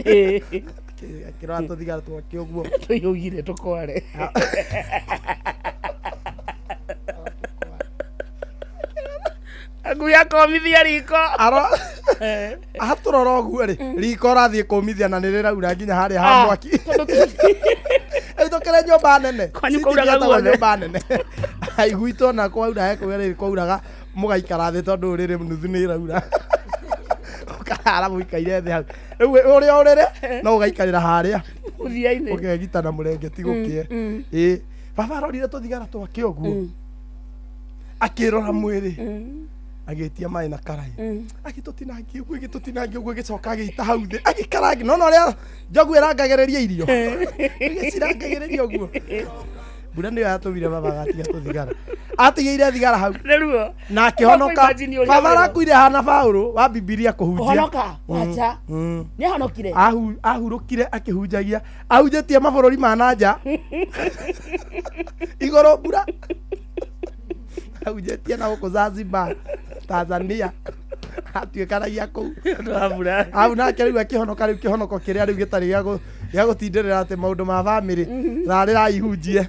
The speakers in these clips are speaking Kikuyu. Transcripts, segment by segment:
Akĩrora tũthigara twake ũguo. Tũiyũgire tũkware. Ngui akomithia riko. Aro atũrora ũguo rĩ, riko ũrathiĩ kũmithia na nĩ rĩraura nginya harĩa ha Ah, mwaki. tondũ Rĩu tũkĩrĩ nyũmba nene. Kwanyu City kwauraga ĩtagwo guothe. nyũmba nene. Ai, gwitũ ona kwaura he kũrĩa rĩrĩ kwauraga mũgaikara thĩ tondũ rĩrĩ nuthu nĩ ĩraura. Ũkarara mũikaire thĩ hau. Rĩu ũrĩa ũrĩrĩ no ũgaikarĩra harĩa Mũthia-inĩ. ũkegita na mũrengeti gũkĩe. Ĩĩ. Baba arorire tũthigara twake ũguo. Akĩrora mwĩrĩ. Agĩtia maĩ na karai. Agĩtũtinangia ũguo, agĩtũtinangia ũguo, agĩcoka agĩita hau thĩ. Agĩkarangi. No na ũrĩa njogu ĩrangagĩrĩria irio. Ĩgĩcirangagĩrĩria ũguo. Mbura nĩyo yatũmire baba agatiga tũthigara. Atigĩire thigara hau. Nĩ ruo. Na akĩhonoka. Imagine ũrĩa Baba wĩrwo. arakuire hana Paũlũ wa Bibilia kũhunjia. Kũhonoka. Wacha. Nĩ ahonokire. Ahurũkire akĩhunjagia. Ahunjĩtie mabũrũri ma na nja. Igũrũ mbura. Ahunjĩtie na gũkũ Zanzibar, Tanzania. Atuĩkanagia kũu. Ũndũ wa mbura. Hau nake rĩu akĩhonoka rĩu kĩhonoko kĩrĩa rĩu gĩtarĩ gĩa gũtindĩrĩra atĩ maũndũ ma bamĩrĩ rarĩrai hunjie.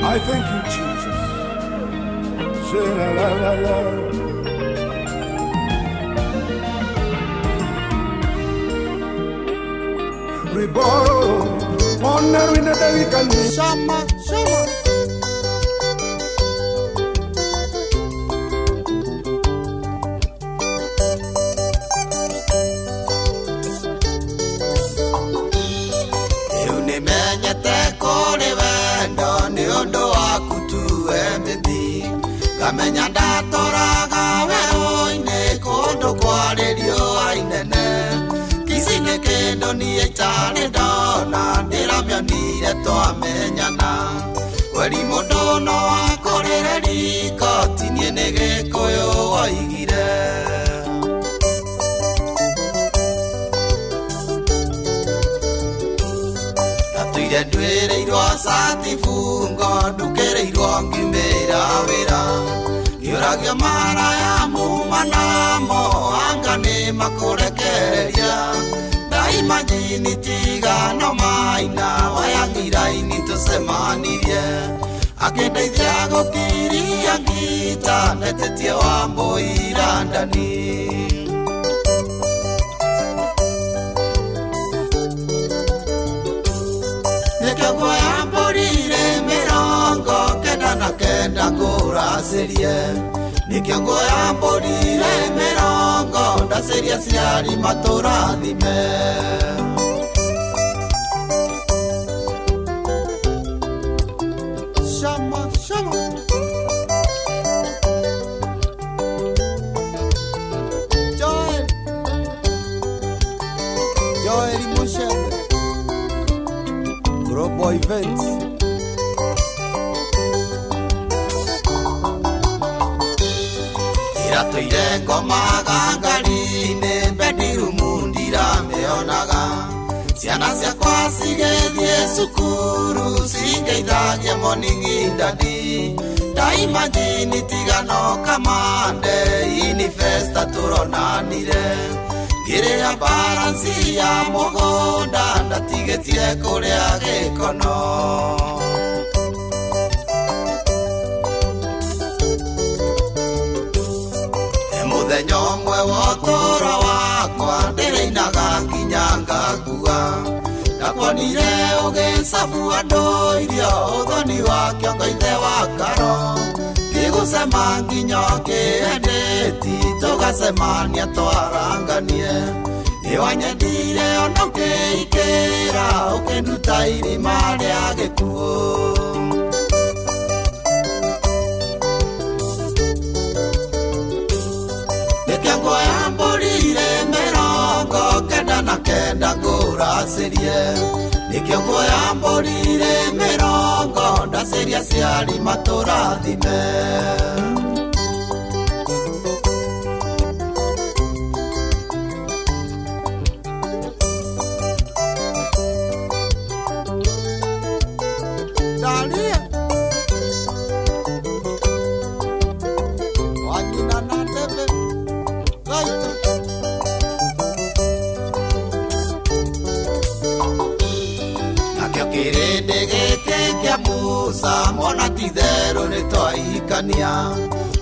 I thank you, Jesus. Say la la la la. Riboro, ona rwine David Shama, shama. Rĩu nĩmenyete kũrĩ wendo nĩ ũndũ waku tuwe mĩthi ngamenya ndatoraga werũ-inĩ kũndũ kwarĩ riũa inene kici nĩ kĩndũ niĩ itarĩ ndona ndĩramĩonire twamenyana kweri mũndũ no akũrĩre riko tinie nĩ gĩkũyũ woigire. Ndatũire ndwĩrĩirwo cati bungo ndukĩrĩirwo ngimĩra wĩra ngĩũragio maraya muma namo anga nĩ makũrekereria ndaimajini tigano maina wayang'iraini tũcemanirie akĩndeithia gũkiria ngita ndetĩtie wa mbũira ndani. Nĩkĩo nguoya mbũrire 99 ngũracĩrie nĩkĩo nguoya mbũrire mĩrongo ndacĩria ciari matũrathime. Shama, shama. Joel. Joel Mushebe. Global Events. Iratũire ngomaga ngari-inĩ bedroom ndiramĩonaga ciana ciakwa cigĩthiĩ cukuru cingeithagia morning daddy ndaimajini tigano kamande inifesta tũronanire ngĩrĩha baransi ya mũgũnda ndatigĩtie kũrĩa gĩkono. Mũthenya ũmwe wa ũtũũro wakwa ndĩrĩinaga nginya ngakua ndakuonire ũgĩcabu andũ irio ũthoni wa kĩongo ithe wa karo ngĩgũcema nginya ũkĩendeti tũgacemania twaranganie nĩwanyendire ona ũkĩikĩra ũkĩnduta irima rĩa gĩkuũ. Nĩkĩo nguoya mbũrire 99 ngũracĩrie nĩkĩo nguoya mbũrire mĩrongo ndacĩria ciari matũrathime. Dalia. Gũcamwo na titherũ nĩ twaikania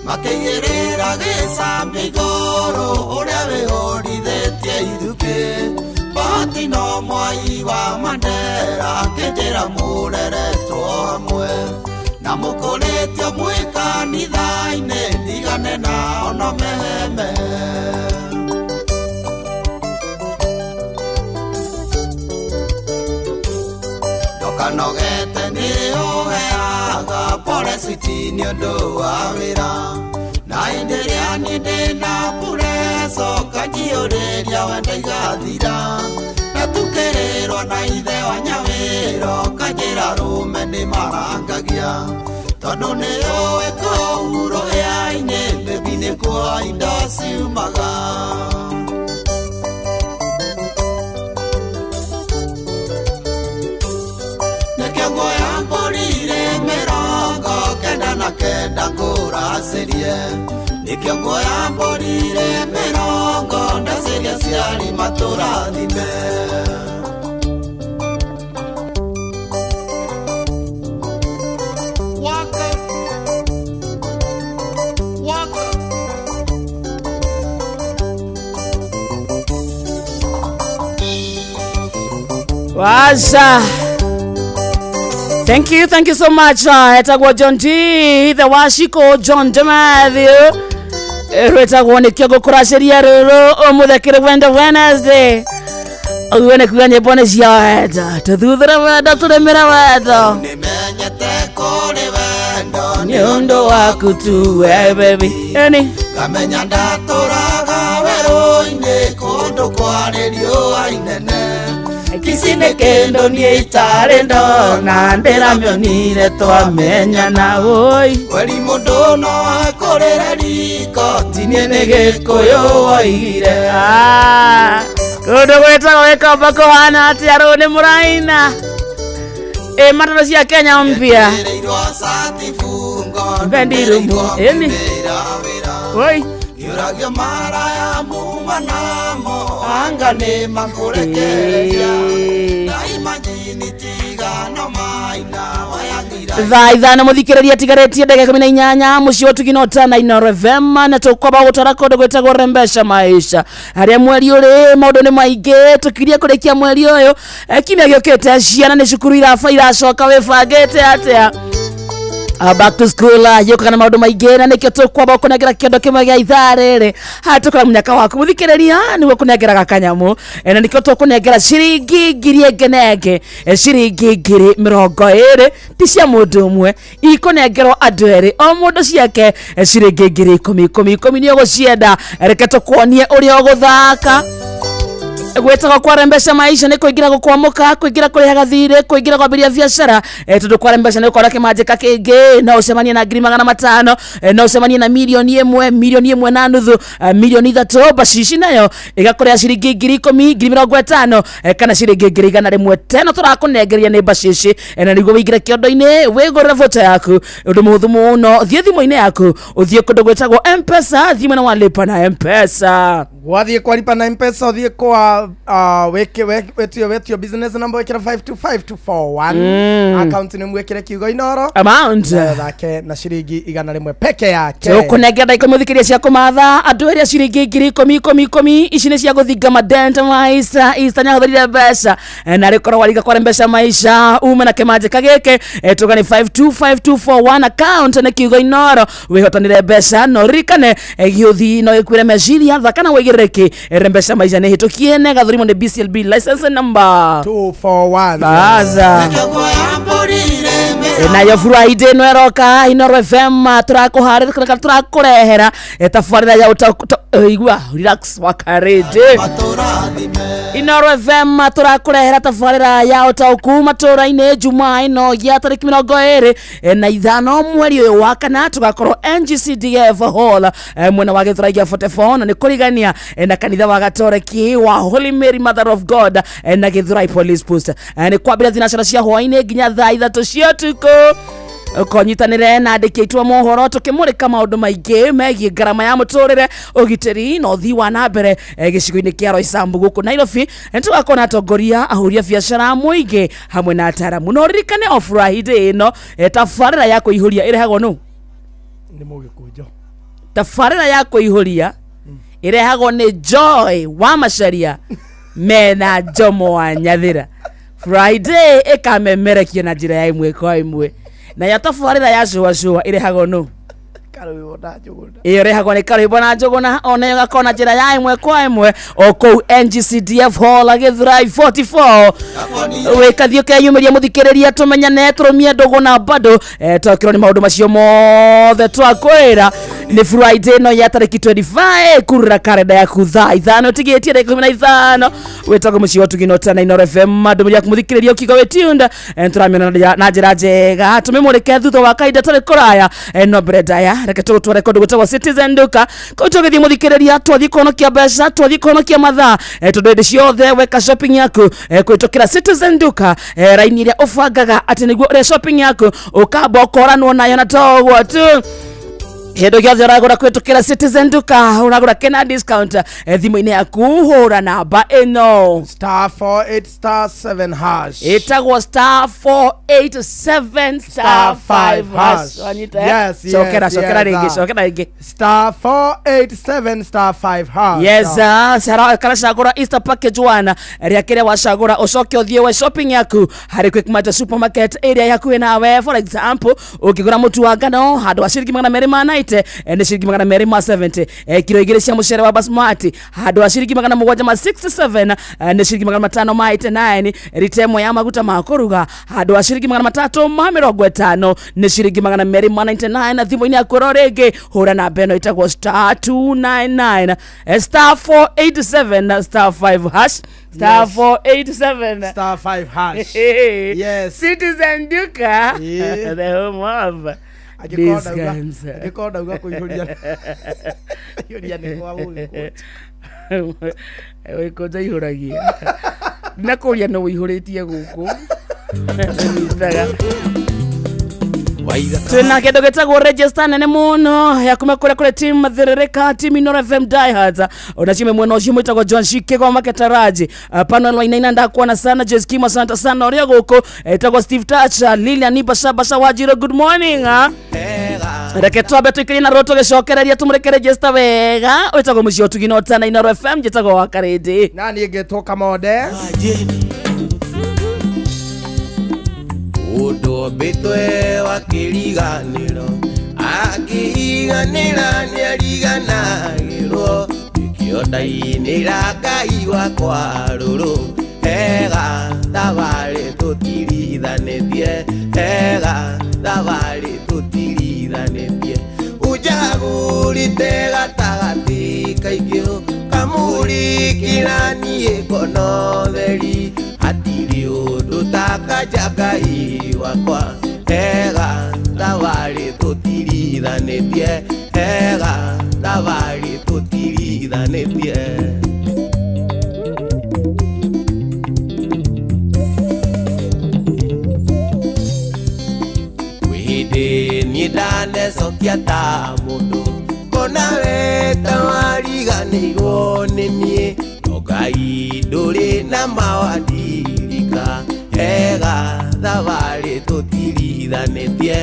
makĩigĩrĩra gĩcambia igũrũ ũrĩa wĩhũrithĩtie ithukĩ bahati no mwai wa Mandera akĩnjĩra mũreretwo hamwe na mũkũrĩtio mwĩ kanitha-inĩ ndigane nao no meheme. Ndokanogete nĩ ũheaga pole switi nĩ ũndũ wa wĩra na hĩndĩ ĩrĩa niĩ ndĩna pureco kanjiyũrĩria wenda igathira na tukĩrĩrwo na ithe wa nyawĩro kanjĩra rũme nĩ marangagia tondũ nĩ ũĩ kũu rũhĩa-inĩ bebi nĩkuo indo ciumaga. 99 ngũracĩrie nĩkĩo nguoya mbũri mĩrongo ndacĩria ciari matũrathime. Waka waka. Waza. Thank you so much. Etagwo John D, the Washiko John D Matthew. Rwetagwo nĩkĩo ngũkũracĩria rũrũ ũmũthĩ kĩrĩ Wendo Wednesday. Ũguo nĩ kuga nyĩmbo nĩ cia wendo, tũthuthĩre wendo, tũrĩmĩre wendo. Nĩmenyete kũrĩ wendo nĩ ũndũ waku tu we baby. Eni ngamenya ndatũraga werũ-inĩ kũndũ kwarĩ riũa inene Kici nĩ kĩndũ niĩ itarĩ ndona ndĩramĩonire twamenyana oi kweri mũndũ no akũrĩre riko tinie nĩ Gĩkũyũ woigire. Kũndũ gwĩtagwo Gĩkomba kũhana atĩa rũũ nĩ mũraina ĩ matatũ cia Kenya mpya Ĩrĩirwo cati bungo Bendirumu ĩni oi Kĩũragio maraya muma namo anga nĩ makũrekereria ndaimajini tigano maina wayagira thaa 5 mũthikĩrĩria tigarĩtie ndagĩka 18 mũciĩ wa Tugina Ũtana Inooro FM na tũkwamba gũtwara kũndũ gwĩtagwo Rembesha Maisha harĩa mweri ũrĩ maũndũ nĩ maingĩ tũkirie kũrĩkia mweri ũyũ kiumia gĩũkĩte ciana nĩ cukuru iracoka wĩbangĩte atĩa. Back to school yũkaga na maũndũ maingĩ na nĩkĩo tũkwamba kũnengera kĩondo kĩmwe gĩa ithaa rĩrĩ haha tũkora mũnyaka waku mũthikĩrĩria nĩguo kũnengeraga kanyamũ na nĩkĩo tũkũnengera ciringi ngiri ĩngĩ na ĩngĩ ciringi 20,000 ti cia mũndũ ũmwe ikũnengerwo andũ erĩ o mũndũ ciake ciringi 10,000 10 10 nĩ ũgũcienda reke tũkuonie ũrĩa ũgũthaka. Gwĩtagwo kwa Rembesha Maisha nĩ kũingĩra gũkwamũka kũingĩra kũrĩhaga thirĩ kũingĩra kwambĩrĩria biacara tondũ kwa Rembesha nĩ ũkora kĩmanjĩka kĩngĩ no ũcemanie na 500,000 no ũcemanie na 1,000,000 1.5 million 3 million bacici nayo ĩgakũrĩha ciringi 10,000 50,000 kana ciringi 100,000 teno tũrakũnengeria nĩ bacici na nĩguo wĩingĩre kĩondo-inĩ wĩgũrĩre voucher yaku ũndũ mũhũthũ mũno thiĩ thimũ-inĩ yaku ũthiĩ kũndũ gwĩtagwo M-Pesa thiĩ mwena wa lipa na M-Pesa wathiĩ kwa lipa na M-Pesa ũthiĩ kwa wĩke wetio wetio business number wĩkĩre 525241 account nĩ mwĩkĩre kiugo Inooro amount thake na ciringi 100 peke yake tũkũnengera ndagĩka mũthikĩria cia kũmatha andũ erĩ a ciringi 10,000 10 10 ici nĩ cia gũthinga madent maisa Easter nĩahũthĩrire mbeca na rĩkorwo waringa kwa Rembesha Maisha ume na kĩmanjĩka gĩkĩ tuga nĩ 525241 account nĩ kiugo Inooro wĩhotanĩre mbeca no ririkane gĩũthi no gĩkuĩre meciria thaka na wĩigĩrĩrĩki Rembesha Maisha nĩ hĩtũkie na ĩgathũrimwo nĩ BCLB license number 241 baza Nĩkĩo nguoya mbũri mĩrongo nayo Friday ĩno ĩroka Inooro FM tũrakũharĩria tũrakũrehera tabarĩra ya igua relax wakarĩndĩ matũrathime. Inooro FM tũrakũrehera tabarĩra ya ũtaũku matũra-inĩ Jumaa ĩno ya tarĩki 25 mweri ũyũ wa kana tũgakorwo NGCDF Hall mwena wa Gĩthũrai gĩa 44 na nĩ kũrigania na kanitha wa Gatoreki wa Holy Mary Mother of God na Gĩthũrai Police Post nĩ kwambĩrĩria thinacara cia hwaĩ-inĩ nginya thaa 3 cia ũtukũ. Ũkonyitanĩre na andĩki aitũ a mohoro tũkĩmũrĩka maũndũ maingĩ megiĩ ngarama ya mũtũrĩre, ũgitĩri na ũthii wa na mbere gĩcigo-inĩ kĩa Roysambu gũkũ Nairobi. Nĩ tũgakorwo na atongoria, ahũri a biacara, mũingĩ hamwe na ataramu. Na ũririkane o Friday ĩno, tabarĩra ya kũihũria ĩrehagwo nũ? Nĩ mũgĩkũnjo. Tabarĩra ya kũihũria ĩrehagwo nĩ Joy wa Macharia mena Jomo wa Nyathĩra. Friday ĩkamemerekio na njĩra ya ĩmwe kwa ĩmwe. Nayo tabarĩra ya cũa cũa ĩrehagwo nũ? Karũĩbo na Njũgũna. Ĩyo ĩrehagwo nĩ Karũĩbo na Njũgũna, onayo ĩgakorwo na njĩra ya ĩmwe kwa ĩmwe o kũu NGCDF Hall Gĩthurai 44. Wĩkathiĩ ũkeyumĩria mũthikĩrĩria, tũmenyane, tũrũmie ndũgũ na bado twakĩrwo nĩ maũndũ macio mothe twakwĩra. Nĩ Friday ĩno ya tarĩki 25. Kurura karenda yaku thaa 5 tigĩtie ndagĩka 15. Wĩtagwo mũciĩ wa Tugino tana Inooro FM. Ndũmĩrĩri yaku mũthikĩrĩria ũkiuga wĩ tuned, tũramĩona na njĩra njega, tũmĩmũrĩke thutha wa kahinda tarĩ kũraya. No mbere ndaya, reke tũgũtware kũndũ gwĩtagwo Citizen Duka. Kũu tũgĩthiĩ mũthikĩrĩria, twathiĩ kũhonokia mbeca, twathiĩ kũhonokia mathaa, tondũ hĩndĩ ciothe weka shopping yaku kũhĩtũkĩra Citizen Duka, raini ĩrĩa ũbangaga atĩ nĩguo ũrĩa shopping yaku ũkamba ũkoranwo nayo. Na to ũguo tu, kĩndũ gĩothe ũragũra kũhĩtũkĩra Citizen Duka ũragũra kĩna discount. Thimũ-inĩ yaku hũra namba ĩno: Star 48 star 7 hash. Ĩtagwo star 487 star 5 hash. Wanyita, eh? Yes. Cokera, Yes, cokera yes, rĩngĩ. ah. Cokera rĩngĩ. Star 487 star 5 hash. Yes, kana cagũra Easter package 1 rĩa kĩrĩa wacagũra, ũcoke ũthiĩ we shopping yaku harĩ Quickmart supermarket ĩrĩa yakuĩ nawe. For example, ũngĩgũra mũtu wa ngano, handũ wa ciringi 290, nĩ ciringi 270. Kiro 2 cia mũcere wa basmati, handũ wa ciringi 767, nĩ ciringi 589. Rita 1 ya maguta ma kũruga, handũ wa ciringi 350, nĩ ciringi 299. Na thimũ-inĩ yaku ĩro rĩngĩ hũra namba ĩno ĩtagwo star 299, star 487 star 5 hash, star 487 star 5 hash. Yes. Citizen Duka, the home of Angĩkorwo ndauga discounts. Angĩkorwo ndauga kũihũria kũihũria nĩ kwa mũgĩkũnjo. Wĩkũnja ihũragia na kũria nĩ wĩihũrĩtie gũkũ nyitaga. Twĩna kĩndũ gĩtagwo register nene mũno ya kuma kũrĩa kũrĩ team Mathĩrĩrĩka, team Inooro FM diehards. Ona cime mwena ũcio mwĩtagwo John Shikego Maketaraji, Panuel Wainaina, ndakuona sana. Jeskimo, asante sana. Ũrĩa gũkũ ĩtagwo Steve Tacha, Lilian Basha Basha Wajiro, good morning, ah. Reke twambe tũikarie na ruo, tũgĩcokereria tũmũrĩke register wega. Wĩtagwo mũciĩ ũtugi na ũtana Inooro FM, njĩtagwo wa Karĩndĩ. Na niĩ ngetwo Kamode. Ũndũ ũmbĩtwe wa kĩriganĩro akĩriganĩra nĩariganagĩrwo nĩkĩo ndainĩra Ngai wakwa rũrũ ega thabarĩ tũtirithanĩtie ega thabarĩ tũtirithanĩtie ũnjagũrĩte gatagatĩ kaingĩ kamũrĩkĩra niĩ ngono theri hatirĩ ũndũ takaja Ngai wakwa ega thabarĩ tũtirithanĩtie ega thabarĩ tũtirithanĩtie. Kwĩ hĩndĩ niĩ ndanecokia ta mũndũ kona we ta wariganĩirwo nĩ niĩ no Ngai ndũrĩ na mawandirika ega thabarĩ tũtirithanĩtie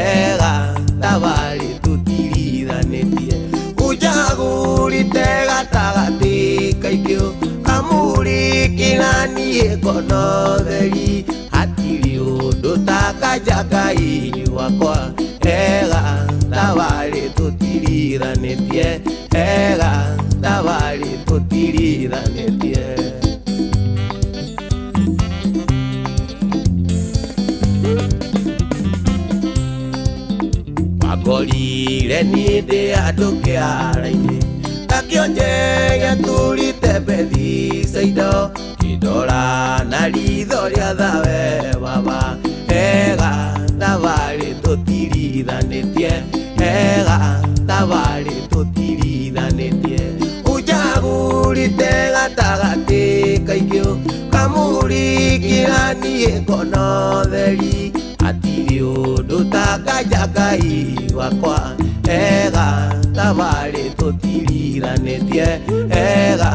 ega thabarĩ tũtirithanĩtie ũnjagũrĩte gatagatĩ kaingĩ kamũrĩkĩra niĩ ngono theri hatirĩ ũndũ takaja Ngai wakwa ega thabarĩ tũtirithanĩtie ega thabarĩ tũtirithanĩtie. Wangorire niĩ ndĩ andũ kĩara-inĩ ngakĩonje gĩatũrĩte Bethisaida kĩndora na ritho rĩa thawe baba ega thabarĩ tũtirithanĩtie ega thabarĩ tũtirithanĩtie ũnjagũrĩte gatagatĩ kaingĩ kamũrĩkĩra niĩ ngono theri. Hatirĩ ũndũ ta Ngai wakwa ega thabarĩ tũtirithanĩtie ega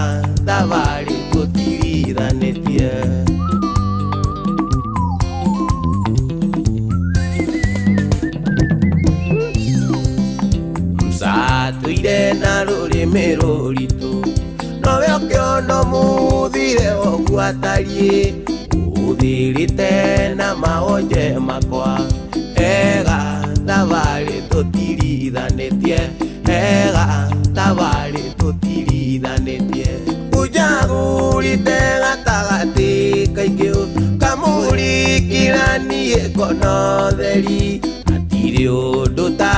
thabarĩ tũtirithanĩtie. Msatũire na rũrĩmĩ rũritũ nowe ũkĩona mũthire ũguo atariĩ ũthirĩte na maonje makwa ega thabarĩ tũtirithanĩtie ega thabarĩ tũtirithanĩtie ũnjagũrĩte gatagatĩ kaingĩ kamũrikĩra niĩ ngono theri hatirĩ ũndũ ta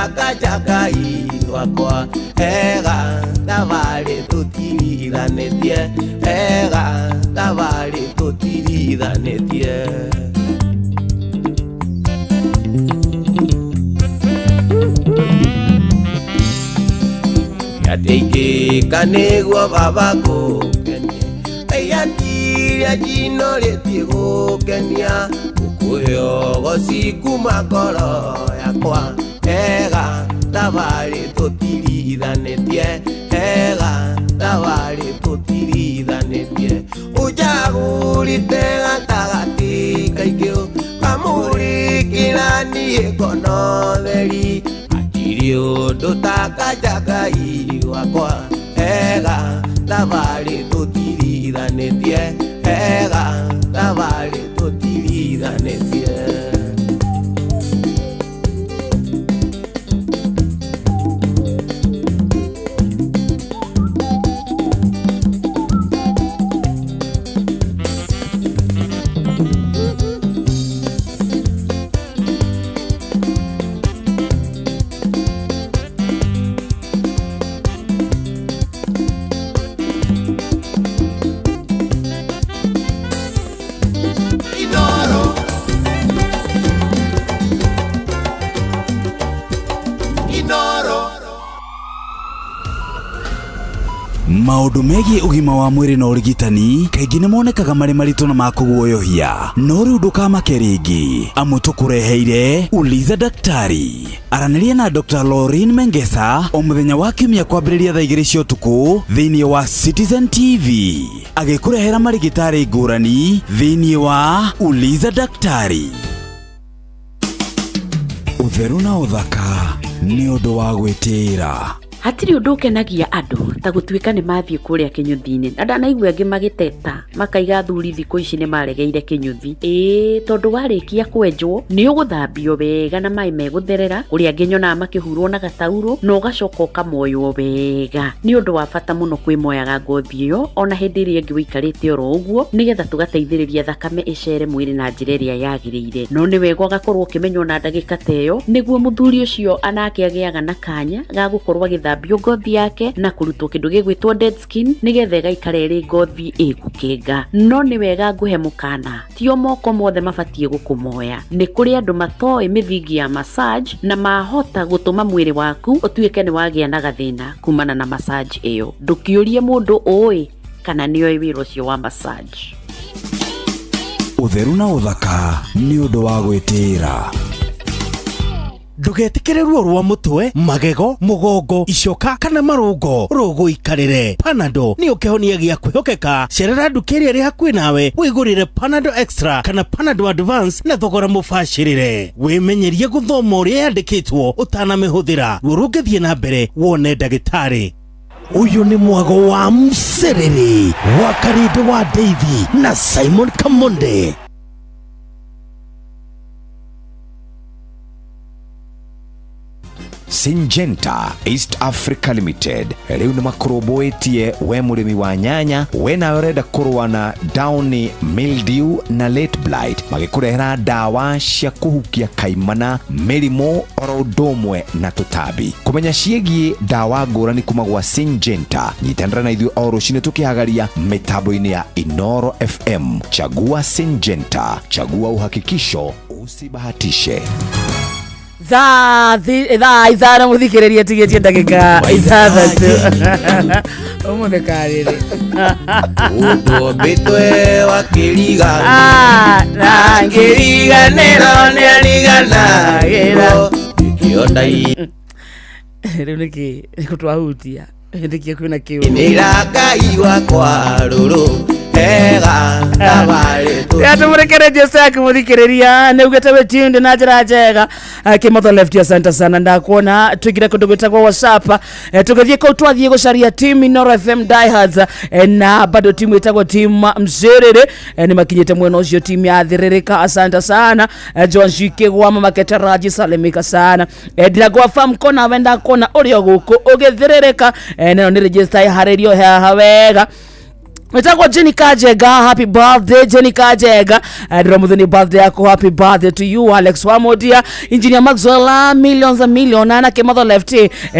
Ngai wakwa ega thabarĩ tũtirithanĩtie ega thabarĩ tũtirithanĩtie. Yateingĩka nĩguo baba ngũkenie Ngai njinorĩtie gũkenia ngũkũhe ũgoci kuma ngoro yakwa ega thabarĩ tũtirithanĩtie ega thabarĩ tũtirithanĩtie ũnjagũrĩte gatagatĩ kaingĩ kamũrĩkĩra niĩ ngono theri hatirĩ ũndũ ta Ngai wakwa ega thabarĩ tũtirithanĩtie ega thabarĩ tũtirithanĩtie. Maũndũ megiĩ ũgima wa mwĩrĩ na ũrigitani kaingĩ nĩ monekaga marĩ maritũ na ma kũguoyohia no rĩu ndũkamake rĩngĩ amu tũkũreheire Uliza Daktari. Aranĩria na Dr. Lauren Mengesa o mũthenya wa kiumia kwambĩrĩria thaa 2 cia ũtukũ thĩinĩ wa Citizen TV agĩkũrehera marigitari ngũrani thĩinĩ wa Uliza Daktari. Ũtheru na ũthaka nĩ ũndũ wa gwĩtĩĩra. Hatirĩ ũndũ ũkenagia andũ ta gũtuĩka nĩ mathiĩ kũrĩa kĩnyũthi-inĩ na ndanaigua angĩ magĩteta makaiga athuri thikũ ici nĩ maregeire kĩnyũthi. Ĩĩ tondũ warĩkia kwenjwo nĩ ũgũthambio wega na maĩ megũtherera kũrĩa angĩ nyonaga makĩhurwo na gataurũ na ũgacoka ũkamoywo wega. Nĩ ũndũ wa bata mũno kwĩmoyaga ngothi ĩyo ona hĩndĩ ĩrĩa ĩngĩ ũikarĩte oro ũguo nĩgetha tũgateithĩrĩria thakame ĩcere mwĩrĩ na njĩra ĩrĩa yagĩrĩire. No nĩ wega ũgakorwo ũkĩmenywo na ndagĩka ta ĩyo nĩguo mũthuri ũcio anake agĩaga na kanya ga gũkorwo agĩthambio ngothi yake na kũrutwo kĩndũ gĩgwĩtwo dead skin nĩgetha ĩgaikara ĩrĩ ngothi ĩgũkenga. No nĩ wega ngũhe mũkana tio moko mothe mabatiĩ gũkũmoya. Nĩ kũrĩ andũ matoĩ mĩthingi ya massage na mahota gũtũma mwĩrĩ waku ũtuĩke nĩ wagĩa na gathĩna kumana na massage ĩyo. Ndũkĩũrie mũndũ ũĩ kana nĩoĩ wĩra ũcio wa massage. Ũtheru na ũthaka nĩ ũndũ wa gwĩtĩĩra. Ndũgetĩkĩre ruo rwa mũtwe, magego, mũgongo, icoka kana marũngo rũgũikarĩre. Panadol nĩyo kĩhonia gĩa kwĩhokeka. Cerera nduka ĩrĩa ĩrĩ hakuhĩ nawe wĩgũrĩre Panadol Extra kana Panadol Advance na thogora mũbacĩrĩre. Wĩmenyerie gũthoma ũrĩa yandĩkĩtwo ũtanamĩhũthĩra. Ruo rũngĩthiĩ na mbere wone ndagĩtarĩ. Ũyũ nĩ mwago wa Mserere wa Karĩndĩ wa Deithi na Simon Kamonde. Syngenta East Africa Limited rĩu nĩ makũrũmbũĩtie we mũrĩmi wa nyanya we nawe ũrenda kũrũa na downy mildew na late blight magĩkũrehera ndawa cia kũhukia kaimana mĩrimũ oro ũndũ ũmwe na tũtambi. Kũmenya ciĩgiĩ ndawa ngũrani kuma gwa Syngenta nyitanĩra na ithuĩ o rũcinĩ tũkĩhagaria mĩtambo-inĩ ya Inoro FM. Chagua Syngenta, chagua uhakikisho, usibahatishe. Thaa 5 mũthikĩrĩria tigĩtie ndagĩka 6 ũmũthĩ karĩrĩ. Ũtũmbĩtwe wakĩriganĩrwo. Ah, na ngĩriganĩrwo nĩ ariganagĩra. Nĩkĩo ndai Rĩu nĩkĩ nĩkũ twahutia nĩkĩ kwĩna kĩũndũ? Nĩra Ngai wakwa rũrũ hega thabarĩ. Yatũmũrekererie yaku mũthikĩrĩria nĩ ugĩte wĩ tuned na njĩra njega. Kĩmotho left, asante sana. Ndakuona tũingĩre kũndũ gwĩtagwo WhatsApp. Tũgĩthiĩ kũu twathiĩ gũcaria team Inoro FM Diehards, na bado timu ĩtagwo team Mzĩrĩrĩ. Nĩ makinyĩte mwena ũcio, team ya Thĩrĩrĩka, asante sana. John Shikigwa, mama Ketaraji, salimika sana. Ndiragwa fam kona wenda kuona ũrĩ o gũkũ ũgĩthĩrĩrĩka. Neno nĩ register ĩharĩrio haha wega. Wetagwo Jenny Kajega, happy birthday Jenny Kajega. Ndĩra mũthĩ nĩ birthday yaku, happy birthday to you. Alex Wamodia, Engineer Maxwell, millions and million na Kĩmotho left,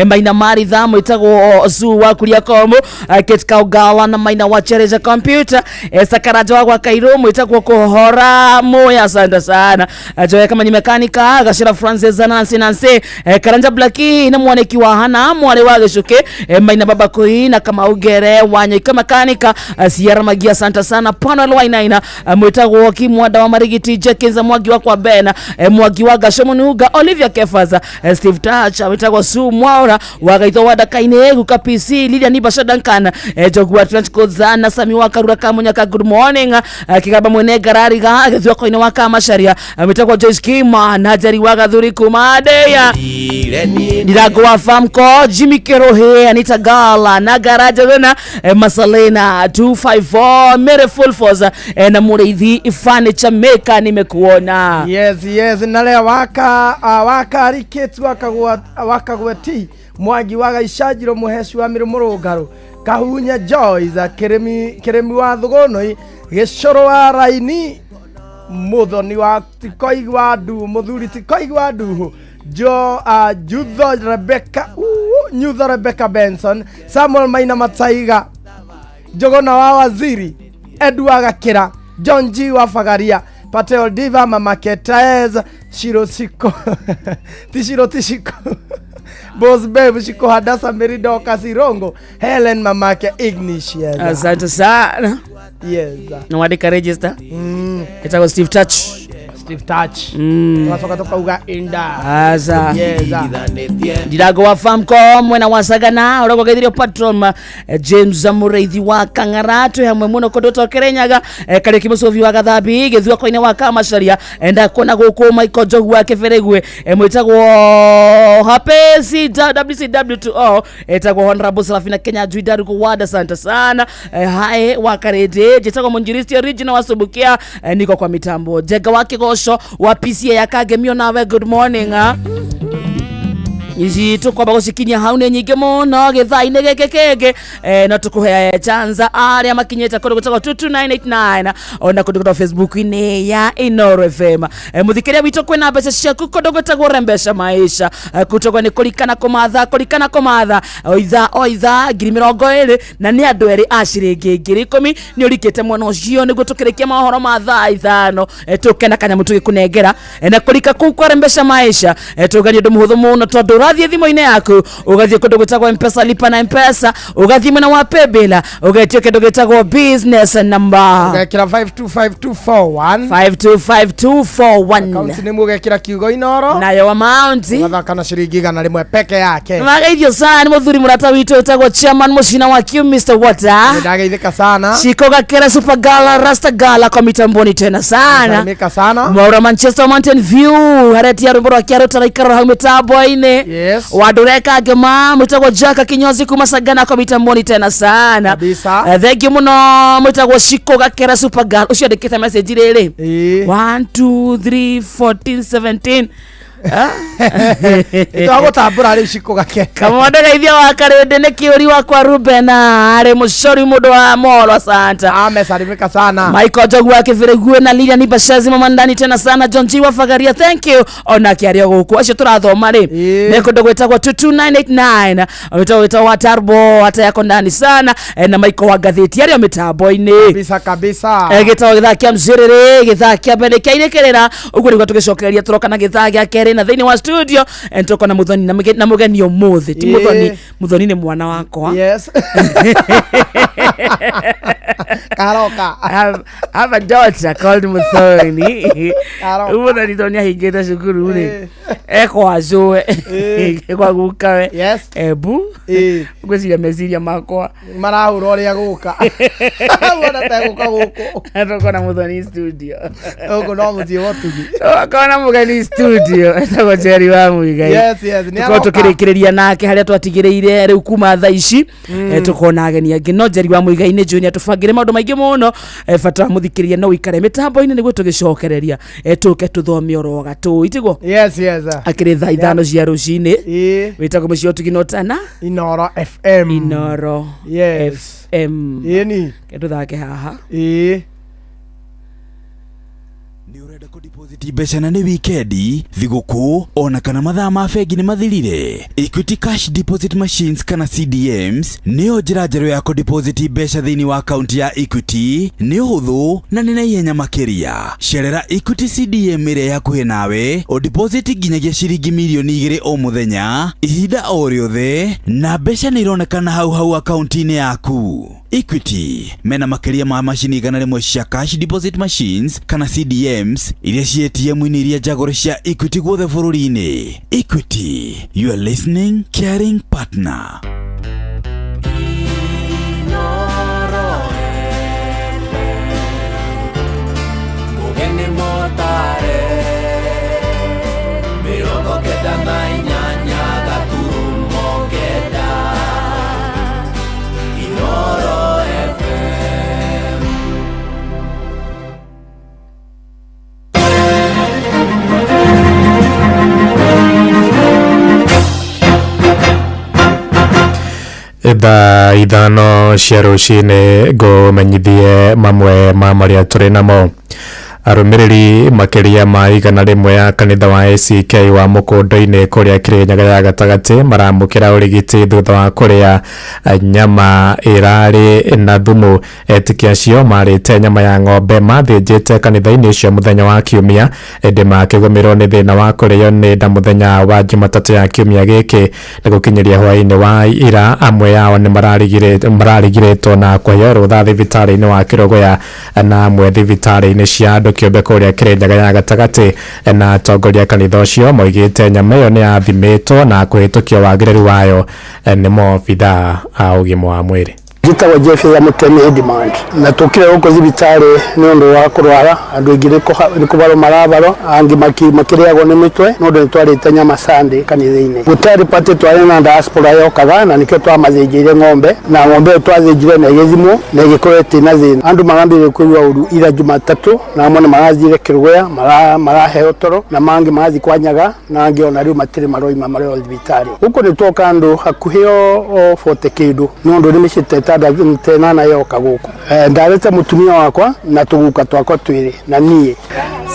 Maina Maritha, mwĩtagwo Su wa Kuria Komo, Kate Kaugala na Maina wa Chereja Computer, Sakaraja wa gwa Kairo, mwĩtagwo Kũhora Moya, asante sana. Joya kama ni mekanika, Gashira Francis, Nancy Nancy, Karanja Blacki na mwaneki wa Hana, mwarĩ wa Gĩcũkĩ, Maina Baba Koi na Kamaugere Wanyoika makanika, Sierra Magia, asante sana. Panuel Wainaina, mwĩtagwo Kimwanda wa Marigiti, Jenkins Mwangi wa kwa Bena, Mwangi wa Gashomunuga, Olivia Kefaza, Steve Touch, mwĩtagwo Su Mwaura wa Gaitho wa Dakaine, Guka PC, Lilian Ibasha Duncan, Jogua Trench Codes na Sami wa Karura Kamunyaka, good morning. Kigaba mwene Garariga Gĩthua koine wa Kamacharia, mwĩtagwo Joyce Kima na Njeri wa Gathuri kuma Ndeya. Ndirango wa Famco, Jimmy Kerohe, Anita Gala na Garaja Gona, Masalena 254, Mary Full Force, na Mũrĩithi Furniture Maker, nimekuona. Yes, na waka waka rikitu wakagwa wakagweti Mwangi wa Gaicajiro, Mũheci wa Mĩrũ Mũrũngarũ, Kahunya Joyce, Kĩrĩmi Kĩrĩmi wa Thũgũnũi, Gĩcũrũ wa Raini, Mũthoni wa Tikoigi wa Ndu, Mũthuri Tikoigi wa Nduhu, Jo Jutho Rebecca, Nyutho Rebecca Benson, Samuel Maina Mataiga, Njogona wa Waziri, Edward Gakĩra, John G wa Fagaria, Patel Diva, Mama Ketez, Shiro Siko, Tishiro Tishiko, Boss Babe, Shiko Hadasa, Merido Kasirongo, Helen Mamake Ignatius. Asante sana. Na wandĩka register ĩtagwo Steve Touch. Steve Touch. Tũgacoka tũkauga inda. Aza. Yes. Ndirango wa Famco mwena wa Sagana ũragũgeithirio patron, James Mũrĩithi wa Kang'ara, twĩ hamwe mũno kũndũ Tokerenyaga, Kariũki Mũcũbi wa Gathambi Gĩthua koine wa Kamacaria, ndakuona gũkũ Michael Njogu wa Kĩbĩrĩgwe, mwĩtagwo Happy WCW2O, etagwo Honorable Serafina Kenya Njui Ndarugo Wada, asante sana. Hae wa Karĩndĩ, njĩtagwo Mũnjiristi original wa Subukia, niko kwa mitambo Njenga wa Kĩgoco wa PCA ya Kagemio, nawe good morning, ah. Ici tũkwamba gũcikinyia hau nĩ nyingĩ mũno gĩthaa-inĩ gĩkĩ kĩngĩ, no tũkũhe chance arĩa makinyĩte kũndũ gwĩtagwo 22989 ona kũndũ gwĩtagwo Facebook-inĩ ya Inoro FM. Mũthikĩria witũ, kwĩna mbeca ciaku kũndũ gwĩtagwo Rembesha Maisha. Kũtagwo nĩ kũrikana kũmatha kũrikana kũmatha o ithaa o ithaa 20,000 na nĩ andũ erĩ a ciringi 10,000. Nĩ ũrikĩte mwena ũcio nĩguo tũkĩrĩkia mohoro ma thaa 5, tũke na kanyamũ tũgĩkũnengera. Na kũrika kũu kwa Rembesha Maisha, tũgania ũndũ mũhũthũ mũno tondũ ũrathiĩ thimũ-inĩ yaku, ũgathiĩ kũndũ gwĩtagwo Mpesa, lipa na Mpesa, ũgathiĩ mwena wa paybill, ũgetio kĩndũ gĩtagwo business number. Ũgekĩra 525241. 525241. Akaunti nĩ mũgekĩra kiugo Inoro. Nayo amount ũgathaka na ciringi 100 peke yake. Mageithio sana nĩ mũthuri mũrata witũ wĩtagwo chairman mũcina wa Q, Mr Water. Ndageithĩka sana. Shiko Gakera, Super Gala, Rasta Gala kwa mitamboni tena sana. Salimika sana. Mwaura Manchester Mountain View haretia rwimbo rwa kĩarũ taraikara hau mitambo-inĩ. Wandũreka ngĩma mwĩtagwo Jaka Kinyozi kuma Sagana kwa mitamboni tena sana. Kabisa. Thank you mũno mwĩtagwo Shiko Gakera Super Girl ũcio andĩkĩte message rĩrĩ. 1 2 3 14 17. Twagũtambũra rĩu Shiko Gakera. Kamwandageithia wa Karĩndĩ nĩ kĩũri wakwa Ruben arĩ mũcori mũndũ wa moro, asante. Amesalimika sana. Michael Njogu wa Kĩbĩrĩgue na Lilian Bashazi mama ndani tena sana, John G wa Fagaria, thank you onake arĩ o gũkũ acio tũrathoma rĩ nĩ kũndũ gwĩtagwo 22989 wĩtagwo wa Tarbo hata yako ndani sana, na Michael wa ngathĩti arĩ o mĩtambo-inĩ. Kabisa kabisa. Gĩtagwo gĩthaa kĩa mcĩrĩrĩ, gĩthaa kĩa mbere kĩa irĩkĩrĩra ũguo nĩguo tũgĩcokereria tũroka na gĩthaa gĩa kerĩ. Na thĩinĩ wa studio tũkorwo na Muthoni na mũgeni ũmũthĩ ti Muthoni. Muthoni nĩ mwana wakwa. Yes, karoka. I have a daughter called Muthoni. Karoka. Muthoni tondũ nĩ ahingĩte cukuru rĩ, ekwa cũwe kwa gukawe. Yes. Ebu ngwĩciria meciria makwa marahũra ũrĩa gũka wona tegũka gũkũ. Tũkorwo na Muthoni studio. Gũkũ no mũciĩ wa ũtugi. Tũkorwo na mũgeni studio etagwo Njeri wa Muigai. Yes, nĩ Tũkorwo aroka. tũkĩrĩkĩrĩria nake harĩa twatigĩrĩire rĩu kuma thaa ici. Tũkorwo na ageni angĩ, no Njeri wa Muigai nĩ njũĩ nĩ atũbangĩre maũndũ maingĩ mũno. Bata wa mũthikĩrĩria no ũikare mĩtambo-inĩ nĩguo tũgĩcokereria, tũke tũthome oro gatũi tiguo. Yes. Akĩrĩ thaa 5 cia rũcinĩ. Wĩtagwo mũciĩ wa ũtugi na ũtana. Inoro FM. Inoro FM. Ĩni. Ke tũthake haha. Ĩĩ. Ti mbeca na nĩ wikendi, thigũkũ ona kana mathaa ma bengi nĩ mathirire. Equity Cash Deposit Machines kana CDMs nĩyo njĩra njerũ ya kũdeposit mbeca thĩinĩ wa akaunti ya Equity. Nĩ ũhũthũ na nĩ na ihenya makĩria. Cerera Equity CDM ĩrĩa hakuhĩ nawe ũdeposit nginyagia ciringi 2,000,000 o mũthenya, ihinda o rĩothe, na mbeca nĩ ironekana hau hau akaunti-inĩ yaku. Equity mena makĩria ma macini 100 cia cash deposit machines kana CDMs iria ci ATM-inĩ iria njagũre cia Equity guothe bũrũri-inĩ. Equity, your listening caring partner. Mugeni motare 98.9 Inoro FM. Thaa 5 cia rũcinĩ ngũmenyithie mamwe ma marĩa tũrĩ namo. Arũmĩrĩri makĩria ma 100 ya kanitha wa ACK wa Mũkũndũ-inĩ kũrĩa Kĩrĩnyaga ya gatagatĩ maramũkĩra ũrigiti thutha wa kũrĩa nyama ĩrarĩ na thumu. Etĩkia acio marĩte nyama ya ng'ombe mathĩnjĩte kanitha-inĩ ũcio mũthenya wa Kiumia, ĩndĩ makĩgũmĩrwo nĩ thĩna wa kũrĩo nĩ nda mũthenya wa Jumatatũ ya kiumia gĩkĩ. Nĩ gũkinyĩria hwaĩ-inĩ wa ira, amwe ao nĩ mararigirĩtwo na kũheo rũtha thibitarĩ-inĩ wa Kĩrũgũya na amwe thibitarĩ-inĩ cia andũ kĩũmbe kũrĩa Kĩrĩnyaga ya gatagatĩ. Na atongoria a kanitha ũcio moigĩte nyama ĩyo nĩ yathimĩtwo na kũhĩtũkio wagĩrĩru wayo nĩ maobithaa a ũgima wa mwĩrĩ. Njĩtagwo Jeff ya Mũtemi Edmond, na tũkire gũkũ thibitarĩ nĩ ũndũ wa kũrwara. Andũ aingĩ nĩ kũbarwo marabarwo, angĩ makĩrĩagwo nĩ mĩtwe nĩ ũndũ nĩ twarĩte nyama Sunday kanitha-inĩ. Gũtarĩ party twarĩ na diaspora yokaga, na nĩkĩo twamathĩnjĩire ng'ombe, na ng'ombe ĩyo twathĩnjire na ĩgĩthimwo na ĩgĩkorwo ĩtĩ na thĩna. Andũ marambĩrĩria kũigua ũru ira Jumatatũ, na amwe nĩ marathire Kĩrũgũya maraheo toro, na mangĩ marathiĩ kwa Nyaga, na angĩ ona rĩu matirĩ maroima marĩ o thibitarĩ. Gũkũ nĩ twoka andũ hakuhĩ o 40 kĩndũ, nĩ ũndũ nĩ mĩciĩ ta 8 yoka gũkũ. Ndarĩte mũtumia wakwa na tũguka twakwa twĩrĩ na niĩ.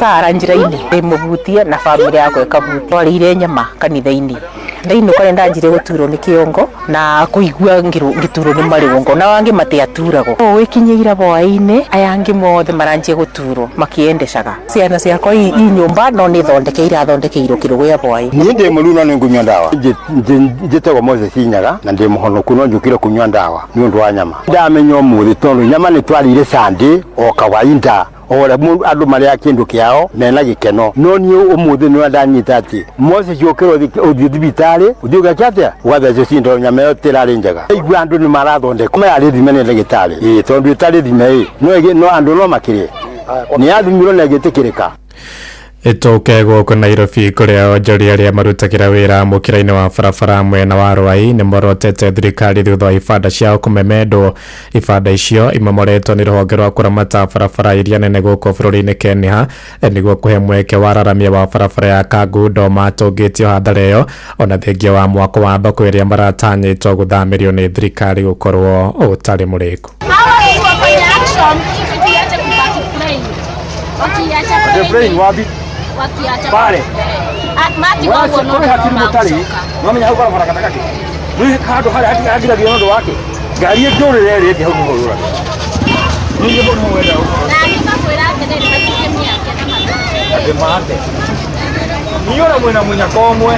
Sara njĩra-inĩ ndĩmũhutie na bamĩrĩ yakwa ĩkahutia. Twarĩire nyama kanitha-inĩ, ndainũka nĩ ndanjire gũturwo nĩ kĩongo na kũigua ngĩturwo nĩ marũngo, na angĩ matiaturagwo. Ũgĩkinyĩira hwaĩ-inĩ, aya angĩ mothe maranjia gũturwo makĩendecaga. Ciana ciakwa i nyũmba, no nĩ thondeke irathondekeirwo Kĩrũgũya hwaĩ. Niĩ ndĩ mũru no nĩ ngũnyua ndawa. Njĩtagwo Moses Nyaga na ndĩ mũhonoku, no njũkire kũnyua ndawa nĩ ũndũ wa nyama. Ndamenya ũmũthĩ tondũ nyama nĩ twarĩire Sunday o kawaida, o ũrĩa andũ marĩa kĩndũ kĩao mena gĩkeno, no niĩ ũmũthĩ nĩ ndanyita atĩ Moses ũkĩra ũthiĩ thibitarĩ, ũthiĩ ũgeke atĩa, ũgathecwo cindano. Nyama ĩyo tĩrarĩ njega. Igua andũ nĩ marathondekwo, mararĩ thime nĩ ndagĩtarĩ, ĩĩ, tondũ ĩtarĩ thime ĩ no andũ no makĩrĩe. Nĩ yathimirwo na ĩgĩtĩkĩrĩka. Ĩtũke gũkũ Nairobi, kũrĩa onjoria arĩa marutagĩra wĩra mũkĩra-inĩ wa barabara mwena wa Rwai nĩ morotete thirikari thutha wa ibanda ciao kũmemendwo. Ibanda icio imomoretwo nĩ rũhonge rwa kũramata barabara iria nene gũkũ bũrũri-inĩ KENHA nĩguo kũhe mweke wa araramia wa barabara ya Kangundo matũngĩtio hathara ĩyo, ona thengia wa mwako wa thoko ĩrĩa maratanyĩtwo gũthamĩrio nĩ thirikari gũkorwo ũtarĩ mũrĩku. Wapi? Pale. Kũrĩ hakiri mũtarĩ nomenya hau barabara gatagatĩ nĩ handũ harĩa hagiragio nĩ ũndũ wake ngari ĩngĩũrĩra ĩrĩa ĩngĩ hau nĩho yũraga. Ningĩ mũndũ wenda atĩ mate. Niĩ mwĩna mũnyaka ũmwe.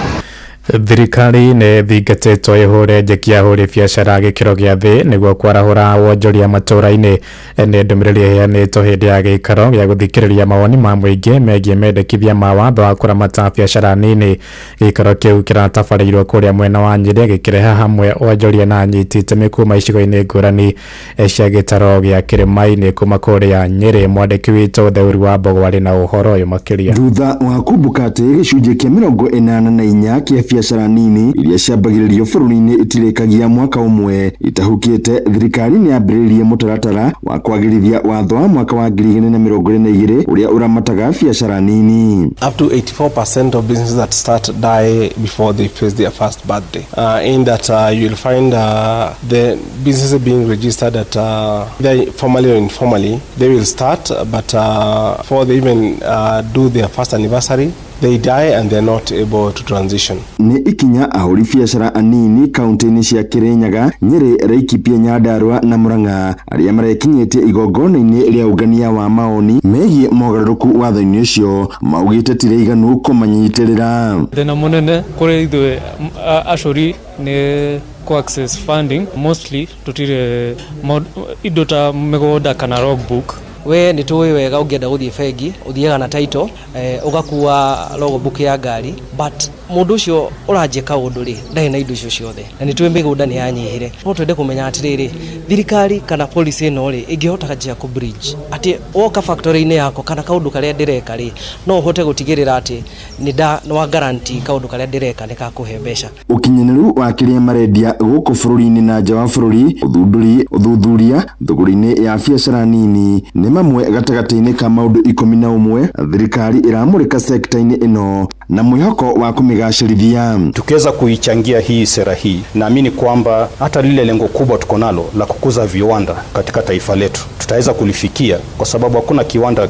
Thirikari nĩ ĩthingatĩtwo ĩhũre njeki ahũri biacara gĩkĩro gĩa thĩ nĩguo kwarahũra wonjoria matũũra-inĩ. Nĩ ndũmĩrĩri ĩheanĩtwo hĩndĩ ya gĩikaro gĩa gũthikĩrĩria mawoni ma mũingĩ megiĩ mendekithia ma watho wa kũramata biacara nini. Gĩikaro kĩu kĩratabarĩirwo kũrĩa mwena wa Nyĩrĩ gĩkĩreha hamwe wonjoria na anyiti itemi kuma icigo-inĩ ngũrani cia gĩtaro gĩa kĩrĩma-inĩ. Kuma kũrĩa Nyĩrĩ, mwandĩki witũ Theuri wa Mbogo arĩ na ũhoro ũyũ makĩria. Thutha wa kumbuka atĩ gĩcunjĩ kĩa 84 kĩa biacara nini iria ciambagĩrĩrio bũrũri-inĩ itirĩkagia mwaka ũmwe itahukĩte, thirikari nĩ yambĩrĩirie mũtaratara wa kwagĩrithia watho wa mwaka wa 2022 ũrĩa ũramataga biacara nini. Up to 84% of businesses that start die before they face their first birthday. In that you'll find the businesses being registered at either formally or informally, they will start, but before they even do their first anniversary, they die and they're not able to transition. Nĩ ikinya ahũri biacara anini kaunti-inĩ cia Kirinyaga, Nyĩrĩ, Laikipia, Nyandarua na Murang'a arĩa marekinyĩtie igongona-inĩ rĩa ũngania wa maoni megiĩ mogarũrũku watho-inĩ ũcio maugĩte ti rĩiganu kũmanyitĩrĩra. Thĩna mũnene kũrĩ ithuĩ acori nĩ ku access funding, mostly tutire indo ta mĩgũnda kana logbook. We nĩ tũĩ wega ũngĩenda gũthiĩ bengi ũthiaga na title, ũgakua logbook ya ngari, but mũndũ ũcio ũranjia kaũndũ rĩ ndarĩ na indo icio ciothe, na nĩ tũĩ mĩgũnda nĩ yanyihire. No twende kũmenya atĩrĩrĩ, thirikari kana policy ĩno rĩ ĩngĩhota njia kũ bridge atĩ woka factory-inĩ yakwa kana kaũndũ karĩa ndĩreka rĩ, no ũhote gũtigĩrĩra atĩ nĩ wa guarantee kaũndũ karĩa ndĩreka nĩ kakũhe mbeca. Ũkinyanĩru wa kĩrĩa marendia gũkũ bũrũri-inĩ na nja wa bũrũri, ũthundũri, ũthuthuria thũgũrĩ-inĩ ya biacara nini nĩ mamwe gatagatĩ-inĩ ka maũndũ 11 thirikari ĩramũrĩka sekta-inĩ ĩno na mwĩhoko wa kumigacĩrithia. Tukiweza kuichangia hii sera hii, naamini kwamba hata lile lengo kubwa tuko nalo la kukuza viwanda katika taifa letu tutaweza kulifikia, kwa sababu hakuna kiwanda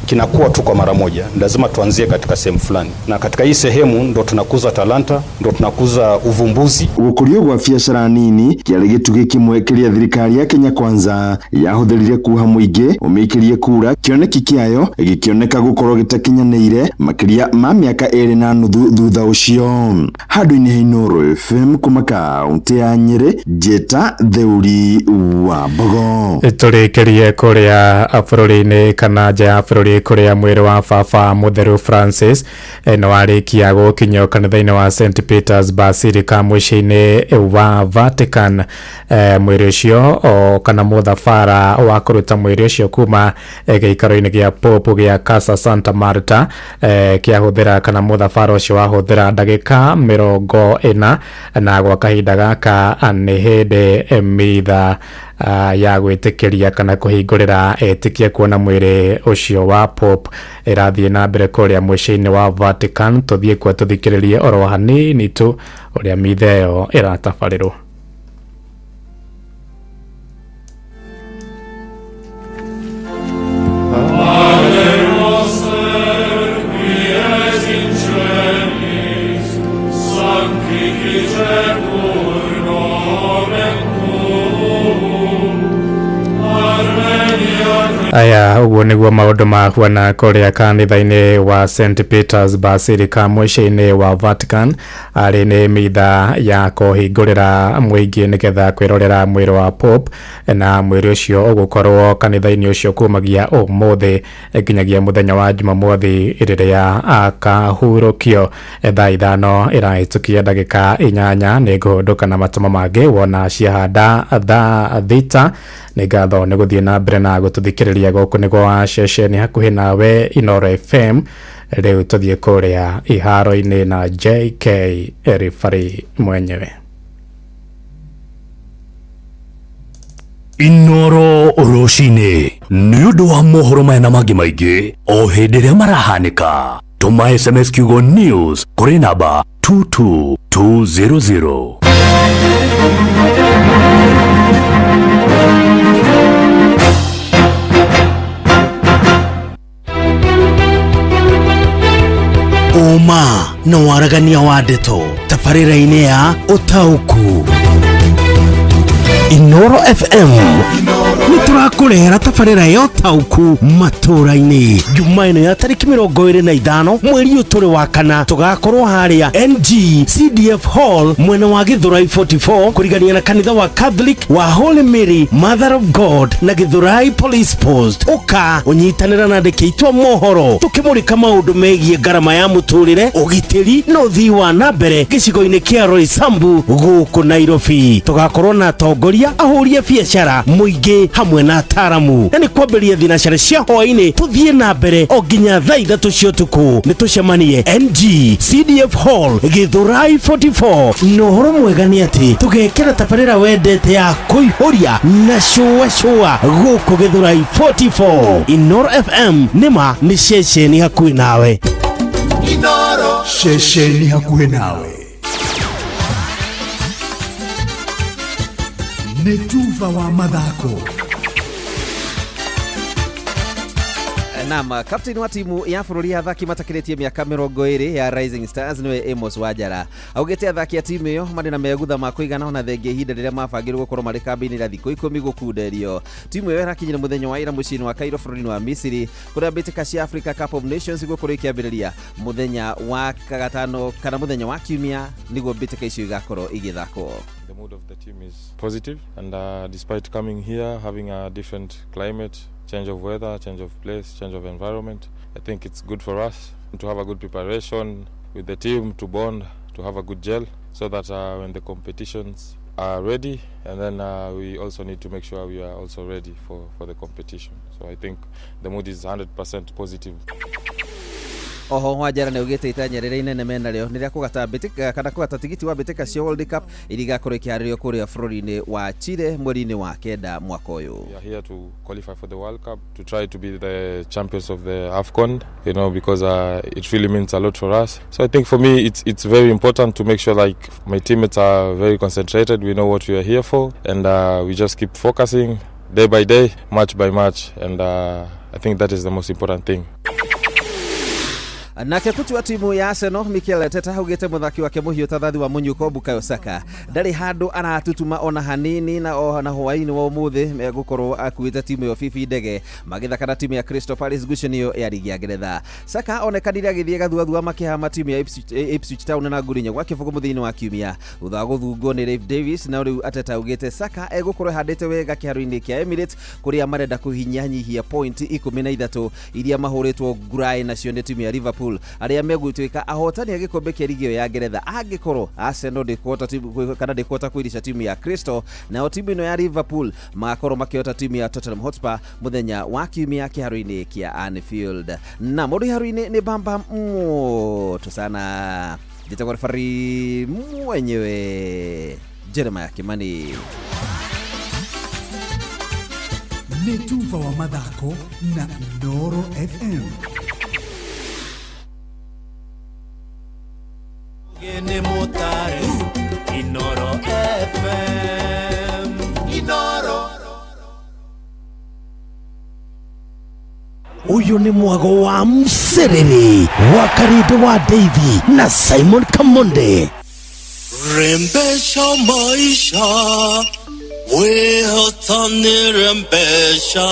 kinakuwa tu kwa mara moja. Lazima tuanzie katika sehemu fulani, na katika hii sehemu ndo tunakuza talanta, ndo tunakuza uvumbuzi. Gũkũrio gwa biacara nini kĩarĩ gĩtugĩ kĩmwe kĩrĩa thirikari ya Kenya Kwanza yahũthĩrire kuha mũingĩ ũmĩikĩrie kura, kĩoneki kĩayo gĩkĩoneka gũkorwo gĩtakinyanĩire makĩria ma mĩaka 2.5 thutha ũcio. Handũ-inĩ ha Inooro FM kuma kaunti ya Nyĩrĩ, Njĩta Theuri wa Mbogo. Tũrĩkĩrie kũrĩa bũrũri-inĩ kana nja ya bũrũri kũrĩa mwĩrĩ wa Baba Mũtheru Francis nĩ warĩkia gũkinyio kanitha-inĩ wa St Peter's Basilica mũciĩ-inĩ wa Vatican. Mwĩrĩ ũcio kana mũthabara wa kũruta mwĩrĩ ũcio kuma gĩikaro-inĩ gĩa Pope gĩa Casa Santa Marta kĩahũthĩra kana mũthabara ũcio wahũthĩra ndagĩka 40, na gwa kahinda gaka nĩ hĩndĩ mitha ya gwĩtĩkĩria kana kũhingũrĩra etĩkia kuona mwĩrĩ ũcio wa Pope ĩrathiĩ na mbere kũrĩa mũciĩ-inĩ wa Vatican. Tũthiĩ kuo tũthikĩrĩrie oro hanini tu ũrĩa mitha ĩyo ĩratabarĩrwo. Aya, ũguo nĩguo maũndũ mahuana kũrĩa kanitha-inĩ wa St Peter's Basilica mũciĩ-inĩ wa Vatican. Arĩ nĩ mitha ya kũhingũrĩra mũingĩ nĩgetha kwĩrorera mwĩrĩ wa Pope, na mwĩrĩ ũcio ũgũkorwo kanitha-inĩ ũcio kumagia ũmũthĩ nginyagia mũthenya wa Jumamothi rĩrĩa akahurũkio. Thaa 5 ĩrahĩtũkia ndagĩka 8. Nĩ ngũhũndũka na matũma mangĩ wona ciahanda thaa 6. Nĩ ngatho nĩ gũthiĩ na mbere na gũtũthikĩrĩria gũkũ nĩ gwa ceceni hakuhĩ nawe Inooro FM. Rĩu tũthiĩ kũrĩa iharo-inĩ na JK Rifari mwenyewe. Inooro rũcinĩ nĩ ũndũ wa mohoro maya na mangĩ maingĩ o hĩndĩ ĩrĩa marahanĩka. Tũma SMS kiugo news kũrĩ namba 22200. Ũma na waragania wa ndeto tabarĩra-inĩ ya ũtaũku. Inoro FM nĩ tũrakũrehera tabarĩra ya ũtaũku matũũra-inĩ. Juma ĩno ya tarĩki 25 mweri ũyũ tũrĩ wa kana, tũgakorwo harĩa NG CDF Hall mwena wa Gĩthũrai 44 kũrigania na kanitha wa Catholic wa Holy Mary Mother of God na Gĩthũrai Police Post. Ũka ũnyitanĩra na andĩki aitũ a mohoro tũkĩmũrĩka maũndũ megiĩ ngarama ya mũtũrĩre, ũgitĩri na ũthii wa na mbere gĩcigo-inĩ kĩa Roysambu gũkũ Nairobi. Tũgakorwo na atongoria, ahũri a biacara, mũingĩ hamwe na ataramu, na nĩ kwambĩrĩria thinacara cia hwaĩ-inĩ tũthiĩ na mbere o nginya thaa 3 cia ũtukũ. Nĩ tũcemanie NG CDF Hall Gĩthũrai 44. Na ũhoro mwega nĩ atĩ tũgekĩra tabarĩra wendete ya kũihũria na cũa cũa gũkũ Gĩthũrai 44. Inoro FM nĩma nĩ ceceni hakuhĩ nawe. Inoro. Ceceni hakuhĩ nawe. Nĩ tuba wa mathako. Naam, captain wa timu ya bũrũri ya athaki matakĩrĩtie mĩaka 20 ya Rising Stars nĩwe Amos Wanjara augĩte athaki a timu ĩyo marĩ na megutha ma kũigana ona thengia ihinda rĩrĩa mabangĩrwo gũkorwo marĩ kambĩ-inĩ ya thikũ 10 gũkunderio. Timu ĩyo ĩrakinyire mũthenya wa ira mũciĩ-inĩ wa Cairo bũrũri-inĩ wa Misiri kũrĩa mbĩtĩka cia Africa Cup of Nations igũkorwo ikĩambĩrĩria mũthenya wa gatano kana mũthenya wa kiumia nĩguo mbĩtĩka icio igakorwo igĩthakwo. The mood of the team is positive, and despite coming here, having a different climate, change of weather, change of place, change of environment, I think it's good for us to have a good preparation with the team, to bond, to have a good gel, so that when the competitions are ready, and then we also need to make sure we are also ready for the competition. So I think the mood is 100% positive. Oho Wanjara nĩ augĩte itanya rĩrĩa inene menarĩo nĩ rĩa kũgata mbĩtĩka kana kũgata tigiti wa mbĩtĩka cia World Cup iria igakorwo ikĩharĩrio kũrĩa bũrũri-inĩ wa Chile mweri-inĩ wa 9 mwaka ũyũ. We are here to qualify for the World Cup, to try to be the champions of the AFCON, because it really means a lot for us. So I think for me it's very important to make sure my teammates are very concentrated, we know what we are here for, and we just keep focusing day by day, match by match, and I think that is the most important thing. Nake kochi wa timu ya Arsenal Mikel Arteta augĩte mũthaki wake mũhiũ ta thathi wa mũnyuko Bukayo Saka ndarĩ handũ aratutuma ona hanini, na ona hwaĩ-inĩ wa ũmũthĩ megũkorwo akuĩte timu ĩyo bibi ndege magĩthaka na timu ya Crystal Palace ngucanio ya ligi ya Ngeretha. Saka onekanire agĩthiĩ gathuathua makĩhama timu ya Ipswich Town na nguri inya gwa kĩbũgũ mũthia-inĩ wa kiumia thutha wa gũthungwo nĩ Rafe Davis, na rĩu Arteta augĩte Saka egũkorwo ehandĩte wega kĩharo-inĩ kĩa Emirates kũrĩa marenda kũhinyanyihia point 13 iria mahũrĩtwo nguraĩ nacio nĩ timu ya Liverpool arĩa megũtuĩka ahotani a gĩkombe kĩa ligi ĩyo ya Ngeretha angĩkorwo Arsenal ndĩkũhota timu kana ndĩkũhota kũirica timu ya Crystal, nao timu ĩno ya Liverpool magakorwo makĩhota timu ya Tottenham Hotspur mũthenya wa kiumia kĩharo-inĩ kĩa Anfield. Na mũndũ iharo-inĩ nĩ bamba moto sana, njĩtagwo referee mwenyewe Jeremiah Kimani. Nĩ tuba wa mathako na Inooro FM. Nĩ mũtare Inooro FM. Inooro. Ũyũ nĩ mwago wa mserere wa Karinde wa Daisy na Simon Kamonde. Rembesha maisha, wehotani rembesha.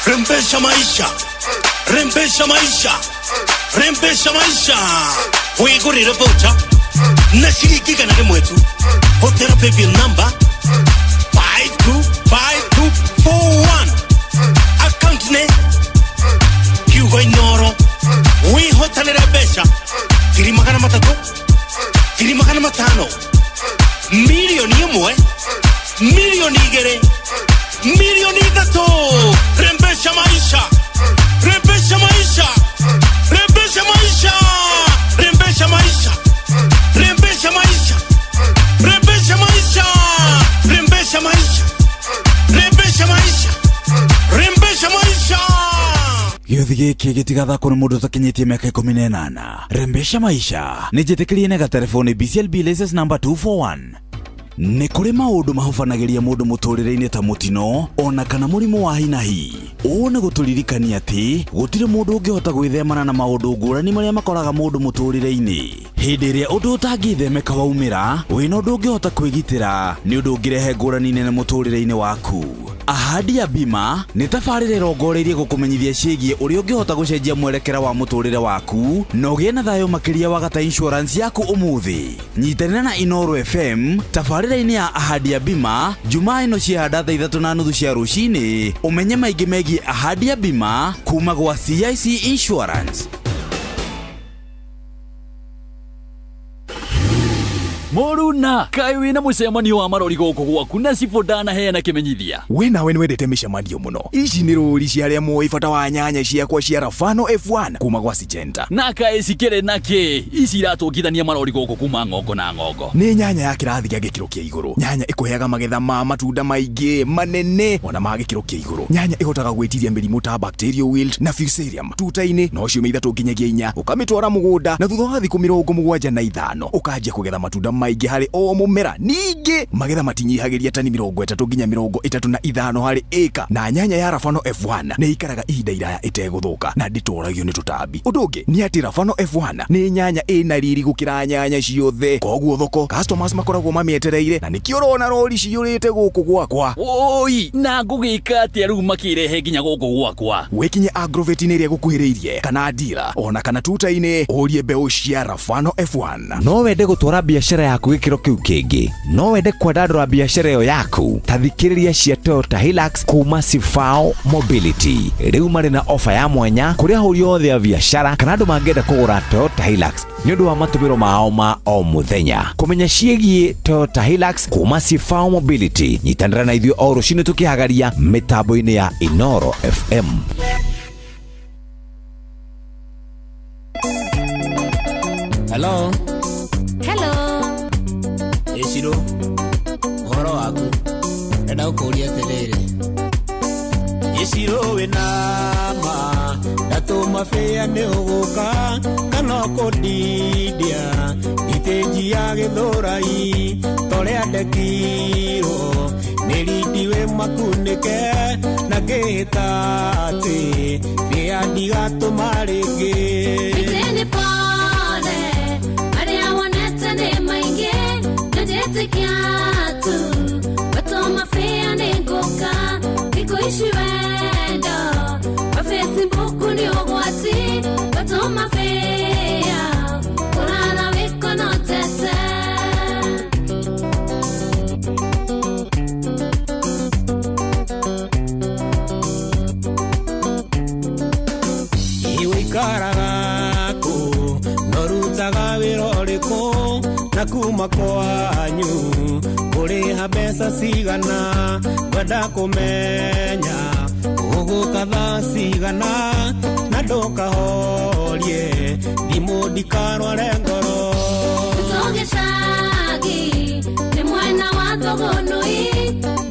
Rembesha maisha, rembesha maisha, rembesha maisha. Wigurire voucher na shilingi 100 tu. Hotera paybill number 525241. Account ne Hugo Inoro. Wihotanire mbeca 300,000, 500,000, 1,000,000, 2,000,000, 3,000,000. Rembesha maisha, rembesha maisha, rembesha maisha, rembesha maisha, rembesha maisha, rembesha maisha, rembesha maisha, rembesha maisha, rembesha maisha. Gĩũthi gĩkĩ gĩtigathakwo nĩ mũndũ ũtakinyĩtie mĩaka 18. Rembesha maisha nĩ njĩtĩkĩrie na gatelefoni BCLB license number 241. Nĩ kũrĩ maũndũ mahobanagĩria mũndũ mũtũrĩre-inĩ ta mũtino ona kana mũrimũ wa hinahi. Ũũ nĩ gũtũririkania atĩ gũtirĩ mũndũ ũngĩhota gwĩthemana na maũndũ ngũrani marĩa makoraga mũndũ mũtũrĩre-inĩ. Hĩndĩ ĩrĩa ũndũ ũtangĩthemeka waumĩra, wĩna ũndũ ũngĩhota kwĩgitĩra nĩ ũndũ ũngĩrehe ngũrani nene mũtũrĩre-inĩ waku. Ahadi ya Bima nĩ tabarĩra ĩrongoreirie gũkũmenyithia ciĩgiĩ ũrĩa ũngĩhota gũcenjia mwerekera wa mũtũrĩre waku na ũgĩe na thayũ makĩria wagata insurance yaku ũmũthĩ. Nyitanĩra na Inooro FM tabarĩra-inĩ ya Ahadi ya Bima Jumaa ĩno ciehanda thaa 3:30 cia rũcinĩ ũmenye maingĩ megiĩ Ahadi ya Bima kuma gwa CIC Insurance. Mũruna kaĩ wĩna mũcemanio wa marori gũkũ gwaku na cibũ ndanaheana kĩmenyithia. We nawe nĩwendete mĩcemanio mũno. Ici nĩ rũri cia arĩa moĩ bata wa nyanya ciakwa cia Rafano F1 kuma gwa Syngenta. Na kaĩ cikĩrĩ na kĩ? Ici iratũngithania marori gũkũ kuma ng'ongo na ng'ongo. Nĩ nyanya ya kĩrathi gĩa gĩkĩro kĩa igũrũ. Nyanya ĩkũheaga magetha ma matunda maingĩ manene ona ma gĩkĩro kĩa igũrũ. Nyanya ĩhotaga gwĩtiria mĩrimũ ta bacterial wilt na fusarium tuta-inĩ no ciumia 3 nginyagia 4 ũkamĩtwara mũgũnda na thutha wa thikũ 75 ũkanjia kũgetha matunda maingĩ harĩ o mũmera. Ningĩ magetha matinyihagĩria tani 30 nginya 35 harĩ ĩka na nyanya ya Rafano F1 nĩ ĩikaraga ihinda iraya ĩtegũthũka na ndĩtoragio nĩ tũtambi. Ũndũ ũngĩ nĩ atĩ Rafano F1 nĩ nyanya ĩna riri gũkĩra nyanya ciothe, koguo thoko customers makoragwo mamĩetereire na nĩkĩo ũrona rori ciyũrĩte gũkũ gwakwa. Oi, na ngũgĩka atĩa rĩu makĩrehe nginya gũkũ gwakwa? Wĩkinye agrovet-inĩ ĩrĩa ĩgũkuhĩrĩirie kana dealer ona kana tuta-inĩ ũrie mbeũ cia Rafano F1. No wende gũtwara biacara yaku gĩkĩro kĩu kĩngĩ, no wende kwandandũra biacara ĩyo yaku, ta thikĩrĩria cia Toyota Hilux kuma Sifao Mobility. Rĩu marĩ na ofa ya mwanya kũrĩ ahũri othe a biacara kana andũ mangĩenda kũgũra Toyota Hilux nĩ ũndũ wa matũmĩro mao ma o mũthenya. Kũmenya ciĩgiĩ Toyota Hilux kuma Sifao Mobility, nyitanĩra na ithuĩ o rũcinĩ tũkĩhagaria mĩtambo-inĩ ya Inooro FM. Hello. Hello. Ĩcirũ, ũhoro waku? Ndenda gũkũria atĩrĩrĩ. Ĩcirũ wĩna ma, ndatũma bĩa nĩ ũgũka, kana ũkũndindia, ithĩnji ya gĩthũrai, torĩa ndekirwo, nĩ rindi wĩ makunĩke, na ngĩhĩta atĩ, bĩa ndigatũma rĩngĩ. Ĩtĩ nĩ pole, marĩa wonete nĩ maingĩ, na njĩtĩkia tu, watũma bĩa nĩ ngũka, thikũ ici wendo, wa Facebook nĩ ũgwati, watũma bĩa, kũrara wĩkonotete. Iwĩikaraga kũ, no rutaga wĩra ũrĩkũ, na kuma kwanyu kũrĩha mbeca cigana, ngwenda kũmenya ũgũka thaa cigana, na ndũkahorie thimũ ndikarware ngoro. Tũgĩcagi nĩ mwena wa Thũgũnũi,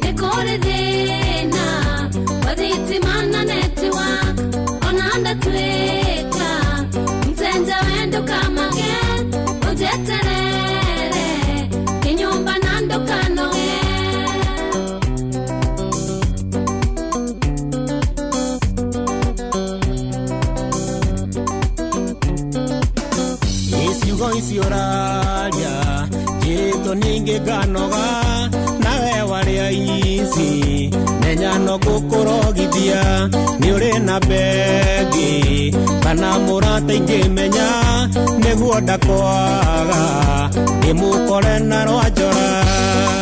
nĩ kũrĩ thĩna wa thitima na network, ona ndatuĩka mtenja we ndũkamage, ũnjeterere kĩnyũmba na ndũkanoge. Ciugo icio ũraria njĩrĩtwo ningĩ nganoga, nawe warĩa ici menya no ngũkũrogithia, nĩ ũrĩ na bengi kana mũrata ingĩmenya, nĩguo ndakwaga ndĩmũkore na rwa njora.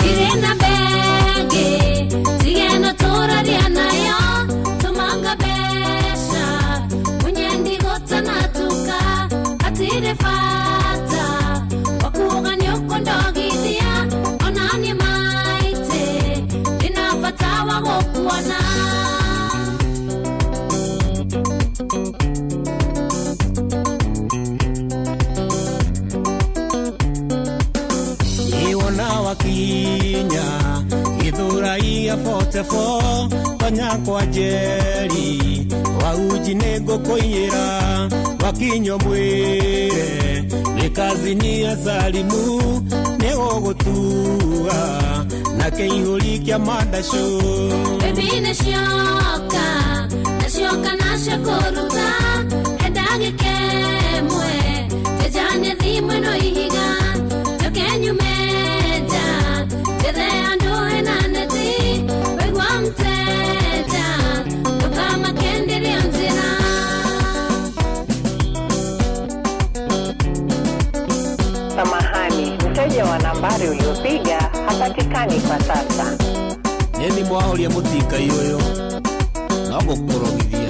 Ndirĩ na bengi tige no tũraria nayo, tũmanga mbeca mũnyendi gũtanatuka, hatirĩ bata wa kuuga nĩ ũkũndogithia, ona niĩ maitĩ ndĩna bata wa gũkuona. Iwona wakiri kĩa 44 tonya kwa njeri wauji nĩ ngũkũiyĩra wakinywo mwĩre nĩ kazini ya Salimu nĩ gũgũtua na kĩihũri kĩa mandacũ. Baby nĩcioka nĩcioka nacio kũruta he ndagĩka ĩmwe njenjanie thimũ ĩno ihiga njoke nyume nja njethe handũ hena neti waigua mteja ndũkamakenderia njĩra. Samahani, mteja wa nambari uliopiga hapatikani kwa sasa. Nĩ mwahoria mũtikai ũyũ no gũkũrogithia.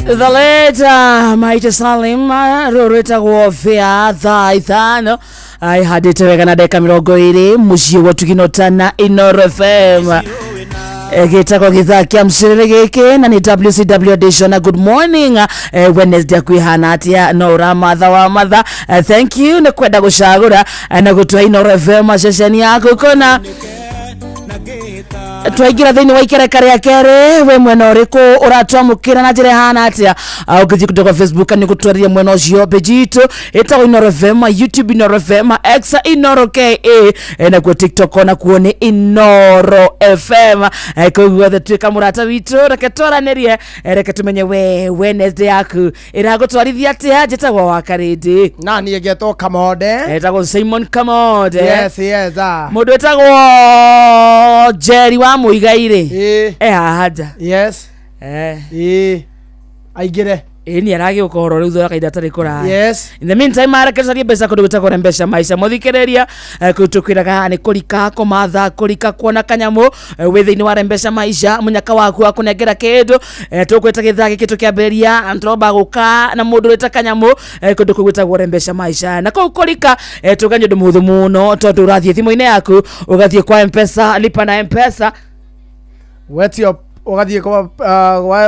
The late Maite Salim rũrũ rwĩtagwo Fĩa thaa 5 ihandĩte wega na ndagĩka 20 mũciĩ wa Tuginota na Inoro FM gĩtagwo gĩthaa kĩa mcĩrĩrĩ gĩkĩ na nĩ WCW edition na good morning Wednesday kwĩhana atĩa no ũramatha wa matha thank you nĩ kwenda gũcagũra na gũtua Inoro FM ceceni yaku kũna twaingĩra thĩinĩ wa ikereka rĩa kerĩ we mwena ũrĩkũ ũratwamũkĩra na njĩra ĩhana atĩa. Ũngĩthiĩ kũndũ kwa Facebook nĩ gũtwarĩria mwena ũcio page itũ ĩtagwo Inoro FM, YouTube Inoro FM, X Inoro KA, nakuo TikTok onakuo nĩ Inoro FM. Koguo othe tuĩka mũrata witũ, reke twaranĩrie, reke tũmenye we Wednesday yaku ĩragũtwarithia atĩa. Njĩtagwo wa Karĩndĩ na niĩ ngetwo Kamonde. Etagwo Simon Kamonde. Yes, yes, ah. Mũndũ wĩtagwo Jerry wa Muigai rĩ e haha nja. Yes. Aingĩre. Ĩ nĩ aragĩũka ũhoro rĩu thutha wa kahinda gatarĩ kũraya. Yes. In the meantime areke tũcarie mbeca kũndũ gwĩtagwo na mbeca maica mũthikĩrĩria kũu tũkwĩraga nĩ kũrika kũmatha kũrika kuona kanyamũ wĩ thĩinĩ wa mbeca maica mũnyaka waku wa kũnengera kĩndũ tũkwĩta gĩthaa gĩkĩ tũkĩambĩrĩria tũromba gũka na mũndũ wĩta kanyamũ kũndũ kũu gwĩtagwo mbeca maica na kũu kũrika tũga nĩ ũndũ mũhũthũ mũno tondũ ũrathiĩ thimũ-inĩ yaku ũgathiĩ kwa Mpesa lipa na Mpesa wetio ũgathiĩ kwa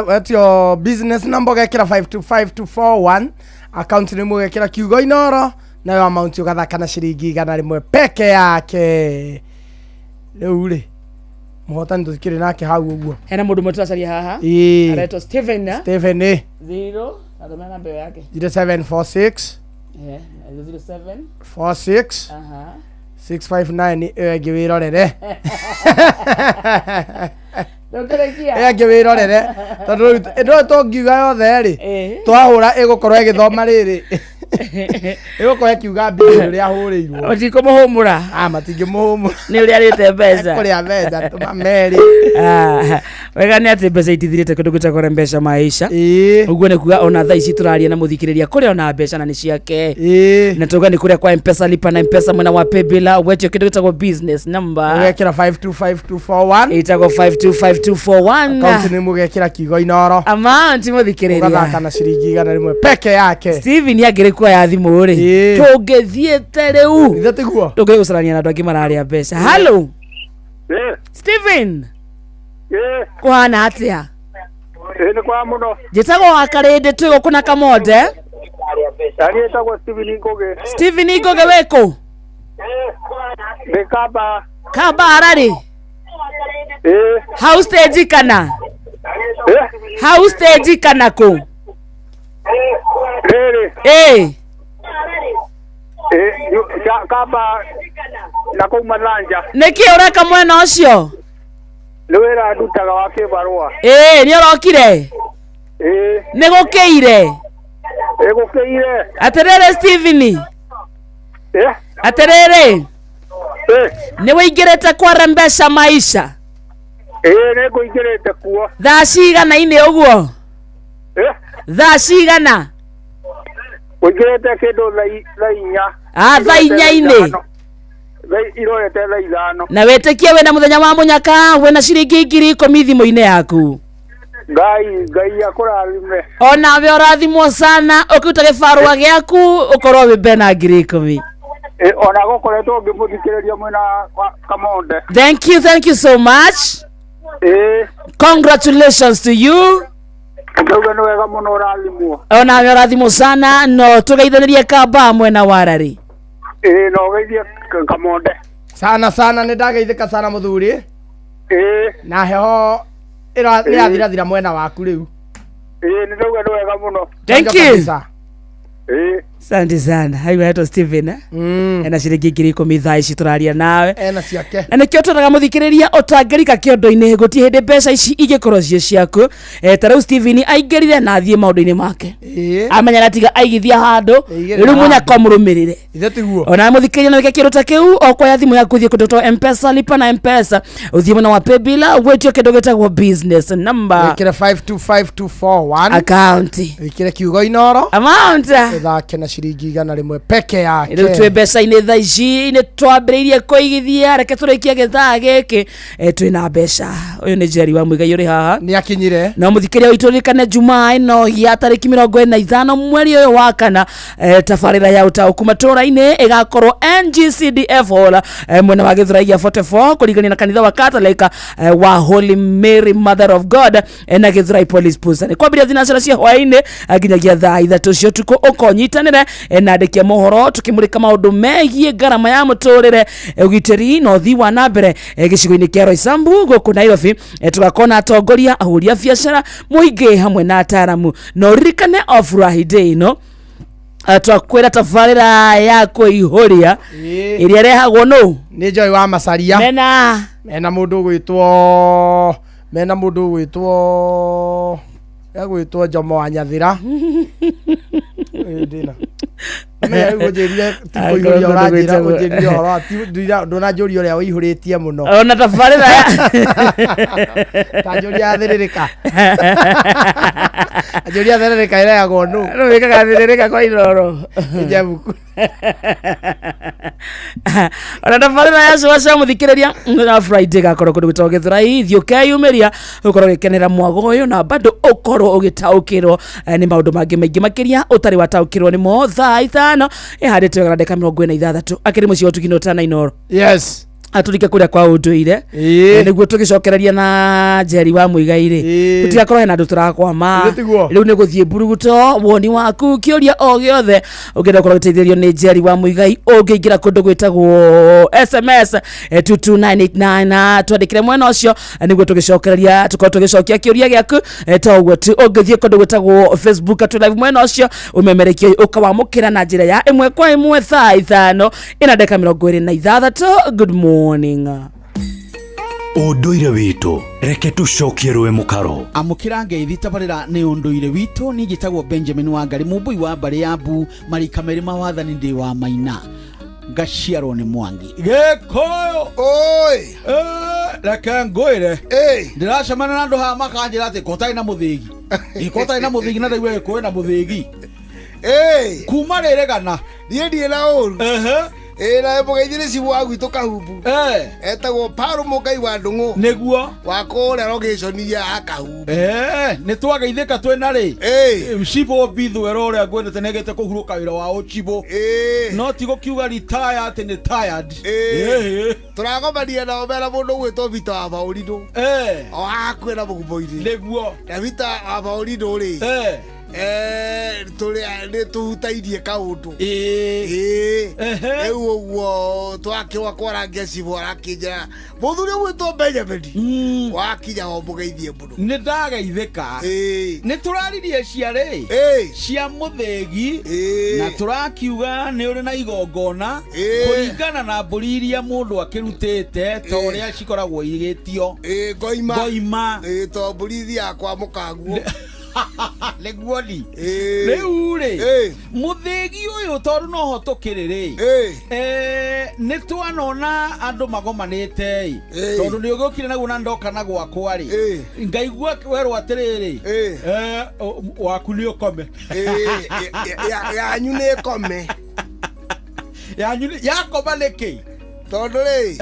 wetio business number ũgekĩra 525241 account name ũgekĩra kiugo Inoro nayo amount ũgathaka na ciringi 100 peke yake. Rĩu rĩ mũhotani tũtikĩrĩ nake hau ũguo. Hena mũndũ ũmwe tũracaria haha Ĩĩ. aretwo Steven eh? Steven ĩ 0 athomera namba ĩyo yake 0746 07 46 aha 659 ĩyo ĩngĩ wĩrorere. Ndũkũrĩkia. Ĩyo ĩngĩ wĩrorere tondũ rĩu ĩno tũngiuga yothe rĩ twahũra ĩgũkorwo ĩgĩthoma rĩrĩ ĩgũkorwo ĩkiuga mbia ũrĩa ahũrĩirwo. Matikũmũhũmũra. Ah, matingĩmũhũmũra. Nĩ ũrĩa arĩte mbeca. Kũrĩa mbeca tũma merĩ. Wega nĩ atĩ mbeca itithirĩte kũndũ gwĩtagwo mbeca maica. Ũguo nĩ kuga ona thaa ici tũraria na mũthikĩrĩria kũrĩa ona mbeca na nĩ ciake. Na tuga nĩ kũrĩa kwa Mpesa lipa na Mpesa mwena wa paybill wetio kĩndũ gĩtagwo business number. Ũgekĩra 525241 ĩtagwo 525241 Account name ũgekĩra kiugo Inoro. Amount mũthikĩrĩria. Ũgathaka na ciringi 100 peke yake. Steven angĩrĩ kuoya thimũ rĩ tũngĩthiĩte rĩu ithe tiguo tũngĩthiĩ gũcarania na andũ angĩ mararĩa mbeca. Hello Steven, kũhana atĩa? Nĩ kwa mũno. Njĩtagwo wa Karĩndĩ twĩ gũkũ na Kamonde. Naniĩ njĩtagwo Steven Ngũgĩ. Steven Ngũgĩ wĩkũ? Ndĩ Kamba. Kamba Harare? Hau stage kana? Hau stage kana kũ? Rĩrĩ. Ĩ. Kamba na kũu Mathanja. Nĩkĩ ũreka mwena ũcio? Nĩ wĩra ndutaga wa kĩbarũa. Ĩ nĩ ũrokire? Ĩ. Nĩ gũkĩire? Ĩ gũkĩire. Atĩrĩrĩ Steven. Atĩrĩrĩ. Nĩ wĩingĩrĩte kwa mbeca maica? Ĩ nĩ ngũingĩrĩte kuo. Thaa cigana-inĩ ũguo? Thaa cigana? Ũingĩrĩte kĩndũ thaa inya. Ah, thaa inya-inĩ. Irorete thaa 5. Na wĩtĩkie wĩna mũthenya wa mũnyaka wĩna ciringi 10,000 thimũ-inĩ yaku. Ngai Ngai akũrathime. Onawe ũrathimwo sana ũkĩruta gĩbarũa gĩaku ũkorwo wĩ mbere na 10,000. Ona gũkoretwo ngĩmũthikĩrĩria mwena wa Kamonde. Thank you, thank you so much. Ĩĩ. Congratulations to you. Ndauga nĩ wega mũno ũrathimwo. Onawe ũrathimwo sana, no tũgeithanirie kamba mwena wa rari. Ĩĩ, na ũgeithie Kamonde. Sana sana nĩ ndageithĩka sana mũthuri. Ĩĩ. Na heho ĩra nĩ yathirathira mwena waku rĩu. Ĩĩ, nĩ ndauga nĩ wega mũno. Thank you. Ĩĩ. Asante sana. Haiwa hetwo Steven, eh? Ena ciringi 10,000 thaa ici tũraria nawe. Ena ciake. Na nĩkĩo twĩraga mũthikĩrĩria ũtangĩrika kĩondo-inĩ gũtirĩ hĩndĩ mbeca ici ingĩkorwo ciĩ ciaku. Ta rĩu Steven aingĩrire na athiĩ maũndũ-inĩ make. Amenya natiga aigithia handũ, Aigĩrĩra rĩu mũnyaka handũ. ũmũrũmĩrĩre. Ithe tiguo. Ona mũthikĩrĩria no wĩke kĩndũ ta kĩu, okoya thimũ yaku ũthiĩ kũndũ ta Mpesa, lipa na Mpesa, ũthiĩ mwena wa paybill, wĩtio kĩndũ gĩtagwo business number. Wĩkĩre 525241. Account. Wĩkĩre kiugo Inoro. Amount. Ũthake na ciringi 100 peke yake. Rĩu twĩ mbeca-inĩ thaa ici nĩ twambĩrĩirie kũigithia, reke tũrĩkie gĩthaa gĩkĩ, twĩna mbeca. Ũyũ nĩ Jerry wa Muigai ũrĩ haha. Nĩ akinyire. No mũthikĩrĩria witũ ririkane Jumaa ĩno ya tarĩki 45 mweri ũyũ wa kana, tabarĩra ya ũtaũku matũũra-inĩ ĩgakorwo NGCDF Hall, mwena wa Gĩthũrai gĩa 44 kũringania na kanitha wa Catholic, wa Holy Mary Mother of God, na Gĩthũrai Police Post. Nĩ kwambĩrĩria thinacara cia hwaĩ-inĩ, nginyagia thaa 3 cia ũtukũ. Ũkonyitanĩre, na andĩki a mohoro tũkĩmũrĩka maũndũ megiĩ ngarama ya mũtũrĩre, ũgitĩri na ũthii wa na mbere, gĩcigo-inĩ kĩa Roysambu gũkũ Nairobi. Tũgakorwo na atongoria, ahũri a biacara, mũingĩ hamwe na ataramu. Na ũririkane o Friday ĩno, twakwĩra tabarĩra ya kũihũria ĩrĩa ĩrehagwo nũ? Nĩ Joy wa Macaria. Mena mũndũ ũgwĩtwo, mena mũndũ ũgwĩtwo, egwĩtwo Jomo wa Nyathira. Ĩĩ, ndĩna. Menya rĩu ũnjĩrire ti kũihũria ũranjĩra, ũnjĩrire ũhoro wa ndũnanjũria ũrĩa ũihũrĩtie mũno. Ona tabarĩra ya Ta njũria ya thĩrĩrĩka. Njũria thĩrĩrĩka ĩrehagwo nũ? Rĩu wĩkaga thĩrĩrĩka kwa Inoro. Nĩ Njebuku. Ona tabarĩra ya cũa cia mũthikĩrĩria na Friday gakorwo kũndũ gwĩtagwo Gĩthũrai, thiĩ ũkeyumĩria ũkorwo ũgĩkenera mwago ũyũ na bado ũkorwo ũgĩtaũkĩrwo, nĩ maũndũ mangĩ maingĩ makĩria ũtarĩ wataũkĩrwo nĩmo. Thaa 5 ĩhandĩte wega na ndagĩka 46 akĩrĩ mũciĩ wa ũtugi na ũtana Inoro. Yes. Atũrike kũrĩa kwa ũndũire. Nĩguo tũgĩcokereria na Njeri wa Muigai rĩ, tũtigakorwo hena andũ tũrakwama. Ithe tiguo. Rĩu nĩ gũthiĩ mburuguto, woni waku, kĩũria o gĩothe ũngĩenda gũkorwo ũgĩteithĩrĩrio nĩ Njeri wa Muigai, ũngĩingĩra kũndũ gwĩtagwo SMS, 22989 na twandĩkĩre mwena ũcio, nĩguo tũgĩcokereria tũkorwo tũgĩcokia kĩũria gĩaku. To ũguo tu, ũngĩthiĩ kũndũ gwĩtagwo Facebook atũ live mwena ũcio ũmemerekie ũkawamũkĩra na njĩra ya ĩmwe kwa ĩmwe thaa 5 ĩna ndagĩka 26. Good morning. Ũndũire witũ reke tũcokie rũĩ mũkaro. Amũkĩra ngeithi tabarĩra nĩ ũndũire witũ. Niĩ njĩtagwo Benjamin Wangari, mũmbũi wa mbarĩ ya mbu, marika merĩ ma wathani, ndĩ wa maina, ngaciarwo nĩ Mwangi Gĩkũyũ. Oi. Reke ngwĩre, ndĩracemania na andũ haha makanjĩra atĩ kotarĩ na mũthĩgi, kotarĩ na mũthĩgi, na ndaigua Gĩkũyũ na mũthĩgi kuma rĩrĩ gana. Niĩ ndirĩ na ũru. Ĩĩ, na mũgeithie nĩ cibũ wa gwitũ Kahumbu. Etagwo Paul Mũngai wa Ndũng'ũ. Nĩguo. Wa kũrĩa location ya Kahumbu. Nĩ twageithĩka twĩna rĩ cibũ Mbithwero ũrĩa ngwendete nĩagĩte kũhurũka wĩra wa ũcibũ, no ti gũkiuga retire atĩ nĩ tired. Tũragomania nao mena mũndũ ũgwĩtwo Vita wa Baũrinũ. O hakuhĩ na mũgumo-inĩ. Nĩguo. Na Vita wa Baũrinũ rĩ, nĩ tũhutairie kaũndũ. Rĩu ũguo twakĩwa kwarangia cibũ arakĩnjĩra mũthuri ũgwĩtwo Benjamin wakinya ho mũgeithie mũno. Nĩ ndageithĩka. Nĩ tũraririe ciarĩ cia mũthĩgi na tũrakiuga nĩ ũrĩ na igongona kũringana na mbũri iria mũndũ akĩrutĩte ta ũrĩa cikoragwo igĩtio. Ngoima. Ngoima. To mbũri ithiaga kwa mũkaguo. Nĩguo ni rĩu rĩ mũthĩgi ũyũ tondũ noho tũkĩrĩ rĩ, nĩ twanona andũ magomanĩte ĩ, tondũ nĩ ũgĩũkire naguo na ndoka na gwakwa rĩ, ngaigua werwo atĩrĩrĩ, waku nĩ ũkome. Yanyu nĩ ĩkome. Yanyu yakoma nĩkĩ? Tondũ rĩ,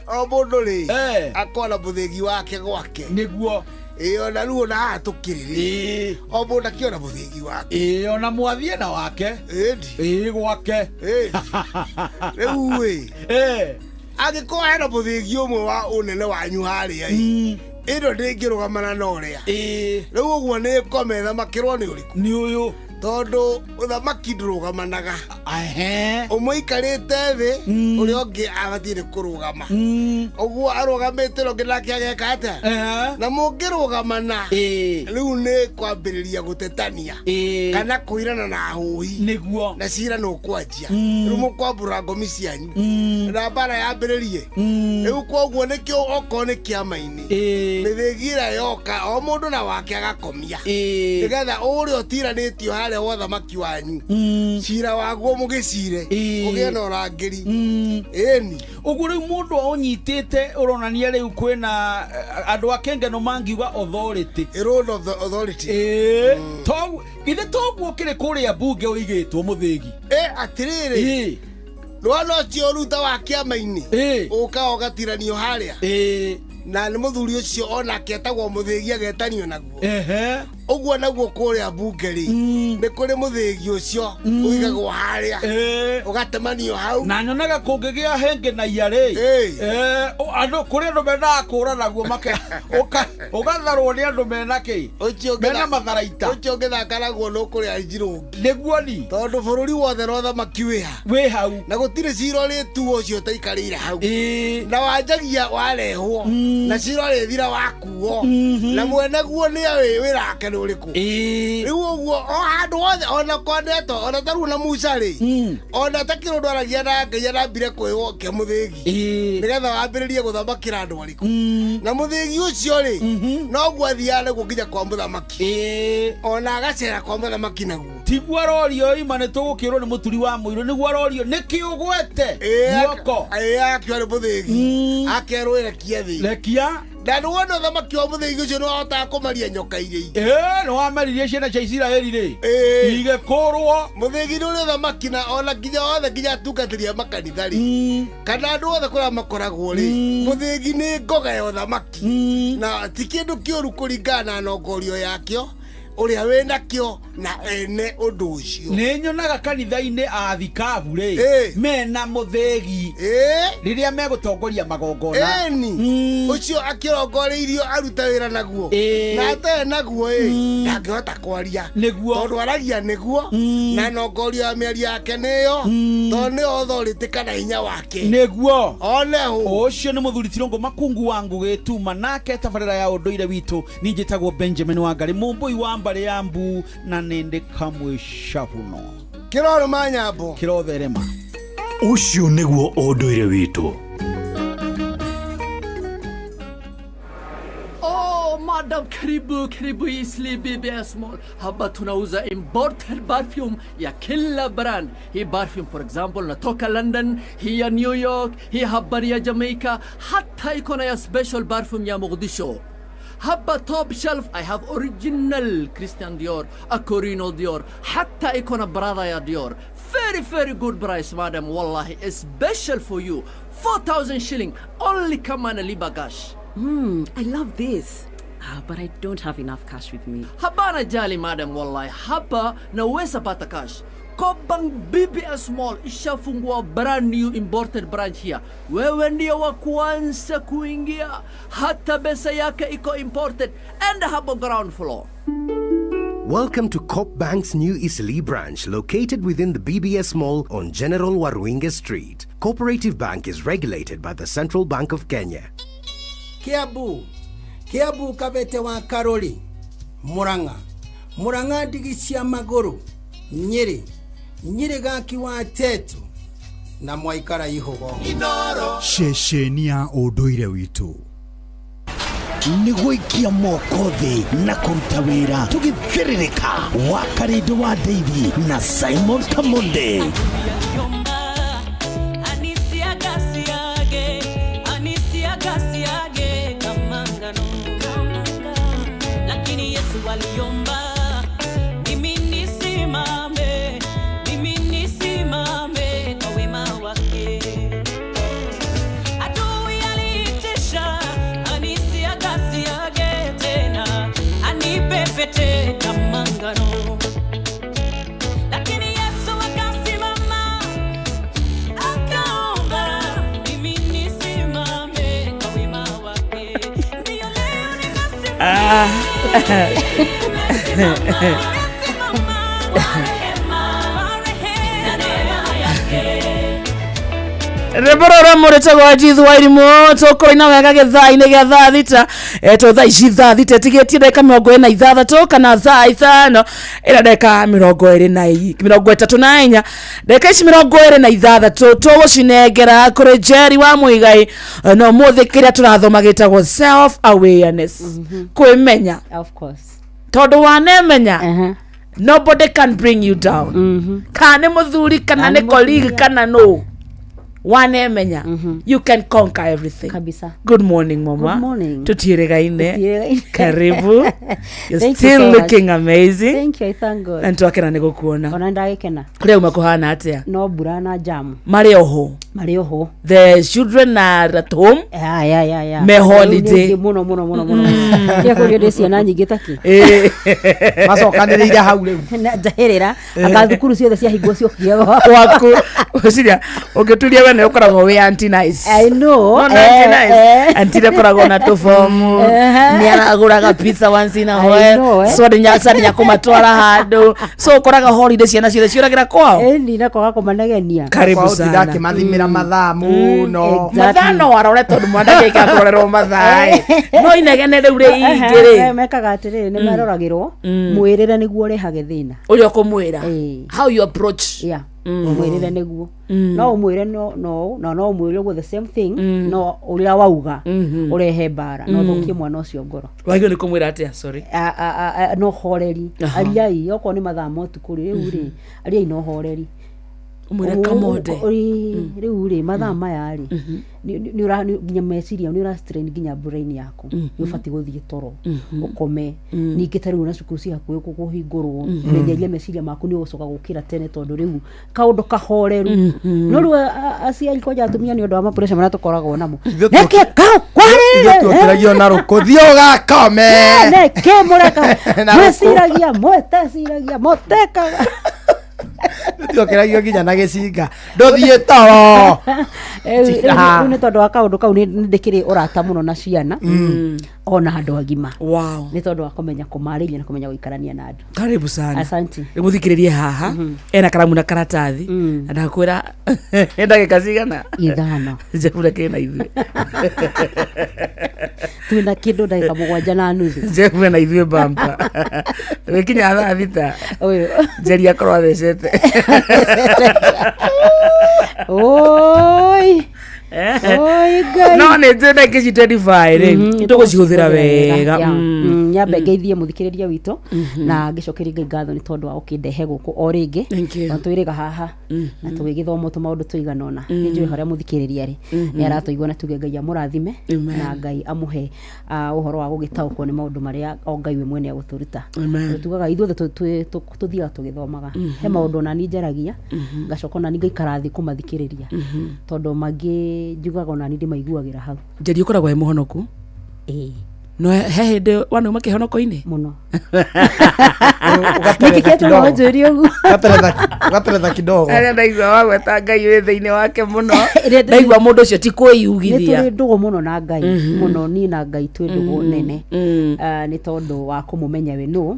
o mũndũ rĩ akona mũthĩgi wake gwake. Nĩguo. Ĩĩ, ona rĩu ona haha tũkĩrĩ rĩ, o mũndũ akĩona mũthĩgi wake. Ĩĩ, ona mwathiĩ na wake. Ĩĩ, gwake. Rĩu ĩ, Angĩkorwo hena mũthĩgi ũmwe wa ũnene wanyu harĩa ĩ, ĩno ndĩngĩrũgamana na ũrĩa. Rĩu ũguo nĩ kome thamakĩrwo nĩ ũrĩkũ? Nĩ ũyũ. Tondũ ũthamaki ndũrũgamanaga. Ũmwe aikarĩte thĩ, ũrĩa ũngĩ abatiĩ nĩ kũrũgama. Ũguo arũgamĩte ũrĩa ũngĩ nake ageka atĩa? Na mũngĩrũgamana, rĩu nĩ kwambĩrĩria gũtetania kana kũirana na ahũhi. Nĩguo. Na cira nĩ ũkwanjia. Rĩu mũkwambũra ngomi cianyu. Na mbara yambĩrĩrie. Rĩu koguo nĩkĩo okorwo nĩ kĩama-inĩ, mĩthĩgi ĩrĩa yoka o mũndũ na wake agakomia. Nĩgetha ũrĩa ũtiranĩtio harĩa wa ũthamaki wanyu, cira waguo mũgĩcire, ũgĩe na ũrangĩri. Ĩni. Ũguo rĩu mũndũ aũnyitĩte ũronania rĩu kwĩna andũ a kengeno mangiuga authority. Role of the authority. Githĩ toguo kĩrĩ kũrĩa mbunge ũigĩtwo mũthĩgi? Atĩrĩrĩ, nĩwona ũcio ũruta wa kĩama-inĩ ũkaga ũgatiranio harĩa, na nĩ mũthuri ũcio onake etagwo mũthĩgi agetanio naguo. Ũguo naguo kũrĩa mbunge rĩ, nĩ kũrĩ mũthĩgi ũcio ũigagwo harĩa, ũgatemanio hau. Na nyonaga kũngĩgĩa henge na iya rĩ, andũ kũrĩ andũ mendaga kũra naguo ũgatharwo nĩ andũ mena kĩ, mena matharaita. Ũcio ũngĩthaka naguo nĩ ũkũrĩa njirũngi. Nĩguo ni. Tondũ bũrũri wothe na ũthamaki wĩ ha? Wĩ hau. Na gũtirĩ cira ũrĩtuo ũcio ũtaikarĩire hau. Na wanjagia warehwo, na cira ũrĩthira wakuo, na mwene guo nĩ wĩra wake nĩ ũrĩkũ. Rĩu ũguo o handũ hothe ona kondetwo ona ta rĩu na Musa rĩ, ona ta kĩrũndũ aragia na Ngai arambire kwĩrwo ke mũthĩgi, nĩgetha wambĩrĩrie gũthamakĩra andũ arĩkũ. Na mũthĩgi ũcio rĩ, noguo athiaga naguo nginya kwa mũthamaki, ona agacera kwa mũthamaki naguo. Tiguo arorio ima nĩ tũgũkĩrwo nĩ mũturi wa mũirũ, nĩguo arorio nĩkĩ ũgwete guoko. Akiwa nĩ mũthĩgi, akerwo rekia thĩ. Rekia. Na nĩ wona ũthamaki wa mũthĩgi ũcio nĩ wahotaga kũmaria nyoka iria ingĩ. Nĩ wameririe ciana cia Isiraeli rĩ, igĩkũrwo. Mũthĩgi nĩ ũrĩ ũthamaki na ona nginya othe nginya atungatĩri a makanitha rĩ, kana andũ othe kũrĩa makoragwo rĩ, mũthĩgi nĩ ngoga ya ũthamaki. Na ti kĩndũ kĩũru kũringana na nongorio yakĩo, ũrĩa wĩnakĩo na ene ũndũ ũcio. Nĩ nyonaga kanitha-inĩ athikabu rĩ, mena mũthĩgi rĩrĩa megũtongoria magongona. Ĩni. Ũcio akĩrongoreirio aruta wĩra naguo, na atarĩ naguo ĩ, ndangĩhota kwaria. Nĩguo. Tondũ aragia nĩguo, na nongorio ya mĩario yake nĩyo, tondũ nĩyo authority kana hinya wake. Nĩguo. One hũ. Ũcio nĩ mũthuri Tirũngũ Makungu wa Ngũgĩtuma, nake tabarĩra ya ũndũire witũ. Niĩ njĩtagwo Benjamin Wangari, mũmbũi wa mbarĩ ya mbu, na nĩndĩ kamwe cabuno. Kĩrorũ ma nyambo. Kĩrotherema. Ũcio nĩguo ũndũire witũ. Oh, madam, karibu, karibu Eastleigh BBS Mall. Hapa tunauza imported perfume ya kila brand. Hii perfume for example natoka London, hii ya New York, hii hapa ya Jamaica, hata iko na ya special perfume ya Mogadishu. Hapa top shelf I have original Christian Dior, Acorino Dior, hatta iko na Prada ya Dior. Very very good price madam, wallahi, special for you. 4,000 shilling only kama nalipa cash. I love this. But I don't have enough cash with me. Hapana jali madam, wallahi, hapa naweza pata cash. Co-op Bank BBS Mall ishafungua brand new imported branch here. Wewe ndio wa kwanza kuingia. Hata pesa yake iko imported and hapo ground floor. Welcome to Co-op Bank's new Eastleigh branch located within the BBS Mall on General Waruinge Street. Cooperative Bank is regulated by the Central Bank of Kenya. Kiambu, Kiambu Kabete wa Karoli, Murang'a, Murang'a ndigi cia magũrũ, Nyĩrĩ, Nyĩrĩ gaki wa Tetu na mwaikara ihugo. Ceceni ya ũndũire witũ. Nĩ gũikia moko thĩ na kũruta wĩra tũgĩthĩrĩrĩka wa Karĩndũ wa Ndeithi na Simon Kamonde. Lakini Yesu aliomba, mimi nisimame, mimi nisimame kwa wema wake. Adui aliitisha, anisiagasiage tena, anipepete kama ngano. Lakini Yesu akasimama, akaomba, mimi nisimame. Ah. Rwĩmbo rũrũ mũrĩtagwo Edith Wairimu tũkũina wega gĩthaa-inĩ gĩa thaa thita. Tũ thaa ici thaa thita ĩtigĩtie ndagĩka 46 kana thaa ithano ĩna ndagĩka 34, ndagĩka ici 26 tũgũcinengera kũrĩ Jerry wa Mũigai. No ũmũthĩ kĩrĩa tũrathoma gĩtagwo self awareness, kwĩmenya. Of course. Tondũ wanemenya, nobody can bring you down, kana nĩ mũthuri kana nĩ colleague kana no wanemenya, you can conquer everything. Kabisa. Good morning, mama. Good morning. Tutiĩrĩgaine. Tũtiĩrĩgaine. Karibu. You're Thank you still so much. looking amazing. Thank you, I thank God. Na nĩtwakena nĩ gũkuona. Ona ndagĩkena. Kũrĩa uma kũhana atĩa? No mbura na jam. Marĩ oho? Marĩ oho. The children are at home. Ya. Me holiday. Rĩu nĩ mũno mũno mũno mũno. Ndia kũria ndĩ ciana nyingĩ takĩ. Macokanĩrĩire hau rĩu. Na njahĩrĩra anga thukuru ciothe ciahingwo ciokire Gwaku. Ũciria ũngĩturia we nĩ ũkoragwo wĩ anti nice. I know. No, no, auntie nice. Eh. Auntie nĩakoragwo na tũbomu, nĩaragũraga pizza once in a I while. know, eh. So nĩnya kũmatwara handũ, so ũkoraga holiday ciana ciothe ciũragĩra kwao. Ĩni na kwaga kũmanegenia. Karibu Kwa ũtinda sana. akĩmathimĩra mathaa mũno. Mathaa no arore tondũ mwana ndangĩka kũrorerwo mathaa ĩ. No inegene rĩu rĩ ingĩ rĩ. Mekaga atĩrĩrĩ, nĩ maroragĩrwo Mm. mwĩrĩre nĩguo ũrehage thĩna. Ũrĩa ũkũmwĩra, how you approach. Yeah. Mm. Mwĩrĩre nĩguo. Mm. No ũmwĩre no no no no ũmwĩre ũguo the same thing, Mm. no ũrĩa wauga ũrehe mbara no ũthũkie mwana ũcio ngoro. Wagĩrĩirwo nĩ kũmwĩra atĩa? Sorry. No horeri. Ariai okorwo nĩ mathaa ma ũtukũ rĩ, rĩu rĩ, ariai no horeri. Ũmwĩre kamonde. Rĩu rĩ, mathaa maya rĩ, nĩ nginya meciria nĩ ũra strain nginya brain yaku, nĩ ũbatiĩ gũthiĩ toro, ũkome. Ningĩ ta rĩu na cukuru ci hakuhĩ kũhingũrwo, menyeria meciria maku nĩ ũgũcoka gũkĩra tene tondũ rĩu kaũndũ kahoreru. No rĩu aciari kwanja atumia nĩ ũndũ wa mapressure marĩa tũkoragwo namo. Nĩkĩ kau Ithuĩ tuokĩragio na rũkũ, thiĩ ũgakome. Nĩkĩ mũreka Na rũkũ. mwĩciragia mwĩteciragia mũtekaga. Tuokĩragio nginya na gĩcinga, ndũthiĩ toro. Rĩu nĩ tondũ wa kaũndũ kau nĩ ndĩkĩrĩ ũrata mũno na ciana ona andũ agima. Wow. Nĩ tondũ wa kũmenya kũmarĩria na kũmenya gũikarania na andũ. Karibu sana. Asante. Rĩu mũthikĩrĩrie haha ena karamu na karatathi na ndakwĩra nĩ ndagĩka cigana? 5. Njebura kĩna ithuĩ. Twĩna kĩndũ ndagĩka 7.5. Njebura na ithuĩ bampa tũgĩkinya thaa thita. Ũyũ. Njeri akorwo athecete. Oi. Oi Ngai. No nĩ njũĩ ndagĩka ici 25 rĩ tũgũcihũthĩra wega. Yeah. Nyambe ngeithie mũthikĩrĩria witũ na ngĩcokerie Ngai ngatho nĩ tondũ wa gũkĩndehe gũkũ o rĩngĩ. Thank you. Na twĩrĩga haha na tũgĩgĩthoma tũmaũndũ tũigana ũna. Nĩ njũĩ harĩa mũthikĩrĩria rĩ nĩ aratũigua na tuge Ngai amũrathime Amen. na Ngai amũhe ũhoro wa gũgĩtaũkwo nĩ maũndũ marĩa o Ngai we mwene agũtũruta. Amen. Tugaga ithuothe tũthiaga tũgĩthomaga. He maũndũ onani njaragia ngacoka onani ngaikara thĩ kũmathikĩrĩria tondũ mangĩ njugaga onani ndĩmaiguagĩra hau. Njeri ũkoragwo wĩ mũhonoku? Ĩĩ. No he hĩndĩ wanauma kĩhonoko-inĩ? Mũno. Nĩkĩ kĩatũma ũnjũrie ũguo? Ũgateretha kidogo. Arĩa ndaigua wagweta Ngai wĩ thĩinĩ wake mũno, ndaigua mũndũ ũcio ti kwĩyugithia. Nĩ tũrĩ ndũgũ mũno na Ngai mũno, niĩ na Ngai twĩ ndũgũ nene. Nĩ tondũ wa kũmũmenya we nũ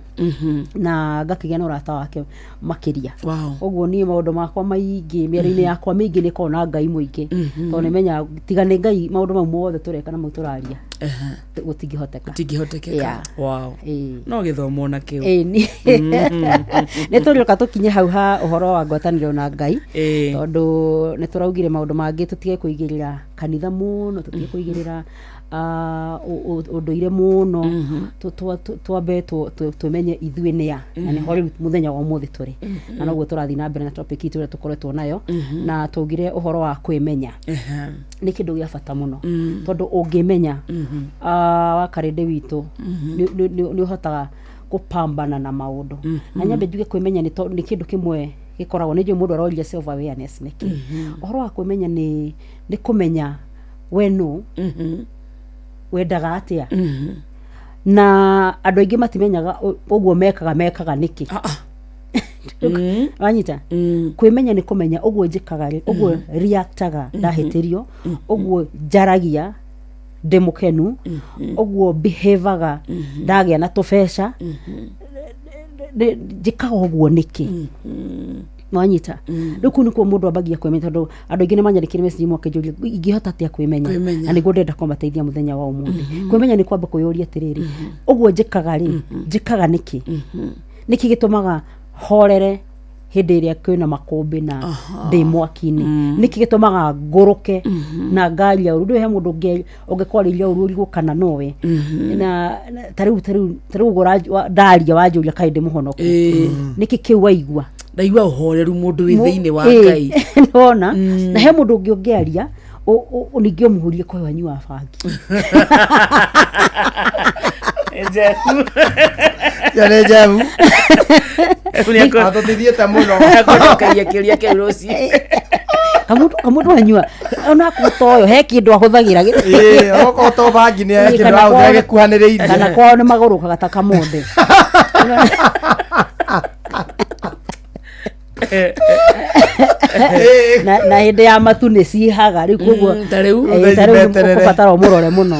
na ngakĩgĩa na ũrata wake makĩria. Ũguo niĩ maũndũ makwa maingĩ mĩario-inĩ yakwa mĩingĩ nĩ ĩkoragwo na Ngai mũingĩ, tondũ nĩmenyaga tiga nĩ Ngai maũndũ mau mothe tũreka na mau tũraria gũtingĩhoteka. Gũtingĩhotekeka. Yeah. Wow. Ĩĩ. No gĩthomo na kĩu. Ĩni. Nĩ tũrĩũka tũkinye hau ha ũhoro wa ngwatanĩro na Ngai, tondũ nĩ tũraugire maũndũ mangĩ tũtige kũigĩrĩra kanitha mũno, tũtige kũigĩrĩra ũndũire mũno, twambe tũmenye ithuĩ nĩa, na nĩho rĩu mũthenya wa ũmũthĩ tũrĩ, na noguo tũrathiĩ na mbere na topic itũ ĩrĩa tũkoretwo nayo, na twaugire ũhoro wa kwĩmenya nĩ kĩndũ gĩa bata mũno, tondũ ũngĩmenya wa karĩndĩ witũ nĩ ũhotaga kũpambana na maũndũ. Na nyambe njuge kwĩmenya nĩ kĩndũ kĩmwe gĩkoragwo, nĩ njũĩ mũndũ aroria self awareness nĩkĩ. Ũhoro wa kwĩmenya nĩ kũmenya we nũ, wendaga atĩa, na andũ aingĩ matimenyaga ũguo mekaga nĩkĩ. Wanyita? Kwĩmenya nĩ kũmenya ũguo njĩkaga rĩ, ũguo reactaga ndahĩtĩrio, ũguo njaragia Ndĩ mũkenu ũguo behavior ndagĩa na tũbeca, njĩkaga ũguo nĩkĩ? Nwanyita? Rĩu kũu nĩkuo mũndũ ambagia kwĩmenya, tondũ andũ aingĩ nĩ manyandĩkĩire message makĩnjũria ingĩhota atĩa kwĩmenya. Kwĩmenya. Na nĩguo ndĩrenda kũmateithia mũthenya wa ũmũthĩ. Kwĩmenya nĩ kwamba kwĩyũria atĩrĩrĩ, ũguo njĩkaga rĩ, njĩkaga nĩkĩ? Nĩkĩ gĩtũmaga horere hĩndĩ ĩrĩa kwĩna makũmbĩ na ndĩ mwaki-inĩ? Nĩkĩ gĩtũmaga ngũrũke na ngaria ũru? Ndũĩ he mũndũ ũngĩkwarĩria ũru ũrigwo kana nowe. Na tarĩu ũguo ndaria wanjũria kaĩ ndĩ mũhonoku, nĩkĩ kĩu waigua? Ndaigua ũhoreru mũndũ wĩ thĩinĩ wa Ngai. Nona na he mũndũ ũngĩ ũngĩaria ningĩ ũmũhurie kwa wanyua bangi. Ya nĩ njebu atũtithiĩte mũno. Akũcokeria kĩũria kĩu rũciũ. Kamũndũ anyua onakorwo toyo he kĩndũ ahũthagĩra. Ĩĩ, okorwo to bangi nĩ Ĩĩ, kĩndũ kana ahũthĩra gĩkuhanĩrĩirie. Kana kwao nĩ magũrũkaga ta kamonde. Na hĩndĩ ya matu nĩ cihaga rĩu koguo Ta rĩu. Ta rĩu Meterere. ũkũbatara ũmũrore mũno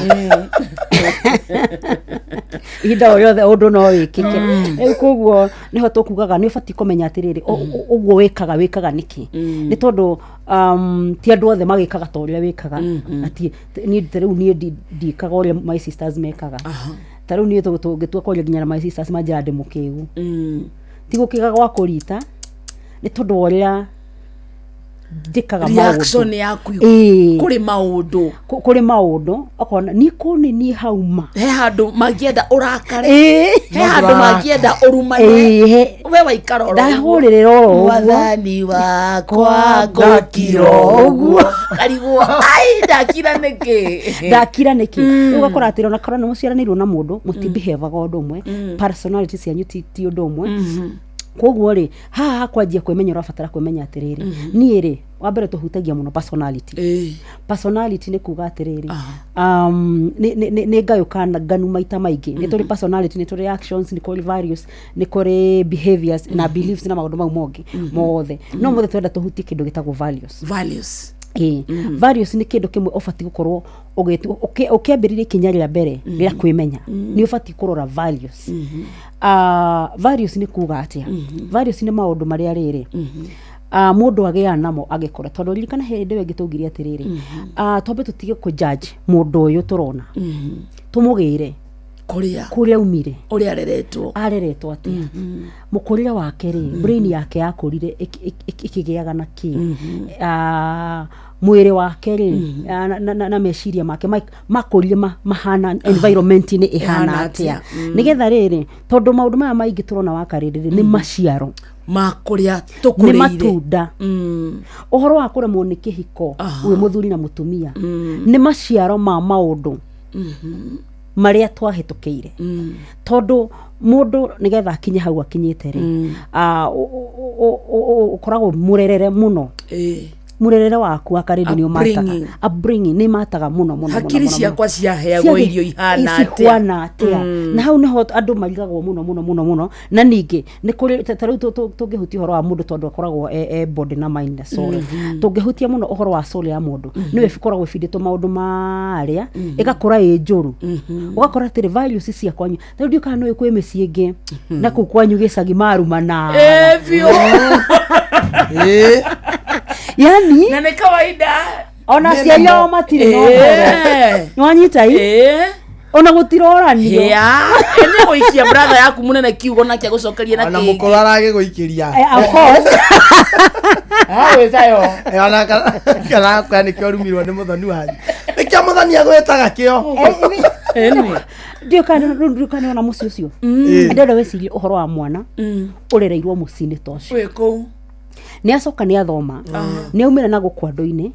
ihinda o rĩothe, ũndũ no wĩkĩke. Rĩu koguo nĩho tũkugaga nĩ ũbatiĩ kũmenya atĩrĩrĩ, ũguo wĩkaga nĩkĩ, nĩ tondũ ti andũ othe magĩkaga ta ũrĩa wĩkaga. Na niĩ ta rĩu niĩ ndiĩkaga ũrĩa my sisters mekaga. Ta rĩu niĩ tũngĩtua kwaria nginya na my sisters manjĩra ndĩ mũkĩgu. Ti gũkĩga gwa kũrita, nĩ tondũ wa ũrĩa njĩkaga maũndũ. Reaction yaku Ĩĩ. kũrĩ maũndũ. Kũrĩ maũndũ okona niĩ kũnĩ niĩ hauma. He handũ mangĩenda ũrakare, Ĩĩ. he handũ mangĩenda ũrumane, we waikara oro ũguo. Ndahũrĩrĩra oro ũguo. Mwathani wakwa, ngũkira ũguo, karigwo ai ndakira nĩkĩ? Ndakira nĩkĩ? Rĩu ũgakora atĩrĩ, ona korwo nĩ mũciaranĩirwo na mũndũ, mũtibehavaga ũndũ ũmwe, personality cianyu ti ũndũ ũmwe. Koguo rĩ, haha hakwanjia kwĩmenya, ũrabatara kwĩmenya atĩrĩrĩ, niĩ rĩ, wa mbere tũhutagia mũno personality. Personality nĩ kuga atĩrĩrĩ, nĩ ngayũkanganu maita maingĩ. Nĩ tũrĩ personality, nĩ tũrĩ actions, nĩ kũrĩ values, nĩ kũrĩ behaviors na beliefs na maũndũ mau mongĩ mothe. No mothe twenda tũhutie kĩndũ gĩtagwo values. Values. Ĩĩ, values nĩ kĩndũ kĩmwe ũbatiĩ gũkorwo ũkĩambĩrĩria ikinya rĩa mbere rĩa kwĩmenya, nĩ ũbatiĩ kũrora values. Values nĩ kuga atĩa? Values nĩ maũndũ marĩa rĩrĩ mũndũ agĩaga namo agĩkũra, tondũ ririkana hĩndĩ ĩyo ĩngĩ twaugire atĩrĩrĩ, twambe tũtige kũ-judge mũndũ ũyũ tũrona, tũmũgĩre kũrĩa kũrĩa aumire, ũrĩa areretwo. Areretwo atĩa, mũkũrĩre wake rĩ, brain yake yakũrire ĩkĩgĩaga na kĩ, mwĩrĩ wake rĩ, na meciria make makũrire mahana environment-inĩ ĩhana Ĩhana atĩa. atĩa. Nĩgetha rĩrĩ, tondũ maũndũ maya maingĩ tũrona wakarĩrĩ nĩ maciaro ma kũrĩa nĩ tũkũrĩire. Matunda. Ũhoro wa kũremwo nĩ kĩhiko wĩ mũthuri na mũtumia nĩ maciaro ma maũndũ marĩa twahĩtũkĩire, tondũ mũndũ nĩgetha akinye hau akinyĩte rĩ, ũkoragwo mũrerere mũno. Mũrerere waku wa karĩndĩ nĩ ũmataga. Upbringing. Upbringing nĩ mataga mũno mũno mũno, Hakiri mũno, mũno. ciakwa ciaheagwo irio ihana atĩa? Cihana atĩa? Na hau nĩho andũ marigagwo mũno mũno mũno mũno. Na ningĩ nĩ kũrĩ ta rĩu tũngĩhutia ũhoro wa mũndũ, tondũ akoragwo e body na mind na soul, tũngĩhutia mũno ũhoro wa soul ya mũndũ, nĩyo ĩkoragwo ĩbindĩtwo maũndũ marĩa ĩgakũra ĩ njũru. Ũgakora atĩrĩ, values cia kwanyu, ta rĩu ndiũ kana nĩũĩ kwĩ mĩciĩ ĩngĩ na kũu kwanyu gĩcagi marumanaga. Ĩĩ, biũ. Yani na nĩ kawaida. Ona aciari ao matirĩ na ũhoro. Nĩwanyita i ona gũtiroranio. Nĩ gũikia brother yaku mũnene kiugo nake agũcokerie na Ona kĩngĩ. mũkũrũ aragĩgũikĩria. Of course. Agwĩtayo. Ona kana akwĩra nĩkĩo ũrumirwo nĩ mũthoni wanyu, nĩkĩo mũthoni agwĩtaga kĩo. Ndiũ kana ona mũciĩ ũcio, ndĩrenda wĩcirie ũhoro wa mwana ũrereirwo mũciĩ-inĩ ta ũcio. Wĩ kũu. Nĩ acoka nĩ athoma, nĩ aumĩra na gũkũ andũ-inĩ,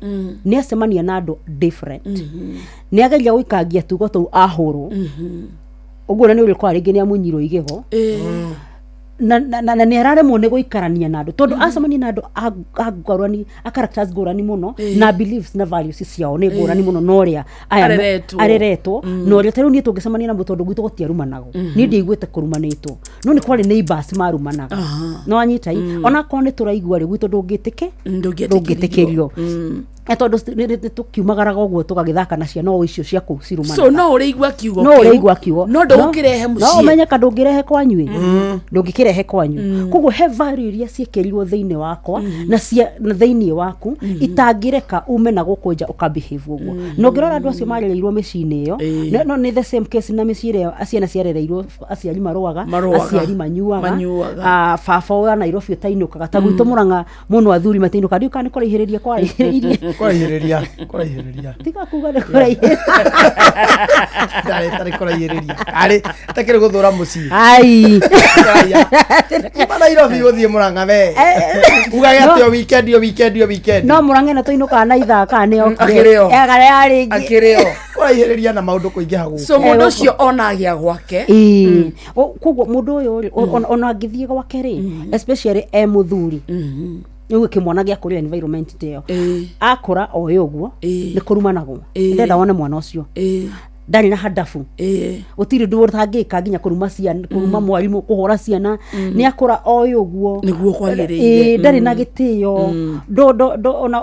nĩ acemania na andũ different, nĩ ageria gũikangia tugo tũu ahũrwo ũguo, na nĩ ũrĩkora rĩngĩ nĩ amunyirwo igego na nĩ araremwo nĩ gũikarania na andũ, tondũ acemania na andũ a ngũrani, a characters ngũrani mũno, na beliefs na values ciao nĩ ngũrani mũno na ũrĩa aya Areretwo. Areretwo na ũrĩa. Ta rĩu niĩ tũngĩcemania na mũndũ, tondũ gwitũ gũtiarumanagwo, niĩ ndiaiguĩte kũrumanĩtwo, no nĩ kwarĩ neighbors marumanaga. No anyita i onakorwo nĩ tũraigua rĩ, gwitũ ndũngĩtĩke, ndũngĩtĩkĩrio. Tondu tukiumagaraga ũguo tũgagĩthaka na ciana o icio cia kũu cirumanaga. So no ũrĩigua kiugo no ũrĩigua kiugo no ndũgũkĩrehe mũciĩ. No ũmenye ka ndũngĩrehe kwanyu ĩ, ndũngĩkĩrehe kwanyu. Koguo he value iria ciĩkĩrirwo thĩinĩ wakwa na cia na thĩinĩ waku itangĩreka ume na gũkũ nja ũkabehave ũguo. Na ũngĩrora andũ acio marereirwo mĩciĩ-inĩ ĩyo, no nĩ the same case na mĩciĩ ĩrĩa ciana ciarereirwo aciari marũaga, aciari manyuaga, baba wa Nairobi ũtainũkaga ta gwitũ Mũrang'a mũno athuri matainũkaga. Ndiũĩ kana nĩ kũraihĩrĩria kwaraihĩrĩirie. Kũraihĩrĩria. Tiga kuga nĩ kũraihĩrĩria. Ndarĩ kũraihĩrĩria. Arĩ takĩrĩ gũthũra mũciĩ. Ai. Kuma Nairobi gũthiĩ Mũrang'a we. Ugage atĩ o weekend, o weekend, o weekend. No Mũrang'a ĩno tũinũkaga na ithaa kana nĩ Akĩrĩ o. Kana yarĩ ĩngĩ. Akĩrĩ o. Kũraihĩrĩria na maũndũ kũingĩha gũkũ. So mũndũ ũcio ona agĩa gwake. Ĩĩ. Koguo mũndũ ũyũ rĩ, ona angĩthiĩ gwake rĩ, especially e mũthuri, rĩu kĩmwana gĩa kũrĩa environment ta ĩyo, akũra oĩ ũguo nĩ kũrumanagwo, ndenda wone mwana ũcio ndarĩ na handabu, gũtirĩ ũndũ ũtangĩka nginya kũruma ciana, kũruma mwarimũ, kũhũra ciana, nĩ akũra oĩ ũguo nĩguo kwagĩrĩire, ndarĩ na gĩtĩo,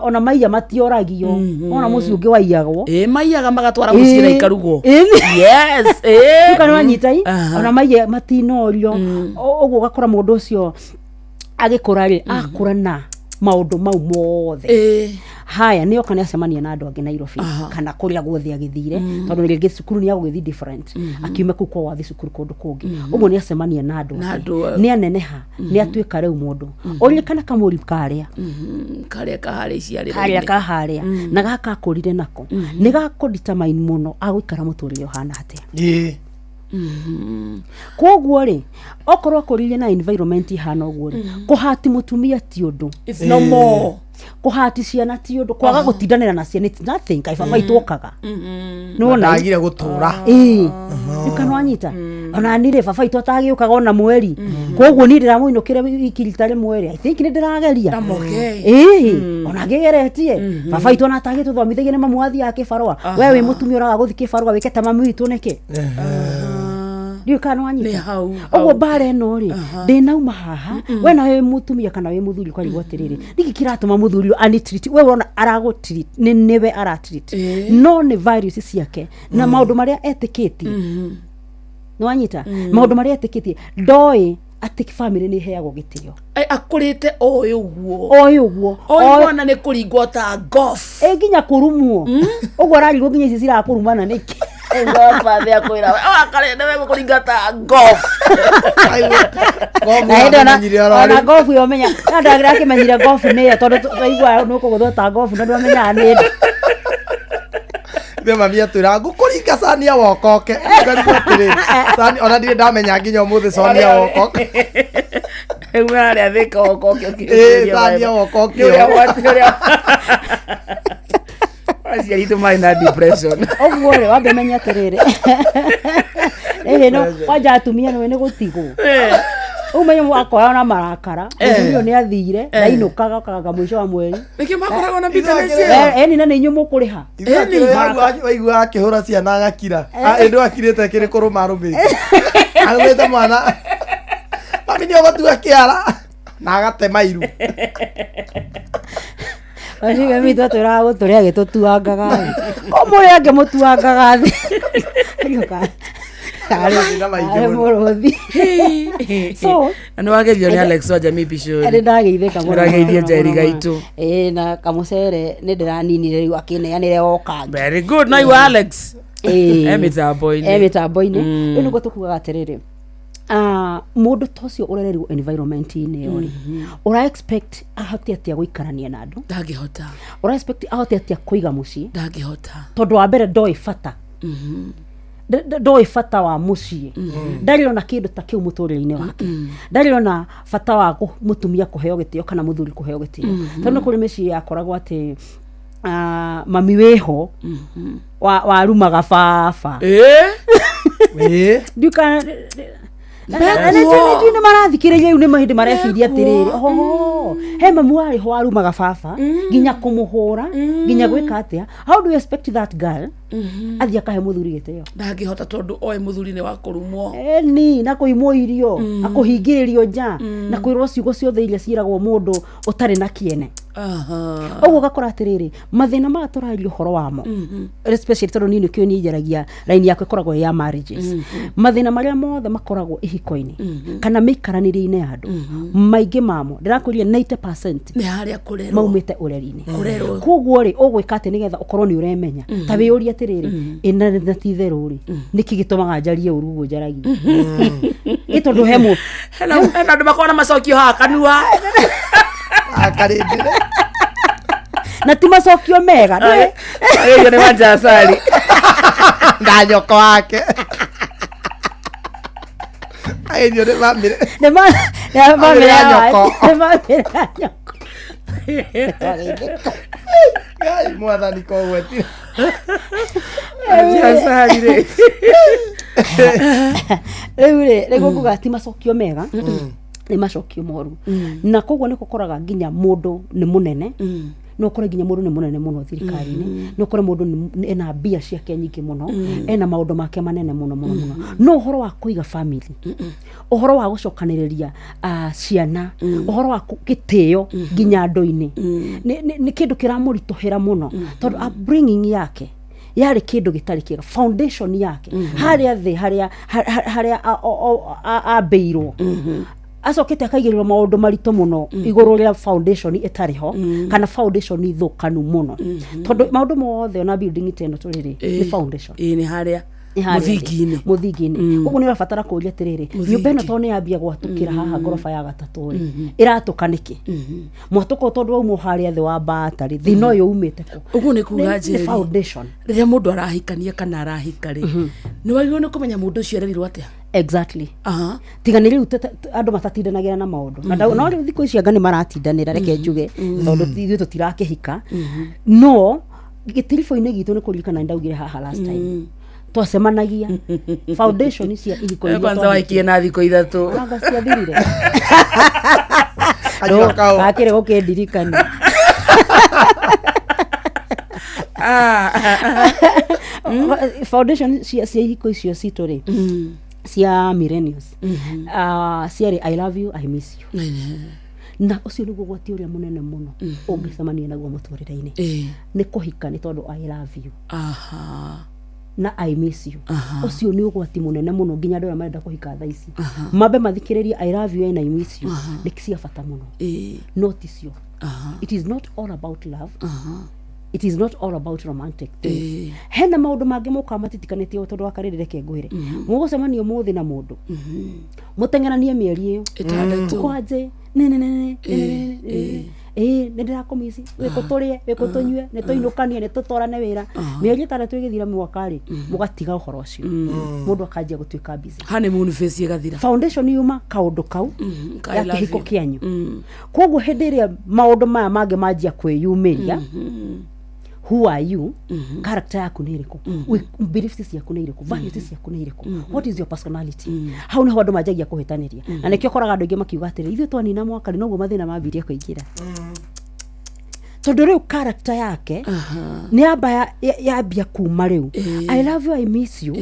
ona maiya matioragio, ona mũciĩ ũngĩ waiyagwo, maiyaga magatwara mũciĩ na ikarugwo. Yes. Kana wanyita i ona maiya matinorio, ũguo ũgakora mũndũ ũcio agĩkũra rĩ, akũra na maũndũ mau mothe. Haya nĩ oka nĩ acemania na andũ angĩ Nairobi kana kũrĩa guothe agĩthire, tondũ rĩngĩ cukuru nĩ agũgĩthiĩ different, akiuma kũu kwao athiĩ cukuru kũndũ kũngĩ, ũguo nĩ acemania na andũ angĩ, nĩ aneneha, nĩ atuĩka rĩu mũndũ. Ũririkana kamũri karĩa karĩa kaharĩa iciarĩro-inĩ, karĩa kaharĩa na gaka akũrire nako, nĩ gakũ determine mũno agũikara mũtũrĩre ũhana atĩa. Koguo rĩ, okorwo akũrire na environment ihana ũguo rĩ, kũhati mũtumia ti ũndũ. It's no more. Kũhati ciana ti ũndũ, kwaga gũtindanĩra na ciana it's nothing, kaĩ baba itũ okaga. Nĩwona? Ndagire gũtũra. Ĩĩ. Rĩu kana wanyita? Ona niĩ rĩ, baba itũ atagĩũkaga ona mweri. Koguo niĩ ndĩramũinũkĩra wiki rita rĩmwe rĩ, I think nĩ ndĩrageria. Ĩĩ, ona ngĩgeretie. Baba itũ ona atagĩtũthomithagia nĩ mamu athiaga kĩbarũa. We wĩ mũtumia ũraga gũthiĩ kĩbarũa wĩke ta mami witũ nĩkĩ? Ndiũĩ kana nĩwanyita. Ũguo mbara ĩno rĩ, ndĩnauma haha, we na wĩ mũtumia kana wĩ mũthuri ũkarigwo atĩrĩrĩ, nĩkĩ kĩratũma mũthuri ũyũ anitreat? We ũrona aragũtreat, nĩ nĩwe aratreat. No nĩ values ciake na maũndũ marĩa etĩkĩtie. Nĩwanyita? Maũndũ marĩa etĩkĩtie. Ndoĩ atĩ family nĩ ĩheagwo gĩtĩo. Akũrĩte oĩ ũguo. Oĩ ũguo. Oĩ mwana nĩ kũringwo ta golf. Ĩ nginya kũrumwo. Ũguo ararigwo nginya ici cirakũrumana nĩkĩ? Godfather akwĩra wakarĩ nĩwe gũkũringa ta golf. Na hĩndĩ ona golf yo menya, na ndakĩmenyire golf nĩyo tondũ twaiguaga nĩ ũkũgũthwo ta golf na ndwamenyaga nĩ ndũ. Ithe mami atwĩraga ngũkũringa cania wokoke. Ngarigwo atĩrĩrĩ, ona ndirĩ ndamenya nginya ũmũthĩ cania wokoke. Rĩu harĩa thĩka wokoke ũkĩrĩria. Cania wokoke. Aciari aitũ marĩ na depression. Ũguo rĩ, wambe menye atĩrĩrĩ. Ĩhĩ no, kwanja atumia nĩwe nĩ gũtigwo. Ũmenye wakoya na marakara, mũthuri ũyũ nĩ athire, ndainũkaga okaga mũico wa mweri. Nĩkĩo makoragwo na bitterness ĩyo. Eni na nĩ inyuĩ mũkũrĩha. Waigua akĩhũra ciana agakira. Ĩndũ akirĩte kĩrĩ kũrũma arũmĩte. Arũmĩte mwana. Mami nĩ ũgũtua kĩara. Na agatema iru. Acio mitũ atwĩraga gũtũrĩa agĩtũtuangaga thĩ. Ko mũrĩa angĩmũtuangaga thĩ. Karĩ mũrũthi. So, na nĩ wageithio nĩ Alex wa Jamii Pishori. Nĩ ndageithĩka mũno. Ũrageithia Njeri gaitũ. Ĩĩ na kamũcere nĩ ndĩraninire rĩu akĩneanĩre o kangĩ. Very good. No igua Alex. E mĩtambo-inĩ. E mĩtambo-inĩ. Rĩu nĩguo tũkugaga atĩrĩrĩ, mũndũ ta ũcio ũrereirwo environment-inĩ ĩyo rĩ, ũra expect ahote atĩa gũikarania na andũ? Ndangĩhota. Ũra expect ahote atĩa kũiga mũciĩ? Ndangĩhota. Tondũ wa mbere ndoĩ bata. Ndoĩ bata wa mũciĩ. Ndarĩ ona kĩndũ ta kĩu mũtũrĩre-inĩ wake. Ndarĩ ona bata wa mũtumia kũheo gĩtĩo kana mũthuri kũheo gĩtĩo. Tondũ kũrĩ mĩciĩ yakoragwo atĩ mami wĩho warumaga baba. Ndiũka nĩ marathikĩrĩria rĩu nĩ mahĩndĩ mareciria atĩrĩrĩ, oho he mamu warĩ ho warumaga baba nginya kũmũhũra nginya gwĩka atĩa. How do you expect that girl athiĩ akahe mũthuri gĩtĩo? Ndangĩhota tondũ oĩ mũthuri nĩ wa kũrumwo. Eni na kũimwo irio, na kũhingĩrĩrio nja, na kwĩrwo ciugo ciothe iria ciĩragwo mũndũ ũtarĩ na kĩene. Ũguo ũgakora atĩrĩrĩ, mathĩna maya tũraria ũhoro wamo, especially tondũ niĩ nĩkĩo niĩ njaragia raini yakwa ĩkoragwo ĩ ya marriages, mathĩna marĩa mothe makoragwo ihiko-inĩ kana mĩikaranĩrie-inĩ ya andũ, maingĩ mamo ndĩrakwĩrire 90% nĩ harĩa kũrerwo maumĩte ũreri-inĩ. Kũrerwo. Koguo rĩ, ũgwĩka atĩ nĩgetha ũkorwo nĩ ũremenya, ta wĩyũrie atĩrĩrĩ, ĩ na ti itherũ rĩ, nĩkĩ gĩtũmaga njarie ũru ũguo njaragia? Ĩ tondũ he mũ Hena andũ makoragwo na macokio haha kanua. Akarindire. Na ti macokio mega. Agĩrio nĩ Wanjasari. Na nyoko wake. Agĩrio nĩ bamĩrĩ. Nĩ ma nĩ Bamĩrĩ ya bamĩrĩ ya nyoko. Nĩ bamĩrĩ ya nyoko. Ngai mwathani kogwetire. Wanjasari rĩ. Rĩu rĩ, rĩguo nguga ti macokio mega, nĩ macokio moru. Na koguo nĩ gũkoraga nginya mũndũ nĩ mũnene, no ũkore nginya mũndũ nĩ mũnene mũno thirikari-inĩ, no ũkore mũndũ ena mbia ciake nyingĩ mũno, ena maũndũ make manene mũno mũno mũno, no ũhoro wa kũiga family, ũhoro wa gũcokanĩrĩria ciana, ũhoro wa gĩtĩo nginya andũ-inĩ, nĩ kĩndũ kĩramũritũhĩra mũno, tondũ upbringing yake yarĩ kĩndũ gĩtarĩ kĩega. Foundation yake harĩa thĩ, harĩa harĩa ambĩirwo, acokete akaigĩrĩrwo maũndũ maritũ mũno igũrũ rĩa foundation ĩtarĩ ho, kana foundation thũkanu mũno, tondũ maũndũ mothe, ona building ta ĩno tũrĩ rĩ, nĩ foundation. Ĩĩ, nĩ harĩa Nĩ harĩa thĩ. Mũthingi-inĩ. Mũthingi-inĩ. Ũguo nĩ ũrabatara kũũria atĩrĩrĩ, nyũmba ĩno tondũ nĩ yambia gwatũkĩra haha ngoroba ya gatatũ rĩ, ĩratũka nĩkĩ? Mwatũka tondũ wauma harĩa thĩ wa mbata rĩ, thĩna ũyũ umĩte kũ? Ũguo nĩ kuga Nĩ Njeri, foundation. Rĩrĩa mũndũ arahikania kana arahika rĩ, nĩ wagĩrĩirwo nĩ kũmenya mũndũ ũcio arerirwo atĩa. Exactly. Tiga nĩ rĩu andũ matatindanagĩra na maũndũ na no rĩu thikũ ici anga nĩ maratindanĩra, reke njuge, tondũ ithuĩ tũtirakĩhika, no gĩtiribũ-inĩ gitũ nĩ kũririkana nĩ ndaugire haha last time twacemanagia foundation cia ihiko iria Kwanza waikie na thikũ 3. Anga ciathirire. Kanyua kau. Gakĩrĩ gũkĩndirikania. Foundation cia ihiko icio citũ rĩ, cia millennials, ciarĩ "I love you, I miss you", na ũcio nĩguo ũgwati ũrĩa mũnene mũno ũngĩcemania naguo mũtũrĩre-inĩ, nĩ kũhika nĩ tondũ "I love you" na "I miss you". Ũcio nĩ ũgwati mũnene mũno, nginya andũ arĩa marenda kũhika thaa ici mambe mathikĩrĩrie "I love you and I miss you" nĩ cia bata mũno, no ti cio. It is not all about love, it is not all about romantic things. Hena maũndũ mangĩ mokaga matitikanĩtie, tondũ wa karĩrĩ, reke ngwĩre, mũgũcemania ũmũthĩ na mũndũ, mũteng'eranie mĩeri ĩyo 6. Kwanje nĩ nĩ nĩ nĩ ĩĩ nĩ ndĩrakũmici, wĩkũ tũrĩe, wĩkũ tũnyue, nĩ tũinũkanie, nĩ tũtwarane wĩra. Mĩeri 6 ĩgĩthira, mwaka rĩ, mũgatiga ũhoro ũcio, mũndũ akanjia gũtuĩka busy. Honeymoon phase ĩgathira. Foundation yuma kaũndũ kau ka ya "I love kĩhiko you." kĩanyu. Koguo hĩndĩ ĩrĩa maũndũ maya mangĩ manjia kwĩyumĩria, who are you? Character yaku nĩ ĩrĩkũ? Beliefs ciaku nĩ irĩkũ? Values ciaku nĩ irĩkũ? What is your personality? Hau nĩho andũ manjagia kũhĩtanĩria, na nĩkĩo ũkoraga andũ aingĩ makiuga atĩrĩ, ithuĩ twanina mwaka rĩ, noguo mathĩna mambirie kũingĩra, tondũ rĩu character yake nĩ yamba yambia kuma rĩu "I love you, I miss you"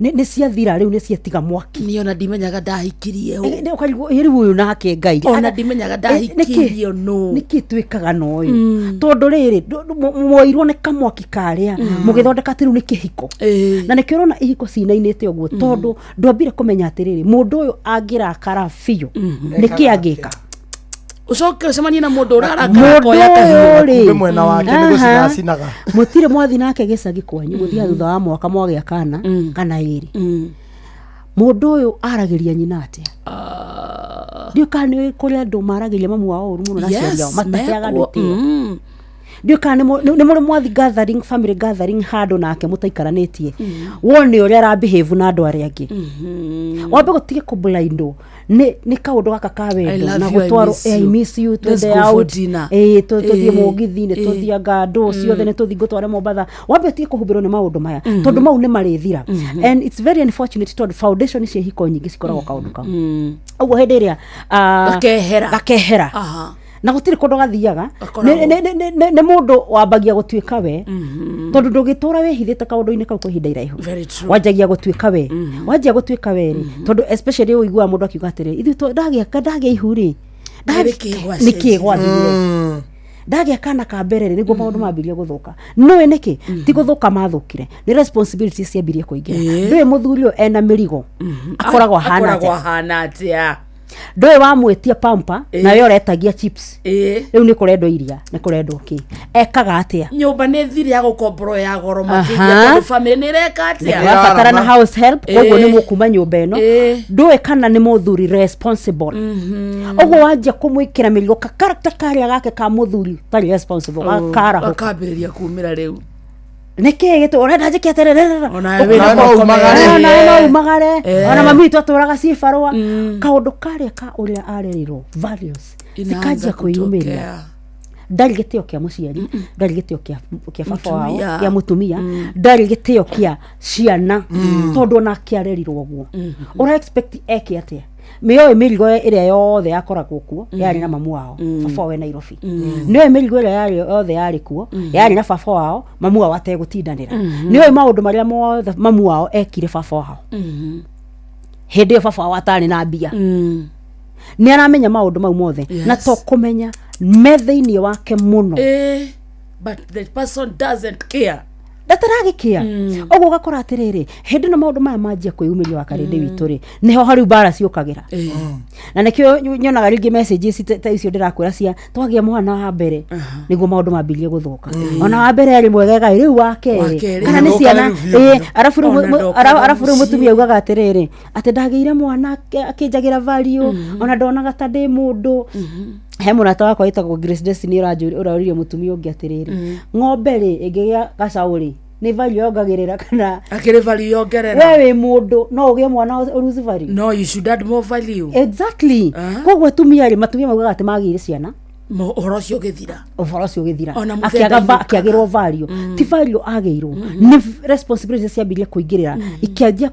nĩ ciathira rĩu, nĩ ciatiga mwaki. Niĩ ona ndimenyaga ndahikirie ũ. Ũkarigwo, "Ĩ, rĩu ũyũ nake Ngai Ona ndimenyaga ndahikirio nũ." Nĩkĩ twĩkaga na ũyũ? Tondũ rĩrĩ, mwoirwo nĩ kamwaki karĩa mũgĩthondeka atĩ rĩu nĩ kĩhiko, na nĩkĩo ũrona ihiko cinainĩte ũguo, tondũ ndwambire kũmenya atĩrĩrĩ, mũndũ ũyũ angĩrakara biũ nĩkĩ angĩka. Ũcoke ũcemanie na mũndũ ũrarakara Mũndũ akoya ũyũ kahiũ. rĩ, Kumbe mwena wake nĩ gũcinacinaga. Mũtirĩ mwathi nake gĩcagi kwanyu, mũthiaga thutha wa mwaka mwagĩa kana ĩrĩ. Mũndũ ũyũ aragĩria nyina atĩa? Ndiũĩ kana nĩ kũrĩ andũ maragĩria mamu wao ũru mũno na aciari ao Yes, mataheaga andũ mekuo. itĩo. Ndiũĩ kana nĩ mũrĩ mwathi gathering, family gathering handũ nake mũtaikaranĩtie, wone ũrĩa arabehave na andũ arĩa angĩ. Wambe gũtige kũblindwo nĩ kaũndũ gaka ka "I wendo love na you, I gũtwarwo miss "I you. miss you, Let's twende go for out." dinner. Ĩĩ, tũthiĩ mũgithi, nĩ tũthiĩ anga ndũ ciothe, nĩ tũthiĩ ngũtware Mombatha. Wambe ũtige kũhumbĩrwo nĩ maũndũ maya, tondũ mau nĩ marĩthira. And it's very unfortunate, tondũ foundation cia ihiko nyingĩ cikoragwo kaũndũ kau ũguo, hĩndĩ ĩrĩa Gakehera. Gakehera na gũtirĩ kũndũ gathiaga. Gakoragwo. Nĩ mũndũ wambagia gũtuĩka we, tondũ ndũngĩtũra wĩhithĩte kaũndũ-inĩ kau kwa ihinda iraihu. Very true. Wanjagia gũtuĩka we, wanjia gũtuĩka we rĩ, tondũ especially ũiguaga mũndũ akiuga atĩrĩ, ithuĩ ndagĩa ihu rĩ, Nĩkĩ nĩkĩ gwathire? Ndagĩa kana ka mbere rĩ, nĩguo maũndũ mambirie gũthũka. Nĩũĩ nĩkĩ? Ti gũthũka mathũkire, nĩ responsibilities ciambirie kũingĩra. Ndũĩ mũthuri ũyũ ena mĩrigo, akoragwo ahana Akoragwo atĩa? ahana atĩa? Ndũĩ wamwĩtia pamper nawe ũretagia chips, Ĩĩ. rĩu nĩ kũrendwo iria, nĩ kũrendwo kĩ, ekaga atĩa? Nyũmba nĩ thiri ya gũkomborwo ya goro makĩria, Aha. tondũ famĩlĩ nĩ ĩreka atĩa? Nĩkũrabatara na house help, koguo Ĩĩ. nĩ mũkuma nyũmba ĩno. Ndũĩ kana nĩ mũthuri responsible. Ũguo wanjia kũmwĩkĩra mĩrigo, ka character karĩa gake ka mũthuri tarĩ responsible gakarahuka. Gakambĩrĩria kumĩra rĩu. Nĩkĩ gĩtũ ũrenda njĩke atĩrĩrĩrĩra? Onawe wĩna Onawe moko merĩ. no umagare. Eh. Ona mami witũ atũraga ciĩ barũa, kaũndũ karĩa ka ũrĩa arerirwo, values Inaanza cikanjia kwĩyumĩria. kutokea. Ndarĩ gĩtĩo kĩa mũciari, ndarĩ gĩtĩo kĩa baba wao, Mũtumia. kĩa mũtumia, ndarĩ gĩtĩo kĩa ciana, tondũ onake arerirwo ũguo. Ũra expect eke atĩa? Mĩoĩ mĩrigo ĩrĩa yothe yakoragwo kuo yarĩ na mamu wao, baba wao e Nairobi. Nĩoĩ mĩrigo ĩrĩa yarĩ yothe yarĩ kuo yarĩ na baba wao, mamu wao ategũtindanĩra. Nĩoĩ maũndũ marĩa mothe mamu wao ekire baba wao hĩndĩ ĩyo baba wao atarĩ na mbia. Nĩ aramenya maũndũ mau mothe na Yes. to kũmenya me thĩinĩ wake mũno. Eh, but the person doesn't care. Ndataragĩkĩa ũguo. Ũgakora atĩrĩrĩ, hĩndĩ ĩno maũndũ maya manjia kwĩyumĩria wa karĩndĩ witũ rĩ, nĩho harĩu mbara ciũkagĩra. Na nĩkĩo nyonaga rĩngĩ messages ta icio ndĩrakwĩra cia twagĩa mwana wa mbere nĩguo maũndũ mambirie gũthũka. Ona wa mbere arĩ mwegega ĩ, rĩu wa Wa kerĩ kerĩ. kana nĩ Gũthũka ciana rĩu biũ ĩ biũ. arabu rĩu Ona ndokaga arabu rĩu mũciĩ. mũtumia augaga atĩrĩrĩ, atĩ ndagĩire mwana akĩnjagĩra value, ona ndonaga ta ndĩ mũndũ. He mũrata wakwa wĩtagwo Grace Destiny ũroririe mũtumia ũngĩ atĩrĩrĩ, ng'ombe rĩ, ĩngĩgĩa gacaũ rĩ, nĩ value yongagĩrĩra kana Akĩrĩ value yongerera? We wĩ mũndũ no ũgĩe mwana ũruzi value? No, you should add more value. Exactly. Koguo atumia rĩ, matumia maugaga atĩ magĩire ciana, Ũhoro ũcio ũgĩthira. Ũhoro ũcio ũgĩthira. Ona mũthee Akĩaga ndainũkaga. akĩagĩrwo value. Ti value agĩirwo, nĩ responsibility ciambirie kũingĩrĩra, ikĩanjia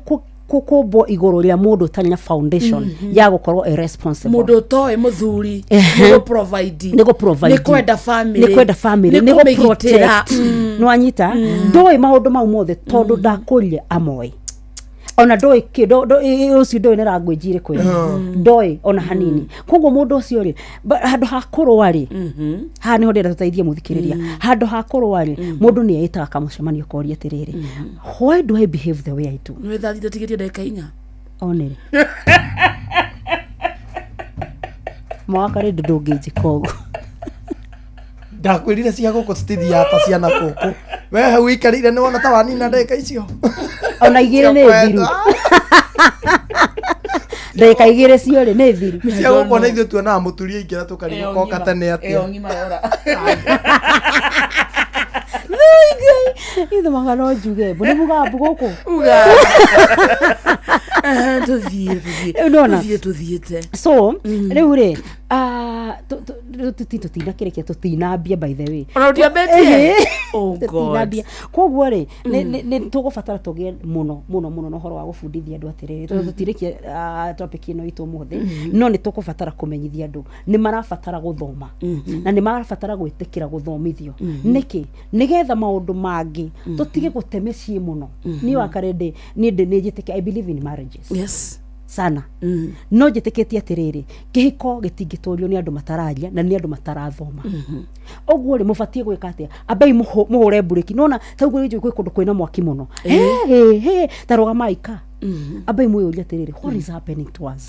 kũmbwo igũrũ rĩa mũndũ ũtarĩ na foundation ya gũkorwo e responsible. Mũndũ ũtoĩ mũthuri Ehe. nĩ gũ-provide. Nĩ gũ-provide. Nĩ kwenda family. Nĩ kwenda family, nĩ nĩ kũmĩgitĩra. gũ-protect. Nĩwanyita? Ndoĩ maũndũ mau mothe tondũ ndakũrire amoĩ. Ona ndoĩ kĩ ũcio, ndoĩ nĩ language ĩrĩkũ ĩyo, ndoĩ ona hanini. Koguo mũndũ ũcio rĩ, handũ ha kũrũa rĩ, haha nĩho ndĩrenda tũteithie mũthikĩrĩria, handũ ha kũrũa rĩ, mũndũ nĩ eĩtaga kamũcemanio koria atĩrĩrĩ, why do I behave the way I do? Nĩ thaa 6 tigĩtie ndagĩka 4. Onere mwaka rĩ, ndũngĩnjĩka ũguo. Ndakwĩrire cia gũkũ citithiaga ta ciana gũkũ. We hau ikarĩire nĩ wona ta wanina ndagĩka icio. Ona 2 nĩ thiru, ndagĩka 2 cio rĩ, nĩ thiru. Cia gũkũ ona ithuĩ tuonaga mũturi aingĩra tũkarigwo koka tene atĩa. Ng'ima yora. Ithumaga no njuge mbu nĩ mugaga mbu gũkũ. Uga. Ehe, tũthiĩ tũthiĩ. Rĩu ndona. Tũthiĩ tũthiĩte. So rĩu rĩ, tũtinakĩrĩkia, tũtinambia, by the way. Ona ũtiambĩtie? Ĩhĩ. Oh, God. Tũtinambia. Koguo rĩ, nĩ tũgũbatara tũgĩe mũno mũno mũno na ũhoro wa gũbundithia andũ atĩrĩrĩ, tondũ tũtirĩkia topic ĩno itũ ũmũthĩ, no nĩ tũkũbatara kũmenyithia andũ nĩ marabatara gũthoma na nĩ marabatara gwĩtĩkĩra gũthomithio. Nĩkĩ? Nĩgetha maũndũ mangĩ tũtige gũte mĩciĩ mũno. Niĩ wakarĩndĩ niĩ ndĩ nĩ njĩtĩkia, I believe in marriages sana, no njĩtĩkĩtie atĩrĩrĩ, kĩhiko gĩtingĩtũrio nĩ andũ matararia na nĩ andũ matarathoma. Ũguo rĩ, mũbatiĩ gwĩka atĩa? Ambai mũhũre mburĩki. Nona ta ũguo rĩngĩ kwĩ kũndũ kwĩna mwaki mũno, he he he, ta rũgamai ka, ambai mwĩyũrie atĩrĩrĩ, what is happening to us?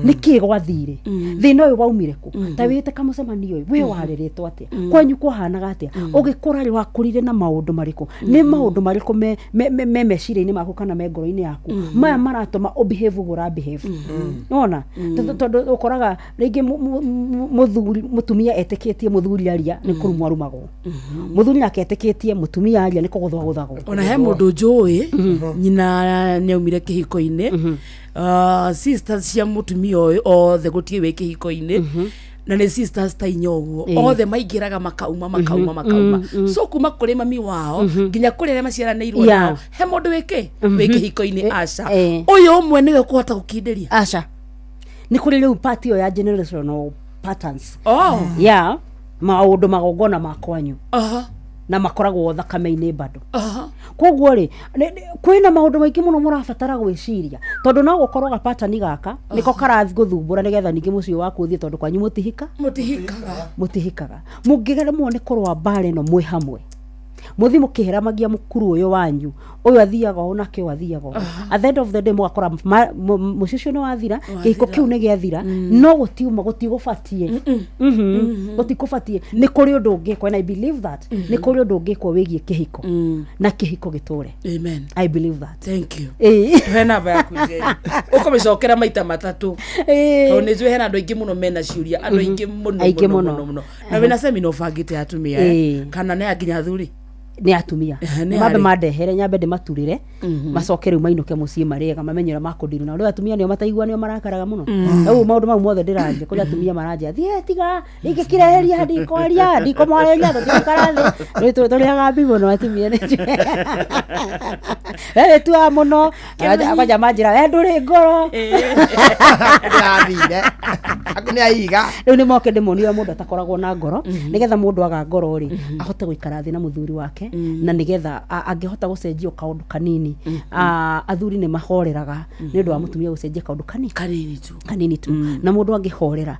Nĩ kĩ gwathire? Thĩna ũyũ waumire kũ? Ta wĩte kamũcemanio ũyũ, we warĩrĩtwo atĩa? Kwanyu kwahanaga atĩa ũgĩkũra rĩ? Wakũrire na maũndũ marĩkũ? Nĩ maũndũ marĩkũ me meciria-inĩ maku kana me ngoro-inĩ yaku maya maratũma ũbehave ũguo ũrabehave? Nona tondũ ũkoraga rĩngĩ mũthuri, mũtumia etĩkĩtie mũthuri aria nĩ kũrumwo arumagwo, mũthuri nake etĩkĩtie mũtumia aria nĩ kũgũthwo agũthagwo. Ona he mũndũ njũĩ nyina nĩ aumire kĩhiko-inĩ. Sisters cia mũtumia ũyũ othe gũtirĩ wĩ kĩhiko-inĩ, na nĩ sisters ta 4 ũguo. Othe maingĩraga makauma, makauma, makauma. So kuma kũrĩ mami wao nginya kũrĩ arĩa maciaranĩirwo nao, he mũndũ wĩkĩ wĩ kĩhiko-inĩ? Aca. Ũyũ ũmwe nĩwe ũkũhota gũkindĩria? Aca, nĩ kũrĩ rĩu part ĩyo ya generational patterns Oh. ya maũndũ magongona ma kwanyu. Na makoragwo thakame-inĩ bado. Koguo rĩ, kwĩna maũndũ maingĩ mũno mũrabatara gwĩciria, tondũ no gũkorwo gapatani gaka nĩko karathiĩ gũthumbũra nĩgetha ningĩ mũciĩ waku ũthiĩ, tondũ kwanyu mũtihikaga. Mũngĩgeremwo nĩ kũrũa mbara ĩno mwĩ hamwe, mũthiĩ mũkĩheramagia mũkuru ũyũ wanyu, ũyũ athiaga ũũ nake ũyũ athiaga ũũ, at the end of the day mũgakora mũciĩ ũcio nĩ wathira, kĩhiko kĩu nĩ gĩathira, no gũtiuma gũtigũbatiĩ. Gũtikũbatiĩ. Nĩ kũrĩ ũndũ ũngĩkwo, and I believe that nĩ kũrĩ ũndũ ũngĩkwo wĩgiĩ kĩhiko na kĩhiko gĩtũre. Amen. I believe that. Thank you. Ĩĩ. He namba yaku, Njeri, ũkũmĩcokera maita matatũ, tondũ nĩ njũĩ hena andũ aingĩ mũno mena ciũria, andũ aingĩ mũno. Aingĩ mũno mũno. mũno mũno. Na wĩna semina ũbangĩte ya atumia, eh? Kana nĩ ya nginya athuri? Nĩ atumia. Nĩ mambe harĩ. Mandehere nyambe ndĩmaturĩre, macoke rĩu mainũke mũciĩ marĩega, mamenye ũrĩa makũndiru na rĩu atumia nĩo mataigua, nĩo marakaraga mũno. Rĩu maũndũ mau mothe ndĩraria kũrĩ atumia maranjia, thiĩ tiga ingĩkireheria, ndikwaria, ndikũmwarĩria, tũtigũikara thĩ. Rĩu tũrĩaga mbi mũno atumia, nĩ we wĩtuaga mũno, kwanja manjĩra we ndũrĩ ngoro. Ndĩrathire aku nĩ aiga. Rĩu nĩ moke ndĩmonie ũrĩa mũndũ atakoragwo na ngoro, nĩgetha mũndũ aga ngoro rĩ, ahote gũikara thĩ na mũthuri wake, na nĩgetha angĩhota gũcenjia o kaũndũ kanini. Athuri nĩ mahoreraga nĩ ũndũ wa mũtumia gũcenjia kaũndũ kanini. Kanini tu. Kanini tu. Na mũndũ angĩhorera,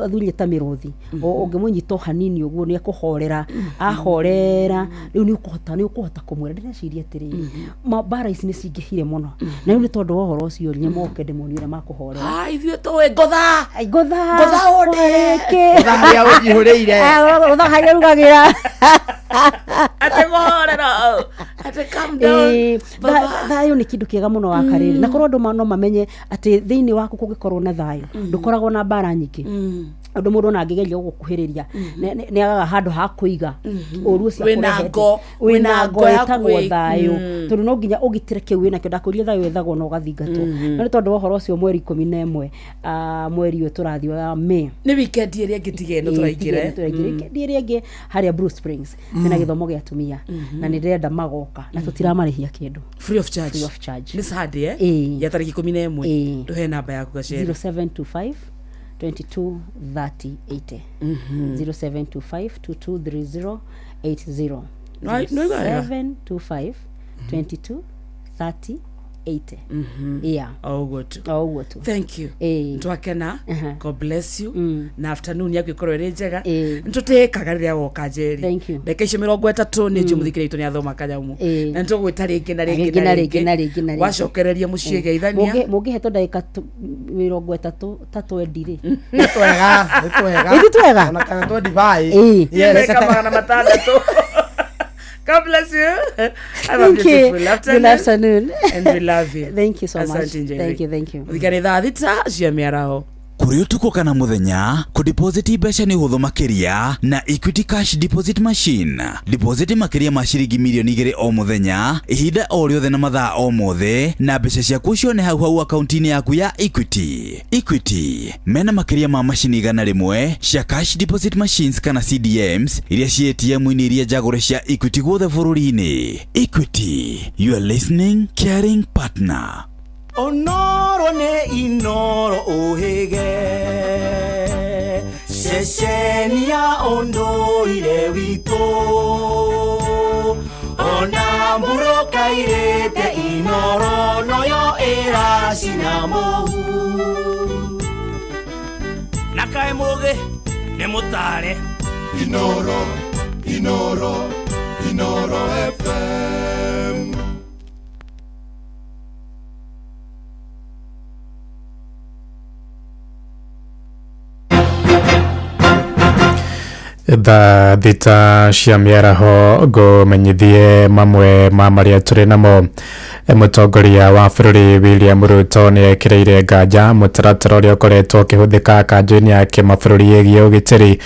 athuri nĩ ta mĩrũthi. Ũngĩmũnyita o hanini ũguo nĩ ekũhorera, ahorera rĩu nĩ ũkũhota kũmwĩra ndĩreciria atĩrĩrĩ, mbara ici nĩ cingĩhire mũno, na rĩu nĩ tondũ wa ũhoro ũcio rĩ, nĩ moke ndĩmonie ũrĩa makũhorera. Ah, ithuĩ tũĩ ngotha. Ai, ngotha. Ngotha ũndĩ. Ngotha harĩa ũnjihũrĩire. Ngotha harĩa rugagĩra. Atĩ kũhorera, atĩ calm down. Ĩĩ, Baba. Thayũ nĩ kĩndũ kĩega mũno wa karĩrĩ, na korwo andũ no mamenye atĩ thĩinĩ waku kũngĩkorwo na thayũ, ndũkoragwo na mbara nyingĩ, ũndũ mũndũ ona angĩgeria gũgũkuhĩrĩria nĩ agaga handũ ha kũiga ũru ũcio Wĩna akũrehete. ngo, Wĩna wĩna ngo ngo ya ĩtagwo thayũ, tondũ no nginya ũgitĩre kĩu wĩnakĩo. Ndakũria thayũ wethagwo na ũgathingatwo. No nĩ tondũ wa ũhoro ũcio, mweri 11, mweri ũyũ tũrathiĩ wa May, nĩ weekend ĩrĩa ĩngĩ tiga ĩno tũraingĩra, eh? Tũraingĩra weekend ĩrĩa ĩngĩ harĩa Blue Springs, ndĩna gĩthomo gĩa atumia na nĩ ndĩrenda magoka na tũtiramarĩhia kĩndũ. Free of charge. Free of charge. Nĩ Sunday, eh? Ĩĩ. Ya tarĩki 11. Ĩĩ. Tũhe namba yaku, gacere. 0725 22 30 80. 0725 2230 80. Nwaigua wega? 0725 22 30 80. Yeah. O ũguo tu. O ũguo tu. Thank you. Ĩĩ. Twakena. God bless you. Na afternoon yaku ĩkorwo ĩrĩ njega. Ĩĩ. Nĩ tũtĩĩkaga rĩrĩa woka, Njeri. Thank you. Ndagĩka icio 30 nĩ njũ mũthikĩrĩria witũ nĩ athoma kanyamu. Ĩĩ. Na nĩ tũgwĩta rĩngĩ na rĩngĩ. Rĩngĩ na rĩngĩ na rĩngĩ na rĩngĩ. Wacokereria mũciĩ geithania. Mũngĩhetwo ndagĩka 30 ta twendi rĩ. Nĩ twega, nĩ twega. Ĩthi twega? Ona kana twa ndivai. Ĩĩ. Yes. Ndagĩka 600. God bless you. Have a Thank you. beautiful Good afternoon. afternoon. And we love you. Thank you so much. Asante, Njeri. Thank you, thank you. Mũthikĩrĩria, thaa 6 cia mĩaraho. Kũrĩ ũtukũ kana mũthenya, kũdeposit mbeca nĩ ũhũthũ makĩria na Equity Cash Deposit Machine. Deposit makĩria ma ciringi mirioni 2 o mũthenya, ihinda o rĩothe na mathaa o mothe, na mbeca ciaku cione hau hau akaunti-inĩ yaku ya Equity. Equity mena makĩria ma macini 100 cia cash deposit machines kana CDMs iria ci ATM-inĩ iria njagũre cia Equity guothe bũrũri-inĩ. Equity, your listening caring partner. Onoro nĩ Inoro ũhĩge ceceni ya ũndũire witũ, ona mbura kairĩte Inoro noyo ĩracina mũhu na kaĩ mũgĩ nĩ mũtare. Inoro, Inoro, Inoro FM. Thaa 6 cia mĩaraho, ngũmenyithie mamwe ma marĩa tũrĩ namo. Mũtongoria wa bũrũri William Ruto nĩ ekĩrĩire nganja mũtaratara ũrĩa ũkoretwo ũkĩhũthĩka kanjũ-inĩ ya kĩmabũrũri ĩgiĩ ũgitĩri,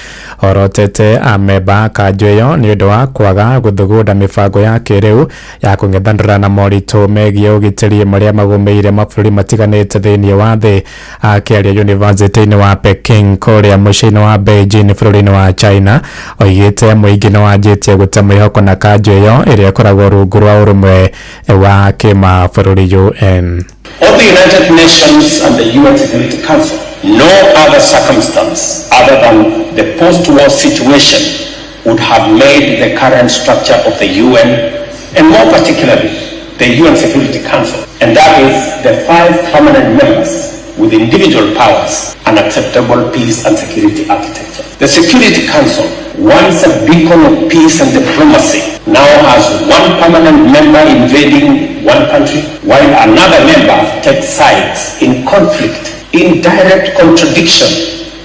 orotete amemba kanjũ ĩyo nĩ ũndũ wa kwaga gũthugunda mĩbango ya kĩrĩu ya kũng'ethanĩra na moritũ megiĩ ũgitĩri marĩa magũmĩire mabũrũri matiganĩte thĩinĩ wa thĩ. Akĩaria yunivasĩtĩ-inĩ wa Peking kũrĩa mũciĩ-inĩ wa Beijing bũrũri-inĩ wa China, oigĩte mũingĩ nĩ wanjĩtie gũte mwĩhoko na kanjũ ĩyo ĩrĩa ĩkoragwo rungu rwa ũrũmwe wa kĩmabũrũri UN. Of the United Nations and the UN Security Council, no other circumstance other than the post-war situation would have made the current structure of the UN, and more particularly the UN Security Council, and that is the 5 permanent members with individual powers, an acceptable peace and security architecture. The Security Council, once a beacon of peace and diplomacy, now has one permanent member invading one country, while another member takes sides in conflict, in direct contradiction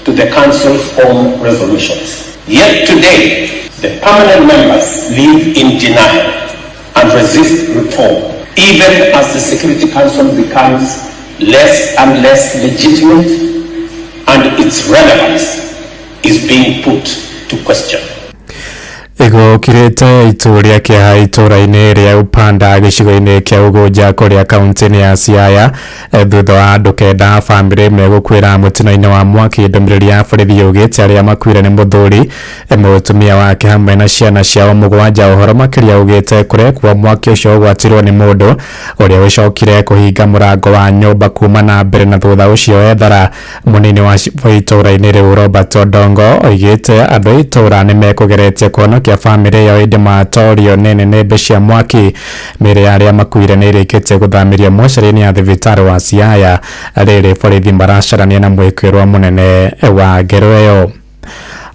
to the Council's own resolutions. Yet today, the permanent members live in denial and resist reform, even as the Security Council becomes less and less legitimate and its relevance is being put to question. Igũkirĩte itu rĩa kĩeha itũũra-inĩ rĩa Upanda gĩcigo-inĩ kĩa Ugunja kũrĩa kaunti-inĩ ya Siaya thutha wa andũ 9 a bamĩrĩ ĩmwe gũkuĩra mũtino-inĩ wa mwaki. Ndũmĩrĩri ya borithi yugĩte arĩa makuire nĩ mũthuri, mũtumia wake hamwe na ciana ciao 7. Ũhoro makĩria ugĩte kũrekwo mwaki ũcio ũgwatirwo nĩ mũndũ ũrĩa ũcokire kũhinga mũrango wa nyũmba kuma na mbere na thutha ũcio ethara. Mũnini wa cibũ itũũra-inĩ rĩu Robert Odongo oigĩte andũ a itũũra nĩmekũgeretie kũhonokia bamĩrĩ ĩyo ĩndĩ matorio nĩ nĩnĩmbĩ cia mwaki. Mĩĩrĩ ya arĩa makuire nĩ ĩrĩkĩtie gũthamĩrio mocarĩ-inĩ ya thibitarĩ wa Siaya. Rĩrĩ borithi maracarania na mwĩkĩrwo mũnene wa ngero ĩyo.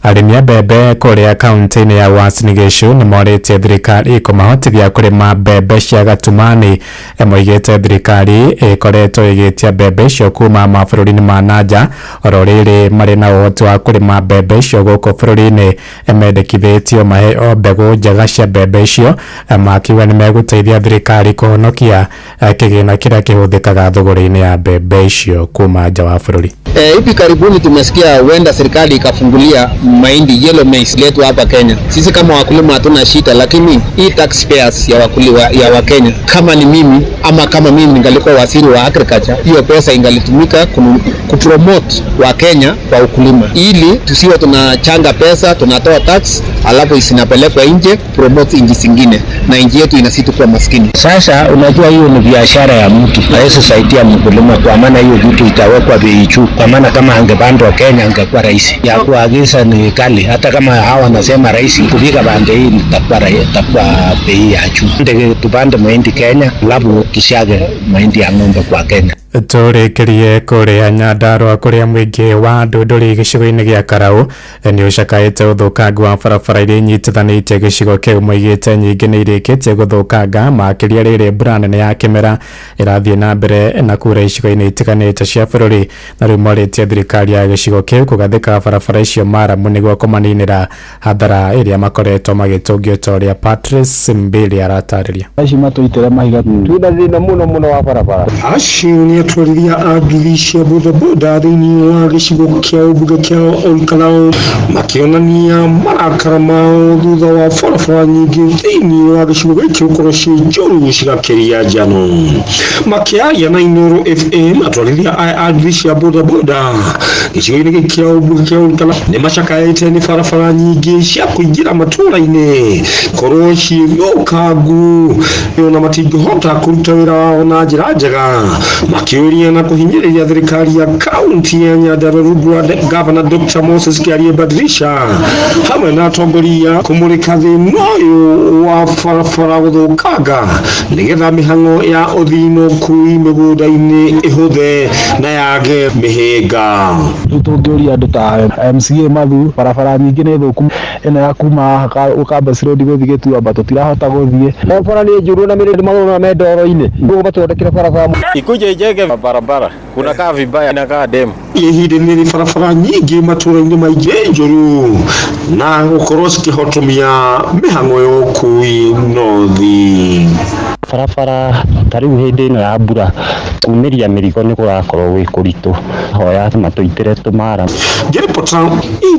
Arĩmi a mbembe kũrĩa kaunti-inĩ ya Uasin Gishu nĩmorĩtie thirikari kũmahotithia kũrĩma mbembe cia Gatumani. Moigĩte thirikari ĩkoretwo ĩgĩtia mbembe icio kuma mabũrũri-inĩ ma nanja, oro rĩrĩ marĩ na ũhoti wa kũrĩma mbembe icio gũkũ bũrũri-inĩ. Mendekithĩtio maheo mbegũ njega cia mbembe icio, makiuga nĩmegũteithia thirikari kũhonokia kĩgĩna kĩrĩa kĩhũthĩkaga thũgũrĩ-inĩ ya mbembe icio kuma nja wa bũrũri. Hivi karibuni tumesikia huenda serikali ikafungulia mahindi yellow maize letu hapa Kenya. Sisi kama wakulima hatuna shida, lakini hii taxpayers ya wakulima ya Wakenya, kama ni mimi ama kama mimi ningalikuwa waziri wa agriculture, hiyo pesa ingalitumika kupromote wa Kenya kwa ukulima, ili tusiwe tunachanga pesa tunatoa tax alafu isinapelekwa nje promote nchi zingine na nchi yetu inazidi kuwa maskini. Sasa unajua hiyo ni biashara ya mtu, hawezi saidia mkulima kwa maana hiyo vitu itawekwa bei juu, kwa maana kama angepandwa Kenya angekuwa rahisi. Ya kuagiza ni kali, hata kama hawa wanasema rahisi kufika pande hii itakuwa bei ya juu. Ndege tupande mahindi Kenya, alafu tusiage mahindi ya ng'ombe kwa Kenya. Tũrĩkĩrie kũrĩa Nyandarũa kũrĩa mũingĩ wa Ndũndũri gĩcigo-inĩ gĩa Karau nĩ ũcakaĩte ũthũkangu wa barabara iria inyitithanĩtie gĩcigo kĩu. Moigĩte nyingĩ nĩ irĩkĩtie gũthũkanga makĩria rĩrĩ mbura nene ya kĩmera ĩrathiĩ na mbere na kura icigo-inĩ itiganĩte cia bũrũri, na rĩu morĩtie thirikari ya gĩcigo kĩu kũgathĩka barabara icio maramu nĩguo kũmaninĩra hathara ĩrĩa makoretwo magĩtũngio ta ũrĩa Patrice Mbili aratarĩria. Acio matũitĩra mahiga twĩna thĩna mũno mũno wa barabara. Acio nĩ atwarithia a ngiri cia bodaboda thĩinĩ wa gĩcigo kĩa ũmbunge kĩa Olkalau makĩonania marakara mao thutha wa barabara nyingĩ thĩinĩ wa gĩcigo gĩkĩ gũkorwo ciĩ njũru cigakĩria njano. Makĩaria na Inooro FM, atwarithia aya a ngiri cia bodaboda gĩcigo-inĩ gĩkĩ kĩa ũmbunge kĩa Olkalau nĩ macakaĩte nĩ barabara nyingĩ cia kũingĩra matũũra-inĩ korwo ciĩ thũkangu ona matingĩhota kũruta wĩra wao na njĩra njega, makĩũria na kũhinyĩrĩria thirikari ya kaunti ya Nyandarua rungu rwa Gavana Dr. Moses Kiarie Badirisha hamwe na atongoria kũmũrĩka thĩna ũyũ wa barabara gũthũkanga nĩgetha mĩhang'o ya ũthii na ũkui mĩgũnda-inĩ ĩhũthe na yage mĩhĩnga. Rĩu tũngĩũria andũ ta MCA Mathu, barabara nyingĩ nĩ thũku, ĩno ya kuma Ũkambas Road gũthiĩ Gĩtuamba tũtirahota gũthiĩ. Barabara nĩ njũru na mĩrĩndĩ magũrũ me ndoro-inĩ, koguo matũthondekere barabara. Ikuje ijenge barabara kunakaa vibaya inakaa demu. Ihinda-inĩ rĩrĩ barabara nyingĩ matũũra-inĩ maingĩ njũru na gũkorwo cikĩhotomia mĩhang'o ya ũkui nothi. Barabara ta rĩu hĩndĩ ĩno ya mbura kumĩria mĩrigo nĩ kũrakorwo gwĩ kũritũ, hoya matũitĩre tũmara. Ngĩribota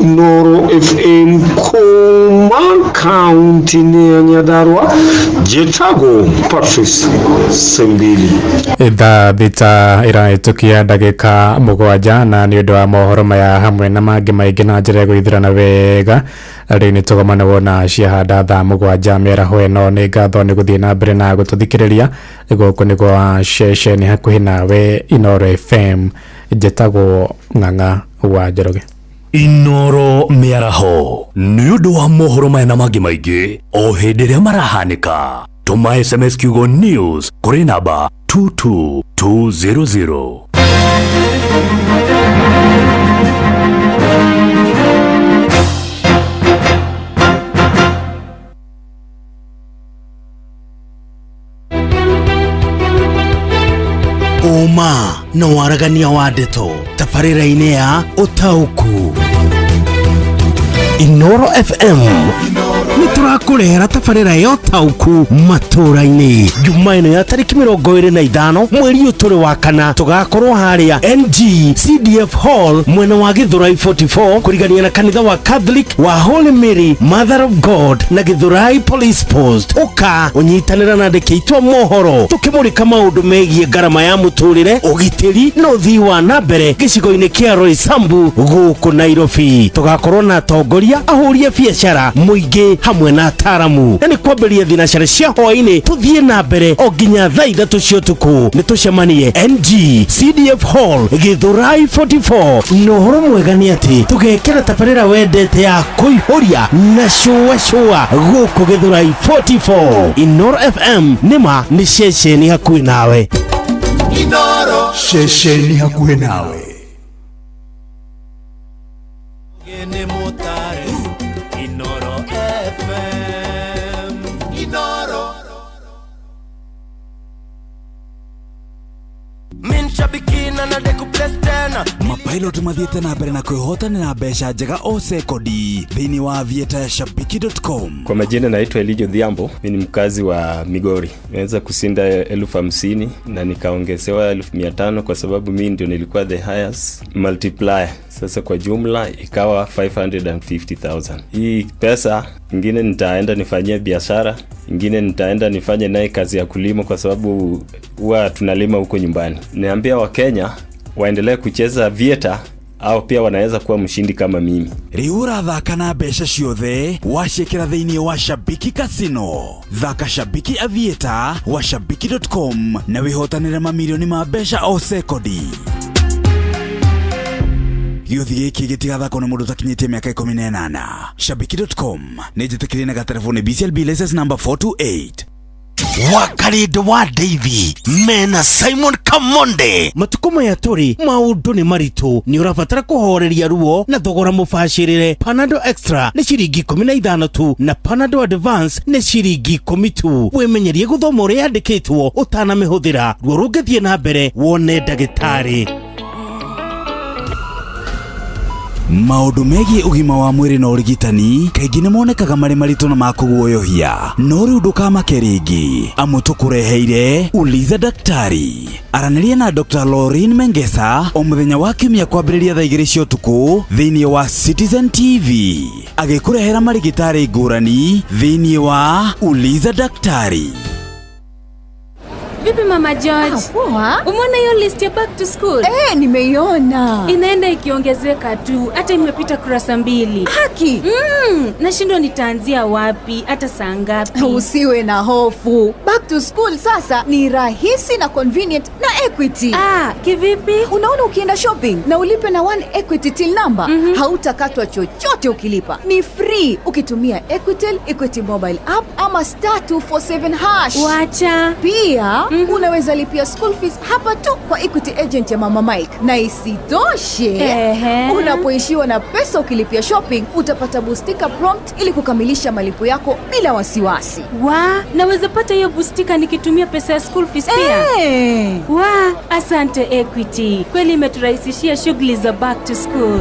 Inooro FM kuma kaunti-inĩ ya Nyandarua, njĩtagwo Patrice Sembili. Thaa 6 ĩrahĩtũkia ndagĩka 7, na nĩ ũndũ wa mohoro maya hamwe na mangĩ maingĩ na njĩra ya gũithĩrana wega rĩu nĩ tũgomane wona ciahanda thaa 7 mĩaraho ĩno. Nĩ ngatho nĩ gũthiĩ na mbere na gũtũthikĩrĩria. Gũkũ nĩ gwa ceceni hakuhĩ nawe Inooro FM. Njĩtagwo Ng'ang'a wa Njoroge. Inoro mĩaraho nĩ ũndũ wa mohoro maya na mangĩ maingĩ o hĩndĩ ĩrĩa marahanĩka. Tũma SMS kiugo news kũrĩ namba 22200. Ũma na waragania wa ndeto tabarĩra-inĩ ya ũtaũku. Inoro FM nĩ tũrakũrehera tabarĩra ya ũtaũku matũra-inĩ. Juma ĩno ya tarĩki 25 mweri ũyũ tũrĩ wa kana, tũgakorwo harĩa NG CDF Hall mwena wa Githurai 44 kũrigania na kanitha wa Catholic wa Holy Mary Mother of God na Githurai Police Post. Ũka ũnyitanĩra na andĩki aitũ a mohoro tũkĩmũrĩka maũndũ megiĩ ngarama ya mũtũrĩre, ũgitĩri na ũthii wa na mbere gĩcigo-inĩ kĩa Roysambu gũkũ Nairobi. Tũgakorwo na atongoria, ahũri a biacara, mũingĩ hamwe na ataramu, na nĩ kwambĩrĩria thinacara cia hwaĩ-inĩ tũthiĩ na mbere o nginya thaa 3 cia ũtukũ. Nĩ tũcemanie NG CDF Hall Githurai 44. Na ũhoro mwega nĩ atĩ tũgekĩra tabarĩra wendete ya kũihũria na cũa cũa gũkũ Githurai 44. Inoro FM nĩma nĩ ceceni hakuhĩ nawe. Inoro. Ceceni hakuhĩ nawe. Gene mutare Inoro FM. Inoro. Mapilot mathiĩte na mbere na kwĩhotanĩra mbeca njega o sekondi thĩinĩ wa Aviator ya shabiki.com. Kwa majina naitwa Elijo Dhiambo, mimi ni mkazi wa Migori. Nimeweza kushinda 50,000 na nikaongezewa 500,000 kwa sababu mimi ndio nilikuwa the highest multiplier. Sasa kwa jumla ikawa 550,000. Hii pesa ingine nitaenda nifanyie biashara, ingine nitaenda nifanye naye kazi ya kulima kwa sababu huwa tunalima huko nyumbani. Niambia Wakenya waendelee kucheza Aviator au pia wanaweza kuwa mshindi kama mimi. Rĩu ũrathaka na mbeca ciothe waciĩkĩra thĩinĩ wa Shabiki Casino. Thaka Shabiki Aviator wa shabiki.com na wĩhotanĩre mamirioni ma mbeca o sekondi. Gĩũthi gĩkĩ gĩtigathakwo nĩ mũndũ ũtakinyĩtie mĩaka 18. Shabiki.com nĩ njĩtĩkĩrie na gatereboni BCLB license number 428. Wakarĩndũ wa Davy mena Simon Kamonde. Matukũ maya tũrĩ maũndũ nĩ maritũ, nĩ ũrabatara kũhoreria ruo na thogora mũbacĩrĩre. Panadol Extra nĩ ciringi 15 tu na Panadol Advance nĩ ciringi 10 tu. Wĩmenyerie gũthoma ũrĩa yandĩkĩtwo ũtanamĩhũthĩra. Ruo rũngĩthiĩ na mbere wone ndagĩtarĩ. Maũndũ megiĩ ũgima wa mwĩrĩ na ũrigitani kaingĩ nĩ monekaga marĩ maritũ na ma kũguoyohia, no rĩu ndũkamake rĩngĩ amu tũkũreheire Uliza Daktari. Aranĩria na Dr. Lauren Mengesa o mũthenya wa kiumia kwambĩrĩria thaa 2 cia ũtukũ thĩinĩ wa Citizen TV, agĩkũrehera marigĩtarĩ ngũrani thĩinĩ wa Uliza Daktari. Vipi Mama George? Poa. Umeona hiyo list ya back to school? Nimeiona. Inaenda ikiongezeka tu, hata imepita kurasa 2. Haki. Nashindwa nitaanzia wapi, hata saa ngapi? Usiwe na hofu. Back to school sasa ni rahisi na convenient na Equity. Kivipi? Unaona, ukienda shopping na ulipe na One Equity till number, hautakatwa chochote ukilipa. Ni free ukitumia Equitel, Equity mobile app ama *247#. Wacha. Pia unaweza lipia school fees hapa tu kwa Equity agent ya Mama Mike. Na isitoshe, unapoishiwa na pesa ukilipia shopping, utapata bustika prompt ili kukamilisha malipo yako bila wasiwasi. Wa, naweza pata hiyo bustika nikitumia pesa ya school fees pia? Wa, asante Equity. Kweli imeturahisishia shughuli za back to school.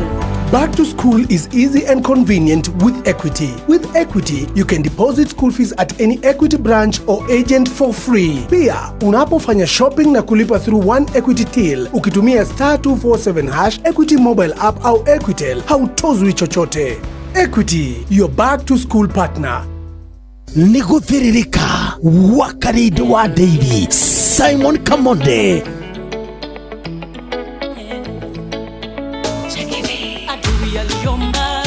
Back to school is easy and convenient with Equity. With Equity, you can deposit school fees at any Equity branch or agent for free. Pia, unapofanya shopping na kulipa through One Equity Till, ukitumia *247# Equity mobile app au Equitel, hautozwi chochote. Equity, your back to school partner. Nĩ gũthĩrĩrĩka Wakarĩndũ wa Davy Simon Kamonde. Adui aliomba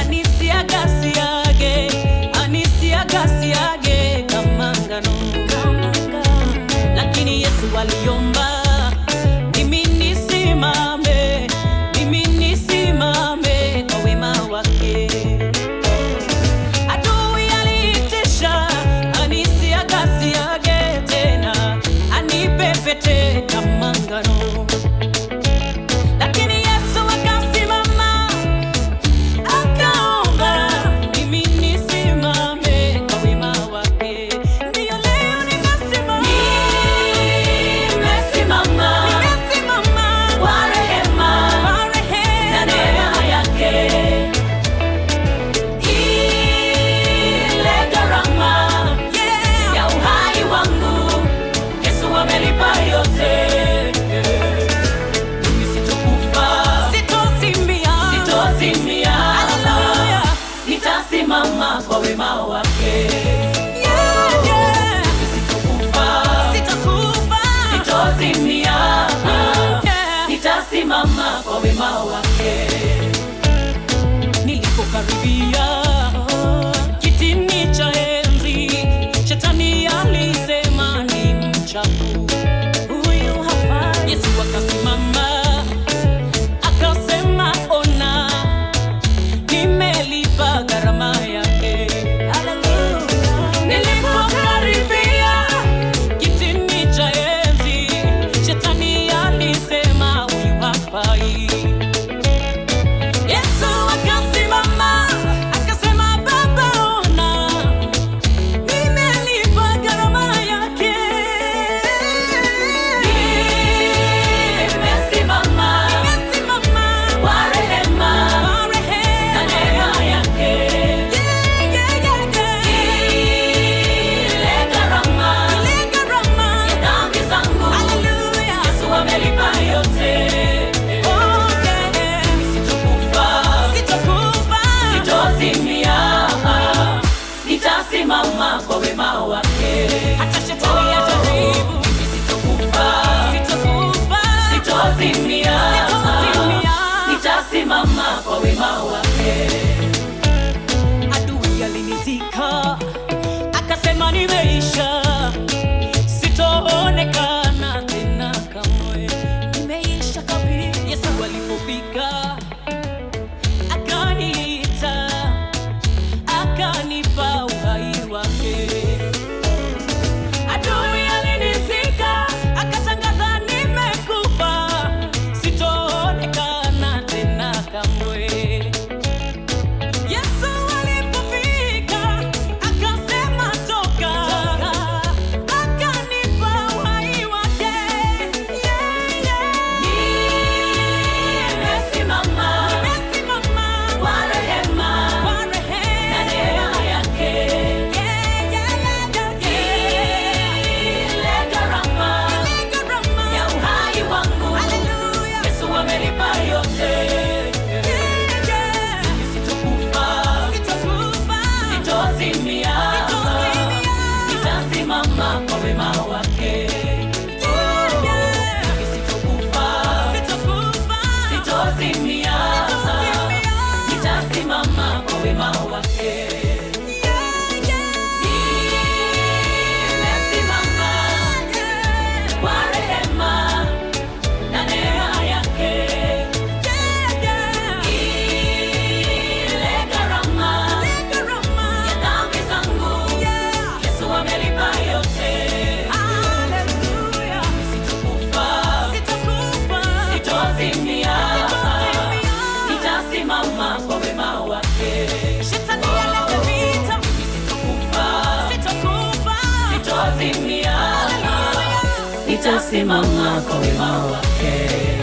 anisiagasiage, anisiagasiage kama ngano, lakini Yesu aliomba mimi nisimame, mimi nisimame. kama ngano. Lakini Yesu akasimama, akaomba, mimi nisimame kwa wema wake. Ndiyo leo nimesimama. Nimesimama. Nimesimama kwa rehema, kwa rehema na neema yake. Ile gharama ya uhai wangu Yesu amelipa yote. Mimi sitokufa, sitozimia, sitozimia. Haleluya, nitasimama kwa wema wake. Mimi sitokufa, sitokufa, sitozimia. Nitasimama kwa wema wake. Nilipokaribia kitini cha enzi, shetani alisema ni mchafu, huyu hafai. Yesu akasimama akasema, ona, nimelipa gharama yake. Nilipokaribia kitini cha enzi, shetani alisema huyu hafai. Yesu akasimama akasema, Baba ona, nimelipa gharama yake. Nimesimama, nimesimama kwa rehema, kwa rehema na neema yake. Ile gharama, ile gharama ya dhambi zangu, haleluya, Yesu amelipa yote. Oh, yeah. Sitokufa, sitokufa, sitozimia, nitasimama kwa wema wake. Hata shetani ajaribu, mimi sitokufa, sitokufa, sitozimia, sitozimia, nitasimama kwa wema wake. Adui alinizika akasema nimeisha, sitoonekana tena kamwe, nimeisha kabisa. Yesu alipofika akaniita, akanipa uhai wake. Adui alinizika akatangaza nimekufa, sitoonekana tena kamwe. Yesu alipofika akasema toka, akanipa uhai wake. Nimesimama, nimesimama kwa rehema, kwa rehema na neema yake. Ile gharama, ile gharama ya uhai wangu, haleluya, Yesu amelipa yote. Sitokufa, sitokufa, sitozimia, nitasimama kwa wema wake. Sitokufa, sitokufa, sitozimia, nitasimama kwa wema wake. Nimesimama kwa rehema na neema yake. Ile gharama ya dhambi zangu, Yesu amelipa yote. Sitokufa, sitozimia, nitasimama kwa wema wake. Shetani alete vita, sitokufa, sitokufa, sitozimia, nitasimama kwa wema wake.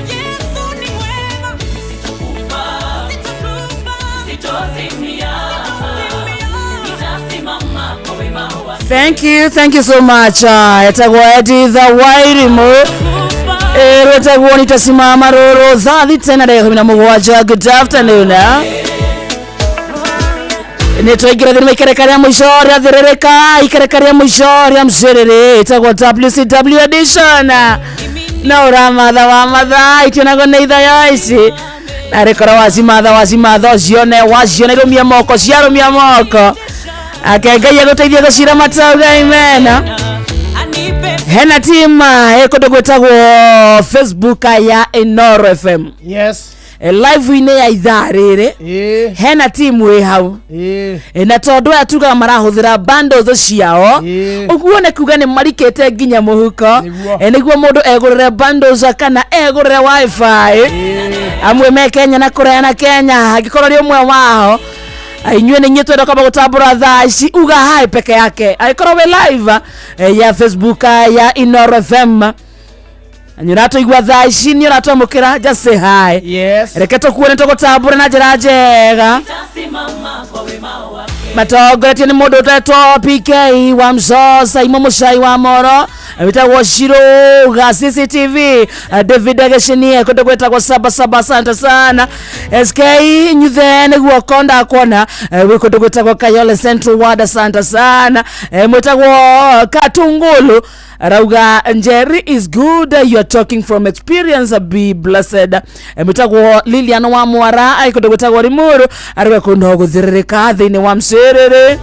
Yesu ni mwema, sitokufa, sitokufa, sitozimia, nitasimama kwa wema wake. Thank you so much. Etagwo Edith Wairimu rwetagwo nitasimama rũrũ thaa thita na ndagĩka 17. Good afternoon, eh? Nĩ twaingĩra thĩinĩ wa ikereka rĩa mũico rĩa thĩrĩrĩka, ikereka rĩa mũico rĩa mcerere ĩtagwo WCW edition no ũramatha wa matha itionagwo nĩ ithayo ici narĩkorwo wacimatha wacimatha ũcione wacione rũmia moko ciarũmia moko ake Ngai agũteithie gũcira matauga amen. Hena team ĩ kũndũ gwĩtagwo Facebook ya Inoro FM. Yes. Live-inĩ ya ithaa rĩrĩ hena timu ĩ hau. Na tondũ aya tugaga marahũthĩra bundles ciao, ũguo nĩ kuga nĩ marikĩte nginya mũhuko. Nĩguo mũndũ egũrĩre bundles kana egũrĩre wifi. Amwe me Kenya na kũraya na Kenya, angĩkorwo rĩ ũmwe wao, inyuĩ nĩ inyuĩ twenda kwamba gũtambũra thaa ici. Uga hi peke yake angĩkorwo wĩ live ya Facebook ya Inoro FM nĩ ũratũigua thaa ici, nĩ ũratwamũkĩra, just say hi. Yes. Reke tũkuone tũgũtambũre na njĩra njega. Matongoretio nĩ mũndũ ũtetwo PK wa Msosa imo mũcai wa moro wĩtagwo Shiruga CCTV, David Agecinie kũndũ gwĩtagwo Sabasaba, asante sana. SK Nyuthe nĩguo konda kuona wĩ kũndũ gwĩtagwo Kayole Central Ward, asante sana. Mwĩtagwo Katungulu arauga Njeri is good, you are talking from experience, be blessed. Mwĩtagwo Lilian wa Mwara ai kũndũ gwĩtagwo Limuru, arauga kũndũ gũthĩrĩrĩka thĩinĩ wa mcĩrĩrĩ.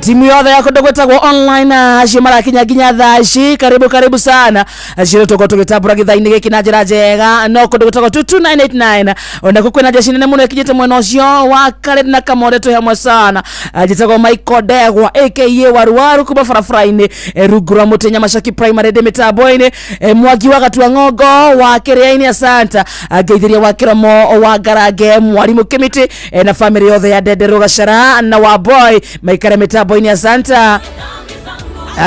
Timu yothe ya kũndũ gwĩtagwo online acio marakinya nginya thaa ici, karibu karibu sana. Acio tũkorwo tũgĩtambũra gĩthaa-inĩ gĩkĩ na njĩra njega. No kũndũ gwĩtagwo 22989 ona kwĩna njeci nene mũno ĩkinyĩte mwena ũcio wa Karĩndĩ na Kamore, twĩ hamwe sana. Njĩtagwo Michael Ndegwa aka Waruwaru kuma barabara-inĩ, rungu rwa mũtĩ Nyamacaki Primary, ndĩ mĩtambo-inĩ. Mwangi wa Gatua Ng'ongo wa Kĩrĩa-inĩ, asanta. Ngeithĩria wa Kĩromo wa Ngarange, mwarimũ Kĩmĩtĩ, na famĩlĩ yothe ya Ndenderũ Gacara na wa Boy maikare mĩtambo-inĩ, asanta.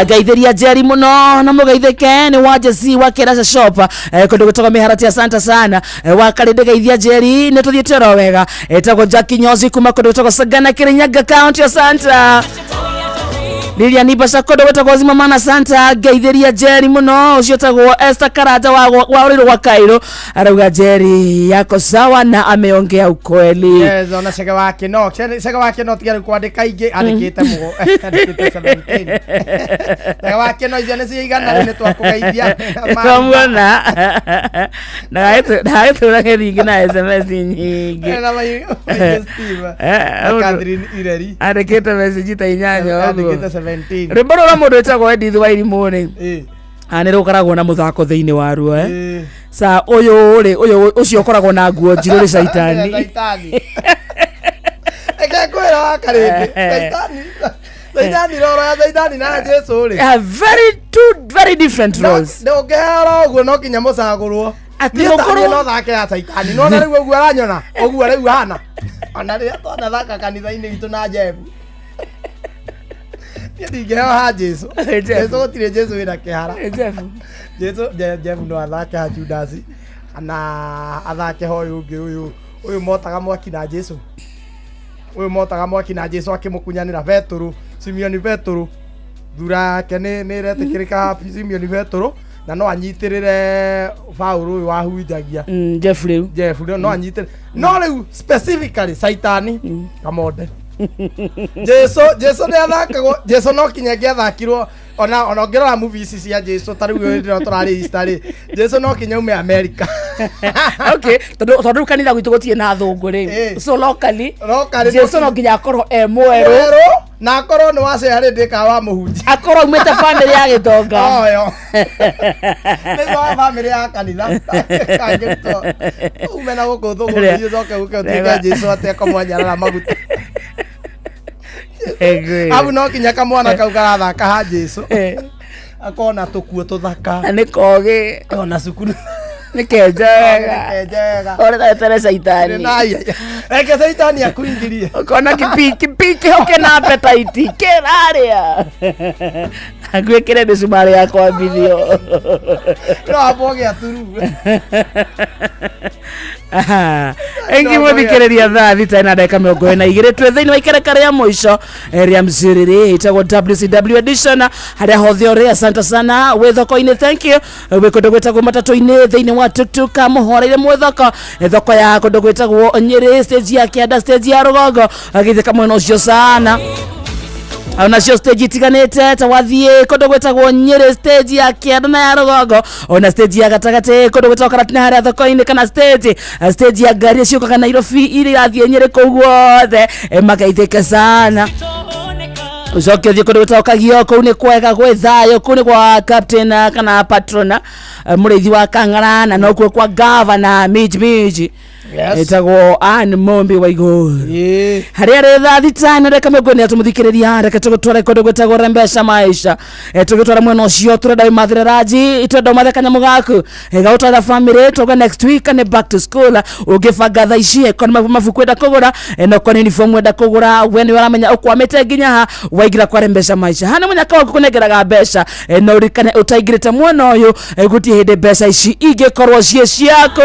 Ngeithĩria Njeri mũno na mũgeithĩke nĩ wa Jesi wa Kĩraca Shop, kũndũ gwĩtagwo Mĩharati, asante sana. Wa Karĩndĩ geithia Njeri, nĩ tũthiĩte oro wega. Ĩtagwo Jackie Nyozi kuma kũndũ gwĩtagwo Sagana, Kirinyaga County, asante. Lilian Ibasa kũndũ gwĩtagwo Zimamana, asante. Ngeithĩria Njeri mũno. Ũcio ũtagwo Esther Karanja wa ũrĩrũ wa Kairũ arauga Njeri yako sawa na ameongea ukweli. Yes, ona cege wake no cege wake no tiga rĩu kwandĩka ingĩ andĩkĩte mũgo andĩkĩte 17 cege wake no icio nĩ ciigana rĩu nĩ twakũgeithia. Twamuona ndagagĩtũrage rĩngĩ na SMS nyingĩ. Na maingĩ Steve na Catherine Ireri. Andĩkĩte message ta 8 ũguo. Andĩkĩte 17. Rwĩmbo rũrũ rwa mũndũ wĩtagwo Edith Wairimũ rĩ, nĩ rũkoragwo na mũthako thĩinĩ waruo, eh? Sa ũyũ rĩ, ũyũ ũcio ũkoragwo na nguo njirũ rĩ, caitani. Caitani, reke ngwĩra wa karĩndĩ, caitani, caitani, roro ya caitani na Jesu rĩ, Very two very different roles. Ndũngĩhera ũguo, no kinya mũcagũrwo. Atĩ Niĩ ta mũkorwo- niĩ no thake ya caitani, nona rĩu ũguo aranyona ũguo rĩu hana ona rĩrĩa twanathaka kanitha-inĩ witũ na Jebu, niĩ ndingĩheo ha Jesu. Jesu gũtirĩ, Jesu wĩna kĩhara. Jebu. Jesu Jebu no athake ha Judasi kana athake ho ũyũ ũngĩ, ũyũ motaga mwaki na Jesu, ũyũ motaga mwaki na Jesu akĩmũkunyanĩra Betũrũ, Simeoni Betũrũ. Thura yake nĩ ĩretĩkĩrĩka Simeoni Betũrũ, na no anyitĩrĩre Paũlũ ũyũ wahunjagia. Jeff rĩu. Jeff rĩu no anyitĩrĩre, no rĩu specifically Saitani Kamonde. Jesu nĩ athakagwo, Jesu no kinya angĩathakirwo ona ũngĩrora movie ici cia Jesu ta rĩu hĩndĩ ĩno tũrarĩ Easter rĩ, Jesu no kinya ume America. Okay, tondũ rĩu kanitha gwitũ gũtirĩ na athũngũ rĩ, so locally Locally Jesu no nginya akorwo e mwerũ. Mwerũ na akorwo nĩ wa cearĩ kana wa mũhunjia. Akorwo aumĩte bamĩrĩ ya gĩtonga. Oyo nĩ wa bamĩrĩ ya kanitha kangĩrutwo ume na gũkũ thũgũrĩ ũcoke ũke ũtuĩke Jesu atĩ akamwanyarara maguta abu no kinya kamwana kau karathaka ha Jesu akona tũkuo tũthaka. Na nĩ kogĩ. Ona cukuru. Nĩ kenja wega. Kenja wega. Ũrĩa caitani. Reke caitani akuingĩrie. Ũkona kipiki hoke na appetite kĩrarĩa ngwĩkĩre mĩcumarĩ ya kwambithio. No ambwo gĩaturu. Engi mũthikĩrĩria, thaa 6 na ndagĩka 42, twĩ thĩinĩ wa ikereka rĩa mũico rĩa mcirĩrĩ ĩtagwo WCW edition harĩa hothe ũrĩ. Asante sana wĩ thoko-inĩ, thank you. Wĩ kũndũ gwĩtagwo matatũ-inĩ, thĩinĩ wa tuktuk, mũhoreire mwĩ thoko, thoko ya kũndũ gwĩtagwo Nyĩrĩ, stage ya kĩanda, stage ya rũgongo, agĩthĩka mwena ũcio sana. Onacio stage itiganĩte ta wathiĩ kũndũ gwĩtagwo Nyĩrĩ, stage ya kĩanda na ya rũgongo, ona stage ya gatagatĩ kũndũ gwĩtagwo Karatina harĩa thoko-inĩ, kana stage ya ngari ciũkaga Nairobi iria irathiĩ Nyĩrĩ, kũu guothe, makaithĩke sana. Ucoke ũthiĩ kũndũ gwĩtagwo Kagio, kũu nĩ kwega gwĩ thayũ, kũu nĩ kwa captain kana patrona mũrĩithi wa Kang'ara, na nokuo kwa gavana Miji Miji. Yes. Ĩtagwo Ann Mombi wa igũrũ harĩa rĩ thaa 6 na ndagĩka 43. Mũthikĩrĩria, reke tũgũtware kũndũ gwĩtagwo Rembesha Maisha. Tũgĩtwara mwena ũcio, tũrenda wĩmathĩre ranji, tũrenda ũmathe kanyamũ gaku gagũtwara family. Tuge next week nĩ back to school, ũngĩbanga thaa ici, ĩkorwo nĩ mabuku wenda kũgũra, na okorwo nĩ uniform wenda kũgũra, we nĩ ũramenya ũkwamĩte nginya ha. Waingĩra kwa Rembesha Maisha hana mũnyaka waku kũnengeraga mbeca, na ũririkane ũtaingĩrĩte mwena ũyũ, gũtirĩ hĩndĩ mbeca ici ingĩkorwo ciĩ ciaku.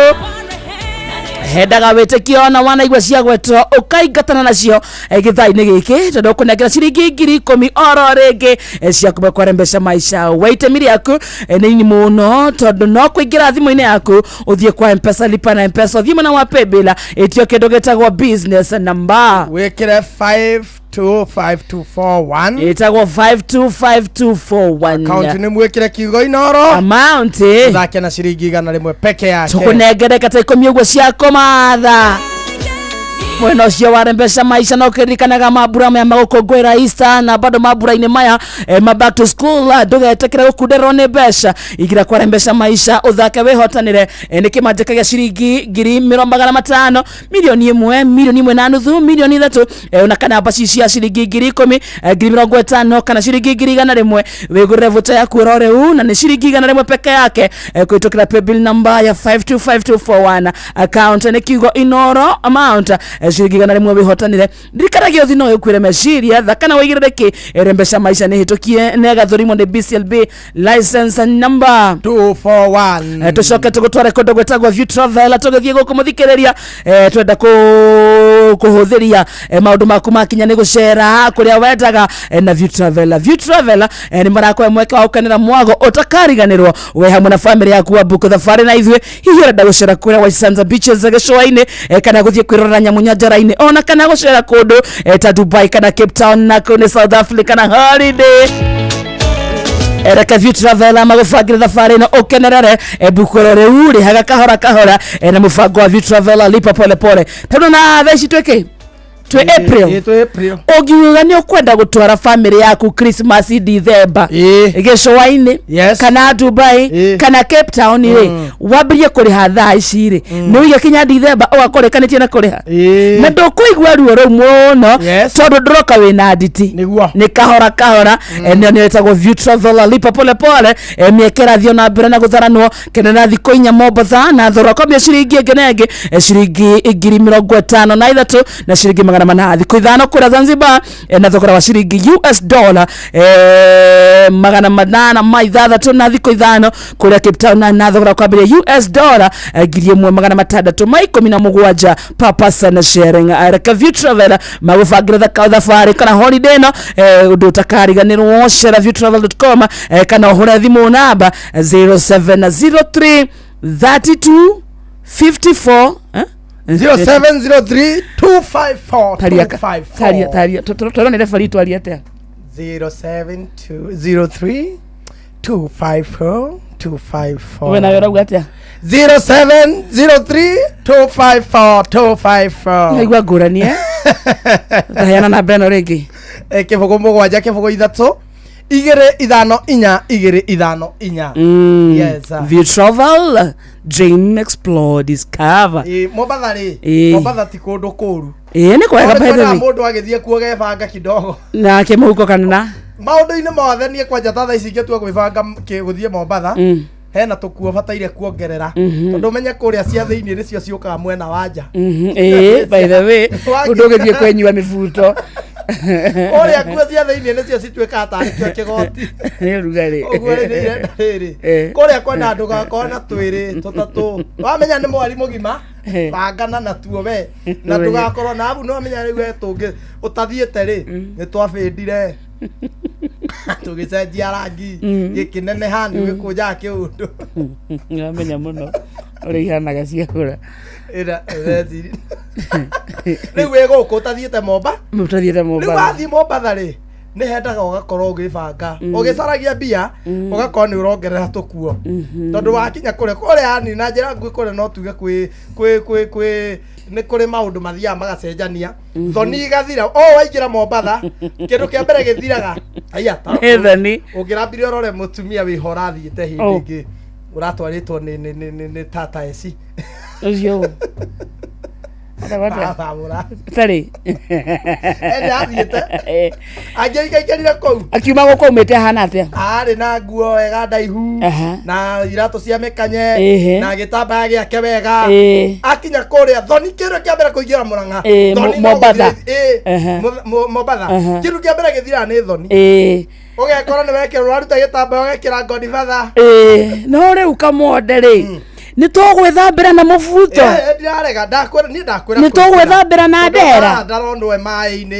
Hendaga wĩtĩkio na wanaigua cia gwetwo ũkaingatana nacio gĩthaa-inĩ gĩkĩ, tondũ ũkũnengera ciringi 10,000 oro rĩngĩ cia kuma kwa Rembesha Maisha. We itemi rĩaku nĩ nini mũno, tondũ no kũingĩra thimũ-inĩ yaku, ũthiĩ kwa Mpesa, lipa na Mpesa, ũthiĩ mwena wa paybill, ĩtio kĩndũ gĩtagwo business number. Wĩkĩre 525241. Ĩtagwo 525241. Akaunti nĩ mwĩkĩre kiugo Inoro. Amount thake na ciringi 100 peke yake. Tũkũnengere ta 10 ũguo cia kũmatha mwena ũcio wa Rembesha Maisha. No kĩririkanaga mambura maya magũkũngũĩra Easter na bado mambura-inĩ maya ma back to school, ndũgetĩkĩre gũkunderwo nĩ mbeca. Ingĩra kwa Rembesha Maisha, ũthake wĩhotanĩre. Nĩ kĩmanjĩka gĩa ciringi 500,000, 1,000,000, 1.5 million, 3 million, ona kana mbaci cia ciringi 10,000, 50,000 kana ciringi 100,000. Wĩgũrĩre voucher yaku oro rĩu, na nĩ ciringi 100 peke yake, kũhĩtũkĩra paybill number ya 525241, account nĩ kiugo Inoro, amount ciringi 100, wĩhotanĩre. Ndirikanagia ũthi no ĩkwĩre meciria thaka na wĩigĩrĩrĩki. Rembesha Maisha nĩ hĩtũkie na ĩgathũrimwo nĩ BCLB license number 241. Tũcoke tũgũtware kũndũ gwĩtagwo View Travel. Tũgĩthiĩ gũkũ, mũthikĩrĩria, twenda kũhũthĩria maũndũ maku makinya nĩ gũcera kũrĩa wendaga na View Travel. View Travel nĩ marakũhe mweke wa gũkenera mwago ũtakariganĩrwo we hamwe na family yaku wa book thabarĩ na ithuĩ. Hihi ũrenda gũcera kũrĩa White Sands Beaches gĩcũa-inĩ, kana gũthiĩ kwĩrorera nyamũ nyanjara-inĩ, ona kana gũcera kũndũ ta Dubai kana Cape Town na kũu nĩ South Africa na holiday, reke View Travel magũbangĩre thabarĩ ĩno ũkenerere. Mbukũro rĩu rĩhaga kahora kahora na mũbango wa View Travel, lipa pole pole, tondũ na thaa ici twĩkĩ twĩ April. Twĩ April. Ũngiuga nĩ ũkwenda gũtwara family yaku Christmas December gĩcũa-inĩ kana Dubai kana Cape Town rĩ, wambĩrĩrie kũrĩha thaa ici rĩ, nĩ ũige kinya December ũgakorĩkanĩtie na kũrĩha, na ndũkũigua ruo rũu mũno, tondũ ndũroka wĩna nditi, nĩ kahora kahora. Nĩyo nĩyo ĩtagwo View Travel, lipa pole pole. Mĩeke ĩrathiĩ na mbere na gũtharanwo. Kenera thikũ 4 Mombatha na thogora kwambia ciringi ĩngĩ na ĩngĩ ciringi 53,400, thikũ 5 kũrĩa Zanzibar na thogora wa ciringi US dollar 806, na thikũ 5 kũrĩa Cape Town na thogora kwambĩrĩria US dollar 1,617 per person sharing. Reke View Travel magũbangĩre thabarĩ kana holiday ĩno ũndũ ũtakariganĩrwo. Cera viewtravel.com kana ũhũre thimũ namba 0703 32 54, eh? 0703 254 Taria 254. Taria taria tũronere bari twaria atĩa? 07203 254 254. We nawe ũrauga atĩa? 0703 254 254. Naigua ngũrani, eh? Taheana namba ĩno rĩngĩ. 07 0 3 2 5 4 2 5 4. Yes, sir. View Travel, dream, explore, discover. Ĩ, Mombatha rĩ, Mombatha ti kũndũ kũru. Ĩ, nĩ kwega, by the way. Mũndũ agĩthiĩ kuo gebanga kidogo. Nake mũhuko kana na Maũndũ-inĩ mothe niĩ kwanja ta thaa ici ingĩtua gwĩbanga gũthiĩ Mombatha, hena tũkuo bataire kuongerera, tondũ ũmenye kũrĩa cia thĩinĩ nĩcio ciũkaga mwena wa nja. Ĩ, by the way, ũndũ ũgĩthiĩ kwenyua mĩbuto. Kũrĩa nguo cia thĩinĩ nĩcio cituĩkaga tarĩ kĩo kĩgoti. Nĩ ũrugarĩ. Ũguo rĩ, nĩ irenda rĩrĩ kũrĩa kwena andũ gakorwo na twĩrĩ tũtatũ, wamenya nĩ mwari mũgima, bangana natuo we na ndũgakorwo na abu. Nĩwamenya rĩu we tũngĩ ũtathiĩte rĩ, nĩ twabĩndire tũgĩcenjia rangi, gĩkĩneneha, nĩ gĩkũnjaga kĩũndũ. Nĩwamenya mũno ũrĩa ihanaga ciagũra. Ĩra ĩreciria rĩu wĩ gũkũ ũtathiĩte Momba. Ũtathiĩte Rĩu Mombatha. wathiĩ Mombatha rĩ, Nĩ hendaga ũgakorwo ũgĩbanga ũgĩcaragia mbia, ũgakorwo nĩ ũrongerera tũkuo, tondũ wakinya kũrĩa kũrĩa, yani na njĩra nguhĩ, kũrĩa no tuge kwĩ kwĩ kwĩ kwĩ nĩ kũrĩ maũndũ mathiaga magacenjania, thoni igathira. O waingĩra Mombatha, kĩndũ kĩa mbere gĩthiraga aya. Nĩ thoni. Ũngĩrambire ũrore mũtumia wĩho ũrathiĩte hĩndĩ Oh. ĩngĩ ũratwarĩtwo nĩ tata eci. Ũcio Baba. Tarĩ. Ene athiĩte angĩikaikarire kũu. Akiuma gũkũ aumĩte ahana atĩa? Arĩ na nguo wega ndaihu na iratũ cia mĩkanye na gĩtambaya gĩake wega. Akinya kũrĩa, thoni, kĩndũ kĩa mbere kũingĩra Mũrang'a, thoni no Mombatha. gũthira- Mombatha. Kĩndũ kĩa mbere gĩthiraga nĩ thoni. Ũgekora nĩ wekĩra, ũraruta gĩtambaya ũgekĩra godfather. Ĩĩ, no rĩu kamonde rĩ, nĩ tũgwĩthambĩra na mũbuto. Ndirarega, ndakwĩra, niĩ ndakwĩra. Nĩ tũgwĩthambĩra na ndera. Ndaronwo e maĩ-inĩ.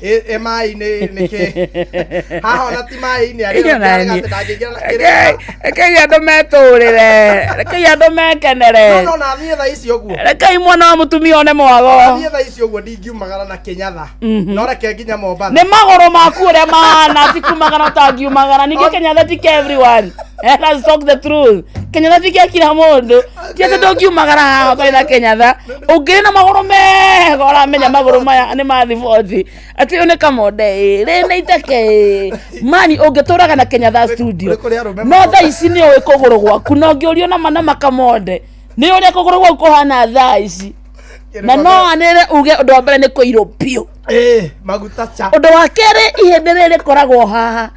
E maĩ-inĩ nĩkĩ haha ona ti maĩ-inĩ arĩ Ĩyo na niĩ. ndangĩingĩra na kĩrĩa. Rekei andũ metũrĩre, rekei andũ mekenere. No na thiĩ thaa ici ũguo. Rekei mwana wa mũtumia one mwago. Thiĩ thaa ici ũguo ndingiumagara na Kĩnyatha. No reke nginya Mombatha. Nĩ magũrũ maku ũrĩa mahana, ti kumagara ũtangiumagara. Ningĩ Kenyatta ti ke everyone. Let's talk the truth. Kenyatta ti gĩa kila mũndũ. Ti atĩ ndũngiumagara haha ũtarĩ na Kenyatta. Ũngĩrĩ na magũrũ mega, ũramenya magũrũ maya nĩ ma thiboti, atĩ ũyũ nĩ kamonde ĩ rĩ nĩ iteke ĩ mani ũngĩtũraga na Kenyatta studio. No thaa ici nĩ ũĩ kũgũrũ gwaku, na ũngĩũrio nama nama kamonde nĩ ũrĩa kũgũrũ gwaku kũhana thaa ici, na no anĩre uge ũndũ wa mbere nĩ kũirũ biũ. Maguta cha. Ũndũ wa kerĩ, ihĩndĩ rĩrĩ rĩkoragwo haha.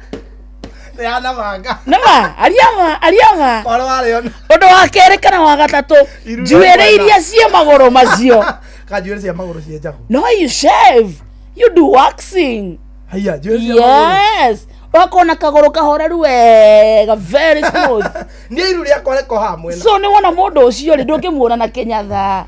Rĩhana banga. Nĩma ariama ariama. Ũhoro warĩo. Ũndũ wa kerĩ kana wa gatatũ, njuĩrĩ iria ciĩ magũrũ macio. Ka njuĩrĩ cia magũrũ cienjagwo? No, you shave, you do waxing. Haiya, njuĩrĩ cia magũrũ? Yes, ũgakorwo na kagũrũ kahoreru wega, very smooth. Niĩ iru rĩakwa rĩko haha mwena. So nĩ wona mũndũ ũcio rĩ, ndũngĩmuona na Kĩnyatha.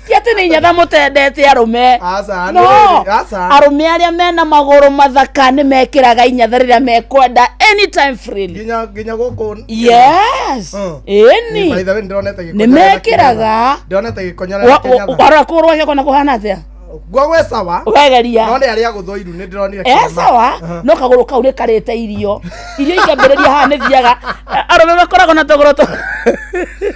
Ti atĩ nĩ Inyatha mũtendete arũme. Aca, no nĩ rĩrĩ, aca. Arũme arĩa mena magũrũ mathaka nĩ mekĩraga inyatha rĩrĩa mekwenda, anytime freely. Nginya gũkũ. Yes, ĩni. By the way, ndĩronete gĩkonyore Nĩ na mekĩraga. Kĩnyatha. Ndĩronete gĩkonyore na Kĩnyatha. Warora kũgũrũ gwake kona kũhana atĩa? Gwa gwĩ sawa. Wegeria. No nĩ arĩa gũthwo iru nĩ ndĩronire e kĩrema. Sawa. No kagũrũ kau nĩ karĩte irio, irio ikambĩrĩria haha nĩ thiaga. Arũme makoragwo na tũgũrũ tũ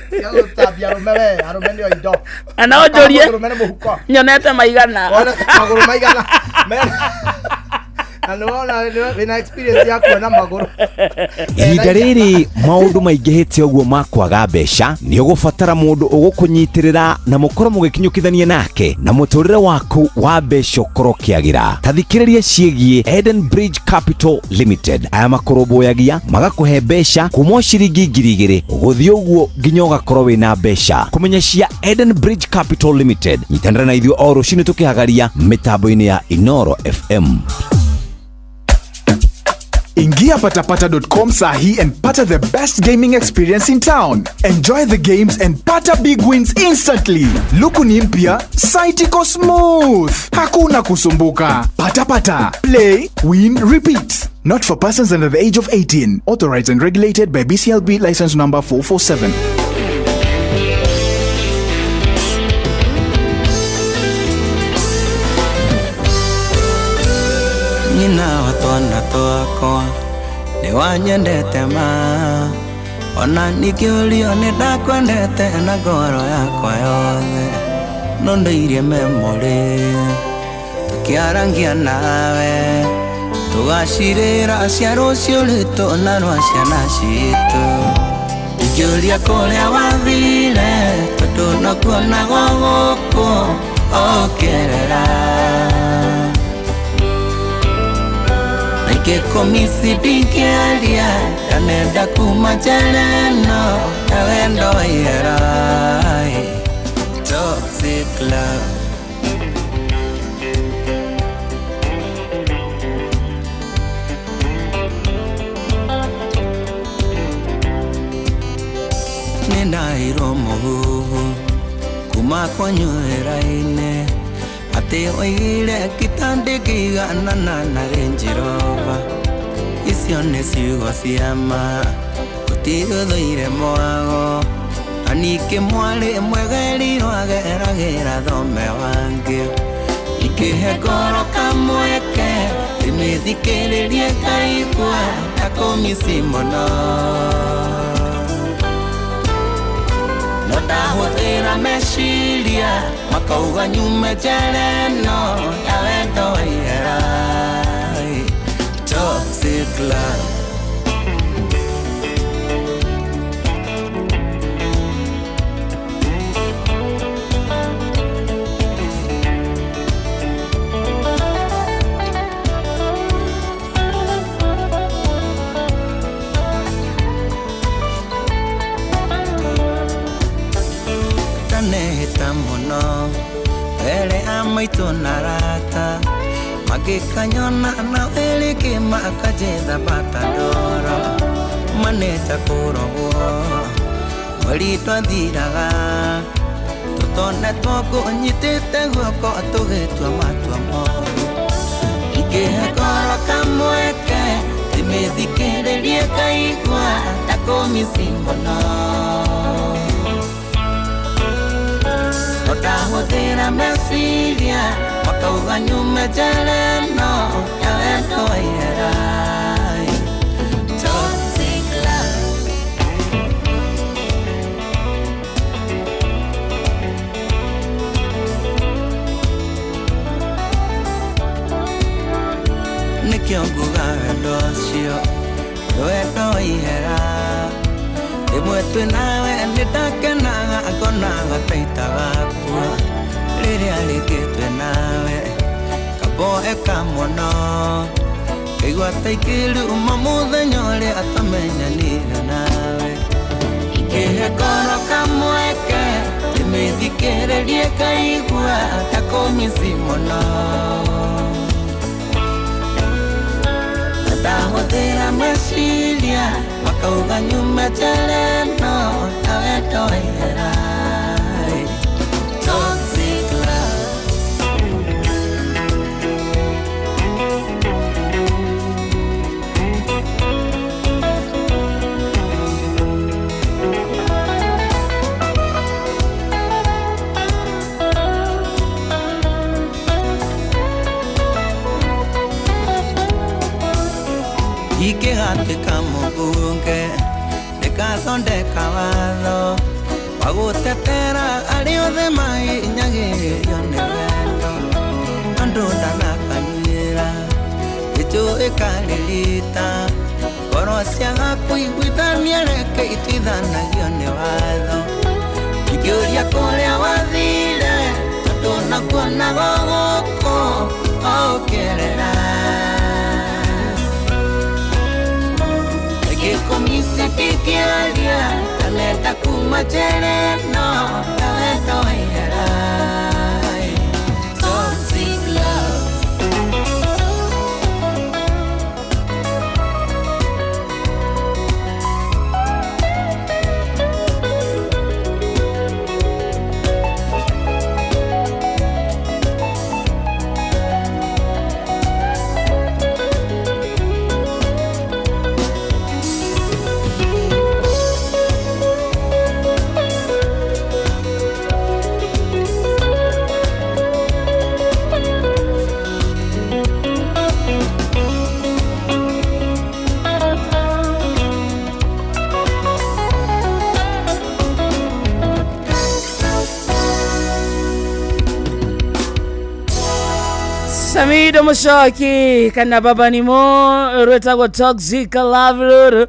Tiga gũtambia arũme we, arũme nĩo indo. Na no njũrie. Magũrũ mena mũhuko. Nyonete maigana. Wona magũrũ maigana. Na nĩ wona wĩna experience ya kuona magũrũ. Ihinda rĩrĩ maũndũ maingĩhĩte ũguo ma kwaga mbeca, nĩ ũgũbatara mũndũ ũgũkũnyitĩrĩra na mũkorwo mũgĩkinyũkithania nake na mũtũrĩre waku wa mbeca ũkorwo ũkĩagĩra. Ta thikĩrĩria ciĩgiĩ Eden Bridge Capital Limited. Aya makũrũmbũyagia magakũhe mbeca kuma o ciringi 2,000 gũthiĩ ũguo nginya ũgakorwo wĩna mbeca. Kũmenya cia Eden Bridge Capital Limited, nyitanĩra na ithuĩ o rũcinĩ tũkĩhagaria mĩtambo-inĩ ya Inoro FM. Ingia patapata.com sahi and pata the best gaming experience in town. Enjoy the games and pata big wins instantly. Luku ni mpya, site iko smooth. Hakuna kusumbuka. Pata pata. Play, win, repeat. Not for persons under the age of 18. Authorized and regulated by BCLB license number 447. Nyina wa twana twakwa nĩ wanyendete ma, ona ningĩũrio nĩ ndakwendete na ngoro yakwa yothe, no ndũirie memory tũkĩarangia nawe, tũgacirĩra cia rũciũ rwitũ na rwa ciana citũ. Ingĩũria kũrĩa wathire, tondũ no kuonagwo gũkũ ũkĩrĩra. Nikĩkũmisi ndingĩaria, ndanenda kuma njera ĩno ya wendo wa ihera. Toxic love. Nĩndaheirwo mũhuhu kuma kwanyu wĩra-inĩ atĩ oigire kitandĩkĩiganana na Range Rover. Icio nĩ ciugo cia ma, gũtirĩ mwago. Na ningĩ mwarĩ mwegerirwo ageragĩra thome wangĩ, ingĩhe ngoro kamweke. Ndĩmĩthikĩrĩrie ngaigua ta kũmici mũno. No ndahũthĩra meciria makauga nyume njera ĩno ya wendo wa ihera. Toxic love. Ndanehĩta mũno mbere a maitũ na arata magĩkanyona na wĩrĩkĩ makanjetha bata ndoro manĩta kũrogwo mweri twathiraga tũtonetwo ngũnyitĩte guoko tũgĩtua matua moru ingĩhe ngoro kamweke ndĩmĩthikĩrĩrie ngaigua ta kũmici mũno. Ndahũthĩra meciria makauga nyume njera ĩno ya wendo wa ihera. Toxic love. Nĩkĩo nguga wendo ũcio nĩ wendo wa ihera. Rĩmwe twĩ nawe nĩndakenaga ngonaga ta itagakua. Rĩrĩa rĩngĩ twĩ nawe kamboeka mũno ngaigua ta ingĩruma mũthenya ũrĩa twamenyanire nawe. Ingĩhe ngoro kamweke ndĩmĩthikĩrĩrie ngaigua ta kũmici mũno. Ndahũthĩra meciria makauga nyume njera ĩno ya wendo wa ihera. Toxic love. Ingĩhatĩka mũmbunge ndĩkathondeka watho wa gũtetera arĩa othe mahinyagĩrĩrio nĩ wendo. Andũ ndanakanyuĩra gĩchũ ĩkarĩrita ngoro ciaga kũiguithania reke ituithanagio nĩ watho. Ingĩũria kũrĩa wathire tondũ nakuonaga gũkũ ũkĩrĩra. Gĩkũmisi ndingĩaria ndanenda kuma njera ĩno ya wendo wa ihera. Toxic love. Samido Mushoki kana baba nimo rwetagwo Toxic Love ruru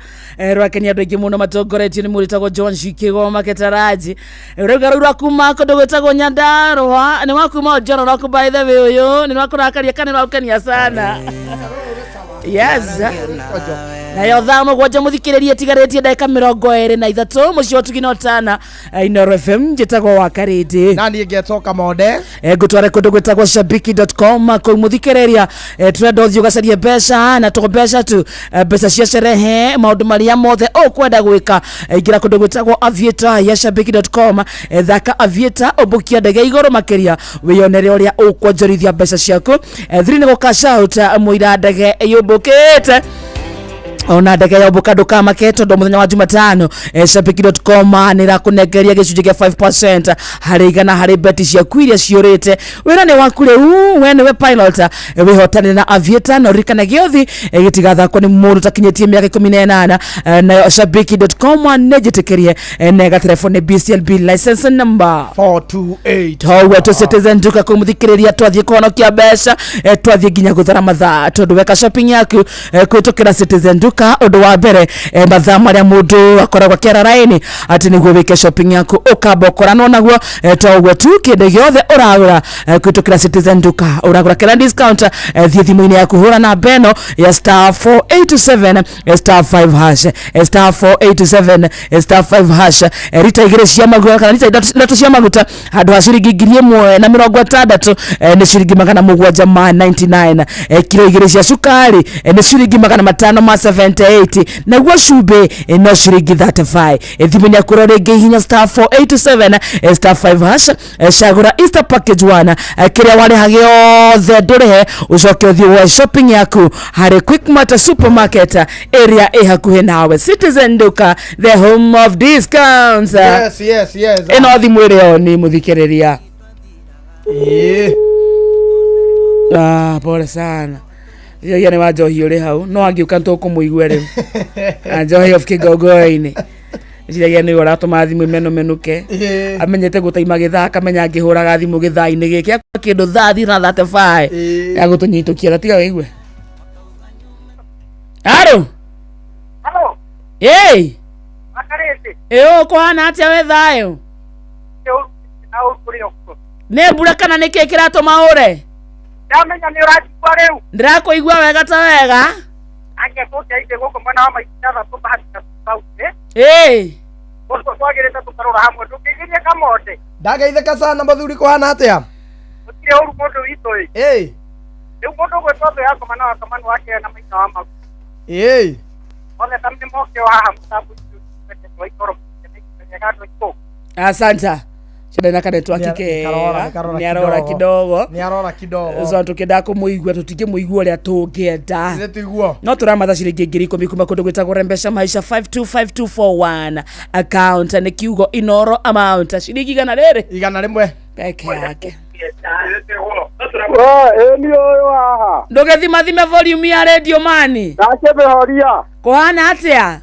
rwakenia andũ aingĩ mũno matongoretio nĩ mũrĩtagwo John Shikigoma Ketaraji rauga rũu rwa kuma kũndũ gwĩtagwo Nyandarũa nĩ wakuma John Rock by the way ũyũ nĩ rwakũrakaria kana nĩ rwakũkenia sana. Yes, nayo thaa mũgwanja mũthikĩrĩrie ĩtigarĩtie ndagĩka 23 mũciĩ wa Tugina Ũtana Inooro FM njĩtagwo wa Karĩndĩ na niĩ ngetwo Kamonde. Ngũtware kũndũ gwĩtagwo shabiki.com kũu mũthikĩrĩria tũrenda ũthiĩ ũgacarie mbeca na to mbeca tu, mbeca cia sherehe maũndũ marĩa mothe ũkwenda gwĩka. Ingĩra kũndũ gwĩtagwo aviator ya shabiki.com, thaka aviator ũmbũkia ndege igũrũ makĩria wĩyonere ũrĩa ũkwonjorithia mbeca ciaku. Thiri nĩ gũ cash out mũira ndege yũmbũkĩte. Ona ndege ya ũmbũka ndũkamake tondũ mũthenya wa Jumatano shabiki.com nĩ ĩrakũnengeria gĩcunjĩ kĩa 5% harĩ igana harĩ beti ciaku iria ciũrĩte. Wĩra nĩ waku rĩu, we nĩwe pilot, wĩhotanĩre na Aviator na ũririkane gĩothi gĩtigathakwo nĩ mũndũ ũtakinyĩtie mĩaka 18. Nayo shabiki.com nĩ njĩtĩkĩrie na ĩgaterebo nĩ BCLB license number 428. Toguo tũ Citizen Duka kũmũthikĩrĩria twathiĩ kũhonokia mbeca, twathiĩ nginya gũthara mathaa tondũ weka shopping yaku kũhĩtũkĩra Citizen Duka, ũndũ wa mbere, mathaa marĩa mũndũ akoragwo akĩara raini atĩ nĩguo wĩke shopping yaku ũkamba ũkoranwo naguo. Toguo tu, kĩndũ gĩothe ũragũra kũhĩtũkĩra Citizen Duka ũragũra kĩra discount. Thiĩ thimũ-inĩ yaku, hũra namba ĩno ya star 487 star 5 hash, star 487 star 5 hash. Rita 2 cia maguta kana rita 3 cia maguta handũ ha ciringi 1,060 nĩ ciringi 799. Kilo 2 cia cukari nĩ ciringi 578, naguo cumbĩ no ciringi 35. Thimũ-inĩ yaku ro rĩngĩ hinya star 487 star 5 hash, cagũra Easter package 1, kĩrĩa warĩha gĩothe ndũrĩhe, ũcoke ũthiĩ woe shopping yaku harĩ Quickmart supermarket ĩrĩa ĩ hakuhĩ nawe. Citizen Duka, the home of discounts. Yes, yes, yes. Ĩno thimũ ĩrĩ oni mũthikĩrĩria. Ĩĩ. Ah, pole sana, ia nĩ wa njohi ũrĩ hau no angĩũka nĩtũkũmũigua rĩu. Ah, njohi of kĩgongoinĩ ciragia nĩwe ũratũma thimũ imenumenuke. Ĩĩ. Amenyete gũtaima gĩthaa, akamenya angĩhũraga thimũ gĩthaa-inĩ gĩkĩ akwa kĩndũ thaa thira 35 ya gũtũnyitũkia na tiga wĩigue. Aro. Halo, Ĩĩ. makarĩte. Ĩ, ũkũhana atĩa we thayũ? Na ũkũrĩ okuo. Nĩ mbura kana nĩ kĩĩ kĩratũma ũre? Ndamenya nĩ ũranjigua rĩu. Ndĩrakũigua wega ta wega. Ange tũkĩaite gũkũ mwena wa maithatha tũbahatika kaunti. Ĩĩ. Gũkũ twagĩrĩte tũkarora hamwe ndũkĩigerie kamonde. Ndageithĩka sana mũthuri, kũhana atĩa? Gũtirĩ ũru mũndũ witũ ĩ. Ĩĩ. Rĩu mũndũ ũgwĩtwo thũ ya ngoma na wakamanu wake na maitha wa magu. Ĩĩ. Othe ta nĩ moke o haha mũtambo ũcio wa ikoro. Nĩga andũ aitũ. Asante. Shida na kanetwaki Nĩ kega karora nĩ arora kidogo. Nĩ arora kidogo. So tũkĩendaga kũmũigua tũtingĩmũigua ũrĩa tũngĩenda. Nĩ tiguo. No tũramatha ciringi 10,000 kuma kũndũ gwĩtagwo Rembesha Maisha 525241 account nĩ kiugo Inoro amount ciringi 100 100 peke yake. Ĩni ũyũ haha. Ndũgĩthimathime volume ya radio mani. Ndakĩmĩhoria. Kũhana atĩa?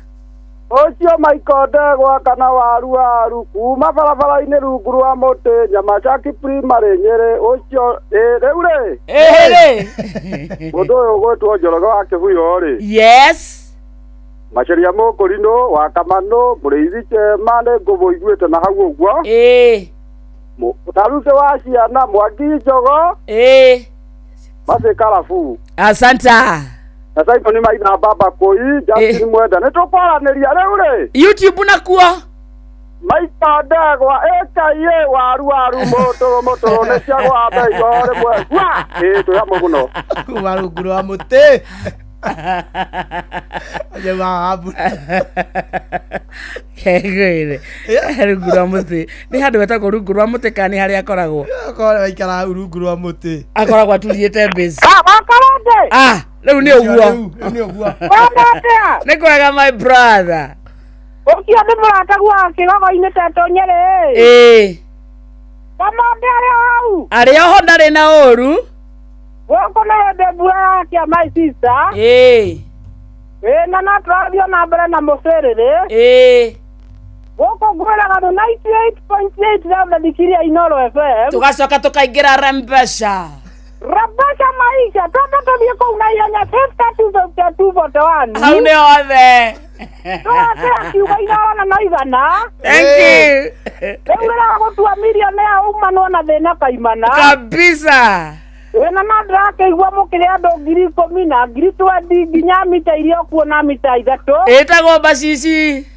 Ũcio Michael Ndegwa kana waru waru kuma barabara-inĩ rungu rwa mũtĩ Nyamacaki primary Nyĩrĩ ũcio ĩ rĩu rĩ. Ĩrĩ. Mũndũ ũyũ ũgwĩtwo Njoroge wa Kĩbuyũ rĩ. Yes. Maceria Mũkũrinũ wa Kamanũ mũrĩithi Chema nĩ ngũmũiguĩte na hau ũguo. Ĩĩ. Mũtarutĩ wa ciana Mwangi Njogo. Ĩĩ. Macĩ Karabu. Asanta. Na Simon Maitha Baba Kũi Justin Mwenda nĩ tũkwaranĩria rĩu rĩ. YouTube nakuo. Maita Ndegwa ĩkaiĩ waru waru mũtũrũ mũtũrũ nĩ ciagwa mbei o rĩmwe gwa ĩĩ twĩ hamwe mũno. Kuma rungu rwa mũtĩ. Jamaa habu. Kegwire. Rungu rwa mũtĩ. Nĩ handũ betagwo rungu rwa mũtĩ kana nĩ harĩa akoragwo? Akoragwo aikara rungu rwa mũtĩ. Akoragwo aturiĩte base. Wakarende. Ah, rĩu nĩ ũguo. Rĩu nĩ ũguo. Wona atĩa? Nĩ kwega my brother. Ũcio nĩ mũrataguo wa kĩgogo-inĩ tetũ Nyĩrĩ. Ĩĩ. Kamonde arĩ o hau. Arĩ oho ndarĩ na ũru. Gũkũ nĩ hĩndĩ mbura yakia my sister. Ĩĩ. Ĩĩ na no tũrathiĩ na mbere na mũcĩrĩrĩ. Ĩĩ. Gũkũ ngwĩraga nĩ 98.8 rathathikiria Inoro FM. Tũgacoka tũkaingĩra Rembesha. Rembesha maisha twambe tũthiĩ kũu na ihenya 52 52 41. Hau nĩ hothe. Tũgakĩra kiugo Inoro na no igana. Thank you. Rĩu rĩragũtua millionaire umanwo na thĩna kaimana. Kabisa. Wĩna na ndĩrakĩigua mũkĩrĩ andũ 10,000 na 20,000 nginya mita iria ũkuona mita 3. Ĩtagwo mbacici.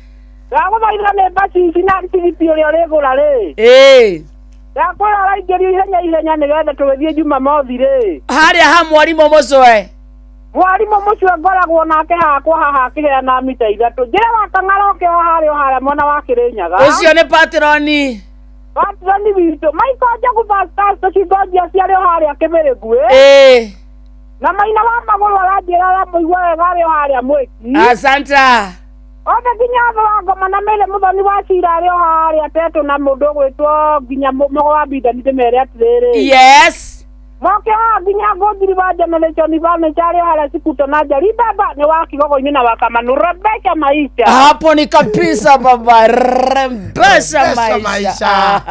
Ndagũthaitha nĩ mbacici na tigiti ũrĩa ũrĩgũra rĩ. Ĩĩ. Ndakwĩra ũraingĩrio ihenya ihenya nĩgetha tũgĩthiĩ Jumamothi rĩ. Harĩa ha mwarimũ mũcwe. Mwarimũ mũcwe ngoragwo nake hakwa haha akĩheana mita 3. Njĩra wa Kang'ara oke o harĩa o harĩa mwena wa Kĩrĩnyaga. Ũcio nĩ patroni. Patroni witũ. Michael Njogu Pastors tũcingonjia ciarĩ o harĩa Kĩmĩrĩguĩ. Ĩĩ. Na maina wa magũrũ aranjĩra aramũigua wega arĩ o harĩa mwĩki. Asanta. Othe nginya thũ wa ngoma na mĩrĩ mũthoni wa cira arĩ o harĩa tetũ na mũndũ ũgwĩtwo nginya mũgo wa mbindani ndĩmere atĩrĩrĩ. Yes. Moke haha nginya ngũnjiri wa generation furniture arĩ o harĩa Sikuto na Njeri baba nĩ wa Kigogo-inĩ na wa Kamanu rembesha maisha. Hapo ni kabisa baba, rembesha Rembesha maisha.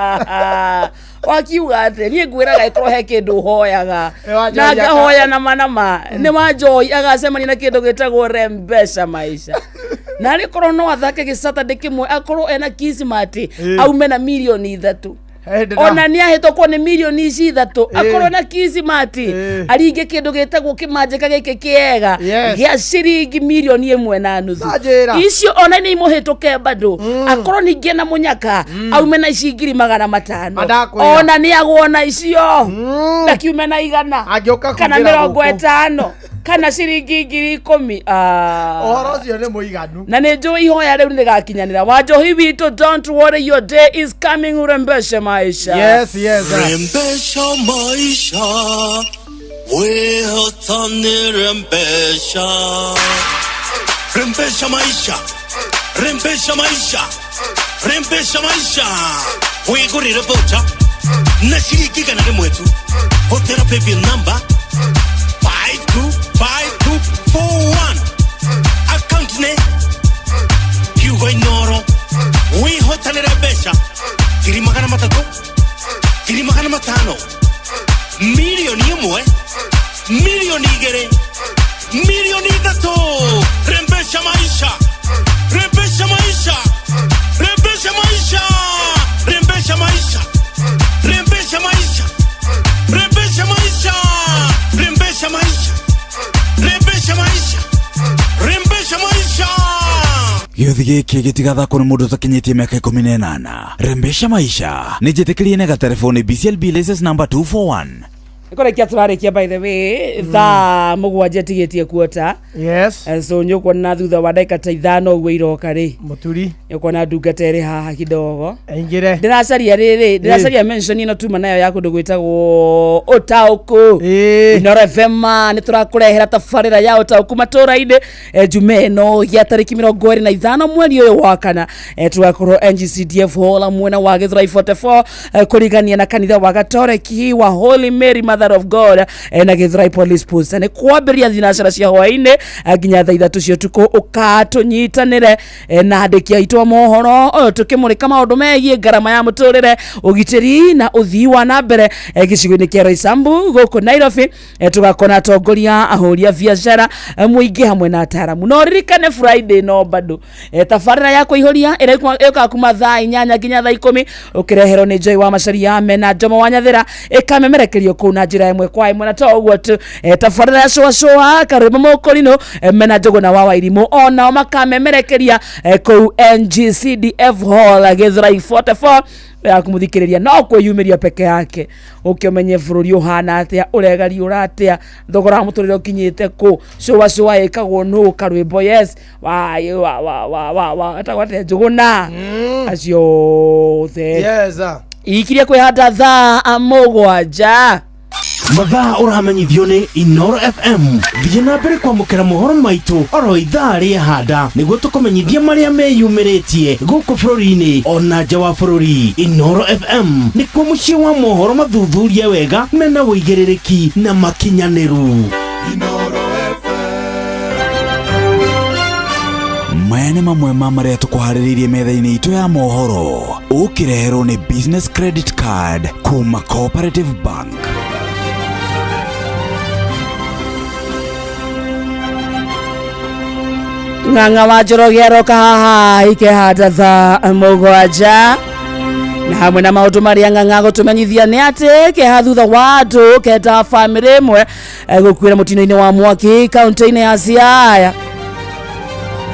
Wakiuga atä niä ngwä ĩkorwo he kä ndå hoyaga Wa na Njohi ngahoya na manama nä wa njoi agacemania na kä ndå gä tagwo rembesha maisha na arä korwo no athake gä saturday kä mwe akorwo ena kismati aume na mirioni ithatå ona nä ahätåkwo nä mirioni ici ithatå akorwo na kisimati aringe kä ndå gä tagwo kä manjĩka gä kä kä Yes. gä a ciringi mirioni ĩmwe na nuthu Nanjĩra. icio ona nä imå hä tå ke bado akorwo ningä na mũnyaka aume na ici 500,000 Andakwĩra. ona nä agwo na icio ndakiume na igana Angĩũka kana kungĩra mä rongo gũkũ. ĩtano kana ciringi 10,000. Ũhoro ũcio nĩ mũiganu. Na nä njå ihoya rä u nä rĩgakinyanä ra wanjohi witå, don't worry, your day is coming, urembeshe maisha. Yes, yes. Rembesha maisha, wehotani rembesha. Rembesha maisha, rembesha maisha, rembesha maisha. Wigurire voucher na ciringi igana rĩmwe tu. Hũthĩra paybill number 525241. Account nĩ kiugo Inoro. Wĩhotanĩre mbeca 300,000, 500,000, 1,000,000, 2,000,000, 3,000,000. Rembesha maisha, rembesha maisha, rembesha maisha, rembesha maisha, rembesha maisha, rembesha maisha, rembesha maisha, rembesha maisha, rembesha maisha. Gĩũthi gĩkĩ gĩtigathakwo nĩ mũndũ ũtakinyĩtie mĩaka 18. Rembesha maisha nĩ njĩtĩkĩrie na gatelefoni BCLB license number 241. Nä kå rekia tå rarä kia by the way thaa mũgwanja tigä tie kuota. Yes. So nä å kuona thutha wa ndagä ta ithano å guo iroka rä Mũturi. Nä å kuona ndungata ä rä haha kidogo. Aingĩre. Ndĩracaria rĩrĩ, ndĩracaria mention ĩno tuma nayo ya kũndũ gwĩtagwo ũtaũku. Inoro FM nĩ tũrakũrehera tabarĩra ya ũtaũku matũra-inĩ. Jumaa ĩno ya tarĩki 25 mweri ũyũ wa kana, tũgakorwo NGCDF Hall mwena wa Gĩthũrai 44, kũrigania na kanitha wa Gatoreki wa Holy Mary Mother of God, na Gĩthũrai Police Post. Nĩ kwambĩrĩria thinacara cia hwaĩ-inĩ, nginya thaa ithatũ cia ũtukũ. Ũkatũnyitanĩre, na andĩki aitũ a mohoro ũyũ tũkĩmũrĩka maũndũ megiĩ ngarama ya mũtũrĩre, ũgitĩri na ũthii wa na mbere, gĩcigo-inĩ kĩa Roysambu gũkũ Nairobi. Tũgakona atongoria, ahũri a biacara, mũingĩ hamwe na ataramu. No ririkane Friday no bado, tabarĩra ya kũihũria ĩrĩa ĩũkaga kuma thaa 8 nginya thaa 10, ũkĩreherwo nĩ Joy wa Macaria mena Njomo wa Nyathĩra, ĩkamemerekerio kũu na njĩra ĩmwe kwa ĩmwe. Na to ũguo tu, tabarĩra ya cũa cũa karwĩmbo mũkũrinũ, mena Njũgũna wa Wairimũ onao makamemerekeria, kũu NGCDF Hall Gĩthũrai 44 ya kũmũthikĩrĩria no kwĩyumĩria peke yake ũkĩomenye bũrũri ũhana atĩa, ũregariũra atĩa, thogora wa mũtũrĩre ũkinyĩte kũ, cũa cũa ĩkagwo nũ karwĩmbo, yes, wa wa wa wa wa wa etagwo atĩa, Njũgũna acio othe. Yes. Ikiria kwĩhanda thaa 7. Mathaa ũramenyithio nĩ Inoro FM. Thiĩ na mbere kwamũkĩra mohoro maitũ oro ithaa rĩehanda nĩguo tũkũmenyithia marĩa meyumĩrĩtie gũkũ bũrũri-inĩ ona nja wa bũrũri. Inoro FM nĩkuo mũciĩ wa mohoro mathuthurie wega mena ũigĩrĩrĩki na makinyanĩru. Maya nĩ mamwe ma marĩa tũkũharĩrĩirie metha-inĩ itũ ya mohoro ũkĩreherwo nĩ business credit card kuma Cooperative Bank. Ng'ang'a wa Njoroge aroka haha ikehanda thaa 7, na hamwe na maũndũ marĩa Ng'ang'a gũtũmenyithia nĩ atĩ keha thutha wa andũ kenda bamĩrĩ ĩmwe, gũkuĩra mũtino-inĩ wa mwaki kaũntĩ-inĩ ya Siaya.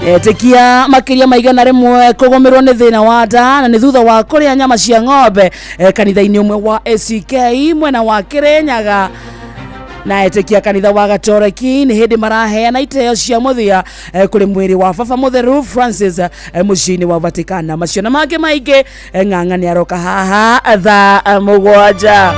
Etĩkia makĩria ma 100 kũgũmĩrwo nĩ thĩna wa nda na nĩ thutha wa kũrĩa nyama cia ng'ombe, kanitha-inĩ ũmwe wa ACK mwena wa Kĩrĩnyaga. Na etĩkia kanitha wa Gatoreki nĩ hĩndĩ maraheana iteo cia mũthia, kũrĩ mwĩrĩ wa baba mũtheru Francis, mũciĩ-inĩ wa Vatikana. Macio na mangĩ maingĩ, Ng'ang'a nĩ aroka haha thaa 7.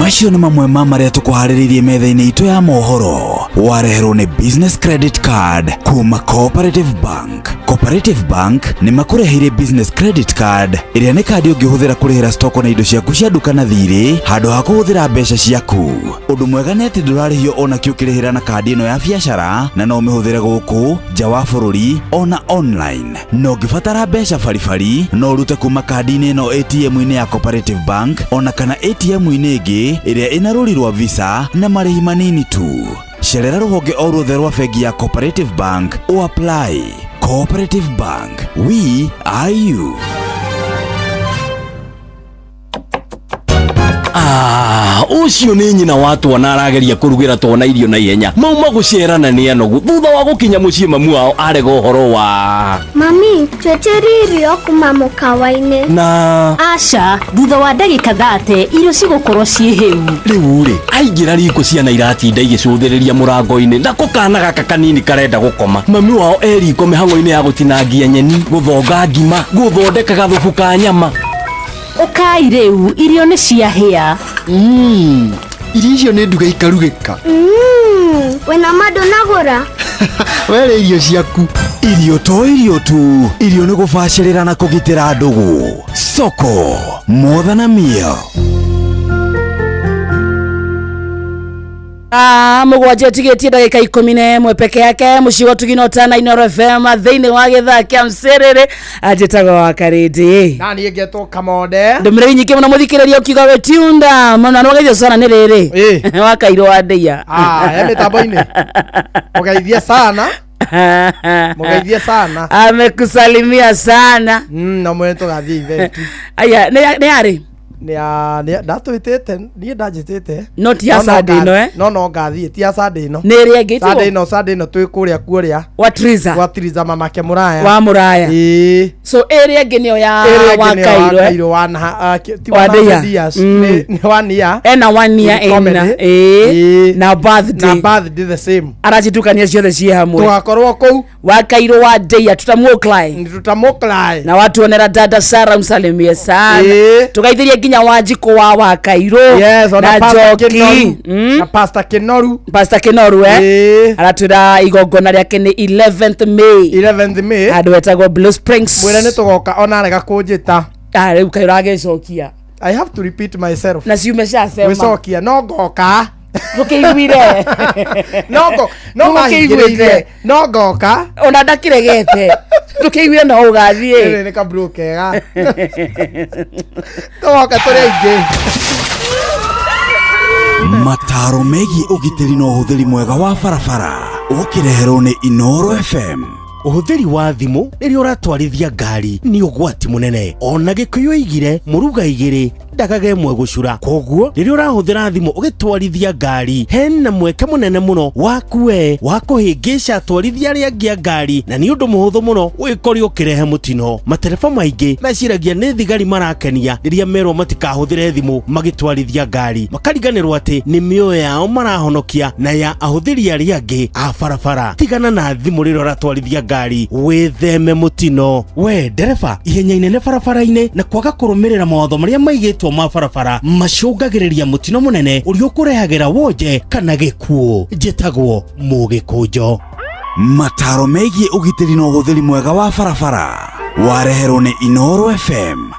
Macio nĩ mamwe ma marĩa tũkũharĩrĩirie metha-inĩ itũ ya mohoro. Wareherwo nĩ Business Credit Card kuma Cooperative Bank. Cooperative Bank nĩ makũreheire Business Credit Card ĩrĩa nĩ kandi ũngĩhũthĩra kũrĩhĩra stoko na indo ciaku cia nduka na thirĩ handũ ha kũhũthĩra mbeca ciaku. Ũndũ mwega nĩ atĩ ndũrarĩhio ona kĩ ũkĩrĩhĩra na kandi ĩno ya biacara na no ũmĩhũthĩre gũkũ nja wa bũrũri ona online. Na ũngĩbatara mbeca baribari no ũrute kuma kandi-inĩ ĩno ATM-inĩ ya Cooperative Bank ona kana ATM-inĩ ĩngĩ ĩrĩa ĩna rũri rwa Visa na marĩhi manini tu. Cerera rũhonge o ruothe rwa bengi ya Cooperative Bank o apply. Cooperative Bank, we are you. Ah, ũcio nĩ nyina wa twana arageria kũrugĩra twana irio na ihenya. Mauma gũcerana nĩ anogu. Thutha wa gũkinya mũciĩ mamu wao arega ũhoro wa Mami, twĩtĩrie irio kuma mũkawa-inĩ. Na Aca, thutha wa ndagĩka 30 irio cigũkorwo ciĩ hĩu. Rĩu rĩ, aingĩra riko ciana iratinda igĩcũthĩrĩria mũrango-inĩ nako kana gaka kanini karenda gũkoma. Mami wao e riko mĩhang'o-inĩ ya gũtinangia nyeni, gũthonga ngima, gũthondeka gathubu ka nyama. Ũkai rĩu, irio nĩ ciahĩa. Irio icio nĩ nduge ikarugĩka. Wĩna ma ndũnagũra? Werĩ irio ciaku. Irio to irio tu, irio nĩ gũbacĩrĩra na kũgitĩra ndũgũ. Soko More Than a Meal. Ah, mũgwanja ĩtigĩtie ndagĩka 11 peke yake mũciĩ wa tugino tana Inoro FM thĩinĩ wa gĩthaa kĩa mcĩrĩrĩ anjĩtagwo wa karĩndĩ. Na niĩ ngetwo Kamonde. Ndũmĩrĩri nyingĩ mũno mũthikĩrĩria ũkiuga wĩ tiunda mũno nĩ wageithio sana nĩ rĩrĩ wa kairũ wa ndĩia. Ah, he mĩtambo-inĩ. Mũgeithie sana. Mũgeithie sana. Amekusalimia sana. Na mwene tũgathiĩ event. Aya, nĩ yarĩ? Nĩ ndatwĩtĩte, niĩ ndanjĩtĩte. No ti ya No, no Sunday ĩno, eh? No ngathiĩ, ti ya Sunday ĩno. Nĩ ĩrĩa ĩngĩ, tiguo? Sunday ĩno, Sunday ĩno twĩ kũrĩa kuoria. Wa Triza. Wa Triza mamake Mũraya. Wa Mũraya. Ĩĩ. So ĩrĩa ĩngĩ nĩyo ya Ĩrĩa wa ĩngĩ nĩyo wa Kairũ, eh? Kairũ, ti Wa one Ndeia. hundred years. Nĩ 1 year. Ena 1 year With comedy. ena ĩĩ na birthday. Na birthday the same. Aracitukania ciothe ciĩ hamwe. Tũgakorwo kũu. Wa Kairũ wa Ndeia tutamũcly. Tutamũcly. Na watuonera dada Sara msalimie sana. Ĩĩ. Tugaithirie nginya Wanjikũ wa Kairũ. Yes, ona na Pastor Njoki. Kinoru. Na Pastor Kinoru. Pastor Kinoru eh. Aratwĩra igongona rĩake nĩ 11th May. 11th May. Handũ hetagwo Blue Springs. Mwĩre nĩ tũgoka ona arega kũnjĩta. Ah, rĩu kaĩ ũragĩcokia. I have to repeat myself. Na ciume ciacema. Gwĩcokia no ngoka. Ndũkĩiguire. No ngo no mahingĩrĩirie. No ngoka. Ona ndakĩregete. Ndũkĩiguire no ũgathiĩ. Rĩrĩ nĩ kaburu kega. Tũgoka tũrĩ aingĩ. Mataro megiĩ ũgitĩri na ũhũthĩri mwega wa barabara ũkĩreherwo nĩ Inoro FM. Ũhũthĩri wa thimũ rĩrĩa ũratwarithia ngari nĩ ũgwati mũnene. Ona Gĩkũyũ oigire mũruga igĩrĩ ndagaga ĩmwe gũcura. Koguo rĩrĩa ũrahũthĩra thimũ ũgĩtwarithia ngari hena mweke mũnene mũno waku we wa kũhĩngĩca atwarithia arĩa angĩ a ngari, na nĩ ũndũ mũhũthũ mũno wĩkore ũkĩrehe mũtino. Matereba maingĩ meciragia nĩ thigari marakenia rĩrĩa merwo matikahũthĩre thimũ magĩtwarithia ngari, makariganĩrwo atĩ nĩ mĩoyo yao marahonokia na ya ahũthĩri arĩa angĩ a barabara. Tigana na thimũ rĩrĩa ũratwarithia ngari, wĩtheme mũtino. We ndereba, ihenya inene barabara-inĩ na kwaga kũrũmĩrĩra mawatho marĩa maigĩtwo ma barabara macũngagĩrĩria mũtino mũnene ũrĩa ũkũrehagĩra wonje kana gĩkuũ. Njĩtagwo Mũgĩkũnjo. Mataro megiĩ ũgitĩri na ũhũthĩri mwega wa barabara wareherwo nĩ Inoro FM.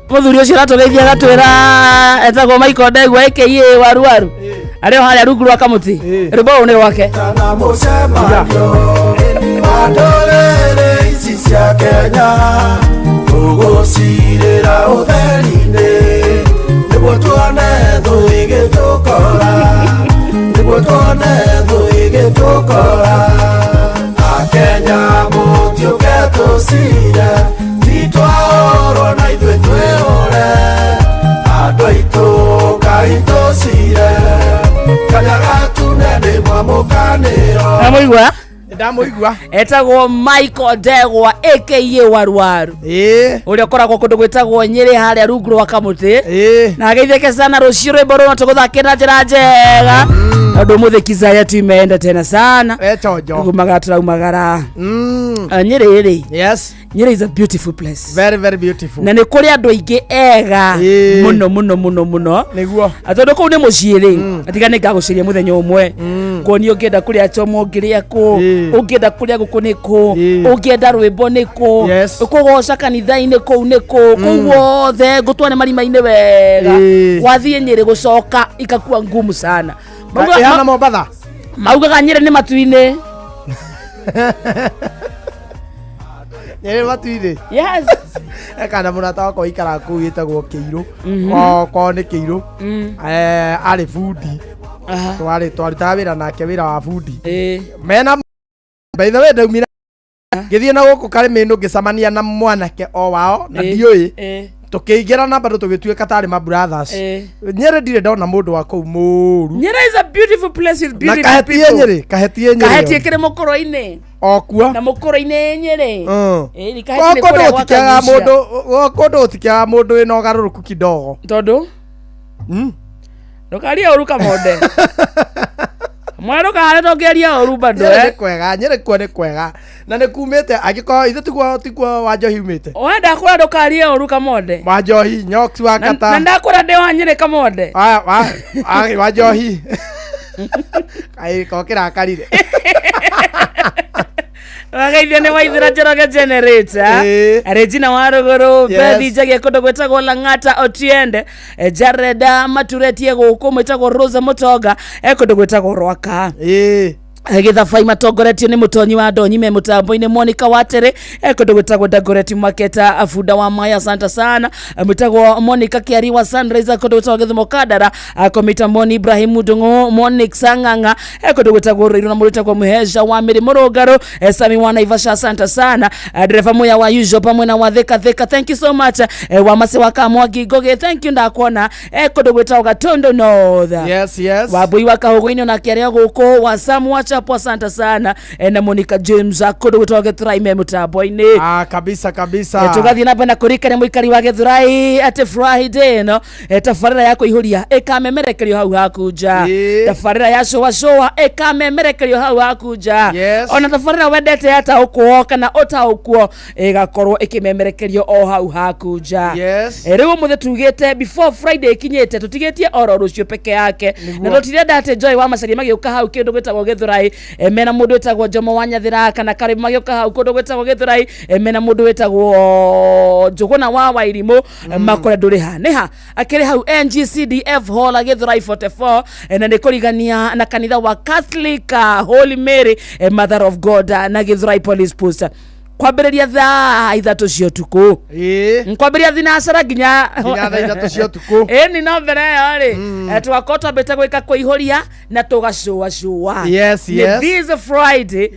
Mũthuri ũcio ũratũgeithia agatwĩra etagwo Michael Ndegwa aka Waruwaru arĩ o harĩa rungu rwa kamũtĩ. Rwĩmbo rũrũ nĩ rwake. Na mũcemanio wa ndũrĩrĩ ici cia Kenya tũgũcirĩra ũtheri-inĩ nĩguo tuone thũ ĩgĩtũkora, nĩguo tuone thũ ĩgĩtũkora. Akenya mũtiũke tũcire, ti twaũrwo na ithuĩ twĩũre, andũ aitũ Ngai tũcire, Kanya gatune nĩ mwamũkanĩro. Ndamũigua? Ndamũigua. Etagwo Michael Ndegwa aka Waruwaru ũrĩa ũkoragwo kũndũ gwĩtagwo Nyĩrĩ harĩa rungu rwa kamũtĩ. Na ageithĩke sana rũciũ rwĩmbo rũrũ tũgũthakĩra na njĩra njega. Tondũ ũmũthĩ kiza yetu imeenda tena sana. Chonjo. Kumagara turaumagara. Nyĩrĩ rĩ. Yes. Nyĩrĩ is a beautiful place. Very very beautiful. Na nĩ kũrĩ andũ aingĩ ega mũno mũno mũno mũno. Nĩguo. Tondũ kũu nĩ mũciĩ rĩ, atiga nĩ ngagũcaria mũthenya ũmwe. Kuonio ũngĩenda kũrĩa choma ũngĩrĩa kũ, ũngĩenda kũrĩa gũkũ nĩ kũ, ũngĩenda rwĩmbo nĩ kũ, kũgoca kanitha-inĩ kũu nĩ kũ, kũu guothe ngũtware marima-inĩ wega. Wathiĩ Nyĩrĩ gũcoka ikakua ngumu sana. Ĩhana Mombatha. Maugaga Nyĩrĩ nĩ matu-inĩ. Nyĩrĩ matu-inĩ. Yes. Kana mũrata wakwa ũikaraga kũu wĩtagwo Kĩirũ. Mhm. Kwao nĩ Kĩirũ. Arĩ bundi. Twarĩ twarutaga wĩra nake wĩra wa bundi. Mena by the way ndaumire ngĩthiĩ na gũkũ Karĩmĩnũ ngĩcemania na mwanake o wao na ndiũĩ tũkĩingĩra bado tũgĩtuĩka tarĩ ma brothers. Nyĩrĩ ndirĩ ndona mũndũ wa kũu mũru. Nyĩrĩ is a beautiful place with Na beautiful kahetie people. Nyĩrĩ, kahetie Nyĩrĩ. Kahetie kĩrĩ mũkũrũ-inĩ. O kuo. Na mũkũrũ-inĩ Nyĩrĩ. Ĩĩ, Kwa kahetie nĩ kũndũ kũrĩa gwa gũtikĩagaga Kagucia. mũndũ kũndũ gũtikĩagaga mũndũ wĩna ũgarũrũku kidogo. Tondũ? Ndũkarie ũru kamonde. Mwana ndũkahane tũngĩaria ũru bado. Nyĩrĩ nĩ kwega, Nyĩrĩ kuo nĩ kwega. Na nĩ kumĩte angĩkorwo ithe tiguo Wanjohi umĩte. We ndakwĩra ndũkarie ũru kamonde. Wanjohi, Nyox wa Na Kata. ndakwĩra ndĩ wa Nyĩrĩ kamonde. Wanjohi. Kaĩ ko kĩrakarire. Wagaithio nĩ waithĩra Njoroge generator. Regina wa Rũgũrũ, Yes. Bethi Njagia kũndũ gwĩtagwo Lang'ata Otiende, Jareda Maturetie gũkũ mwĩtagwo Rosa Mũtonga, kũndũ gwĩtagwo Rwaka. Gĩthabai matongoretio nĩ mũtonyi wa ndonyi me mũtambo-inĩ Monica Watere, kũndũ gwĩtagwo Dagoretti Maketa, bunda wa Maya, asante sana. Mwĩtagwo Monica Kĩari wa Sunrise, kũndũ gwĩtagwo Gĩthumo Kandara, Komita Moni Ibrahim Ndung'u, Monique Sang'ang'a, kũndũ gwĩtagwo Ruiru na mũndũ wĩtagwo Mũheja wa Mĩrĩ Mũrũngarũ, Sami wa Naivasha, asante sana. Dereva Muya wa Usual pamwe na wa Thika Thika, thank you so much. Wa Masi wa Kamwangi Ngũgĩ, thank you, ndakuona, kũndũ gwĩtagwo Gatundu North. Yes, yes. Wambui wa Kahũgũ-inĩ onake arĩ o gũkũ, wa Sam wa Chapo, asante sana. Na Monica James kũndũ gwĩtagwo Gĩthurai me mũtambo-inĩ. Kabisa kabisa. Tũgathiĩ na mbere na kũririkania mũikari wa Gĩthurai atĩ Friday ĩno, tabarĩra ya kũihũria ĩkamemerekerio hau haku nja. Tabarĩra ya cũa cũa ĩkamemerekerio hau haku nja. Ona tabarĩra wendete yataũkwo kana ũtaũkwo ĩgakorwo ĩkĩmemerekerio o hau haku nja. Yes. Rĩu ũmũthĩ tugĩte before Friday ĩkinyĩte tũtigĩtie oro rũciũ peke yake. Na tũtirenda atĩ Joy wa Macaria magĩũka hau kĩndũ gwĩtagwo Gĩthurai, mena mũndũ wĩtagwo Jomo wa Nyathira kana Karĩmũ magĩũka hau kũndũ gwĩtagwo Gĩthurai, mena mũndũ wĩtagwo Njũgũna wa Wairimũ, makore ndũrĩ ha nĩ ha akĩrĩ hau NGCDF Hall Gĩthurai 44, na nĩ kũrigania na kanitha wa Catholic, Holy Mary, Mother of God, na Gĩthurai Police Post kwambĩrĩria thaa 3 cia ũtukũ, kwambĩrĩria thinacara nginya Nginya thaa 3 cia ũtukũ. Ĩni no mbere ĩyo rĩ, tũgakorwo twambĩte gwĩka kũihũria na tũgacũa cũa. Yes, Nĩ yes. this Friday.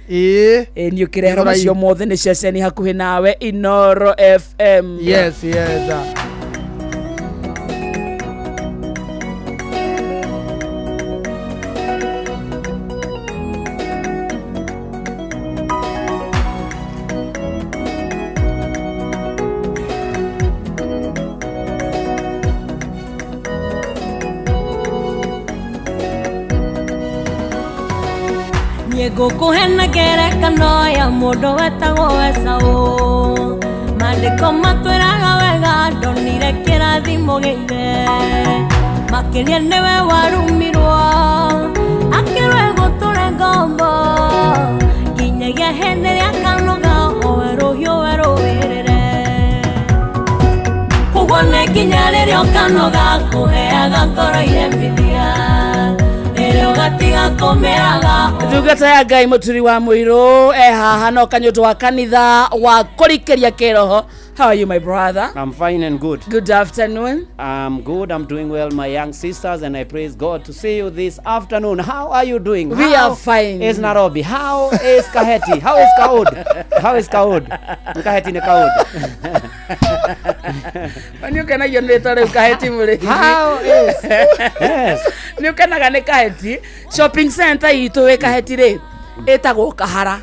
Nĩ ũkĩreherwo Gĩthurai. macio mothe nĩ ceceni hakuhĩ nawe Inoro FM. Yes, yes. Niĩ ngũkũhe na ngerekano ya mũndũ wetagwo Esaũ. Maandĩko matwĩraga wega ndonire kĩrathimo gĩa ithe, makĩria nĩwe warumirwo akĩrwo egũtũre ngombo nginyagia hĩndĩ ĩrĩa akanoga owe rũhiũ we rũwĩrĩre. Koguo nĩ nginya rĩrĩa ũkanoga kũheaga ngoro iremithia, rĩrĩa ũgatiga kũmĩraga. Ndungata ya Ngai mũturi wa mũirũ e haha no kanyũtũ wa kanitha wa kũrikĩria kĩroho. How are you, my brother? I'm fine and good. Good afternoon. I'm good. I'm doing well, my young sisters, and I praise God to see you this afternoon. How are you doing? We How are fine. is Nairobi? How is Kaheti? How is Kaud? How is Kaud? Kaheti ni Kaud. Nĩ ũkenagio nĩ rĩtwa rĩu Kaheti mũrĩithi. How is? Yes. Nĩ ũkenaga nĩ Kaheti. Shopping center itũ wĩ Kaheti rĩ ĩtagwo Kahara.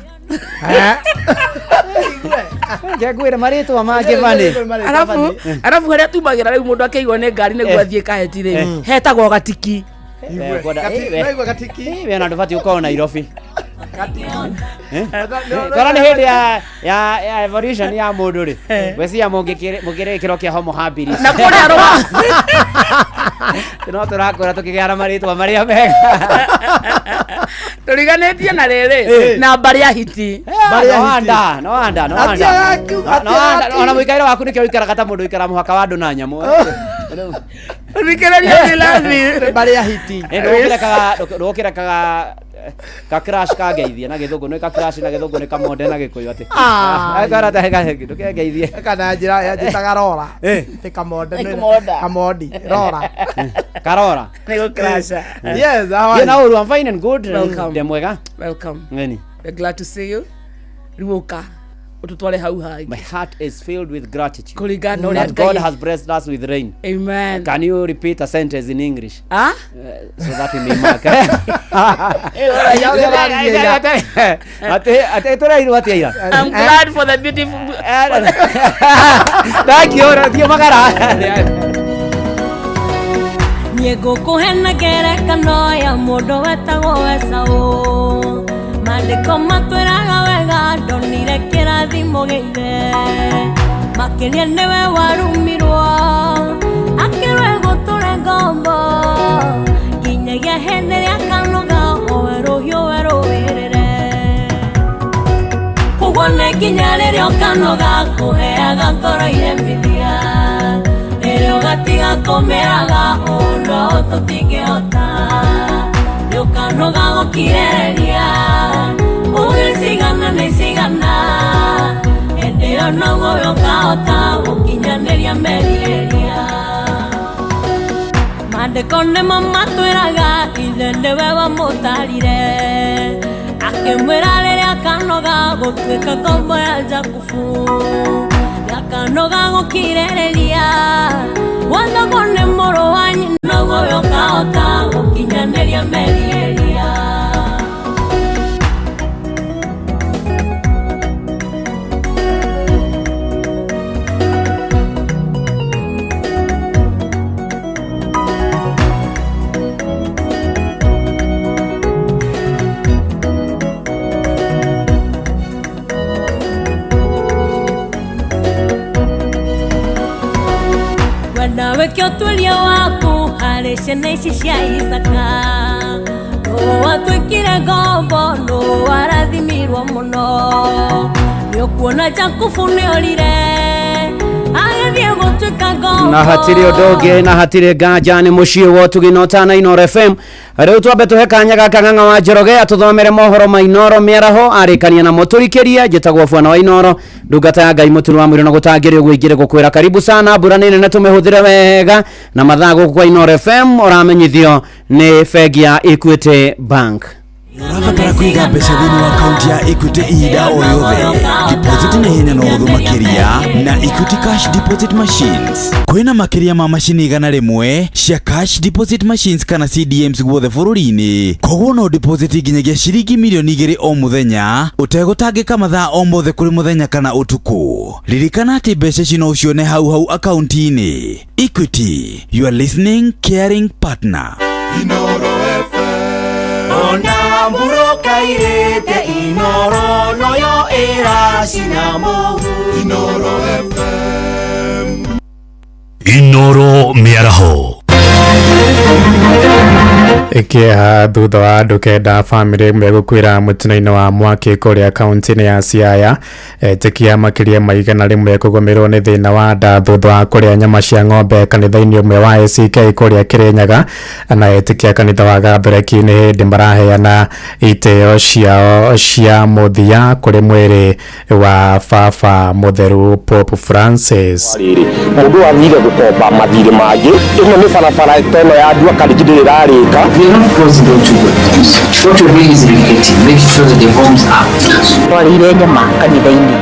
Ngwĩre marĩtwa mangĩ bani. Arabu harĩa tumagĩra rĩu mũndũ akĩigwo nĩ ngari nĩguo athiĩ Kaheti rĩ, hetagwo Gatiki. Naigua gatiki. We na ndubati ukorwo Nairobi. Kora nĩ hĩndĩ ya evolution ya mũndũ rĩ. Gwĩciria mũngĩrĩ kĩro kĩa homo habilis. Na kũrĩa rũa. No tũrakũra tũkĩgĩa na marĩtwa marĩa mega. Tũriganĩtie na rĩrĩ na mbarĩ ya hiti. No wanda, no wanda, no wanda. No wanda, ona mũikarĩre waku nĩkĩo ũikaraga ta mũndũ ũikara mũhaka wa andũ na nyamũ. Thikĩrĩria Milathi. Mbarĩ ya hiti. Ndũgũkĩrekaga ka crash ka ngeithie na gĩthũngũ nĩ ka crash na gĩthũngũ nĩ kamonde na gĩkũyũ atĩ. Ndũkengeithie. Kana njĩra ya njĩtaga rora. Ti kamonde nĩ kamondi rora. Karora. Nĩ gũcrasha. Yes, how are you? Now I'm fine and good. Welcome. Ndĩ mwega. Welcome. Ngeni. We're glad to see you. Rĩu ututware hau hangĩ. My heart is filled with gratitude. Kũringana na ũrĩa That God Ngai- has blessed us with rain. Amen. Can you repeat a sentence in English? Ah? So that we may mark. Ate tũrairwo atĩa ira? I'm glad for the beautiful. Thank you, thank you magara. Niĩ ngũkũhe na ngerekano ya mũndũ wetagwo Esaũ. Maandĩko matwĩraga wega ndonire kĩrathimo gĩa ithe. Makĩria nĩwe warumirwo akĩrwo egũtũre ngombo nginyagia hĩndĩ ĩrĩa akanoga owe rũhiũ we rũwĩrĩre. Koguo nĩ nginya rĩrĩa ũkanoga kũheaga ngoro iremithia rĩrĩa ũgatiga kũmĩraga ũũ no tũtingĩhota. Nĩũkanoga gũkirĩrĩria uge cigana nĩ cigana hĩndĩ ĩyo noguo we ũkahota gũkinyanĩria merirĩria. Maandĩko nĩmo matwĩraga ithe nĩwe wamũtarire akĩmwĩra rĩrĩa akanoga gũtuĩka ngombo ya Jakubu akanoga gũkirĩrĩria wathagwo nĩ mũrũ wa nyina noguo we ũkahota gũkinyanĩria merirĩria. Weke ũtuĩria waku harĩ ciana ici cia Isaka nũ watuĩkire ngombo nũ warathimirwo mũno nĩũkuona Jakubu nĩorire agĩthiĩ gũtuĩka ngombo. Na hatirĩ ũndũ ũngĩ na hatirĩ nganja nĩ mũciĩ wa ũtugi na ũtana Inooro FM. Rĩu twambe tũhe kanya gaka Ng'ang'a wa Njoroge atũthomere mohoro ma Inooro mĩaraho arĩkania namo tũrikĩrie. Njĩtagwo Bwana wa Inooro, ndungata ya Ngai mũturi wa mwĩrĩ na gũtangĩrĩ ũguo ingĩrĩ gũkwĩra karibu sana. Mbura nĩ nene tũmĩhũthĩre wega na mathaa gũkũ kwa Inooro FM ũramenyithio nĩ bengi ya Equity Bank. Ũrabatara kũiga mbeca thĩinĩ wa akaunti ya Equity ihinda o rĩothe. Deposit na ihenya na ũhũthũ makĩria na Equity Cash Deposit Machines. Kwĩna makĩria ma macini 100 cia Cash Deposit Machines kana CDMs guothe bũrũri-inĩ. Koguo no deposit nginyagia ciringi milioni 2 o mũthenya ũtegũtangĩka mathaa o mothe kũrĩ mũthenya kana ũtukũ. Ririkana atĩ mbeca ici no ũcione hau hau akaunti-inĩ. Equity, your listening, caring partner. Inooro FM. Ona mburoka irĩte Inooro noyo ĩracina mũhu. Inooro FM. Inooro mĩaraho. Kĩeha thutha wa andũ kenda bamĩrĩ ĩmwe gũkuĩra mũtino-inĩ wa mwaki kũrĩa kaunti-inĩ ya Siaya. Etĩkia makĩria ma 100 kũgũmĩrwo nĩ thĩna wa nda thutha wa kũrĩa nyama cia ng'ombe kanitha-inĩ ũmwe wa ACK kũrĩa Kĩrĩnyaga. Na etĩkia kanitha wa Gathoreki nĩ hĩndĩ maraheana itĩo ciao cia mũthia kũrĩ mwĩrĩ wa Baba Mũtheru Pope Francis. Mũndũ athire gũkomba mathirĩ mangĩ ĩno nĩ barabara teno ya ndua Karinji ndĩrĩ ĩrarĩka. We are not closing down children. What we're doing is educating, making sure that the homes are. Twarĩire nyama kanitha-inĩ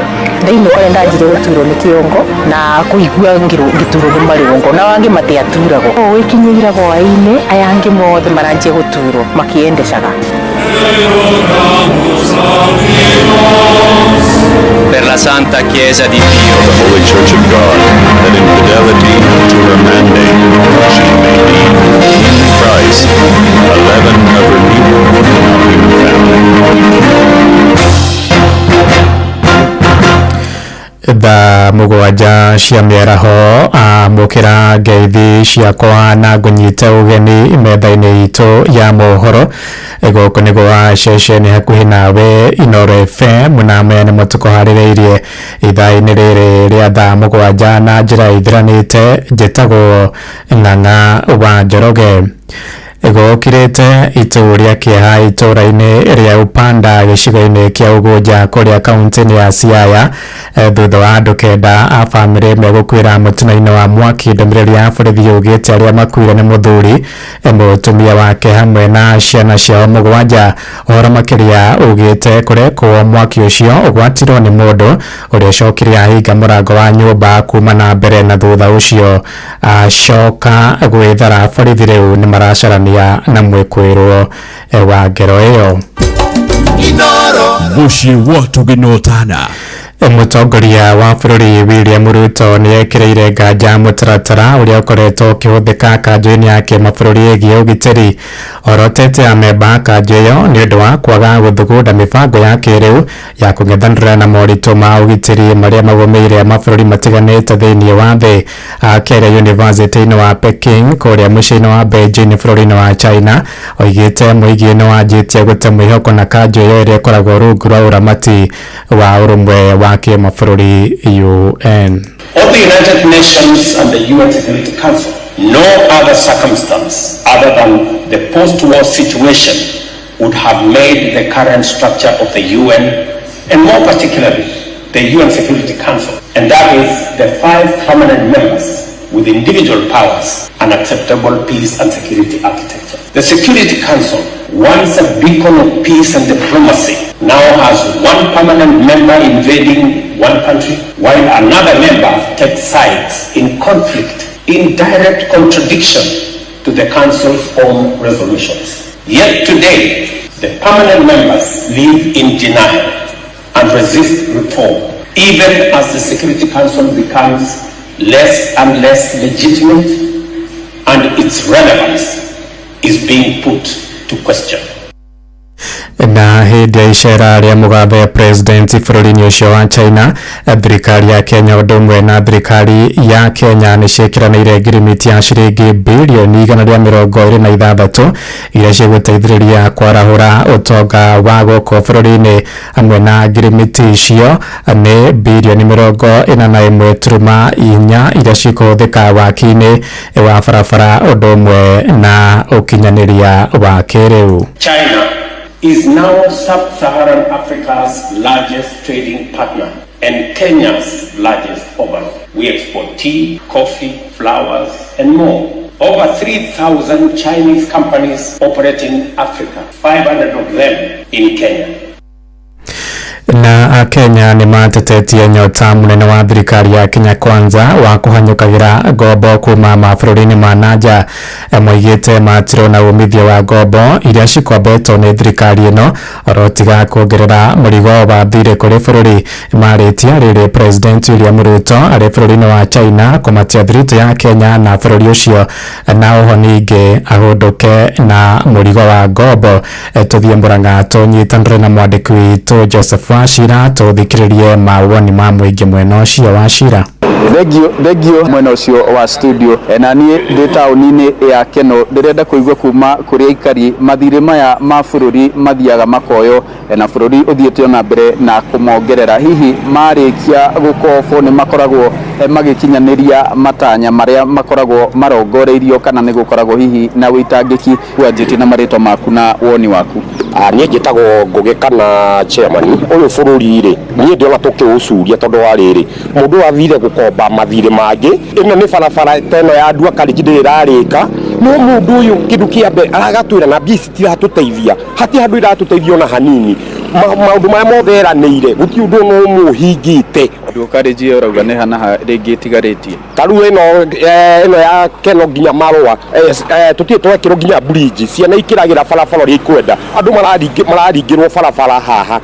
thĩinĩ kũrĩa ndanjire gũturwo nĩ kĩongo na kũigua ngĩturwo nĩ marũngo na angĩ matiaturagwo ũgĩkinyĩira hwaĩ-inĩ aya angĩ mothe maranjia gũturwo makĩendecaga. Per la Santa Chiesa di Dio. The Holy Church of God, that in fidelity to her mandate she may be in Christ Thaa 7 cia mĩaraho, amũkĩra ngeithi ciakwa na ngũnyite ũgeni metha-inĩ itũ ya mohoro. Gũkũ nĩ gwa ceceni hakuhĩ nawe Inooro FM, na maya nĩmo tũkũharĩrĩirie ithaa-inĩ rĩrĩ rĩa thaa 7 na njĩra ithiranĩte. Njĩtagwo Ng'ang'a wa Njoroge. Gũkirĩte itu rĩa kĩeha itũũra-inĩ rĩa Upanda gĩcigo-inĩ kĩa Ugunja kũrĩa kaunti-inĩ ya Siaya, thutha wa andũ 9 a bamĩrĩ megũkuĩra mũtino-inĩ wa mwaki. Ndũmĩrĩri ya borithi yugĩte arĩa makuire nĩ mũthuri, mũtumia wake hamwe na ciana ciao 7. Ũhoro makĩria ugĩte kũrekwo mwaki ũcio ũgwatirwo nĩ mũndũ ũrĩa ũcokire ahinga mũrango wa nyũmba kuma na mbere na thutha ũcio acoka gwĩthara. Borithi rĩu nĩ maracarania na mwĩkwĩrwo wa ngero ĩyo. Mũciĩ wa Tũgĩnotana. Mũtongoria wa bũrũri William Ruto nĩ ekĩrĩire nganja mũtaratara ũrĩa ũkoretwo ũkĩhũthĩka kanjũ-inĩ ya kĩmabũrũri ĩgiĩ ũgitĩri. Orotete amemba a kanjũ ĩyo nĩ ũndũ wa kwaga gũthugunda mĩbango ya kĩrĩu ya kũng'ethanĩra na moritũ ma ũgitĩri marĩa magũmĩire mabũrũri matiganĩte thĩinĩ wa thĩ. Akĩaria yunivasĩtĩ-inĩ wa Peking kũrĩa mũciĩ-inĩ wa Beijing bũrũri-inĩ wa China, oigĩte mũingĩ nĩ wanjĩtie gũte mwĩhoko na kanjũ ĩyo ĩrĩa ĩkoragwo rungu rwa ũramati wa ũrũmwe wa kĩmabũrũri UN. Of the United Nations and the UN Security Council, no other circumstance other than the post-war situation would have made the current structure of the UN, and more particularly the UN Security Council, and that is the 5 permanent members with individual powers, an acceptable peace and security architecture. The Security Council, once a beacon of peace and diplomacy, now has one permanent member invading one country, while another member takes sides in conflict, in direct contradiction to the Council's own resolutions. Yet today, the permanent members live in denial and resist reform, even as the Security Council becomes less and less legitimate and its relevance is being put to question. Na hĩndĩ ya icera rĩa mũgathe president bũrũri-inĩ ũcio wa China, thirikari ya Kenya ũndũ ũmwe na thirikari ya Kenya nĩ ciĩkĩranĩire ngirimiti ya ciringi birioni 126 iria cigũteithĩrĩria kwarahũra ũtonga wa gũkũ bũrũri-inĩ. Hamwe na ngirimiti icio nĩ birioni 41.4 iria cikũhũthĩka waki-inĩ wa barabara ũndũ ũmwe na ũkinyanĩria wa kĩrĩu. China is now sub-Saharan Africa's largest trading partner and Kenya's largest overall. We export tea, coffee, flowers, and more. Over 3,000 Chinese companies operate in Africa, 500 of them in Kenya. Na Akenya nĩ matetetie nyota mũnene wa thirikari ya Kenya Kwanza wa kũhanyũkagĩra ngombo kuma mabũrũri-inĩ ma nanja. Moigĩte matirona umithio wa ngombo iria cikombetwo nĩ thirikari ĩno oro tiga kuongerera mũrigo wa thirĩ kũrĩ bũrũri. Marĩtie rĩrĩ President William Ruto arĩ bũrũri-inĩ wa China kũmatia thiritũ ya Kenya na bũrũri ũcio, na oho ningĩ ahũndũke na mũrigo wa ngombo. Tũthiĩ Murang'a tũnyitanĩre na mwandĩki witũ Joseph Wachira tũthikĩrĩrie mawoni ma mũingĩ mwena ũcio. Wachira. Thengio mwena ũcio wa studio. Na niĩ ndĩ taũni-inĩ ya Keno, ndĩrenda kũigua kuma kũrĩ aikari mathirĩ maya ma bũrũri mathiaga makoyo, na bũrũri ũthiĩte ona mbere na kũmongerera. Hihi marĩkia gũkobwo nĩ makoragwo magĩkinyanĩria matanya marĩa makoragwo marongoreirio, kana nĩ gũkoragwo hihi na wĩitangĩki? Wanjĩtie na marĩtwa maku na woni waku. Niĩ njĩtagwo Ngũgĩ kana chairman. Ũyũ bũrũri rĩ, niĩ ndĩrona tũkĩũcuria tondũ wa rĩrĩ, mũndũ athire gũkomba mathirĩ mangĩ. Ĩno nĩ barabara ta ĩno ya Ndua Karĩnji ndĩrĩ ĩrarĩka, no mũndũ ũyũ kĩndũ kĩa mbere aragatwĩra na mbia ici citiratũteithia, hatirĩ handũ iratũteithia ona hanini. Maũndũ marĩa mothe eranĩire gũtirĩ ũndũ ona ũmwe ũhingĩte. Ndua Karĩnji ũrauga nĩ hana ha rĩngĩ ĩtigarĩtie? Ta rĩu ĩno ya Keno nginya Marũa, tũtirĩ twekĩrwo nginya bridge, ciana ikĩragĩra barabara ũrĩa ikwenda, andũ mararingĩrwo barabara haha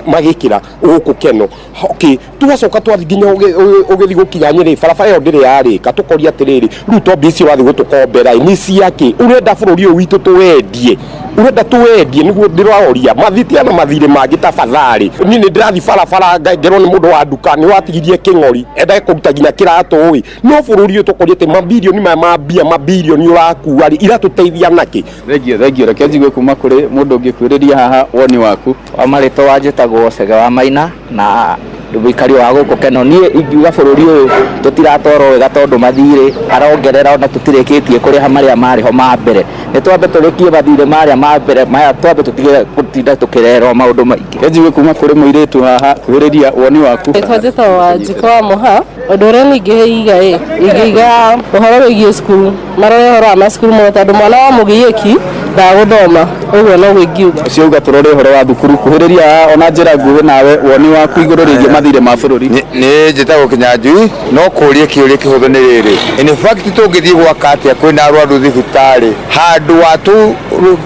magĩkĩra gũkũ Keno. Okay, tũgacoka twathiĩ nginya ũgĩthiĩ gũkinya Nyĩrĩ, barabara ĩyo ndĩrĩ yarĩka. Tũkoria atĩrĩrĩ, rĩu to mbia ici ũrathiĩ gũtũkombera nĩ ciakĩ? Ũrenda bũrũri ũyũ witũ tũwendie? Ũrenda tũwendie? Nĩguo ndĩroria mathitia na mathirĩ mangĩ tafadhali. Niĩ nĩ ndĩrathiĩ barabara ngerwo nĩ mũndũ wa nduka Kũruta nĩ watigirie kĩng'ori endage kũruta nginya kĩratũ ĩ, no bũrũri ũyũ tũkoria atĩ mabirioni maya ma mbia, mabirioni ũrakua rĩ, iratũteithia nakĩ? Thengio, thengio. Reke njigue kuma kũrĩ mũndũ ũngĩ kwĩrĩria haha woni waku. Wa marĩtwa wanjĩtagwo Cege wa Maina na ndĩ mũikari wa gũkũ Keno. Niĩ ingiuga bũrũri ũyũ tũtiratwarwo wega tondũ mathirĩ arongerera ona tũtirĩkĩtie kũrĩha marĩa marĩ ho ma mbere. Nĩ twambe tũrĩkie mathirĩ marĩa ma mbere maya twambe tũtige gũtinda tũkĩrerwo maũndũ maingĩ. Reke njigue kuma kũrĩ mũirĩtu haha kwĩrĩria woni waku. Rĩtwa njĩtagwo Wanjikũ wa Mũha. Ũndũ ũrĩa niĩ ingĩiga ĩ, ingĩiga ũhoro wĩgiĩ cukuru, marore ũhoro wa macukuru mũno tondũ mwana wa mũgiĩki ndagũthoma, ũguo noguo ingiuga. Ũcio uga tũrore ũhoro wa thukuru kuhĩrĩria haha ona njĩra nguhĩ nawe woni waku igũrũ rĩgiĩ mathirĩ ma bũrũri. Nĩ njĩtagwo Kĩnyanjui no kũria kĩũria kĩhũthũ nĩ rĩrĩ, in fact tũngĩthiĩ gwaka atĩa kwĩna arwaru thibitarĩ handũ wa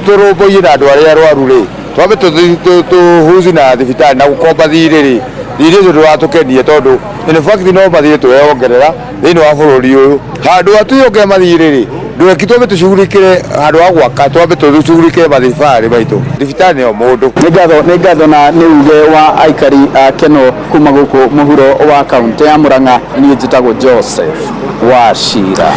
tũrũmbũiye na andũ arĩa arwaru rĩ, twambe tũhuci na thibitarĩ na gũkomba thirĩ rĩ, thirĩ ũcio ndũratũkenia tondũ in fact no mathirĩ tũreongerera thĩinĩ wa bũrũri ũyũ. Handũ ha twĩongerere mathirĩ rĩ, ndũreki twambe tũcugurikĩre handũ ha gwaka twambe tũcugurikĩre mathibitarĩ maitũ. Thibitarĩ nĩyo mũndũ. Nĩ ngatho, nĩ ngatho na nĩ uge wa aikari a Keno kuma gũkũ mũhuro wa kaunti ya Murang'a. Niĩ njĩtagwo Joseph Wachira.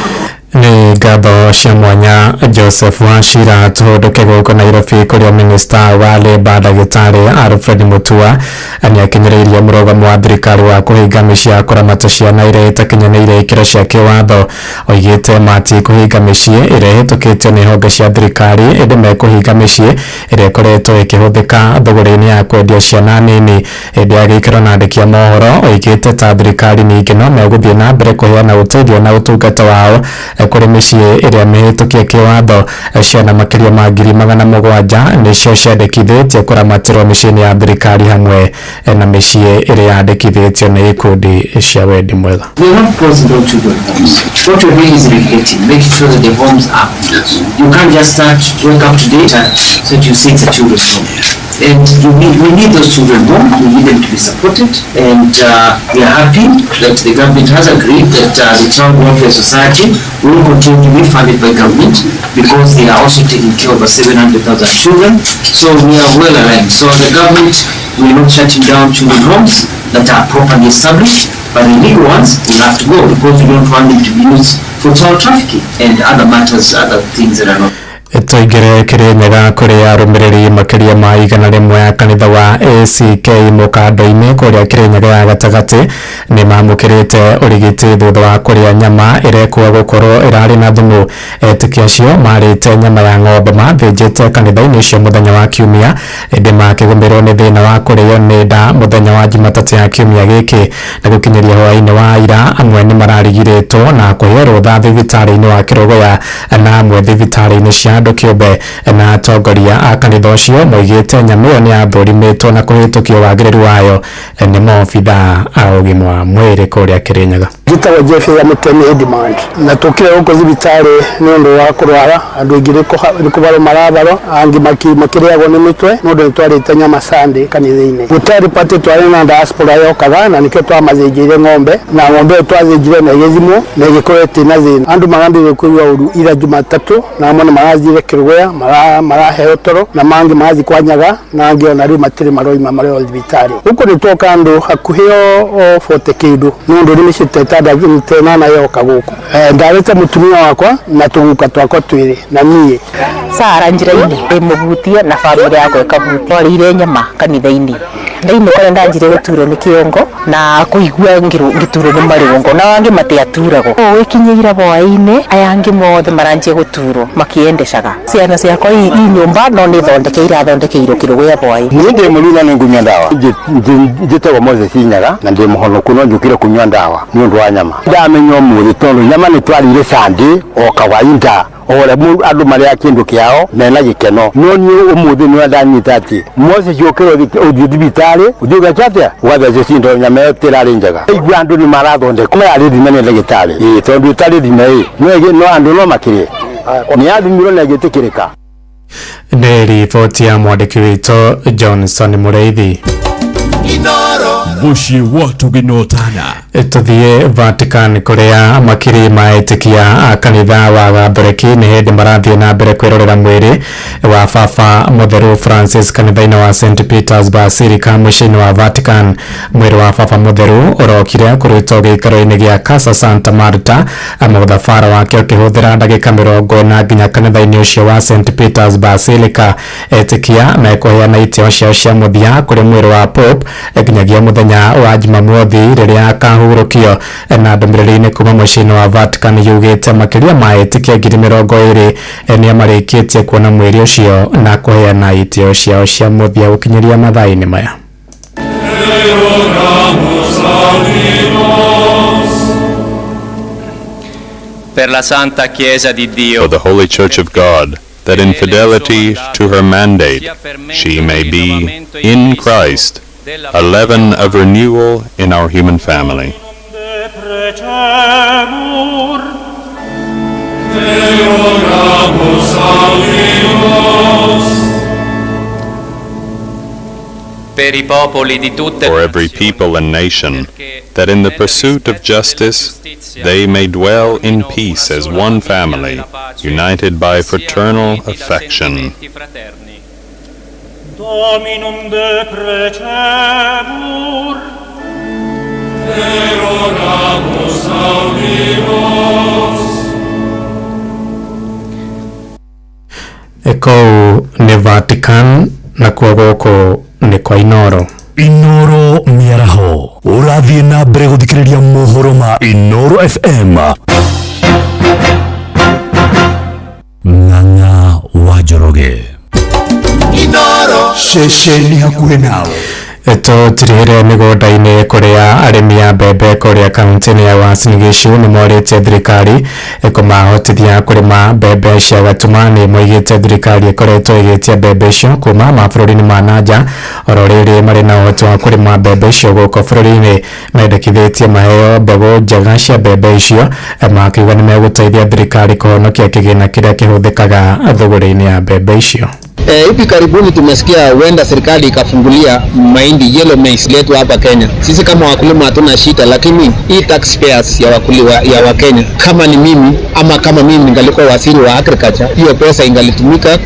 Nĩ ngatho cia mwanya Joseph Wachira. Tũhũndũke gũkũ Nairobi kũrĩa minista wa Labour ndagĩtarĩ Alfred Mutua nĩ akinyĩrĩirie mũrũgamo wa thirikari wa kũhinga mĩciĩ ya kũramata ciana iria itakinyanĩirie ikĩro cia kĩwatho. Oigĩte mati kũhinga mĩciĩ ĩrĩa ĩhĩtũkĩtio nĩ honge cia thirikari, ĩndĩ mekũhinga mĩciĩ ĩrĩa ĩkoretwo ĩkĩhũthĩka thũgũrĩ-inĩ ya kwendia ciana nini. Hĩndĩ ya gĩikaro na andĩki a mohoro, oigĩte ta thirikari ningĩ no megũthiĩ na mbere kũheana ũteithio na ũtungata wao kũrĩ mĩciĩ ĩrĩa mĩhĩtũkie kĩwatho. Ciana makĩria ma 700,000 nĩcio ciandĩkithĩtie kũramatĩrwo mĩciĩ-inĩ ya thirikari hamwe na mĩciĩ ĩrĩa yandĩkithĩtio nĩ ikundi cia wendi mwega. We are not closing down children homes. What we're doing is irrigating, making sure that the homes are. You can't just start, wake up today, so you say it's a children's home. And we need those children home, we need them to be supported, and we are happy that the government has agreed that the Child Welfare Society will continue to be funded by government because they are also taking care of over 700,000 children. So we are well aligned. So the government, we are not shutting down children homes that are properly established, but the legal ones will have to go because we don't want them to be used for child trafficking and other matters, other things that are not. Tũingĩre Kĩrĩnyaga kũrĩ arũmĩrĩri makĩria ma 100 ya kanitha wa ACK mũkando-inĩ kũrĩa Kĩrĩnyaga ya gatagatĩ nĩ mamũkĩrĩte ũrigiti thutha wa kũrĩa nyama ĩrekwo gũkorwo ĩrarĩ na thumu. Etĩkia acio marĩte nyama ya ng'ombe mathĩnjĩte kanitha-inĩ ũcio mũthenya wa Kiumia, ĩndĩ makĩgũmĩrwo nĩ thĩna wa kũrĩo nĩ nda mũthenya wa Jumatatũ ya kiumia gĩkĩ. Na gũkinyĩria hwaĩ-inĩ wa ira, amwe nĩ mararigirĩtwo na kũheo rũtha thibitarĩ-inĩ wa Kĩrũgũya na amwe thibitarĩ-inĩ cia andũ kĩũmbe. Na atongoria a kanitha ũcio moigĩte nyama ĩyo nĩ yathũrimĩtwo na kũhĩtũkio wagĩrĩru wayo nĩ maobithaa a ũgima wa mwĩrĩ kũrĩa Kĩrĩnyaga. Njĩtagwo Jeff ya Mũtemi Edmond na tũkire gũkũ thibitarĩ nĩ ũndũ wa kũrwara andũ aingĩ nĩ kũbarwo marabarwo angĩ makĩrĩagwo nĩ mĩtwe nĩ ũndũ nĩ twarĩte nyama Sunday kanitha-inĩ. Gũtarĩ party twarĩ na diaspora yokaga na nĩkĩo twamathĩnjĩire ng'ombe na ng'ombe ĩyo twathĩnjire na ĩgĩthimwo na ĩgĩkorwo ĩtĩ na thĩna. Andũ marambĩrĩria kũigua ũru ira Jumatatũ na amwe nĩ marathire Kĩrũgũya maraheo toro na mangĩ marathiĩ kwa Nyaga na angĩ ona rĩu matirĩ maroima marĩ o thibitarĩ. Gũkũ nĩ twoka andũ hakuhĩ o 40 kĩndũ nĩ ũndũ nĩ mĩciĩ ta ĩtandatũ ta ĩnana yoka gũkũ. Ndarĩte mũtumia wakwa na tũguka twakwa twĩrĩ na niĩ. Sara njĩra-inĩ ĩmũhutie na bamĩrĩ yakwa ĩkahutia. Twarĩire nyama kanitha-inĩ ndainũka nĩ ndanjire gũturwo nĩ kĩongo na kũigua ngĩturwo nĩ marũngo na angĩ matiaturagwo. Ũgĩkinyĩira hwaĩ-inĩ aya angĩ mothe maranjia gũturwo makĩendecaga. Ciana ciakwa i nyũmba no nĩ thondeke irathondekeirwo kĩrũgũya hwaĩ. Niĩ ndĩ mũruna nĩ ngũnyua ndawa. Njĩtagwo Moses Nyaga na ndĩ mũhonoku no njũkire kũnyua ndawa nĩ ũndũ wa nyama. Ndamenya ũmũthĩ tondũ nyama nĩ twarĩire Sunday o kawaida o ũrĩa andũ marĩa kĩndũ kĩao mena gĩkeno. No niĩ ũmũthĩ nĩ ndanyita atĩ Moses ũkĩra ũthiĩ thibitarĩ ũthiĩ ũgeka atĩa ũgathecwo cindano nyama ĩyo tĩrarĩ njega. Igua andũ nĩ marathondekwo yarĩ thime nĩ ndagĩtarĩ. Ĩĩ tondũ ĩtarĩ thime ĩ no andũ no makĩrĩe. Nĩ yathimirwo na ĩgĩtĩkĩrĩka. Nĩ riboti ya mwandĩki witũ Johnson Mũrĩithi. Inoro Mũciĩ wa Tũgĩnotana. Tuthiĩ Vatican kũrĩa makiri ma etĩkia a kanitha wa Gathoreki nĩ hĩndĩ marathiĩ na mbere kwĩrorera mwĩrĩ wa Baba Mũtheru Francis kanitha-inĩ wa St Peters Basilica mũciĩ-inĩ wa Vatican. Mwĩrĩ wa Baba Mũtheru ũrokire kũrutwo gĩikaro-inĩ gĩa Casa Santa Marta, mũthabara wake ũkĩhũthĩra ndagĩka 40 nginya kanitha-inĩ ũcio wa St Peters Basilica. Etĩkia mekũheana itĩo ciao cia mũthia kũrĩ mwĩrĩ wa Pope nginyagia mũthenya wa Jumamothi rĩrĩa akahurũkio. Na ndũmĩrĩri-inĩ kuma mũciĩ-inĩ wa Vatican yugĩte makĩria ma etĩkia 20,000 nĩa marĩkĩtie kuona mwĩrĩ ũcio na kũheana itĩo ciao cia mũthia gũkinyĩria mathaa-inĩ maya. Per la Santa Chiesa di Dio. For the Holy Church of God, that in fidelity to her mandate she may be, in Christ, a leaven of renewal in our human family. Per i popoli di tutte For every people and nation, that in the pursuit of justice they may dwell in peace as one family, united by fraternal affection. Dominum de precemur. Te rogamus audimus. Kũu nĩ Vatican nakuo gũkũ nĩ kwa Inoro. Inoro mĩaraho ũrathiĩ na mbere gũthikĩrĩria mohoro ma Inoro FM. Ng'ang'a wa Njoroge. Inoro ceceni hakuhĩ nawe. Tũtirihĩre mĩgũnda-inĩ kũrĩa arĩmi a mbembe kũrĩa kaunti-inĩ ya Uasin Gishu nĩ morĩtie thirikari kũmahotithia kũrĩma mbembe cia gatuma. Nĩ moigĩte thirikari ĩkoretwo ĩgĩtia mbembe icio kuma mabũrũri-inĩ ma nanja, oro rĩrĩ marĩ na ũhoti wa kũrĩma mbembe icio gũkũ bũrũri-inĩ. Mendekithĩtie maheo mbegũ njega cia mbembe icio, makiuga nĩ megũteithia thirikari kũhonokia kĩgĩna kĩrĩa kĩhũthĩkaga thũgũrĩ-inĩ ya mbembe icio. Hivi karibuni tumesikia huenda serikali ikafungulia mahindi yellow maize letu hapa Kenya. Sisi kama wakulima hatuna shida, lakini hii taxpayers ya wakulima ya Wakenya, kama ni mimi ama kama mimi ningalikuwa waziri wa agriculture, hiyo pesa ingalitumika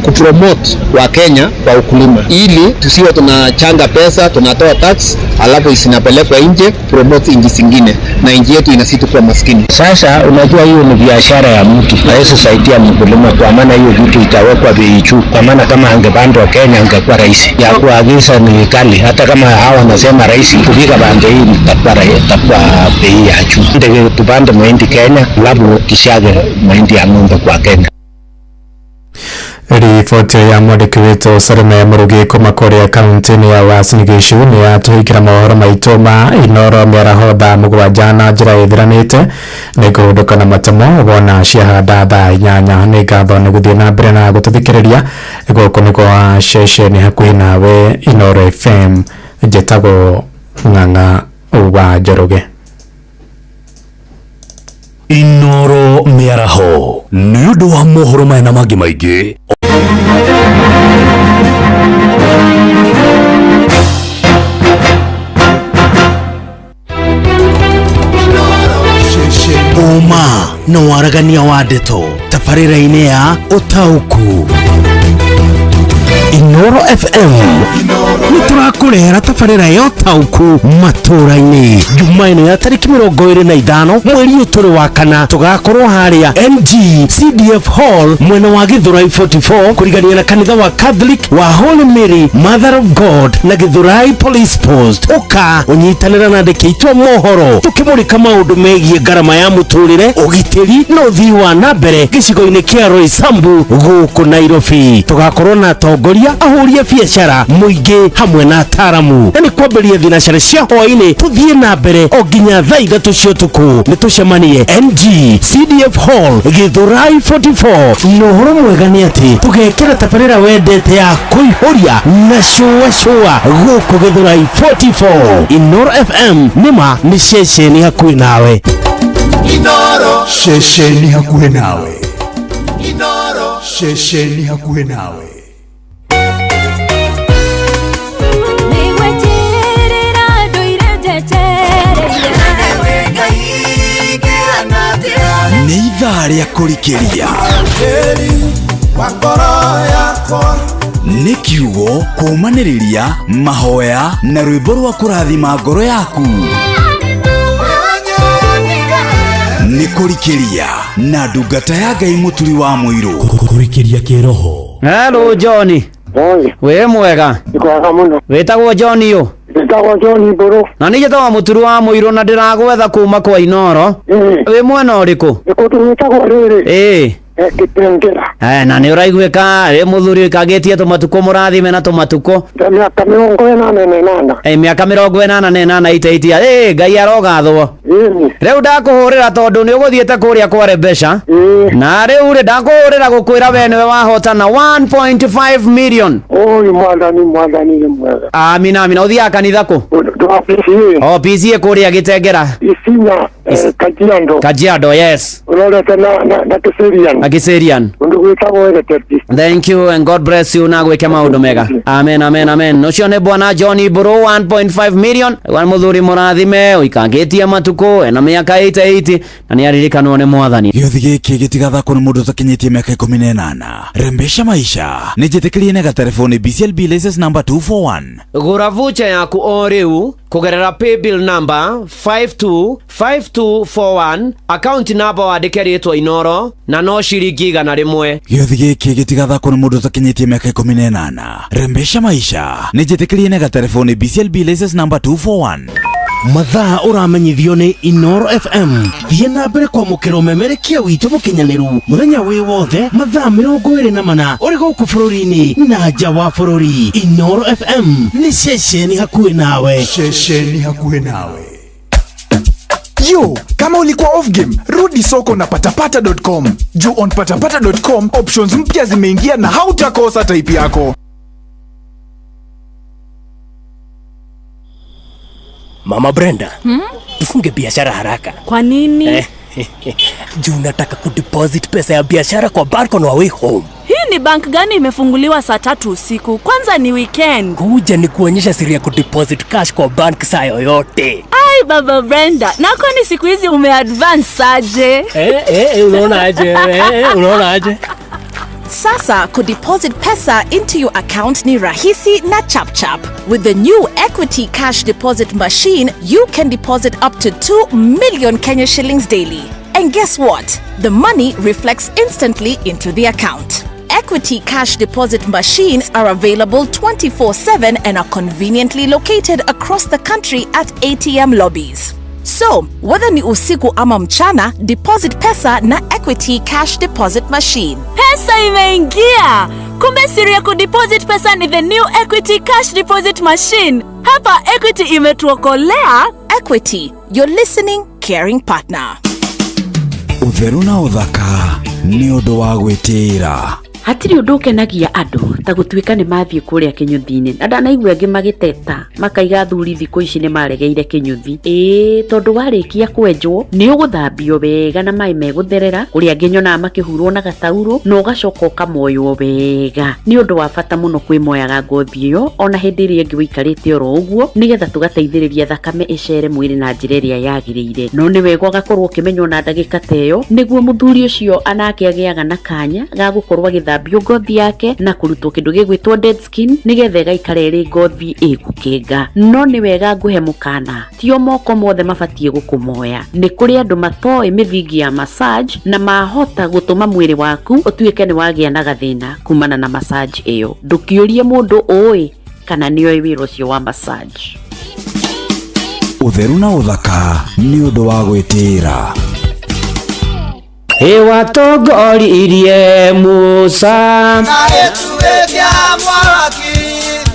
kupromote wa Kenya kwa ukulima, ili tusiwe tunachanga pesa, tunatoa tax alafu isinapelekwa nje promote nchi zingine na nchi yetu inazidi kuwa maskini. Sasa unajua hiyo ni biashara ya mtu, haiwezi saidia mkulima, kwa maana hiyo vitu itawekwa bei juu. Kwa maana kama angepandwa Kenya angekuwa rahisi ya kuagiza ni kali, hata kama hawa wanasema rahisi kufika pande hii itakuwa bei ya juu. Ndio tupande mahindi Kenya, alafu kishage mahindi ya ng'ombe kwa Kenya. Riboti ya mwandĩki witũ Salome Mũrugi kuma kũrĩa kaunti-inĩ ya Uasin Gishu nĩ yatũhingĩra mohoro maitũ ma Inoro mĩaraho thaa 7 na njĩra ĩthiranĩte. Nĩ ngũhũndũka na matemo wona ciahanda thaa 8. Nĩ ngatho nĩ gũthiĩ na mbere na gũtũthikĩrĩria. Gũkũ nĩ kwa ceceni hakuhĩ nawe Inoro FM. Njĩtagwo Ng'ang'a wa Njoroge. Inoro mĩaraho nĩ ũndũ wa mohoro maya na mangĩ maingĩ. Ũma na waragania wa ndeto tabarĩra-inĩ ya ũtaũku. Inoro FM nĩ tũrakũrehera tabarĩra ya ũtaũku matũra-inĩ Jumaine ya tarĩki 25 mweri ũyũ tũrĩ wa kana. Tũgakorwo harĩa NG CDF Hall mwena wa Githurai 44 kũrigania na kanitha wa Catholic wa Holy Mary Mother of God na Githurai Police Post. Ũka ũnyitanĩra na andĩki aitũ a mohoro tũkĩmũrĩka maũndũ megiĩ ngarama ya mũtũrĩre, ũgitĩri na ũthii wa na mbere gĩcigo-inĩ kĩa Roysambu gũkũ Nairobi. Tũgakorwo na atongoria, ahũri a biacara, mũingĩ hamwe na ataaramu, na nĩ kwambĩrĩria thinacara cia hwaĩ-inĩ tũthiĩ na mbere o nginya thaa 3 cia ũtukũ. Nĩ tũcemanie NG CDF Hall Githurai 44. Na ũhoro mwega nĩ atĩ tũgekĩra tabarĩra wendete ya kũihũria na cũa cũa gũkũ Githurai 44. Inoro FM nĩma nĩ ceceni hakuhĩ nawe. Inoro ceceni hakuhĩ nawe. Inoro ceceni hakuhĩ nawe. Ithaa rĩa kũrikĩria wa ngoro yakwa nĩ kiugo kũũmanĩrĩria mahoya na rwĩmbo rwa kũrathima ngoro yaku. Nĩ kũrikĩria na ndungata ya Ngai Mũturi wa Mũirũ. Kũrikĩria kĩroho. Hello John. Wĩ mwega? Kwega mũno. Wĩtagwo John ũ? Njĩtagwo John Mbũrũ. Na niĩ njĩtagwo Mũturi wa Mũirũ na ndĩragwetha kuma kwa Inoro. Wĩ mwena ũrĩkũ? Nĩ kũndũ gwĩtagwo rĩrĩ. Ĩĩ. Gĩtengera. Eh, na nĩ ũraiguĩka wĩ mũthuri ũikangĩtie tũmatukũ mũrathime na tũmatukũ. Mĩaka 88. Eh, mĩaka 88 iteitia. Ĩ, Ngai arogathwo. Rĩu ndakũhũrĩra tondũ nĩ ũgũthiĩte kũrĩa kwa Rebesha. Na rĩu rĩ ndakũhũrĩra gũkwĩra we nĩwe wahotana 1.5 million. Oi mwathani mwathani nĩ mwega. Amina amina. Ũthiaga kanitha kũ? PCA. O PCA kũrĩa Gĩtengera. Isinya Kajiado. Kajiado, yes. Ũrorete na Kiserian. Na Kiserian. Kũndũ gwĩtagwo Ereteti. Thank you and God bless you na gwĩke maũndũ mega. Amen amen amen. Ũcio nĩ bwana John Mburu 1.5 million. Wa mũthuri mũrathime ũikangĩtie matukũ ena mĩaka 88 na nĩ aririkanwo nĩ mwathani. Gĩothi gĩkĩ gĩtigathakwo nĩ mũndũ ũtakinyĩtie mĩaka 18. Rembesha maisha nĩ njĩtĩkĩrie na gatelefoni BCLB license number 241. Gũra vucha yaku o rĩu kũgerera paybill number 525241 account number wandĩke rĩtwa Inoro na no ciringi 100. Gĩothi gĩkĩ gĩtigathakwo nĩ mũndũ ũtakinyĩtie mĩaka 18. Rembesha maisha nĩ njĩtĩkĩrie na gatelefoni BCLB license number 241. Mathaa ũramenyithio nĩ Inoro FM. Thiĩ na mbere kwamũkĩra ũmemerekia witũ mũkinyanĩru mũthenya wĩ wothe mathaa 24 ũrĩ gũkũ bũrũri-inĩ na nja wa bũrũri. Inoro FM nĩ ceceni hakuhĩ nawe. Ceceni hakuhĩ nawe. Yo, kama ulikuwa off game, rudi soko na patapata.com. Juu on patapata.com options mpya zimeingia na hautakosa type yako. Mama Brenda, tufunge biashara haraka. Kwa nini? Juu nataka kudeposit pesa ya biashara kwa bank on our way home. Hii ni bank gani imefunguliwa saa 3 usiku? Kwanza ni weekend. Kuja ni kuonyesha siri ya kudeposit cash kwa bank saa yoyote. Ai baba Brenda, na kwani siku hizi umeadvance aje? Unaona aje? Unaona aje? Sasa kudeposit pesa into your account ni rahisi na chap chap. With the new Equity Cash Deposit Machine, you can deposit up to 2 million Kenya shillings daily. And guess what? The money reflects instantly into the account. Equity Cash Deposit Machines are available 24/7 and are conveniently located across the country at ATM lobbies. So, whether ni usiku ama mchana, deposit pesa na Equity Cash Deposit Machine. Pesa imeingia! Kumbe siri ya kudeposit pesa ni the new Equity Cash Deposit Machine. Hapa Equity imetuokolea. Equity, your listening, caring partner. Ũtheru na ũthaka nĩ ũndũ wa gwĩtĩĩra. Hatirĩ ũndũ ũkenagia andũ ta gũtuĩka nĩ mathiĩ kũrĩa kĩnyũthi-inĩ na ndanaigua angĩ magĩteta makaiga athuri thikũ ici nĩ maregeire kĩnyũthi. Ĩĩ tondũ warĩkia kwenjwo nĩ ũgũthambio wega na maĩ megũtherera, kũrĩa angĩ nyonaga makĩhurwo na gataurũ na ũgacoka ũkamoywo wega. Nĩ ũndũ wa bata mũno kwĩmoyaga ngothi ĩyo ona hĩndĩ ĩrĩa ĩngĩ ũikarĩte oro ũguo nĩgetha tũgateithĩrĩria thakame ĩcere mwĩrĩ na njĩra ĩrĩa yagĩrĩire. No nĩ wega ũgakorwo ũkĩmenywo na ndagĩka ta ĩyo nĩguo mũthuri ũcio anake agĩaga na kanya ga gũkorwo agĩthambio ngothi yake na kũrutwo kĩndũ gĩgwĩtwo dead skin nĩgetha ĩgaikara ĩrĩ ngothi ĩgũkenga. No nĩ wega ngũhe mũkana, tio moko mothe mabatiĩ gũkũmoya. Nĩ kũrĩ andũ matoĩ mĩthingi ya massage na mahota gũtũma mwĩrĩ waku ũtuĩke nĩ wagĩa na gathĩna kumana na massage ĩyo. Ndũkĩũrie mũndũ ũĩ kana nĩoĩ wĩra ũcio wa massage. Ũtheru na ũthaka nĩ ũndũ wa gwĩtĩĩra. Ĩwatongoririe Musa na ĩtuĩkia mwaki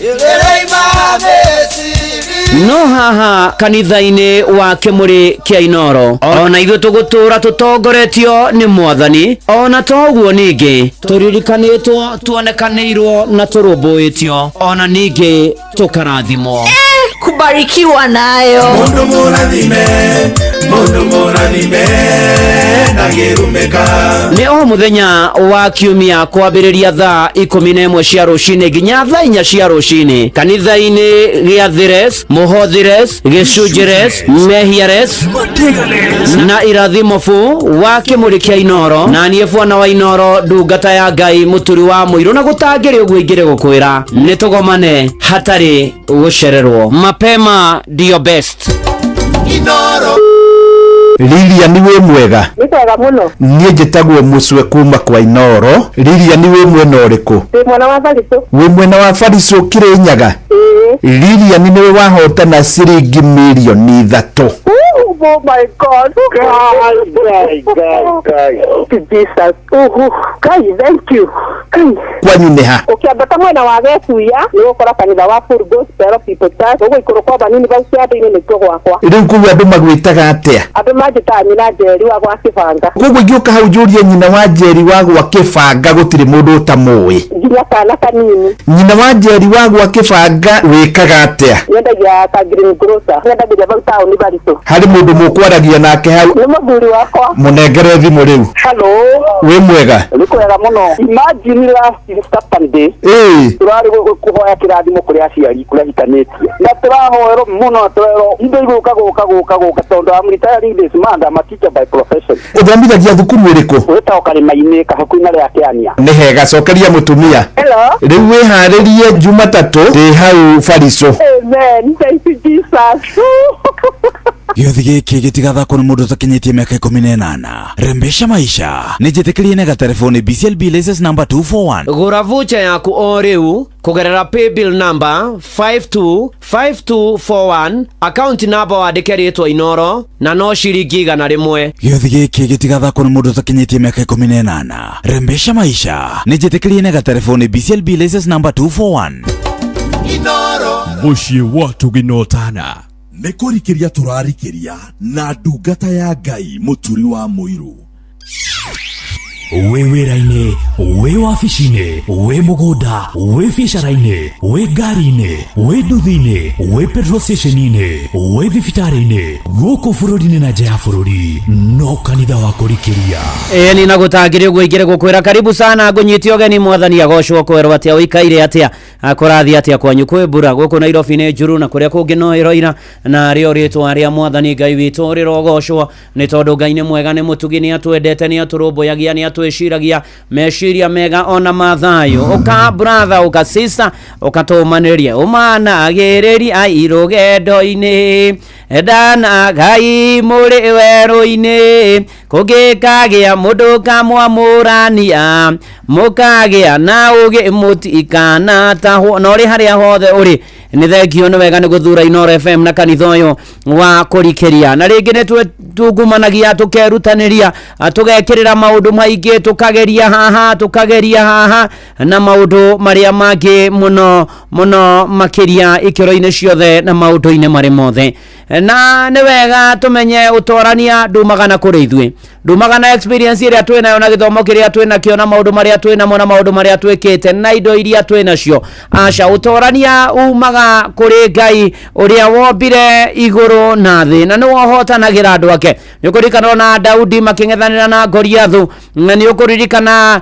ĩrĩima Misiri. No haha kanitha-inĩ wa Kĩmũrĩ kĩa Inoro ona ithuĩ tũgũtũra tũtongoretio nĩ mwathani, ona toguo ningĩ tũririkanĩtwo, tuonekanĩirwo na tũrũmbũĩtio, ona ningĩ tũkarathimwo. Kubarikiwa nayo. Mundu mũrathime, mundu mũrathime na Ndangĩrumĩka. Nĩ o mũthenya wa kiumia kwambĩrĩria thaa 11 cia rũcinĩ nginya thaa 4 cia rũcinĩ kanitha-inĩ gĩa Thires, Mũhothires, Gĩcunjĩres, Mehiares na irathimobu wa kĩmũrĩ kĩa Inoro na niĩ bwana wa Inoro ndungata ya Ngai mũturi wa mũirũ na gũtangĩrĩ ũguo ingĩrĩ gũkwĩra nĩ tũgomane hatarĩ gũcererwo. Mapema ndio best. Inoro. Lilian wĩ mwega? Nĩ kwega mũno. Niĩ njĩtagwo Mũcwe kuma kwa Inoro. Lilian wĩ mwena ũrĩkũ? Ndĩ mwena wa Baritũ. Wĩ mwena wa Baritũ Kĩrĩnyaga? Ĩĩ. Lilian nĩwe wahotana ciringi mirioni 3. Oh my God. Guy, guy, guy, guy. Jesus. Oh, Guy, thank you. Guy. Kwanyu nĩ ha? Ũkĩambata mwena wa Gĩkuya nĩ ũgũkora kanitha wa Full Gospel People Church. Ũgũikũrũka o hanini hau kĩanda-inĩ nĩkuo gwakwa. Rĩu kũu andũ magwĩtaga atĩa? Andũ manjĩtaga nyina Njeri wa gwa Kĩbanga. Koguo ingĩũka hau njũrie nyina wa Njeri wa gwa Kĩbanga gũtirĩ mũndũ ũtamũĩ. Nginya kana kanini. Nyina wa Njeri wa gwa Kĩbanga wĩkaga atĩa? Nyendagia ta green grocer. Nyendagĩria hau taũni Baritũ. Harĩ mũndũ mũkwaragia nake hau? Nĩ mũthuri wakwa. Mũnengere thimũ rĩu. Hello. Wĩ mwega? Nĩ kwega mũno. Imagine last Saturday. Ĩĩ. Tũrarĩ kũhoya kĩrathimo kũrĩ aciari kũrĩa hikanĩtie. Na tũrahoerwo mũno twerwo indo igũka gũka gũka gũka tondũ I'm retiring this month, I'm a teacher by profession. Ũthomithagia thukuru ĩrĩkũ? Wĩtagwo Karĩma-inĩ kahakuĩ na rĩa Kĩania. Nĩ hega, cokeria mũtumia. Hello. Rĩu wĩharĩrie Jumatatũ ndĩ hau Baritũ. Amen. Thank you Jesus. Gĩothi gĩkĩ gĩtigathakwo nĩ mũndũ ũtakinyĩtie mĩaka 18. Rembesha maisha nĩ njĩtĩkĩrie na gatelefoni BCLB license number 241. Gũra voucher yaku o rĩu kũgerera paybill number 525241 account number wandĩke rĩtwa Inoro na no ciringi 100. Gĩothi gĩkĩ gĩtigathakwo nĩ mũndũ ũtakinyĩtie mĩaka 18. Rembesha maisha nĩ njĩtĩkĩrie na gatelefoni BCLB license number 241. Inoro. Mũciĩ wa tũginotana. Nĩ kũrikĩria tũrarikĩria na ndungata ya Ngai mũturi wa mũirũ. Wĩ wĩra-inĩ, wĩ wabici-inĩ, wĩ mũgũnda, wĩ biacara-inĩ, wĩ ngari-inĩ, wĩ nduthi-inĩ, wĩ petrol station-inĩ, wĩ thibitarĩ-inĩ, gũkũ bũrũri-inĩ na nja ya bũrũri, no kanitha wa kũrikĩria. Ĩĩ ni na gũtangĩrĩ ũguo ingĩrĩ gũkwĩra karibu sana ngũnyite ũgeni mwathani agocwo kwerwo atĩa ũikaire atĩa kũrathiĩ atĩa kwanyu kwĩ mbura gũkũ Nairobi nĩ njuru na kũrĩa kũngĩ no ĩroira na rĩo rĩtwa rĩa mwathani Ngai witũ rĩrogocwo nĩ tondũ Ngai nĩ mwega nĩ mũtugi nĩ atwendete nĩ atũrũmbũyagia nĩ atwĩciragia meciria mega ona mathayo ũka brother ũka sister ũkatũmanĩria ũmanagĩrĩria irũgendo-inĩ ndanagai mũrĩ werũ-inĩ kũngĩkagĩa mũndũ kamwamũrania mũkagĩa na ũgĩ mũtikanatahwo na ũrĩ harĩa hothe ũrĩ nĩ thengio nĩ wega nĩ gũthura Inoro FM na kanitha ũyũ wa kũrikĩria na rĩngĩ nĩ tungumanagia tũkerutanĩria tũgekĩrĩra maũndũ maingĩ tũkageria haha tũkageria haha na maũndũ marĩa mangĩ mũno mũno makĩria ikĩro-inĩ ciothe na maũndũ-inĩ marĩ mothe na nĩ wega tũmenye ũtorania ndumaga na kũrĩ ithuĩ ndumaga na experience ĩrĩa twĩ nayo na gĩthomo kĩrĩa twĩ nakĩo na maũndũ marĩa twĩ namo na maũndũ marĩa twĩkĩte na indo iria twĩ nacio aca ũtorania umaga kũrĩ Ngai ũrĩa wombire igũrũ na thĩ na nĩwe ũhotanagĩra andũ ake nĩ ũkũririkana ona Daudi makĩng'ethanĩra na Goliathu na nĩ ũkũririkana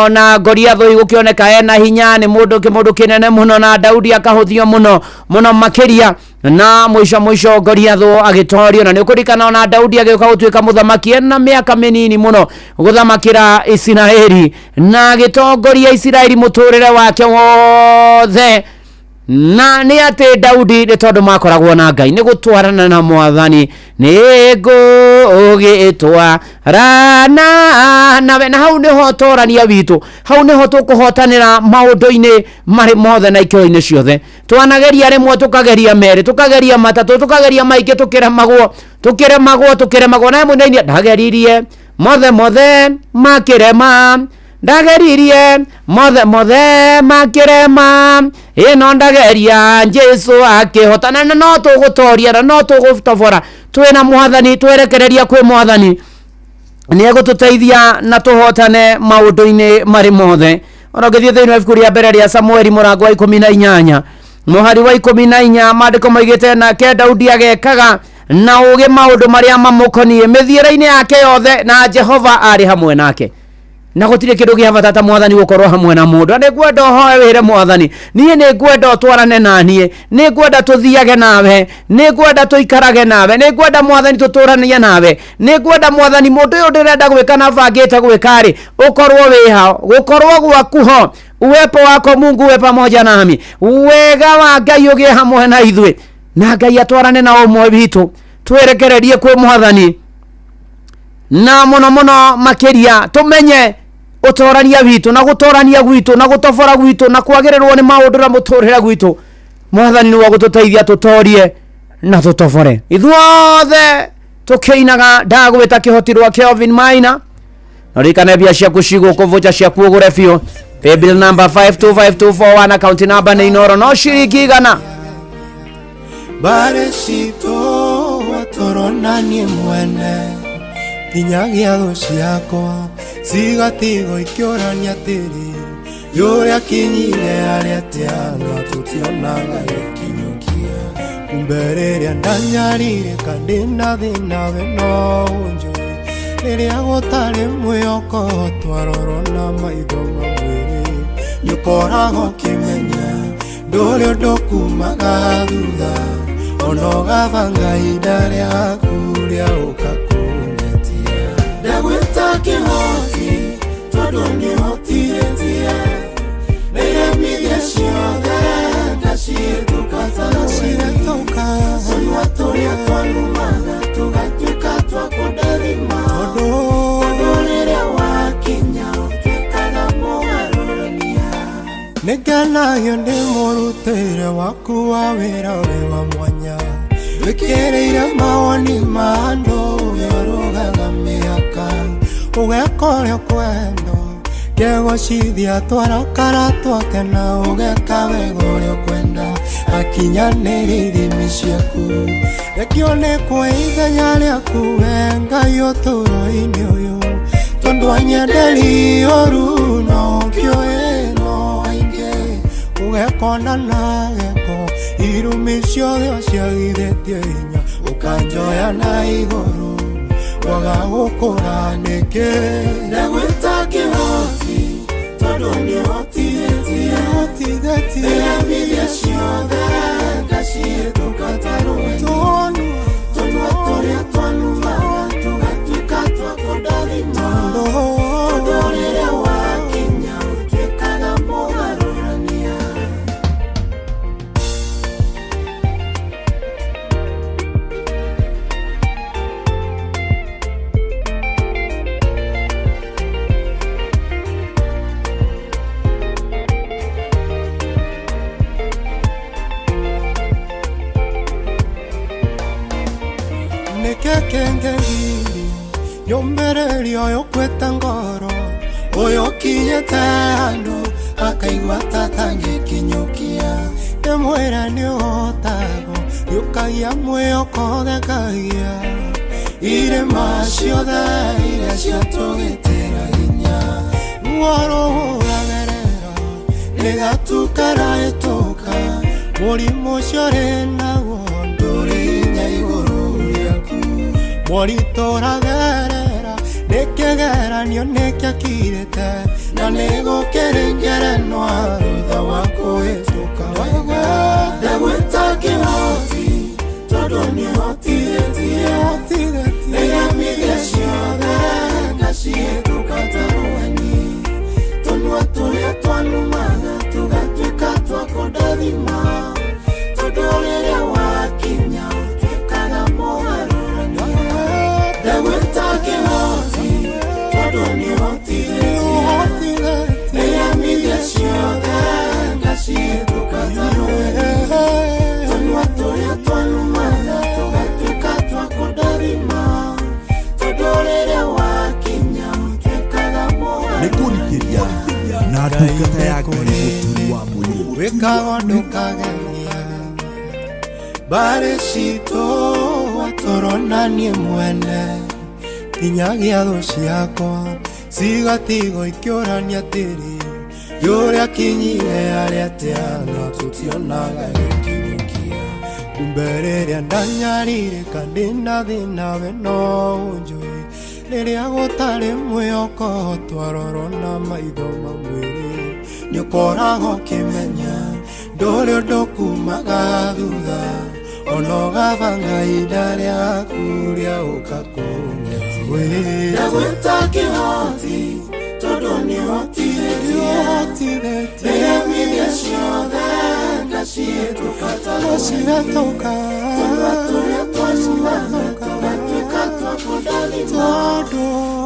ona Goliathu igũkĩoneka ena hinya nĩ mũndũ kĩmũndũ kĩnene mũno na Daudi akahũthio mũno mũno makĩria na mũico mũico Goliathu agĩtorio na nĩ ũkũririkana ona Daudi agĩũka gũtuĩka mũthamaki ena mĩaka mĩnini mũno gũthamakĩra Isiraeli na agĩtongoria Isiraeli mũtũrĩre wake wothe na nĩ atĩ Daudi nĩ tondũ makoragwo na Ngai nĩ gũtwarana na mwathani nĩ ngũgĩtwarana nawe na hau nĩho ũtorania witũ hau nĩho tũkũhotanĩra maũndũ-inĩ marĩ mothe na ikĩro-inĩ ciothe twanageria rĩmwe tũkageria merĩ tũkageria matatũ tũkageria maingĩ tũkĩremagwo tũkĩremagwo tũkĩremagwo na mũnaini ndageririe mothe mothe makĩrema ndageririe mothe mothe makĩrema ĩno ndageria Jesu akĩhotana na no tũgũtoria na no tũgũtobora twĩna mwathani twerekereria kwĩ mwathani nĩ egũtũteithia na tũhotane maũndũ-inĩ marĩ mothe ona ũngĩthiĩ thĩinĩ wa ibuku rĩa mbere rĩa Samueli mũrango wa 18 mũhari wa 14 maandĩko maigĩte nake Daudi agekaga Na ũũgĩ maũndũ marĩa mamũkoniĩ mĩthiĩre-inĩ yake yothe, na Jehova arĩ hamwe nake. Na gũtirĩ kĩndũ gĩa bata ta mwathani gũkorwo hamwe na mũndũ. Na nĩngwenda ũhoe wĩre mwathani, niĩ nĩngwenda ũtwarane na niĩ, nĩngwenda tũthiage nawe, nĩngwenda tũikarage nawe, nĩngwenda mwathani tũtũranie nawe, nĩngwenda mwathani mũndũ ũyũ ndĩrenda gwĩka na bangĩte gwĩka rĩ, ũkorwo wĩ ho, gũkorwo gwaku ho, uwepo wako Mungu uwe pamoja nami, wega wa Ngai ũgĩe hamwe na ithuĩ, na Ngai atwarane na ũmwe witũ, twerekererie kwĩ mwathani na mũno mũno makĩria tũmenye ũtorania witũ na gũtorania gwitũ na gũtobora gwitũ na kwagĩrĩrwo nĩ maũndũ na mũtũrĩre gwitũ. Mwathani nĩwe gũtũteithia tũtorie na tũtobore. Ithuothe tũkĩinaga ndagwĩta kĩhoti rwa Kelvin Maina, na ririkane mbia ciaku cigũkũ voucher ciaku ũgũre biũ. Paybill number 525241, account number nĩ Inoro, no ciringi 100. Mbarĩ citũ tũronanie mwene nginyagia thũ ciakwa cigatigwo ikĩũrania atĩrĩ, yũrĩa kinyire arĩa atĩa na tũtionaga gĩkinyũkia. Kumbe rĩrĩa ndanyarirĩka ndĩna thĩna we no ũnjũĩ, rĩrĩa gũtarĩ mwĩhoko twarorwo na maitho ma mwĩrĩ, nĩũkoragwo ũkĩmenya ndũrĩ ũndũ kumaga thutha, ona ũgabanga ihinda rĩaku rĩa ũka kũngetia. Ndagwĩta kĩhoti tondũ nĩhotithĩtie, nĩiremithia ciothe ngacihĩtũka ta rũĩ, tũnua tũrĩa twanumaga tũgatuĩka twa kũndathima, tondũ rĩrĩa wakinya ũtuĩkaga mũgarũrania. Nĩngenagio nĩ mũrutĩre waku wa wĩra wĩ wa mwanya, wĩkĩrĩire mawoni ma andũ, ũrũgaga mĩhaka ũgeka ũrĩa ũkwenda, kegocithia twarakara twakena, ũgeka wega ũrĩa ũkwenda, akinyanĩria ithimi ciaku. Rekio nĩ kwa ithenya rĩaku we Ngai ũtũũro-inĩ ũyũ, tondũ anyenderi ũru no ũkĩũĩ no aingĩ, ũgekona na gĩko irumi ciothe ũciagithĩtie hinya, ũkanjoya na igũrũ waga gũkũra nĩkĩ. Ndagwĩta kĩhoti tondũ nĩhotithĩtie, iremithia ciothe ngacihĩtũka ta rũĩ, tũnua tũrĩa twanumaga tũgatuĩka twa kũndathima, tondũ rĩrĩa wakinya ũtuĩkaga mũgarũrania. Nĩkĩ kĩngĩgiria nyũmĩrĩrio ũyũ ũkuĩte ngoro, ũyũ ũkinyĩte handũ akaigua ta atangĩkinyũkia, ndĩmwĩre nĩũhotagwo nĩũkagia mwĩhoko ũthekagia irĩma ciothe iria ciatũgĩtĩra hinya, ruo rũhũragerera rĩgatuka mũrimũ ũcio ũrĩ naguo ndũrĩ hinya igũrũ rĩaku, moritũ ũragerera nĩ kĩgeranio nĩkĩakirĩte, na nĩgũkĩrĩ ngerenwa thutha wa kũhĩtũka wega. Ndagwĩta kĩhoti tondũ nĩhotithĩtie, iremithia ciothe ngacihĩtũka ta rũheni, tũnua tũrĩa twanumaga tũgatuĩka twa kũndathima, tondũ rĩrĩa wakinya ũtuĩkaga mũgarũrania. Ndagwĩta kĩhoti tondũ nĩhotithĩtie, iremithia ciothe ngacihĩtũka ta rũheni, tũnua tũrĩa twanumaga tũgatuĩka twa kũndathima, tondũ rĩrĩa wakinya ũtuĩkaga mũgarũrania. Nĩkũrikĩria na ndungata ya Ngai mũturi wa mũirũ wĩkaga ndũkageria mbarĩ citũ tũronanie mwene nginyagia thũ ciakwa cigatigwo ikĩũrania atĩrĩ, yũrĩa kinyire arĩa atĩa na tũtionaga gĩkinyũkia. Kumbe rĩrĩa ndanyarirĩka ndĩna thĩna we no ũnjũĩ. Rĩrĩa gũtarĩ mwĩhoko twarorwo na maitho mamwĩrĩ. Nĩũkoragwo ũkĩmenya ndũrĩ ũndũ kumaga thutha. Ona ũgabanga ihinda rĩaku rĩa ũka kũnyawe. Ndagwĩta kĩhoti tondũ nĩũhotithĩtie. Rĩrĩa ciothe ndacihĩtũka ta Ndacihĩtũka. Tũnua tũrĩa twacuaga tũgatuĩka twa kũndathima.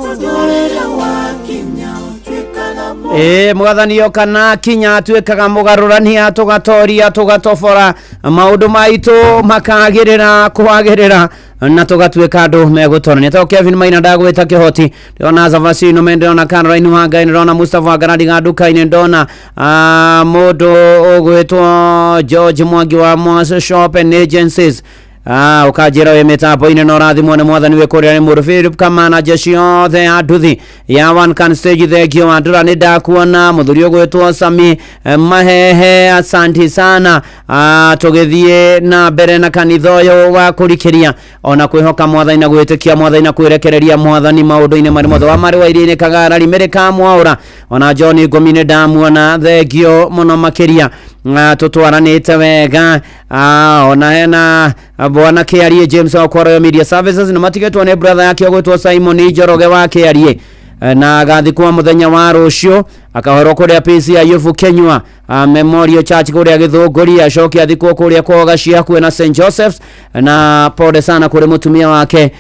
Tondũ rĩrĩa wakinya ũtuĩkaga Ĩĩ mwathani oka na akinya atuĩkaga mũgarũrania tũgatoria tũgatobora maũndũ maitũ makagĩrĩra kwagĩrĩra na tũgatuĩka andũ megũtorania to Kevin Maina ndagwĩta kĩhoti ndĩrona Zavasino me ndĩrona Caroline wa Ngai ndĩrona Mustafa Ngaradiga nduka-inĩ ndona mũndũ ũgwĩtwo George Mwangi wa Mwas Shop and Agencies. Ũkanjĩra wĩ mĩtambo-inĩ na ũrathimwo nĩ mwathani wĩ kũrĩa nĩ mũndũ Philip Kamana jeshi yothe ya nduthi ya one can stage thengio wa ndũra nĩ ndakuona mũthuri ũgwĩtwo Sami Mahehe asanti sana. Tũgĩthiĩ na mbere na kanitha ũyũ wa kũrikĩria ona kwĩhoka mwathani na gwĩtĩkia mwathani na kwĩrekereria mwathani maũndũ-inĩ marĩ mothe wa marĩ wa iria-inĩ Kagara Rimĩrĩ Kamwaũra ona John Ngũmi nĩ ndamuona thengio mũno makĩria. Tũtwaranĩte wega. Ona hena bwana Kĩarie James wa kwa Royal Media Services na matigĩtwo nĩ brother yake ũgwĩtwo Simon Njoroge wa Kĩarie na agathikwo mũthenya wa rũciũ akahorwo kũrĩa PCIF Kenyua Memorial Church kũrĩa Gĩthũngũri acoke athikwo kũrĩa kwa Gacia hakuhĩ na St Joseph's na pole sana kũrĩ mũtumia wake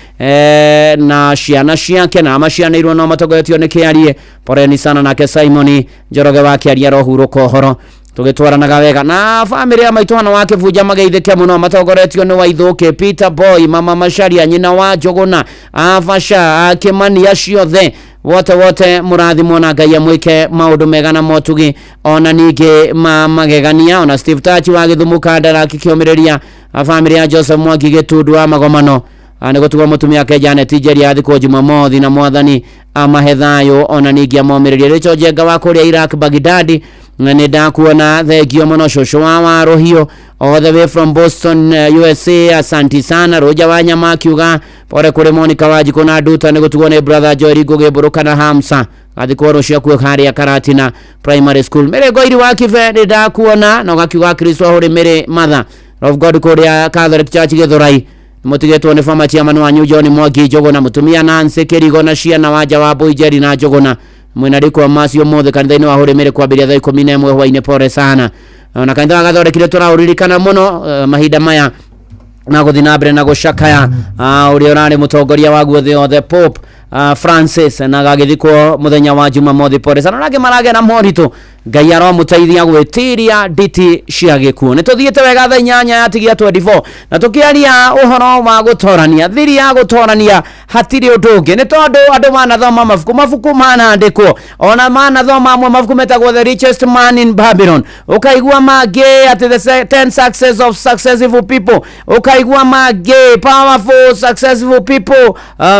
na ciana ciake na macianĩirwo no matongoretio nĩ Kĩarie poleni sana nake Simon Njoroge wa Kĩarie arohurũka ũhoro tũgĩtwaranaga wega na bamĩrĩ ya maitũ hana wa kĩbunja mageithĩke mũno matongoretio nĩ Waithũkĩ Peter Boy mama Macharia nyina wa Njũgũna Abasha Kĩmani acio othe wote wote mũrathimwo na Ngai amwĩke maũndũ mega na motugi ona ningĩ ma magegania ona Steve Tachi wa Gĩthumo Kandaraki kĩũmĩrĩria bamĩrĩ ya Joseph Mwangi Gĩtundu wa Magomano nĩ gũtigwo mũtumia wake Janet Njeri athikwo Jumamothi na mwathani amahe thayũ ona ningĩ amomĩrĩrie Rachel Njenga wa kũrĩa Iraq Baghdad nĩ ndakuona thengio mũno cũcũ wa Warũhiũ all the way from Boston USA asanti sana Roja wa Nyama akiuga pole kũrĩ Monica Wanjikũ na Nduta nĩ gũtigwo nĩ brother Joel Ngũgĩ Mbũrũka na Hamsa athikwo rũciũ akuo harĩa Karatina Primary School Mĩrĩ Ngoiri wa Kibe nĩ ndakuona na ũgakiuga Kristo ahũrĩ Mĩrĩ Mother of God kũrĩa Catholic Church Gĩthũrai mũtigĩtwo nĩ former chairman wanyu John Mwangi Njũgũna mũtumia Nancy Kĩrigo na ciana wanja wa Mbũi Njeri na Njũgũna mwĩna rĩkwa macio mothe kanitha-inĩ wa Hũrĩ Mĩrĩ kwambĩrĩria thaa 11 hwaĩ-inĩ pole sana na kanitha wa gathondekire tũraũririkana mũno mahinda maya na gũthiĩ na mbere na gũcakaya ũrĩa ũrarĩ mũtongoria waguo thĩ yothe Pope Francis na gagĩthikwo mũthenya wa Jumamothi pole sana na angĩ maragĩa na moritũ Ngai aromũteithia gwĩtiria nditi cia gĩkuũ nĩ tũthiĩte wega thaa 8 yatigia 24 na tũkĩaria ũhoro wa gũtorania thiri ya gũtorania hatirĩ ũndũ ũngĩ nĩ tondũ andũ manathoma mabuku mabuku manandĩkwo ona manathoma amwe mabuku metagwo The Richest Man in Babylon ũkaigua mangĩ atĩ the 10 success of successful people ũkaigua mangĩ powerful successful people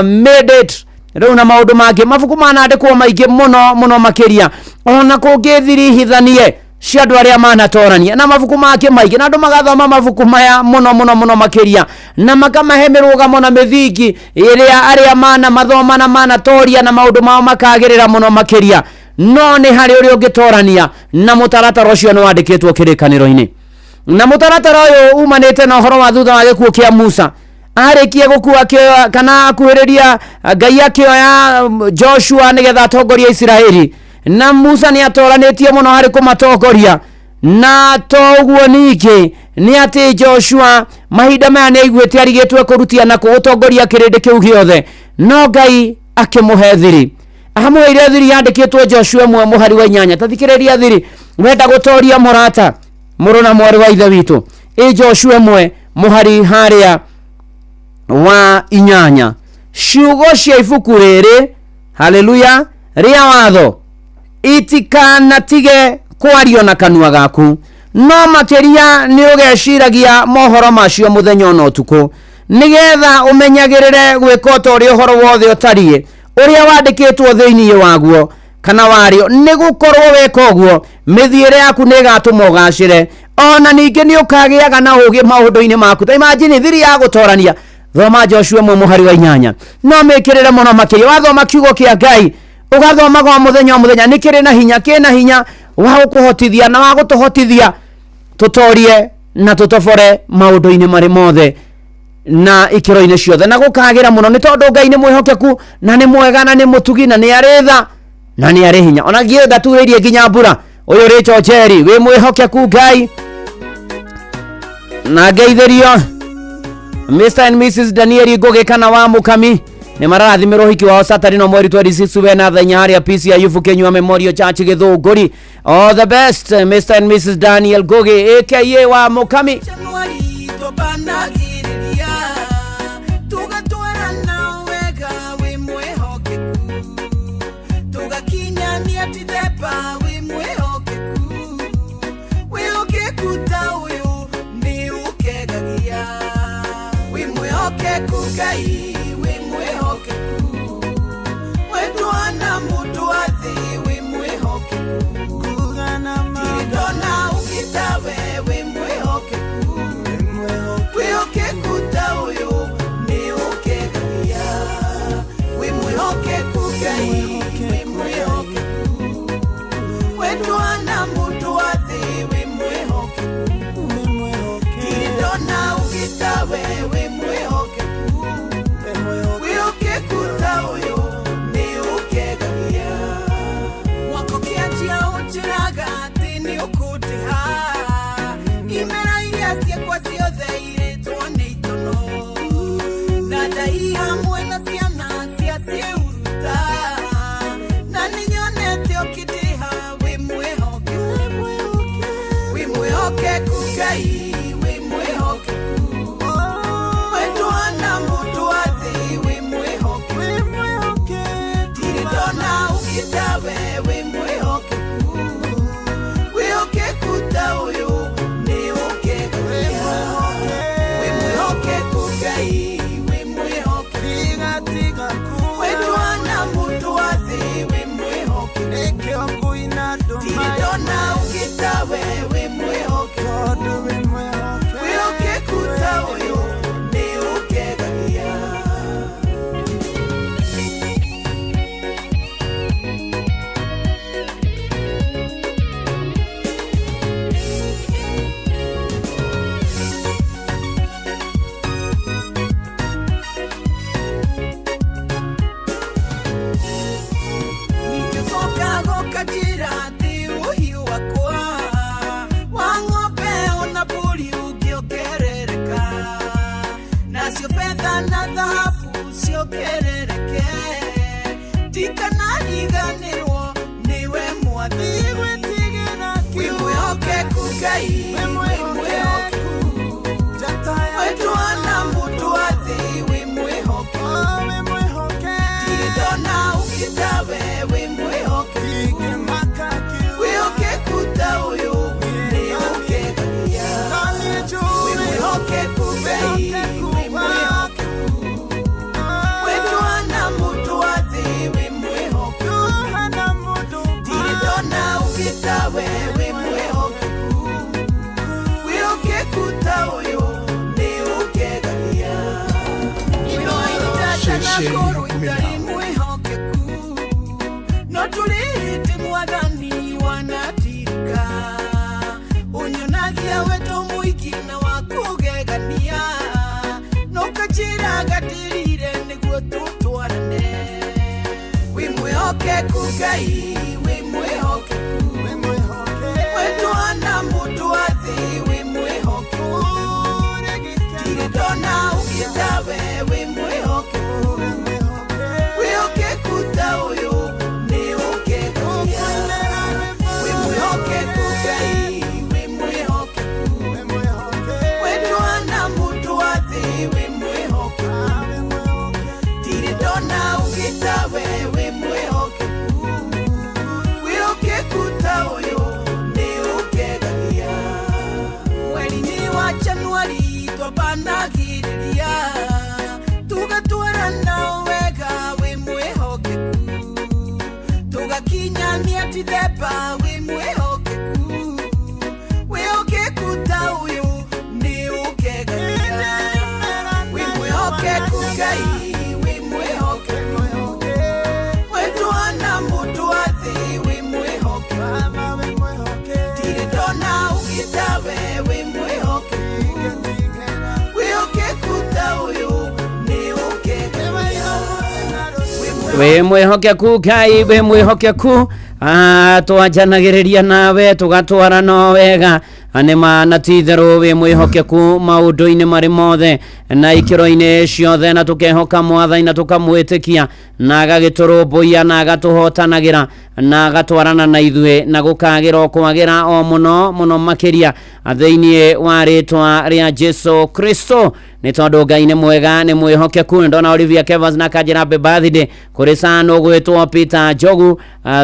made it rĩu na maũndũ mangĩ mabuku manandĩkwo maingĩ mũno mũno makĩria ona kũngĩthirihithanie cia andũ arĩa manatorania na mabuku mangĩ maingĩ na andũ magathoma mabuku maya mũno mũno mũno makĩria na makamahe mĩrũgamo na mĩthingi ĩrĩa arĩa mana mathoma na manatoria na maũndũ mao makagĩrĩra mũno makĩria no nĩ harĩ ũrĩa ũngĩtorania na mũtaratara ũcio nĩ wandĩkĩtwo kĩrĩkanĩro-inĩ na mũtaratara ũyũ umanĩte na ũhoro wa thutha wa gĩkuũ kĩa Musa arĩkia gũkua kana akuhĩrĩria Ngai akĩoya Joshua nĩgetha atongorie Isiraeli na Musa nĩ atoranĩtie mũno harĩ kũmatongoria na to ũguo ningĩ nĩ atĩ Joshua mahinda maya nĩ aiguĩte arigĩtwo kũrutia na kũgũtongoria kĩrĩndĩ kĩu gĩothe no Ngai akĩmũhe thiri amũheire thiri yandĩkĩtwo Joshua 1 mũhari wa 8 ta thikĩrĩria thiri wenda gũtoria mũrata mũrũ na mwarĩ wa ithe witũ ĩ Joshua 1 mũhari harĩa wa 8 ciugo cia ibuku rĩrĩ haleluya rĩa watho itikanatige kwario na kanua gaku no makĩria nĩ ũgeciragia mohoro macio mũthenya ona ũtukũ nĩgetha ũmenyagĩrĩre gwĩka ta ũrĩa ũhoro wothe ũtariĩ ũrĩa wandĩkĩtwo thĩinĩ waguo kana warĩo nĩ gũkorwo weka ũguo mĩthiĩre yaku nĩ ĩgatũma ũgacĩre Ona ningĩ nĩ ũkagĩaga na ũũgĩ maũndũ-inĩ maku. Ta imagine thiri ya gũtorania. Thoma Joshua 1 mũhari wa 8. No mĩkĩrĩre mũno makĩria. Wathoma kiugo kĩa Ngai, ũgathomaga o mũthenya o mũthenya, nĩ kĩrĩ na hinya, kĩna hinya wa gũkũhotithia na wa gũtũhotithia tũtorie na tũtobore maũndũ-inĩ marĩ mothe na ikĩro-inĩ ciothe, na gũkagĩra mũno nĩ tondũ Ngai nĩ mwĩhokeku na nĩ mwega na nĩ mũtugi na nĩ arĩ tha na nĩ arĩ hinya. Ona ngiĩ ndaturĩirie nginya mbura. Ũyũ Rachel Njeri, wĩ mwĩhokeku Ngai. Na ngeithĩrio Mr and Mrs Daniel Ngugi kana wa Mukami nĩ mararathimirwo ũhiki wao Saturday no mweri 26 wena thenya harĩa PC Ayubu Kinyua Memorial Church Gĩthũngũri. All the best Mr and Mrs Daniel Ngugi aka wa Mukami. Tugakinyania tithepa wi mwihokeku. Wĩ mwĩhokeku Ngai, wĩ mwĩhokeku. Twanjanagĩrĩria nawe tũgatwara no wega nĩma na ti itherũ wĩ mwĩhokeku maũndũ-inĩ marĩ mothe na ikĩro-inĩ ciothe, na tũkehoka mwathani na tũkamwĩtĩkia na agagĩtũrũmbũiya na agatũhotanagĩra na agatwarana na ithuĩ na gũkagĩra o kwagĩra o mũno mũno makĩria thĩinĩ wa rĩtwa rĩa Jesu Kristo, nĩ tondũ Ngai nĩ mwega, nĩ mwĩhokeku. Nĩ ndona Olivia Kevans na kanjĩra happy birthday kũrĩ Sano gwĩtwo Peter Njogu.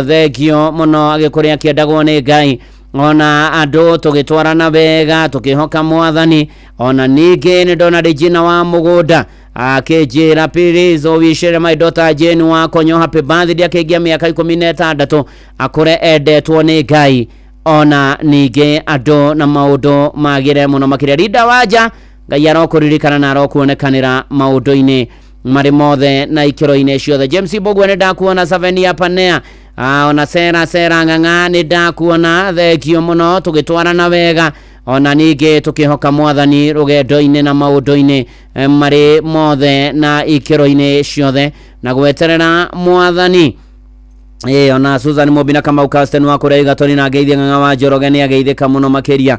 Thengio mũno agĩkũrĩa akĩendagwo nĩ Ngai, ona andũ tũgĩtwarana wega tũkĩhoka mwathani. Ona ningĩ nĩ ndona Regina wa mũgũnda akĩnjĩra please wishĩre my daughter Jane wa Konyo happy birthday, akĩingia mĩaka 16, akũre endetwo nĩ Ngai, ona ningĩ andũ na maũndũ magĩre mũno makĩria. Linda Wanja, Ngai arokũririkana na arokuonekanĩra maũndũ-inĩ marĩ mothe na ikĩro-inĩ ciothe. James Mbugua nĩ ndakuona, Savenia Panea, ona Sera Sera Ng'ang'a nĩ ndakuona, thengio mũno tũgĩtwarana wega, ona ningĩ tũkĩhoka mwathani rũgendo-inĩ na maũndũ-inĩ marĩ mothe na ikĩro-inĩ ciothe na gweterera mwathani. Ona Susan Mobina Kamau Casten wa kũrĩa Igatoni na ngeithie Ng'ang'a wa Njoroge nĩ ageithĩka mũno makĩria.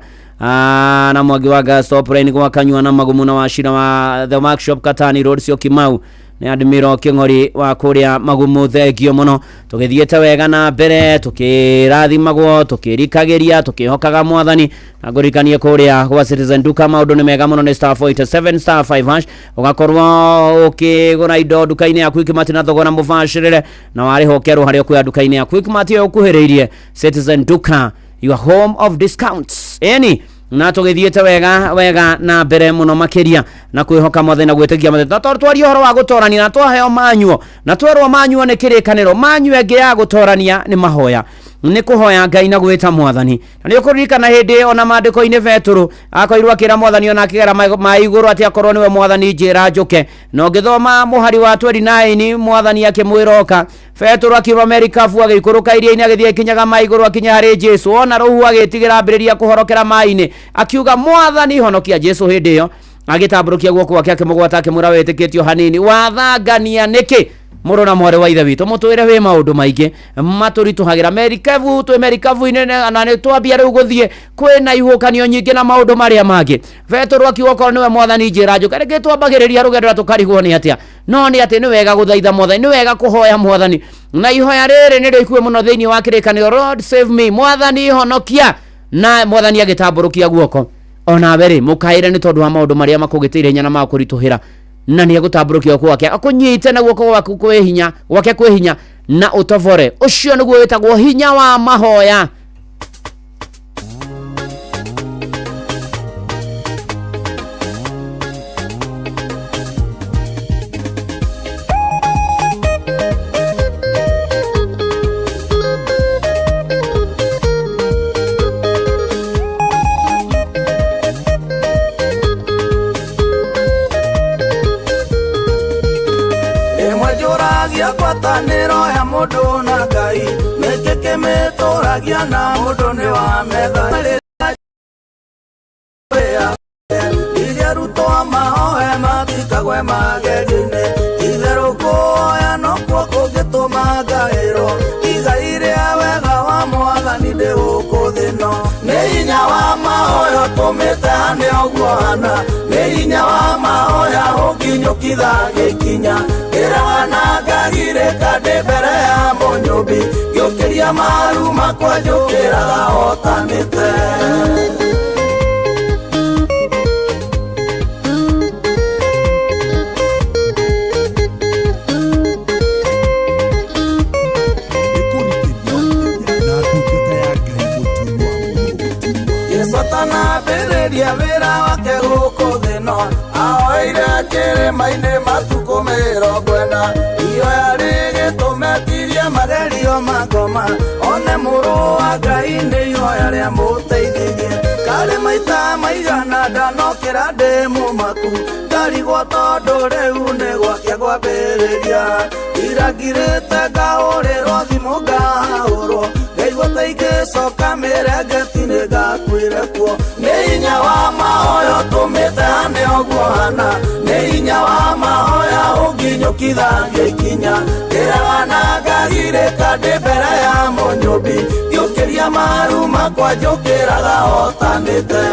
Na Mwangi wa Gas Top Line gwa Kanyua na Magumu na Wachira wa The Workshop Katani Road Syokimau nĩ Admiral Kĩng'ori wa kũrĩa Magumu, thengio mũno. Tũgĩthiĩte wega na mbere tũkĩrathimagwo tũkĩrikagĩria tũkĩhokaga mwathani, na ngũririkanie kũrĩa gwa Citizen Duka maũndũ nĩ mega mũno, nĩ star 47 star 5 hash ũgakorwo ũkĩgũra indo nduka-inĩ ya Quickmart na thogora mũbacĩrĩre, na warĩha ũkerwo harĩa ũkuoya nduka-inĩ ya Quickmart ĩyo ũkuhĩrĩirie. Citizen Duka, your home of discounts. Eni na tũgĩthiĩte wega wega na mbere mũno makĩria na kwĩhoka mwathani na gwĩtĩkia mwathani, na tondũ twaria ũhoro wa gũtorania na twaheo manyuo na twerwo manyuo nĩ kĩrĩkanĩro, manyuo ĩngĩ ya gũtorania nĩ mahoya, nĩ kũhoya Ngai na gwĩta mwathani. Na nĩ ũkũririkana hĩndĩ ona maandĩko-inĩ Betũrũ akorirwo akĩra mwathani ona akĩgera maĩ igũrũ atĩ akorwo nĩwe mwathani njĩra njũke, na ũngĩthoma mũhari wa 29 mwathani akĩmwĩra oka. Petero akiuma merikabu agĩikũrũka iria-inĩ agĩthiĩ akinyaga maĩ igũrũ akinya harĩ Jesu, ona rũhuho agĩtigĩra ambĩrĩria kũhorokera maĩ-inĩ akiuga mwathani honokia. Jesu hĩndĩ ĩyo agĩtambũrũkia guoko gwake akĩmũgwata akĩmwĩra wĩtĩkĩtio hanini, wathangania nĩkĩ? Mũrũ na mwarĩ wa ithe witũ, mũtwĩre wĩ maũndũ maingĩ matũritũhagĩra merikabu, twĩ merikabu-inĩ na nĩ twambia rĩu gũthiĩ kwĩna ihuhũkanio nyingĩ na maũndũ marĩa mangĩ. Petero akiuga okorwo nĩwe mwathani njĩra njũke, rĩngĩ twambagĩrĩria rũgendo na tũkarigwo nĩ atĩa, no nĩ atĩ nĩ wega gũthaitha mwathani, nĩ wega kũhoya mwathani, na ihoya rĩrĩ nĩrĩo ikuĩ mũno thĩinĩ wa kĩrĩkanĩro, Lord save me, mwathani honokia, na mwathani agĩtambũrũkia guoko. Onawe rĩ mũkaĩre nĩ tondũ wa maũndũ marĩa makũgĩtĩire hinya na makũritũhĩra, na nĩ egũtambũrũkia guoko gwake akũnyite na guoko gwaku kwĩ hinya gwake kwĩ hinya na ũtobore. Ũcio nĩguo wĩtagwo hinya wa mahoya. Ĩmwe njũragia ngwatanĩro ya mũndũ na Ngai, nĩkĩ kĩmĩtũragia na mũndũ nĩ wa metha. Iria arutwo mahoe matikagwe magerio-inĩ, itherũ kuoya nokuo kũngĩtũma ngaĩrwo igai rĩa wega wa mwathani ndĩ gũkũ thĩ ĩno. Nĩ hinya wa mahoya ũtũmĩte hane ũguo hana, nĩ hinya wa mahoya ũnginyũkitha gĩkinya, ngĩraga na ngagirĩka ndĩ mbere ya mũnyũmbi, ngĩũkĩria maru makwa njũkĩraga hotanĩte. Jesu atanambĩrĩria wĩra wake gũkũ thĩ ĩno, ahoeire kĩrĩma-inĩ matukũ 40. Ihoya rĩgĩtũmetirie magerio ma ngoma, one mũrũ wa Ngai nĩ ihoya rĩamũteithirie. Karĩ maita maigana ndanokĩra ndĩ mũmaku, ndarigwo tondũ rĩu nĩ gwakĩa kwambĩrĩria. Irangirĩte ngahũrĩrwo thimũ ngahũrwo, ngaigua ta ingĩcoka mĩrengeti nĩ ngakuire kuo. Nĩ hinya wa mahoya ũtũmĩte hane ũguo hana, nĩ hinya wa mahoya ũnginyũkithagia ũngĩnyũkitha ngĩkinya ndĩraga na ngagirĩka ndĩ mbere ya mũnyũmbi ngĩũkĩria maru makwa njũkĩraga hotanĩte.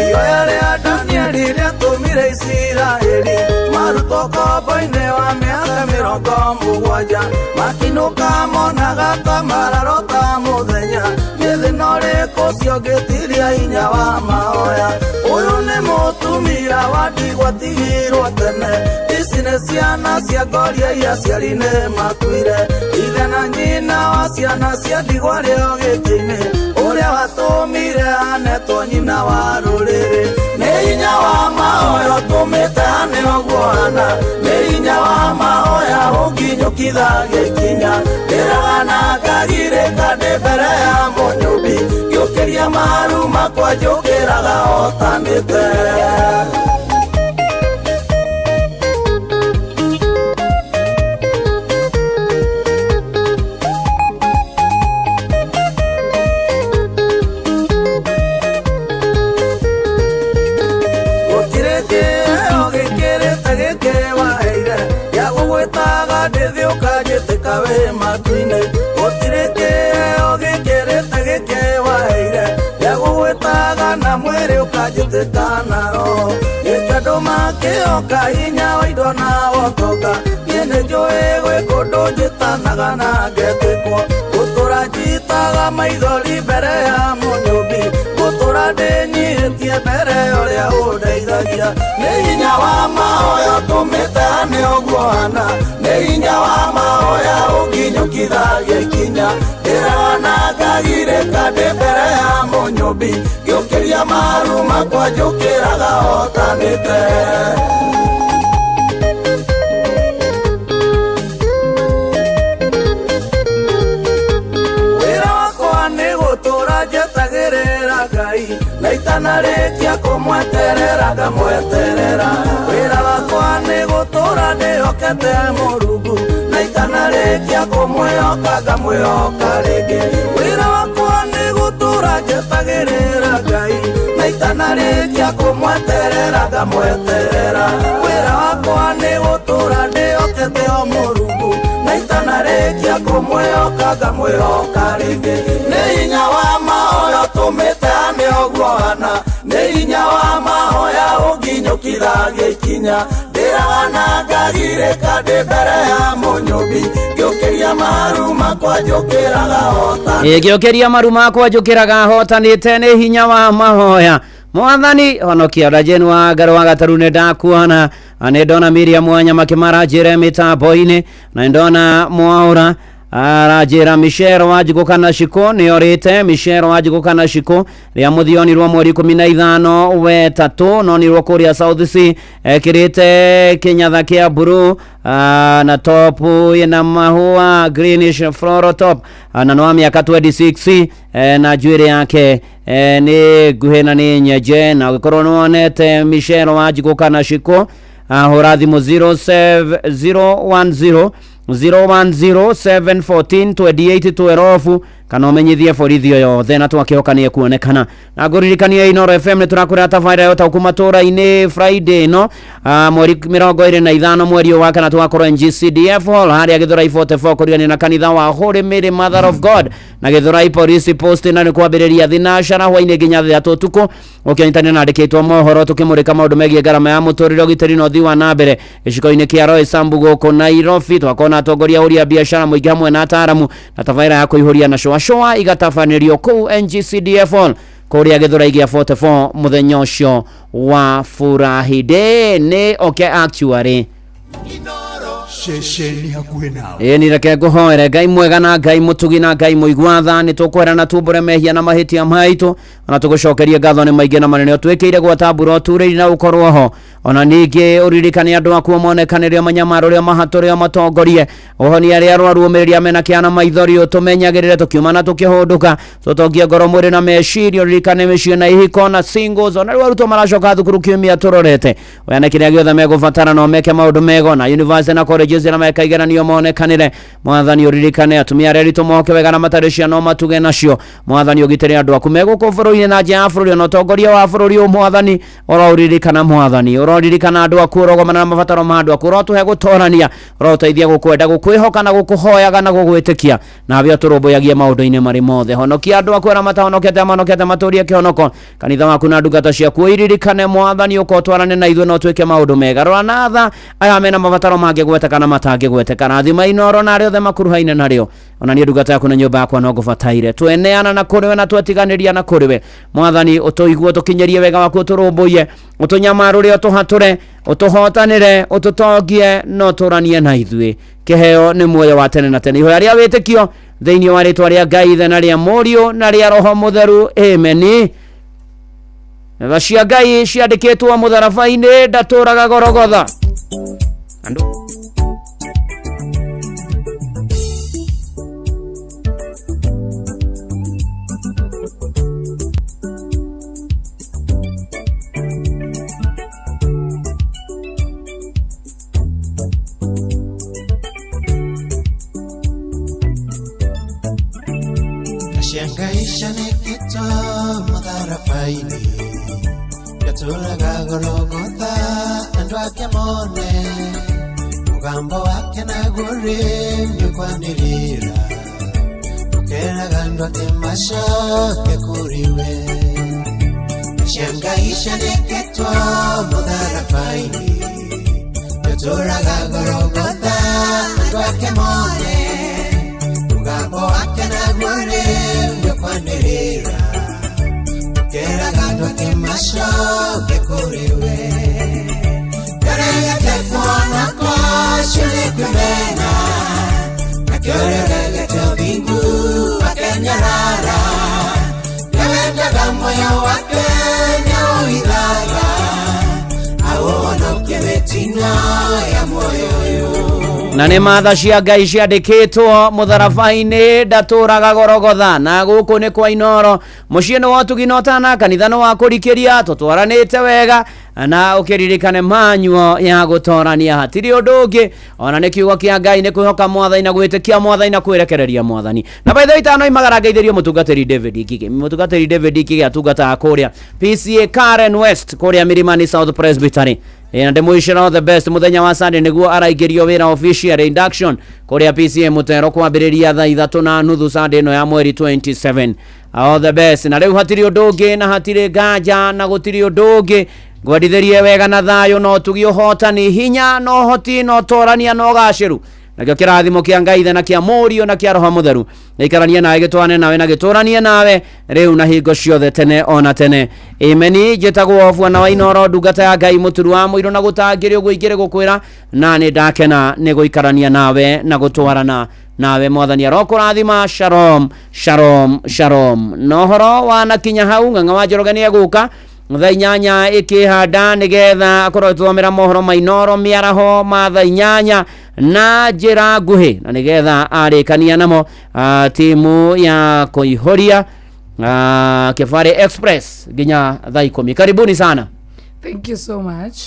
Ihoya rĩa Danieli rĩatũmire Isiraeli marutwo ngombo-inĩ wa mĩaka 70, makinũka monaga ta mararota mũthenya. Nĩ thĩna ũrĩkũ ũcio ũngĩtiria hinya wa mahoya? Ũyũ nĩ mũtumia wa ndigwa atigirwo tene, ici nĩ ciana cia ngoria iria aciari nĩ makuire. Ithe na nyina wa ciana cia ndigwa arĩ o gĩtĩ-inĩ, ũrĩa watũmire anetwo nyina wa rũrĩrĩ. Nĩ hinya wa mahoya ũtũmĩte ane ũguo hana, nĩ hinya wa mahoya ũnginyũkitha gĩkinya. Ndĩraga na ngagirĩka ndĩ mbere ya mũnyũmbi, ngĩũkĩria maru makwa njũkĩraga hotanĩte. Gũtirĩ kĩheo gĩkĩrĩte gĩkĩ waheire, gĩa gũgwĩtaga ndĩthĩ ũkanjĩtĩka wĩ matu-inĩ. Gũtirĩ kĩheo gĩkĩrĩte gĩkĩ waheire, gĩa gũgwĩtaga na mwĩrĩ ũkanjĩtĩka na roho. Gĩkĩ andũ makĩoka hinya wa indo na ũtonga, niĩ nĩnjũĩ gwĩ kũndũ njĩtanaga na ngetĩkwo. Gũtũra njitaga maithori mbere ya mũnyũmbi, gũtũra ndĩnyihĩtie mbere ya ũrĩa ũndeithagia. Nĩ hinya wa mahoya ũtũmĩte ane ũguo hana, nĩ hinya wa mahoya ũnginyũkitha gĩkinya. Ndĩraga na ngagirĩka ndĩ mbere ya mũnyũmbi, ngĩũkĩria maru makwa njũkĩraga hotanĩte. Wĩra wakwa nĩ gũtũra njetagĩrĩra Ngai, na itanarĩkia kũmweterera ngamweterera. Wĩra wakwa nĩ gũtũra ndĩhokete Mũrungu, na itanarĩkia kũmwĩhoka ngamwĩhoka rĩngĩ. Wĩra wakwa nĩ gũtũra njetagĩrĩra Ngai, na itanarĩkia kũmweterera ngamweterera. Wĩra wakwa nĩ gũtũra ndĩhokete o Mũrungu, na itanarĩkia kũmwĩhoka ngamwĩhoka rĩngĩ. Nĩ hinya wa mahoya ũtũmĩte ane ũguo hana, nĩ hinya wa mahoya ũnginyũkitha gĩkinya. Ndĩraga na ngagirĩka ndĩ mbere ya mũnyũmbi, ngĩũkĩria maru makwa njũkĩraga hotanĩte. Ngĩũkĩria maru makwa njũkĩraga hotanĩte nĩ hinya wa mahoya. Mwathani honokia Rajeni wa Ngaro wa Gataru nĩ ndakuona, nĩ ndona Miriam Wanyama kĩmaranjĩre mĩtambo-inĩ, na nĩ ndona Mwaũra aranjĩra Michelle Wanjikũ kana Shiko nĩ orĩte. Michelle Wanjikũ kana Shiko rĩa mũthionirwo mweri 15 wetatũ nonirwo kũrĩa South C ekĩrĩte kĩnyatha kĩa blue na top ĩna mahũa greenish floral top, na nĩ wa mĩaka 26, na njuĩrĩ yake nĩ nguhĩ na nĩ nyenje. Na ũngĩkorwo nĩ wonete Michelle Wanjikũ kana Shiko, hũra thimũ 010 010 714 28 12 kana ũmenyithie borithi o yothe na twakĩhoka nĩ ekuonekana. Na ngũririkanie Inooro FM nĩ tũrakũrera tabarĩra ya ũtaũku matũra-inĩ Friday ĩno, mweri 25 mweri ũyũ wa kana, tũgakorwo NGCDF Hall harĩa Gĩthũrai 44 kũrigania na kanitha wa Holy Mary Mother of God na Gĩthũrai Police Post, na nĩ kwambĩrĩria thinacara hwainĩ nginya 3 ũtukũ, ũkĩnyitanĩra na andĩkĩtwo mohoro tũkĩmũrĩka maũndũ megiĩ ngarama ya mũtũrĩre, ũgitĩri na ũthii wa na mbere gĩcigo-inĩ kĩa Roysambu gũkũ Nairobi. Twakorwo na atongoria ahũri a biacara mũingĩ hamwe na ataaramu, na tabarĩra ya kũihũria na cũacũa igatabanĩrio kũu NGCDF Hall kũrĩa Gĩthũrai gĩa 44 mũthenya ũcio wa Furahi Day. Nĩ okay actually Ceceni hakuhĩ nawe. Ĩĩ ni reke ngũhoere. Ngai mwega na Ngai mũtugi na Ngai mũigua tha, nĩ tũkwĩra tumbũre mehia na mahĩtia maitũ, ona tũgũcokerie ngatho nĩ maingĩ na manene ũtwĩkĩire gwata mbura ũturĩire na ũkorwo ho. Ona ningĩ ũririkane andũ aku monekanĩre manyamaro ũrĩa mahatũre matongorie ũhonie arĩa arwaru, ũmĩrĩria mena kĩana maithori, ũtũmenyagĩrĩre tũkiuma na tũkĩhũndũka, tũtongie ngoro mwĩrĩ na meciria, ũririkane mĩciĩ na ihiko na singles, ona rĩu arutwo maracoka thukuru kiumia tũrorete, weane kĩrĩa gĩothe megũbatara na ũmeke maũndũ mega, na university na college. colleges arĩa meka igeranio monekanĩre. Mwathani ũririkane atumia arĩa aritũ moke wega na matarĩ ciana matuge nacio. Mwathani ũgitĩre andũ aku me gũkũ bũrũri-inĩ na nja ya bũrũri, ona ũtongoria wa bũrũri ũyũ Mwathani ũroririkana. Mwathani ũroririkana andũ aku, ũrogomana na mabataro ma andũ aku, ũrotũhe gũtorania, ũrotũteithia gũkwenda, gũkwĩhoka na gũkũhoyaga na gũgwĩtĩkia, nawe ũtũrũmbũyagie maũndũ-inĩ marĩ mothe. Honokia andũ aku arĩa matahonokete, mahonokete matũrie kĩhonoko. Kanitha waku na ndungata ciaku ũiririkane Mwathani, ũka ũtwarane na ithuĩ na ũtwĩke maũndũ mega. Rora na tha aya mena mabataro mangĩgweteka na matangĩgweteka. Rathima Inooro na arĩa othe makuruhaine narĩo. Ona niĩ ndungata yaku na nyũmba yakwa no ngũbataire. Tweneana na kũrĩ we na twetiganĩria na kũrĩ we. Mwathani ũtũigue, ũtũkinyĩrie wega waku, ũtũrũmbũiye, ũtũnyamarũre, ũtũhatũre, ũtũhotanĩre, ũtũtongie na ũtũranie na ithuĩ. Kĩheo nĩ muoyo wa tene na tene. Ihoya rĩa wĩtĩkio thĩinĩ wa rĩtwa rĩa Ngai Ithe na rĩa Mũriũ na rĩa Roho Mũtheru, ameni. Tha cia Ngai ciandĩkĩtwo mũtharaba-inĩ, ndatũraga Gorogotha. Andũ Nashangaisha nikitwa mũtharaba-inĩ ndatũraga Gologotha andũ ake mone mũgambo wake naguo rĩu nĩũkwanĩrĩra ũkeraga andũ atĩ macoke kũrĩ we. Nashangaisha nikitwa mũtharaba-inĩ ndatũraga Gologotha andũ ake mone mũgambo wake naguo rĩu nĩũkwanĩrĩra ũkeraga andũ atĩ macoke kũrĩ we. Ndoregete kuona kwacio nĩ kwĩmena nakĩo rĩregete ũthingu akenyarara nĩwendaga muoyo wake nĩaũhithaga aũhonokie mĩtino ya muoyo ũyũ. Na nĩ matha cia Ngai ciandĩkĩtwo mũtharaba-inĩ, ndatũraga Gorogotha. Na gũkũ nĩ kwa Inooro, mũciĩ nĩ wa ũtugi na ũtana, kanitha nĩ wa kũrikĩria, tũtwaranĩte wega na ũkĩririkane manyuo ya gũtorania. Hatirĩ ũndũ ũngĩ ona nĩ kiugo kĩa Ngai, nĩ kwĩhoka Mwathani na gwĩtĩkia Mwathani na kwĩrekereria Mwathani. Na by the way, itano imagara ngeithĩrio mũtungatĩri David Ngigĩ. Mũtungatĩri David Ngigĩ atungataga kũrĩa PCA Karen West kũrĩa Milimani South Presbytery. Na ndĩmwĩcĩra all the best. Mũthenya wa Sunday nĩguo araingĩrio wĩra official induction kũrĩa PCA Mũtero kwambĩrĩria thaa 3:30 Sunday ĩno ya mweri 27. All the best. Na rĩu hatirĩ ũndũ ũngĩ na hatirĩ nganja na gũtirĩ ũndũ ũngĩ, ngwendithĩrie wega na thayũ na ũtugi, ũhotani, hinya na ũhoti na ũtorania na ũgacĩru. Nakĩo kĩrathimo kĩa Ngai Ithe na kĩa Mũriũ na kĩa Roho Mũtheru gĩikaranie nawe, gĩtwarane nawe na gĩtũranie nawe rĩu na hingo ciothe tene ona tene, ameni. Njĩtagwo Bwana wa Inooro, ndungata ya Ngai, mũturu wa mũirũ na gũtangĩrĩ ũguo ingĩrĩ gũkwĩra, na nĩ ndakena nĩ gũikarania nawe na gũtwarana nawe. Mwathani arokũrathima. Shalom, shalom, shalom. Na ũhoro wanakinya hau, Ng'ang'a wa Njoroge nĩ egũka thaa 8 ĩkĩhanda nĩgetha akorwo agĩtũthomera mohoro ma Inooro mĩaraho ma thaa 8 na njĩra nguhĩ, na nĩgetha arĩkania namo timu ya kũihũria Kĩbarĩ Express nginya thaa 10. Karibuni sana. Thank you so much.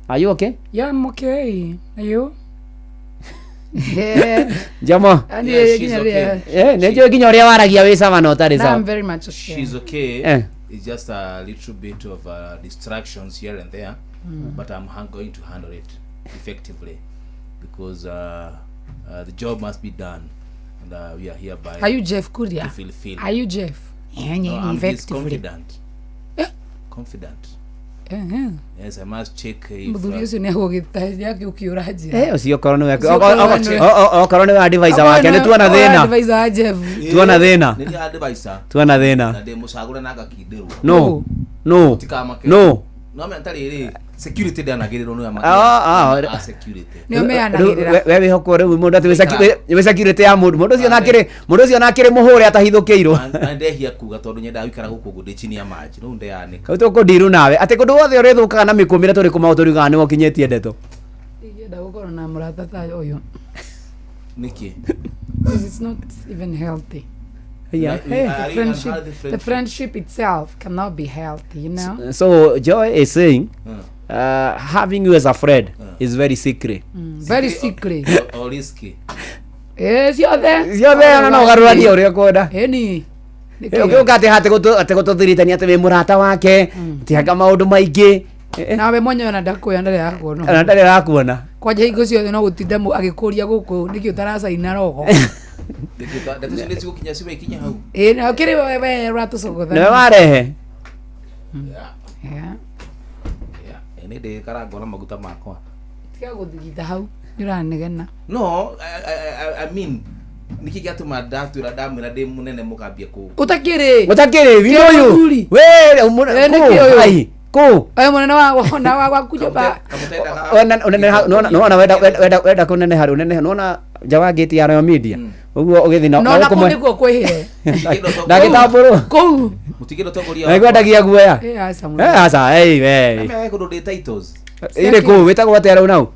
Are you okay? Yeah, I'm okay. Are you? Yeah. Jamo. And Yeah, yeah, she's yeah, okay. yeah. Nĩ njũĩ nginya ũrĩa waragia wĩ sawa na ũtarĩ No, sawa. I'm very much okay. She's okay. Eh. It's just a little bit of distractions here and there, but I'm going to handle it effectively because the job must be done, and we are here by Are you Jeff Kuria? to fulfill. Are you Jeff? Yeah, No, I'm just effectively. confident. Confident. Eh, Yes, I must check if Mũthuri ũcio nĩ agũgĩũkĩũra njĩra. Ũcio okorwo nĩwe Ũcio okorwo nĩwe- okorwo nĩwe advisor wake nĩ tuona Okorwo nĩwe thĩna. advisor wa Jeff. Tuona thĩna. Nĩ niĩ advisor. Tuona thĩna. Na ndĩ mũcagũre na ngakindĩrwo. No. No. Tikamake. No. No menya tarĩrĩ security ndanagĩrĩrwo nĩwe Ah, ah. a security. Nĩo meanagĩrĩra. Rĩu we wĩhokwo rĩu mũndũ atĩ wĩ security ya mũndũ, mũndũ ũcio nakĩrĩ, mũndũ ũcio nakĩrĩ mũhũre atahithũkĩirwo. Na ndehia kuga tondũ nyendaga gũikara gũkũ ũguo ndĩ chini ya maji rĩu ndeyanĩka. Rĩu tũkũndiru nawe atĩ kũndũ guothe ũrĩthũkaga na mĩkũmĩre tũrĩ kũmaũ tũriugaga nĩwe ũkinyĩtie ndeto. Ingĩenda gũkorwo na mũrata ta ũyũ. Nĩkĩ? Because it's not even healthy. Yeah. We Hey. are The in friendship, unhealthy the friendship itself cannot be healthy, you know? So Joy is saying Having you as a friend is very secret. Very secret. Or risky. Eh, ciothe. Ciothe ona no ũgarũranie ũrĩa ũkwenda. Ĩni. Ũgĩũka atĩ haha atĩ gũtũthiritania atĩ wĩ mũrata wake, atĩ anga maũndũ maingĩ. Nawe mwenyewe ona ndakuoya ndarĩ arakuona. Ona ndarĩ arakuona. Kwanja hingo ciothe no gũtinda agĩkũria gũkũ nĩkĩ ũtaracaina rogo. Ndeto icio nĩcigũkinya ciwaikinya hau. Ĩ na ũkĩrĩ we we ũratũcogotha. Nĩwe warehe. Yeah. Nĩ ndĩkarangwo na maguta makwa. Tiga gũthigitha hau nĩ ũranegena. No, I mean, nĩkĩ gĩatũma ndatwĩra ndamwĩra ndĩ mũnene mũkambia kũ Ũtakĩrĩ. Ũtakĩrĩ, we know you. Mũthuri. We, Eh, nĩkĩ ũyũ? ai, kũ? Ũyũ mũnene wa na wa gwaku nyũmba. Nona wenda kũneneha rĩ ũnenehe nona nja wa gate ya Royal Media ũguo ũgĩthiĩ na No na kũu nĩkuo kwĩhĩre. ndagĩtambũrwo Kũu. Mũtigĩre ũtongoria. na ikwendagia guoya. Eh, aca mũno. Eh, aca, ei, we. Namenya kũndũ ndĩ titles. Ĩrĩ kũu wĩtagwo atĩa rĩu nau?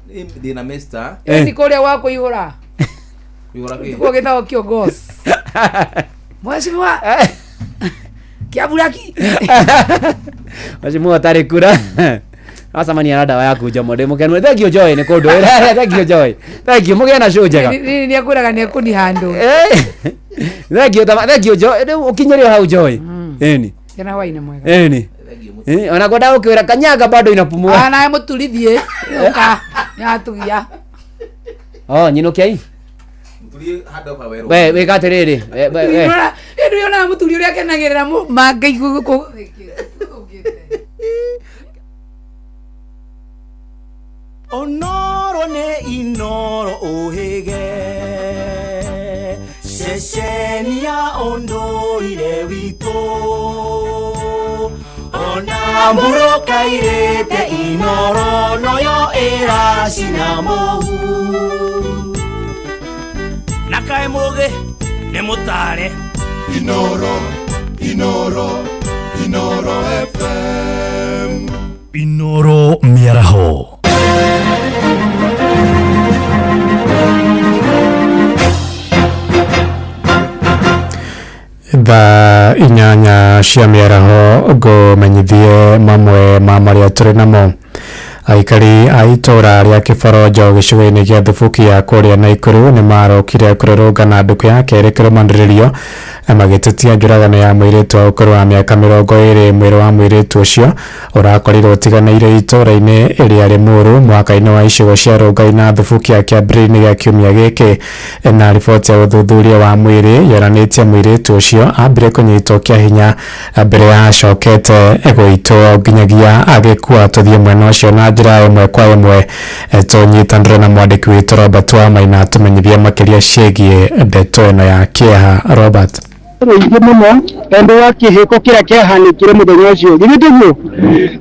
Ndĩ na Mr. Ĩ ti kũrĩa gwa kũihũra. Kũihũra kĩ? Kuo gĩtagwo kiongozi. Mheshimiwa. Kiaburaki. Mheshimiwa ũtarĩ kura. Acemania na ndawa yaku njomo ndĩ mũkenu. Thank you Joy nĩ kũndũĩra. Thank you Joy. Thank you mũgĩe na show njega. Nĩ nĩ akwĩraga nĩ ekũni handũ. Thank you thank you Joy. Rĩu ũkinyĩre hau Joy. Ĩni. Kena hwainĩ mwega. Ĩni. Eh, ona kwenda gũkwĩra kanyaga bado inapumua. Ah, nawe mũturithie. Ũka. Nĩatũgia. Oh, nyinũkiai. Mũturie handũ hau werũ. We wĩka atĩrĩrĩ. We we we. Ĩndĩ yonaga mũturi ũrĩa akenagĩrĩra mangai gũkũ. Onoro nĩ inoro ũhĩge ceceni ya ũndũire witũ ona mbũrũka irĩte inoro noyo ĩracina mũhu na kaĩ mũgĩ nĩ mũtare Inoro, Inoro, Inoro FM. Inoro mĩaraho. Thaa 8 cia mĩaraho ngũmenyithie mamwe ma marĩa tũrĩ namo. Aikari a itũra rĩa Kĩboronjo gĩcigo-inĩ gĩa Thubukia kũrĩa Naikuru nĩ marokire kũrũrũngana ndukũ ya kerĩ kĩrũmanĩrĩrio magĩtetia njũragano ya mũirĩtu wa ũkũrũ wa mĩaka 20. Mwĩrĩ wa mũirĩtu ũcio ũrakorirwo ũtiganĩire itũra-inĩ rĩa Limuru mũhaka-inĩ wa icigo cia Rongai na Thubukia kĩambĩrĩria-inĩ gĩa kiumia gĩkĩ. Na riboti ya ũthuthuria wa mwĩrĩ yonanĩtie mũirĩtu ũcio ambire kũnyitwo kĩa hinya mbere ya acokete gũitwo nginyagia agĩkua. Tũthiĩ mwena ũcio na njĩra ĩmwe kwa ĩmwe tũnyitanĩre na mwandĩki witũ Robert Wamaina atũmenyithie makĩria ciĩgiĩ ndeto ĩno ya kĩeha. Robert. Rĩingĩ mũno tondũ wa kĩhĩko kĩrĩa kĩahanĩkire mũthenya ũcio githĩ tiguo?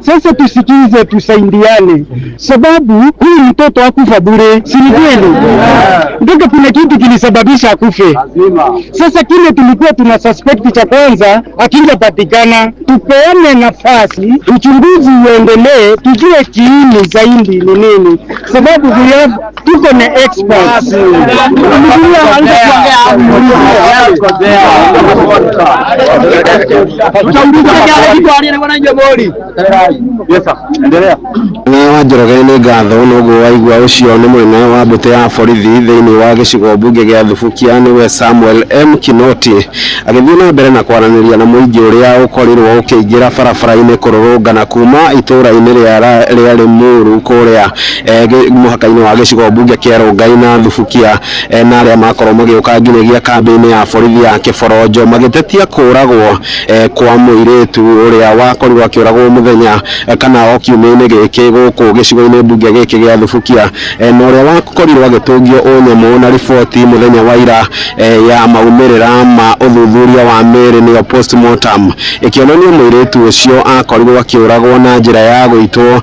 Sasa tusikize, tusaidiane, sababu huyu mtoto akufa bure, si ni kweli? Ndio kuna kitu kilisababisha akufe. Sasa kile tulikuwa tuna suspect cha kwanza akingepatikana, tupeane nafasi uchunguzi uendelee, tujue kiini zaidi ni nini, sababu we have, tuko na experts. Mũnene wa Njoroge nĩ ngatho noguo waigua ũcio nĩ mũnene wa mbũtũ ya borithi thĩinĩ wa gĩcigo mbunge gĩa Thubukia nĩwe Samuel M Kinoti agĩthiĩ na mbere na kwaranĩria na mũingĩ ũrĩa ũkorirwo ũkĩingĩra barabara-inĩ kũrũrũngana kuma itũũra-inĩ rĩa Limuru kũrĩa mũhaka-inĩ wa gĩcigo mbunge kĩa Rongai na Thubukia na arĩa makorwo magĩũka nginyagia kambĩ-inĩ ya borithi ya Kĩboronjo magĩtetia kũragwo kwa mũirĩtu ũrĩa wakorirwo akĩũragwo mũthenya kana o kiumia-inĩ gĩkĩ gũkũ gĩcigo-inĩ mbunge gĩkĩ gĩa Thubukia na ũrĩa wakorirwo agĩtũngio ũnyamũ na riboti mũthenya wa ira ya maumĩrĩra ma ũthuthuria wa mĩĩrĩ nĩyo postmortem ĩkĩonania mũirĩtu ũcio akorirwo akĩũragwo na njĩra ya gũitwo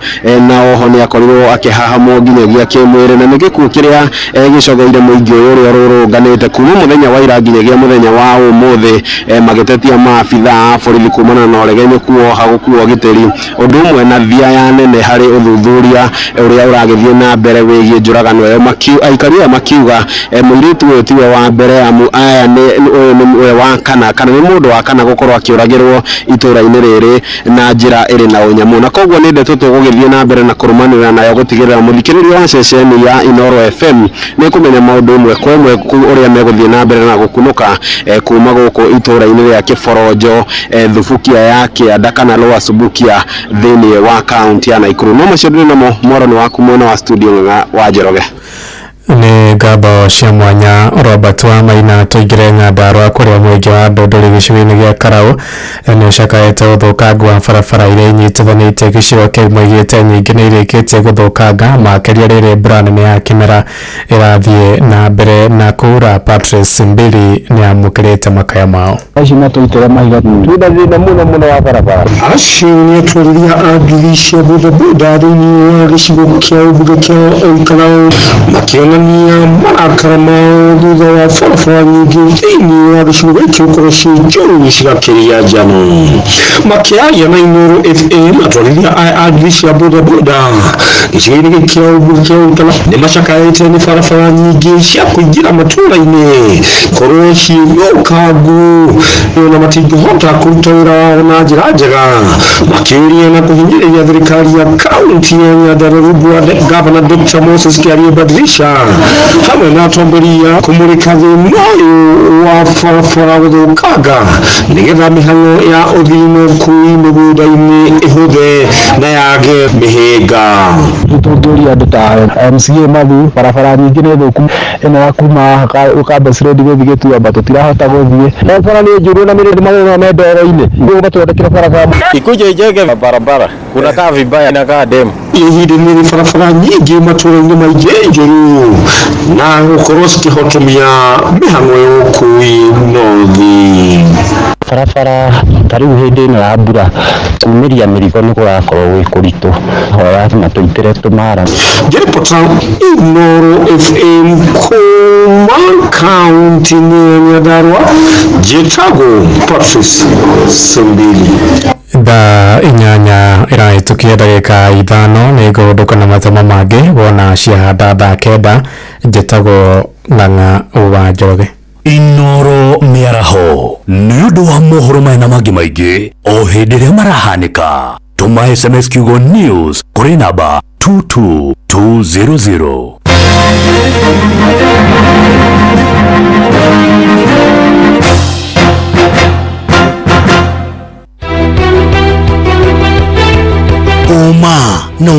na oho nĩ akorirwo akĩhahamwo nginyagia kĩmwĩrĩ na nĩ gĩkuũ kĩrĩa gĩcogeire mũingĩ ũyũ ũrĩa ũrũrũnganĩte kuma mũthenya wa ira nginyagia mũthenya wa ũmũthĩ magĩtetia maabitha a borithi kumana na ũregenyũku woha gũkuo gĩtĩri ũndũ ũmwe na thia ya nene harĩ ũthuthuria ũrĩa ũragĩthiĩ na mbere wĩgiĩ njũragano ĩyo. Aikari aya makiuga mũirĩtu ũyũ tiwe wa mbere, amu aya nĩ ũyũ nĩ wa kana nĩ mũndũ wa kana gũkorwo akĩũragĩrwo itũra-inĩ rĩrĩ na njĩra ĩrĩ na ũnyamũ. Na koguo nĩ ndeto tũgũgĩthiĩ na mbere na kũrũmanĩrĩra nayo gũtigĩrĩra mũthikĩrĩria wa ceceni ya Inooro FM nĩ kũmenya maũndũ ĩmwe kwa ĩmwe ũrĩa megũthiĩ na mbere na gũkunũka kuma gũkũ itũra-inĩ rĩa Kĩboronjo, Thubukia ya Kĩanda kana Lower Subukia thĩinĩ wa kaunti ya Nakuru. No macio ndĩ namo mwaro nĩ waku mwena wa studio Ng'ang'a wa Njoroge. Nĩ ngatho cia mwanya Robert wa Maina. Tũingĩre Nyandarũa kũrĩa mũingĩ wa andũ ndũrĩ gĩcigo-inĩ gĩa Karau nĩ ũcakaĩte ũthũkangu wa barabara iria inyitithanĩtie gĩcigo kĩu. Moigĩte nyingĩ nĩ irĩkĩtie gũthũkanga makĩria rĩrĩ mbura nene ya kĩmera ĩrathiĩ na mbere na kura. Patrice Mbili nĩ amũkĩrĩte makaya mao. Acio matũitĩra mahiga twĩna thĩna mũno mũno wa barabara. Acio nĩ atwarithia a ngiri cia bodaboda thĩinĩ wa gĩcigo kĩa ũmbunge kĩa Olkalau makĩonania marakara mao thutha wa barabara nyingĩ thĩinĩ wa gĩcigo gĩkĩ gũkorwo ciĩ njũru cigakĩria njano. Makĩaria na Inooro FM, atwarithia aya a ngiri cia bodaboda gĩcigo-inĩ gĩkĩ kĩa ũmbunge kĩa Olkalau nĩ macakaĩte nĩ barabara nyingĩ cia kũingĩra matũũra-inĩ korwo ciĩ thũkangu na matingĩhota kũruta wĩra wao na njĩra njega, makĩũria na kũhinyĩrĩria thirikari ya kaunti ya Nyandarua rungu rwa Gavana Dr. Moses Kiarie Badilisha hamwe na atongoria kũmũrĩka thĩna ũyũ wa barabara gũthũkanga nĩgetha mĩhang'o ya ũthii na ũkui mĩgũnda-inĩ ĩhũthe na yage mĩhĩnga. Tũngĩũria andũ ta MCA Mathu, barabara nyingĩ nĩ thũku, ĩno ya kuma Campus Road gũthiĩ Gĩtuamba tũtirahota gũthiĩ. Barabara nĩ njũru na mĩrĩndĩ maũndũ me ndoro-inĩ, nĩguo matwandĩkĩre barabara. Ikuje ijenge barabara, kunakaa vibaya, inakaa demu. Ihinda rĩrĩ barabara nyingĩ matũũra-inĩ maingĩ njũru na gũkorwo cikĩhotomia mĩhang'o ya ũkui nothi. Barabara ta rĩu hĩndĩ ĩno ya mbura kumĩria mĩrigo nĩ kũrakorwo gwĩ kũritũ, hoya matũitĩre tũmara. Ngĩribota Inooro FM kuma kaunti-inĩ ya Nyandarua, njĩtagwo Patrice Sembili. Thaa 8 ĩrahĩtũkia ndagĩka 5 nĩ ngũhũndũka na mathomo mangĩ wona ciahanda thaa 9. Njĩtagwo Ng'ang'a wa Njoroge. Inooro mĩaraho nĩ ũndũ wa mohoro maya na mangĩ maingĩ o hĩndĩ ĩrĩa marahanĩka. Tũma SMS kiugo news kũrĩ namba 22200. Ũma na wa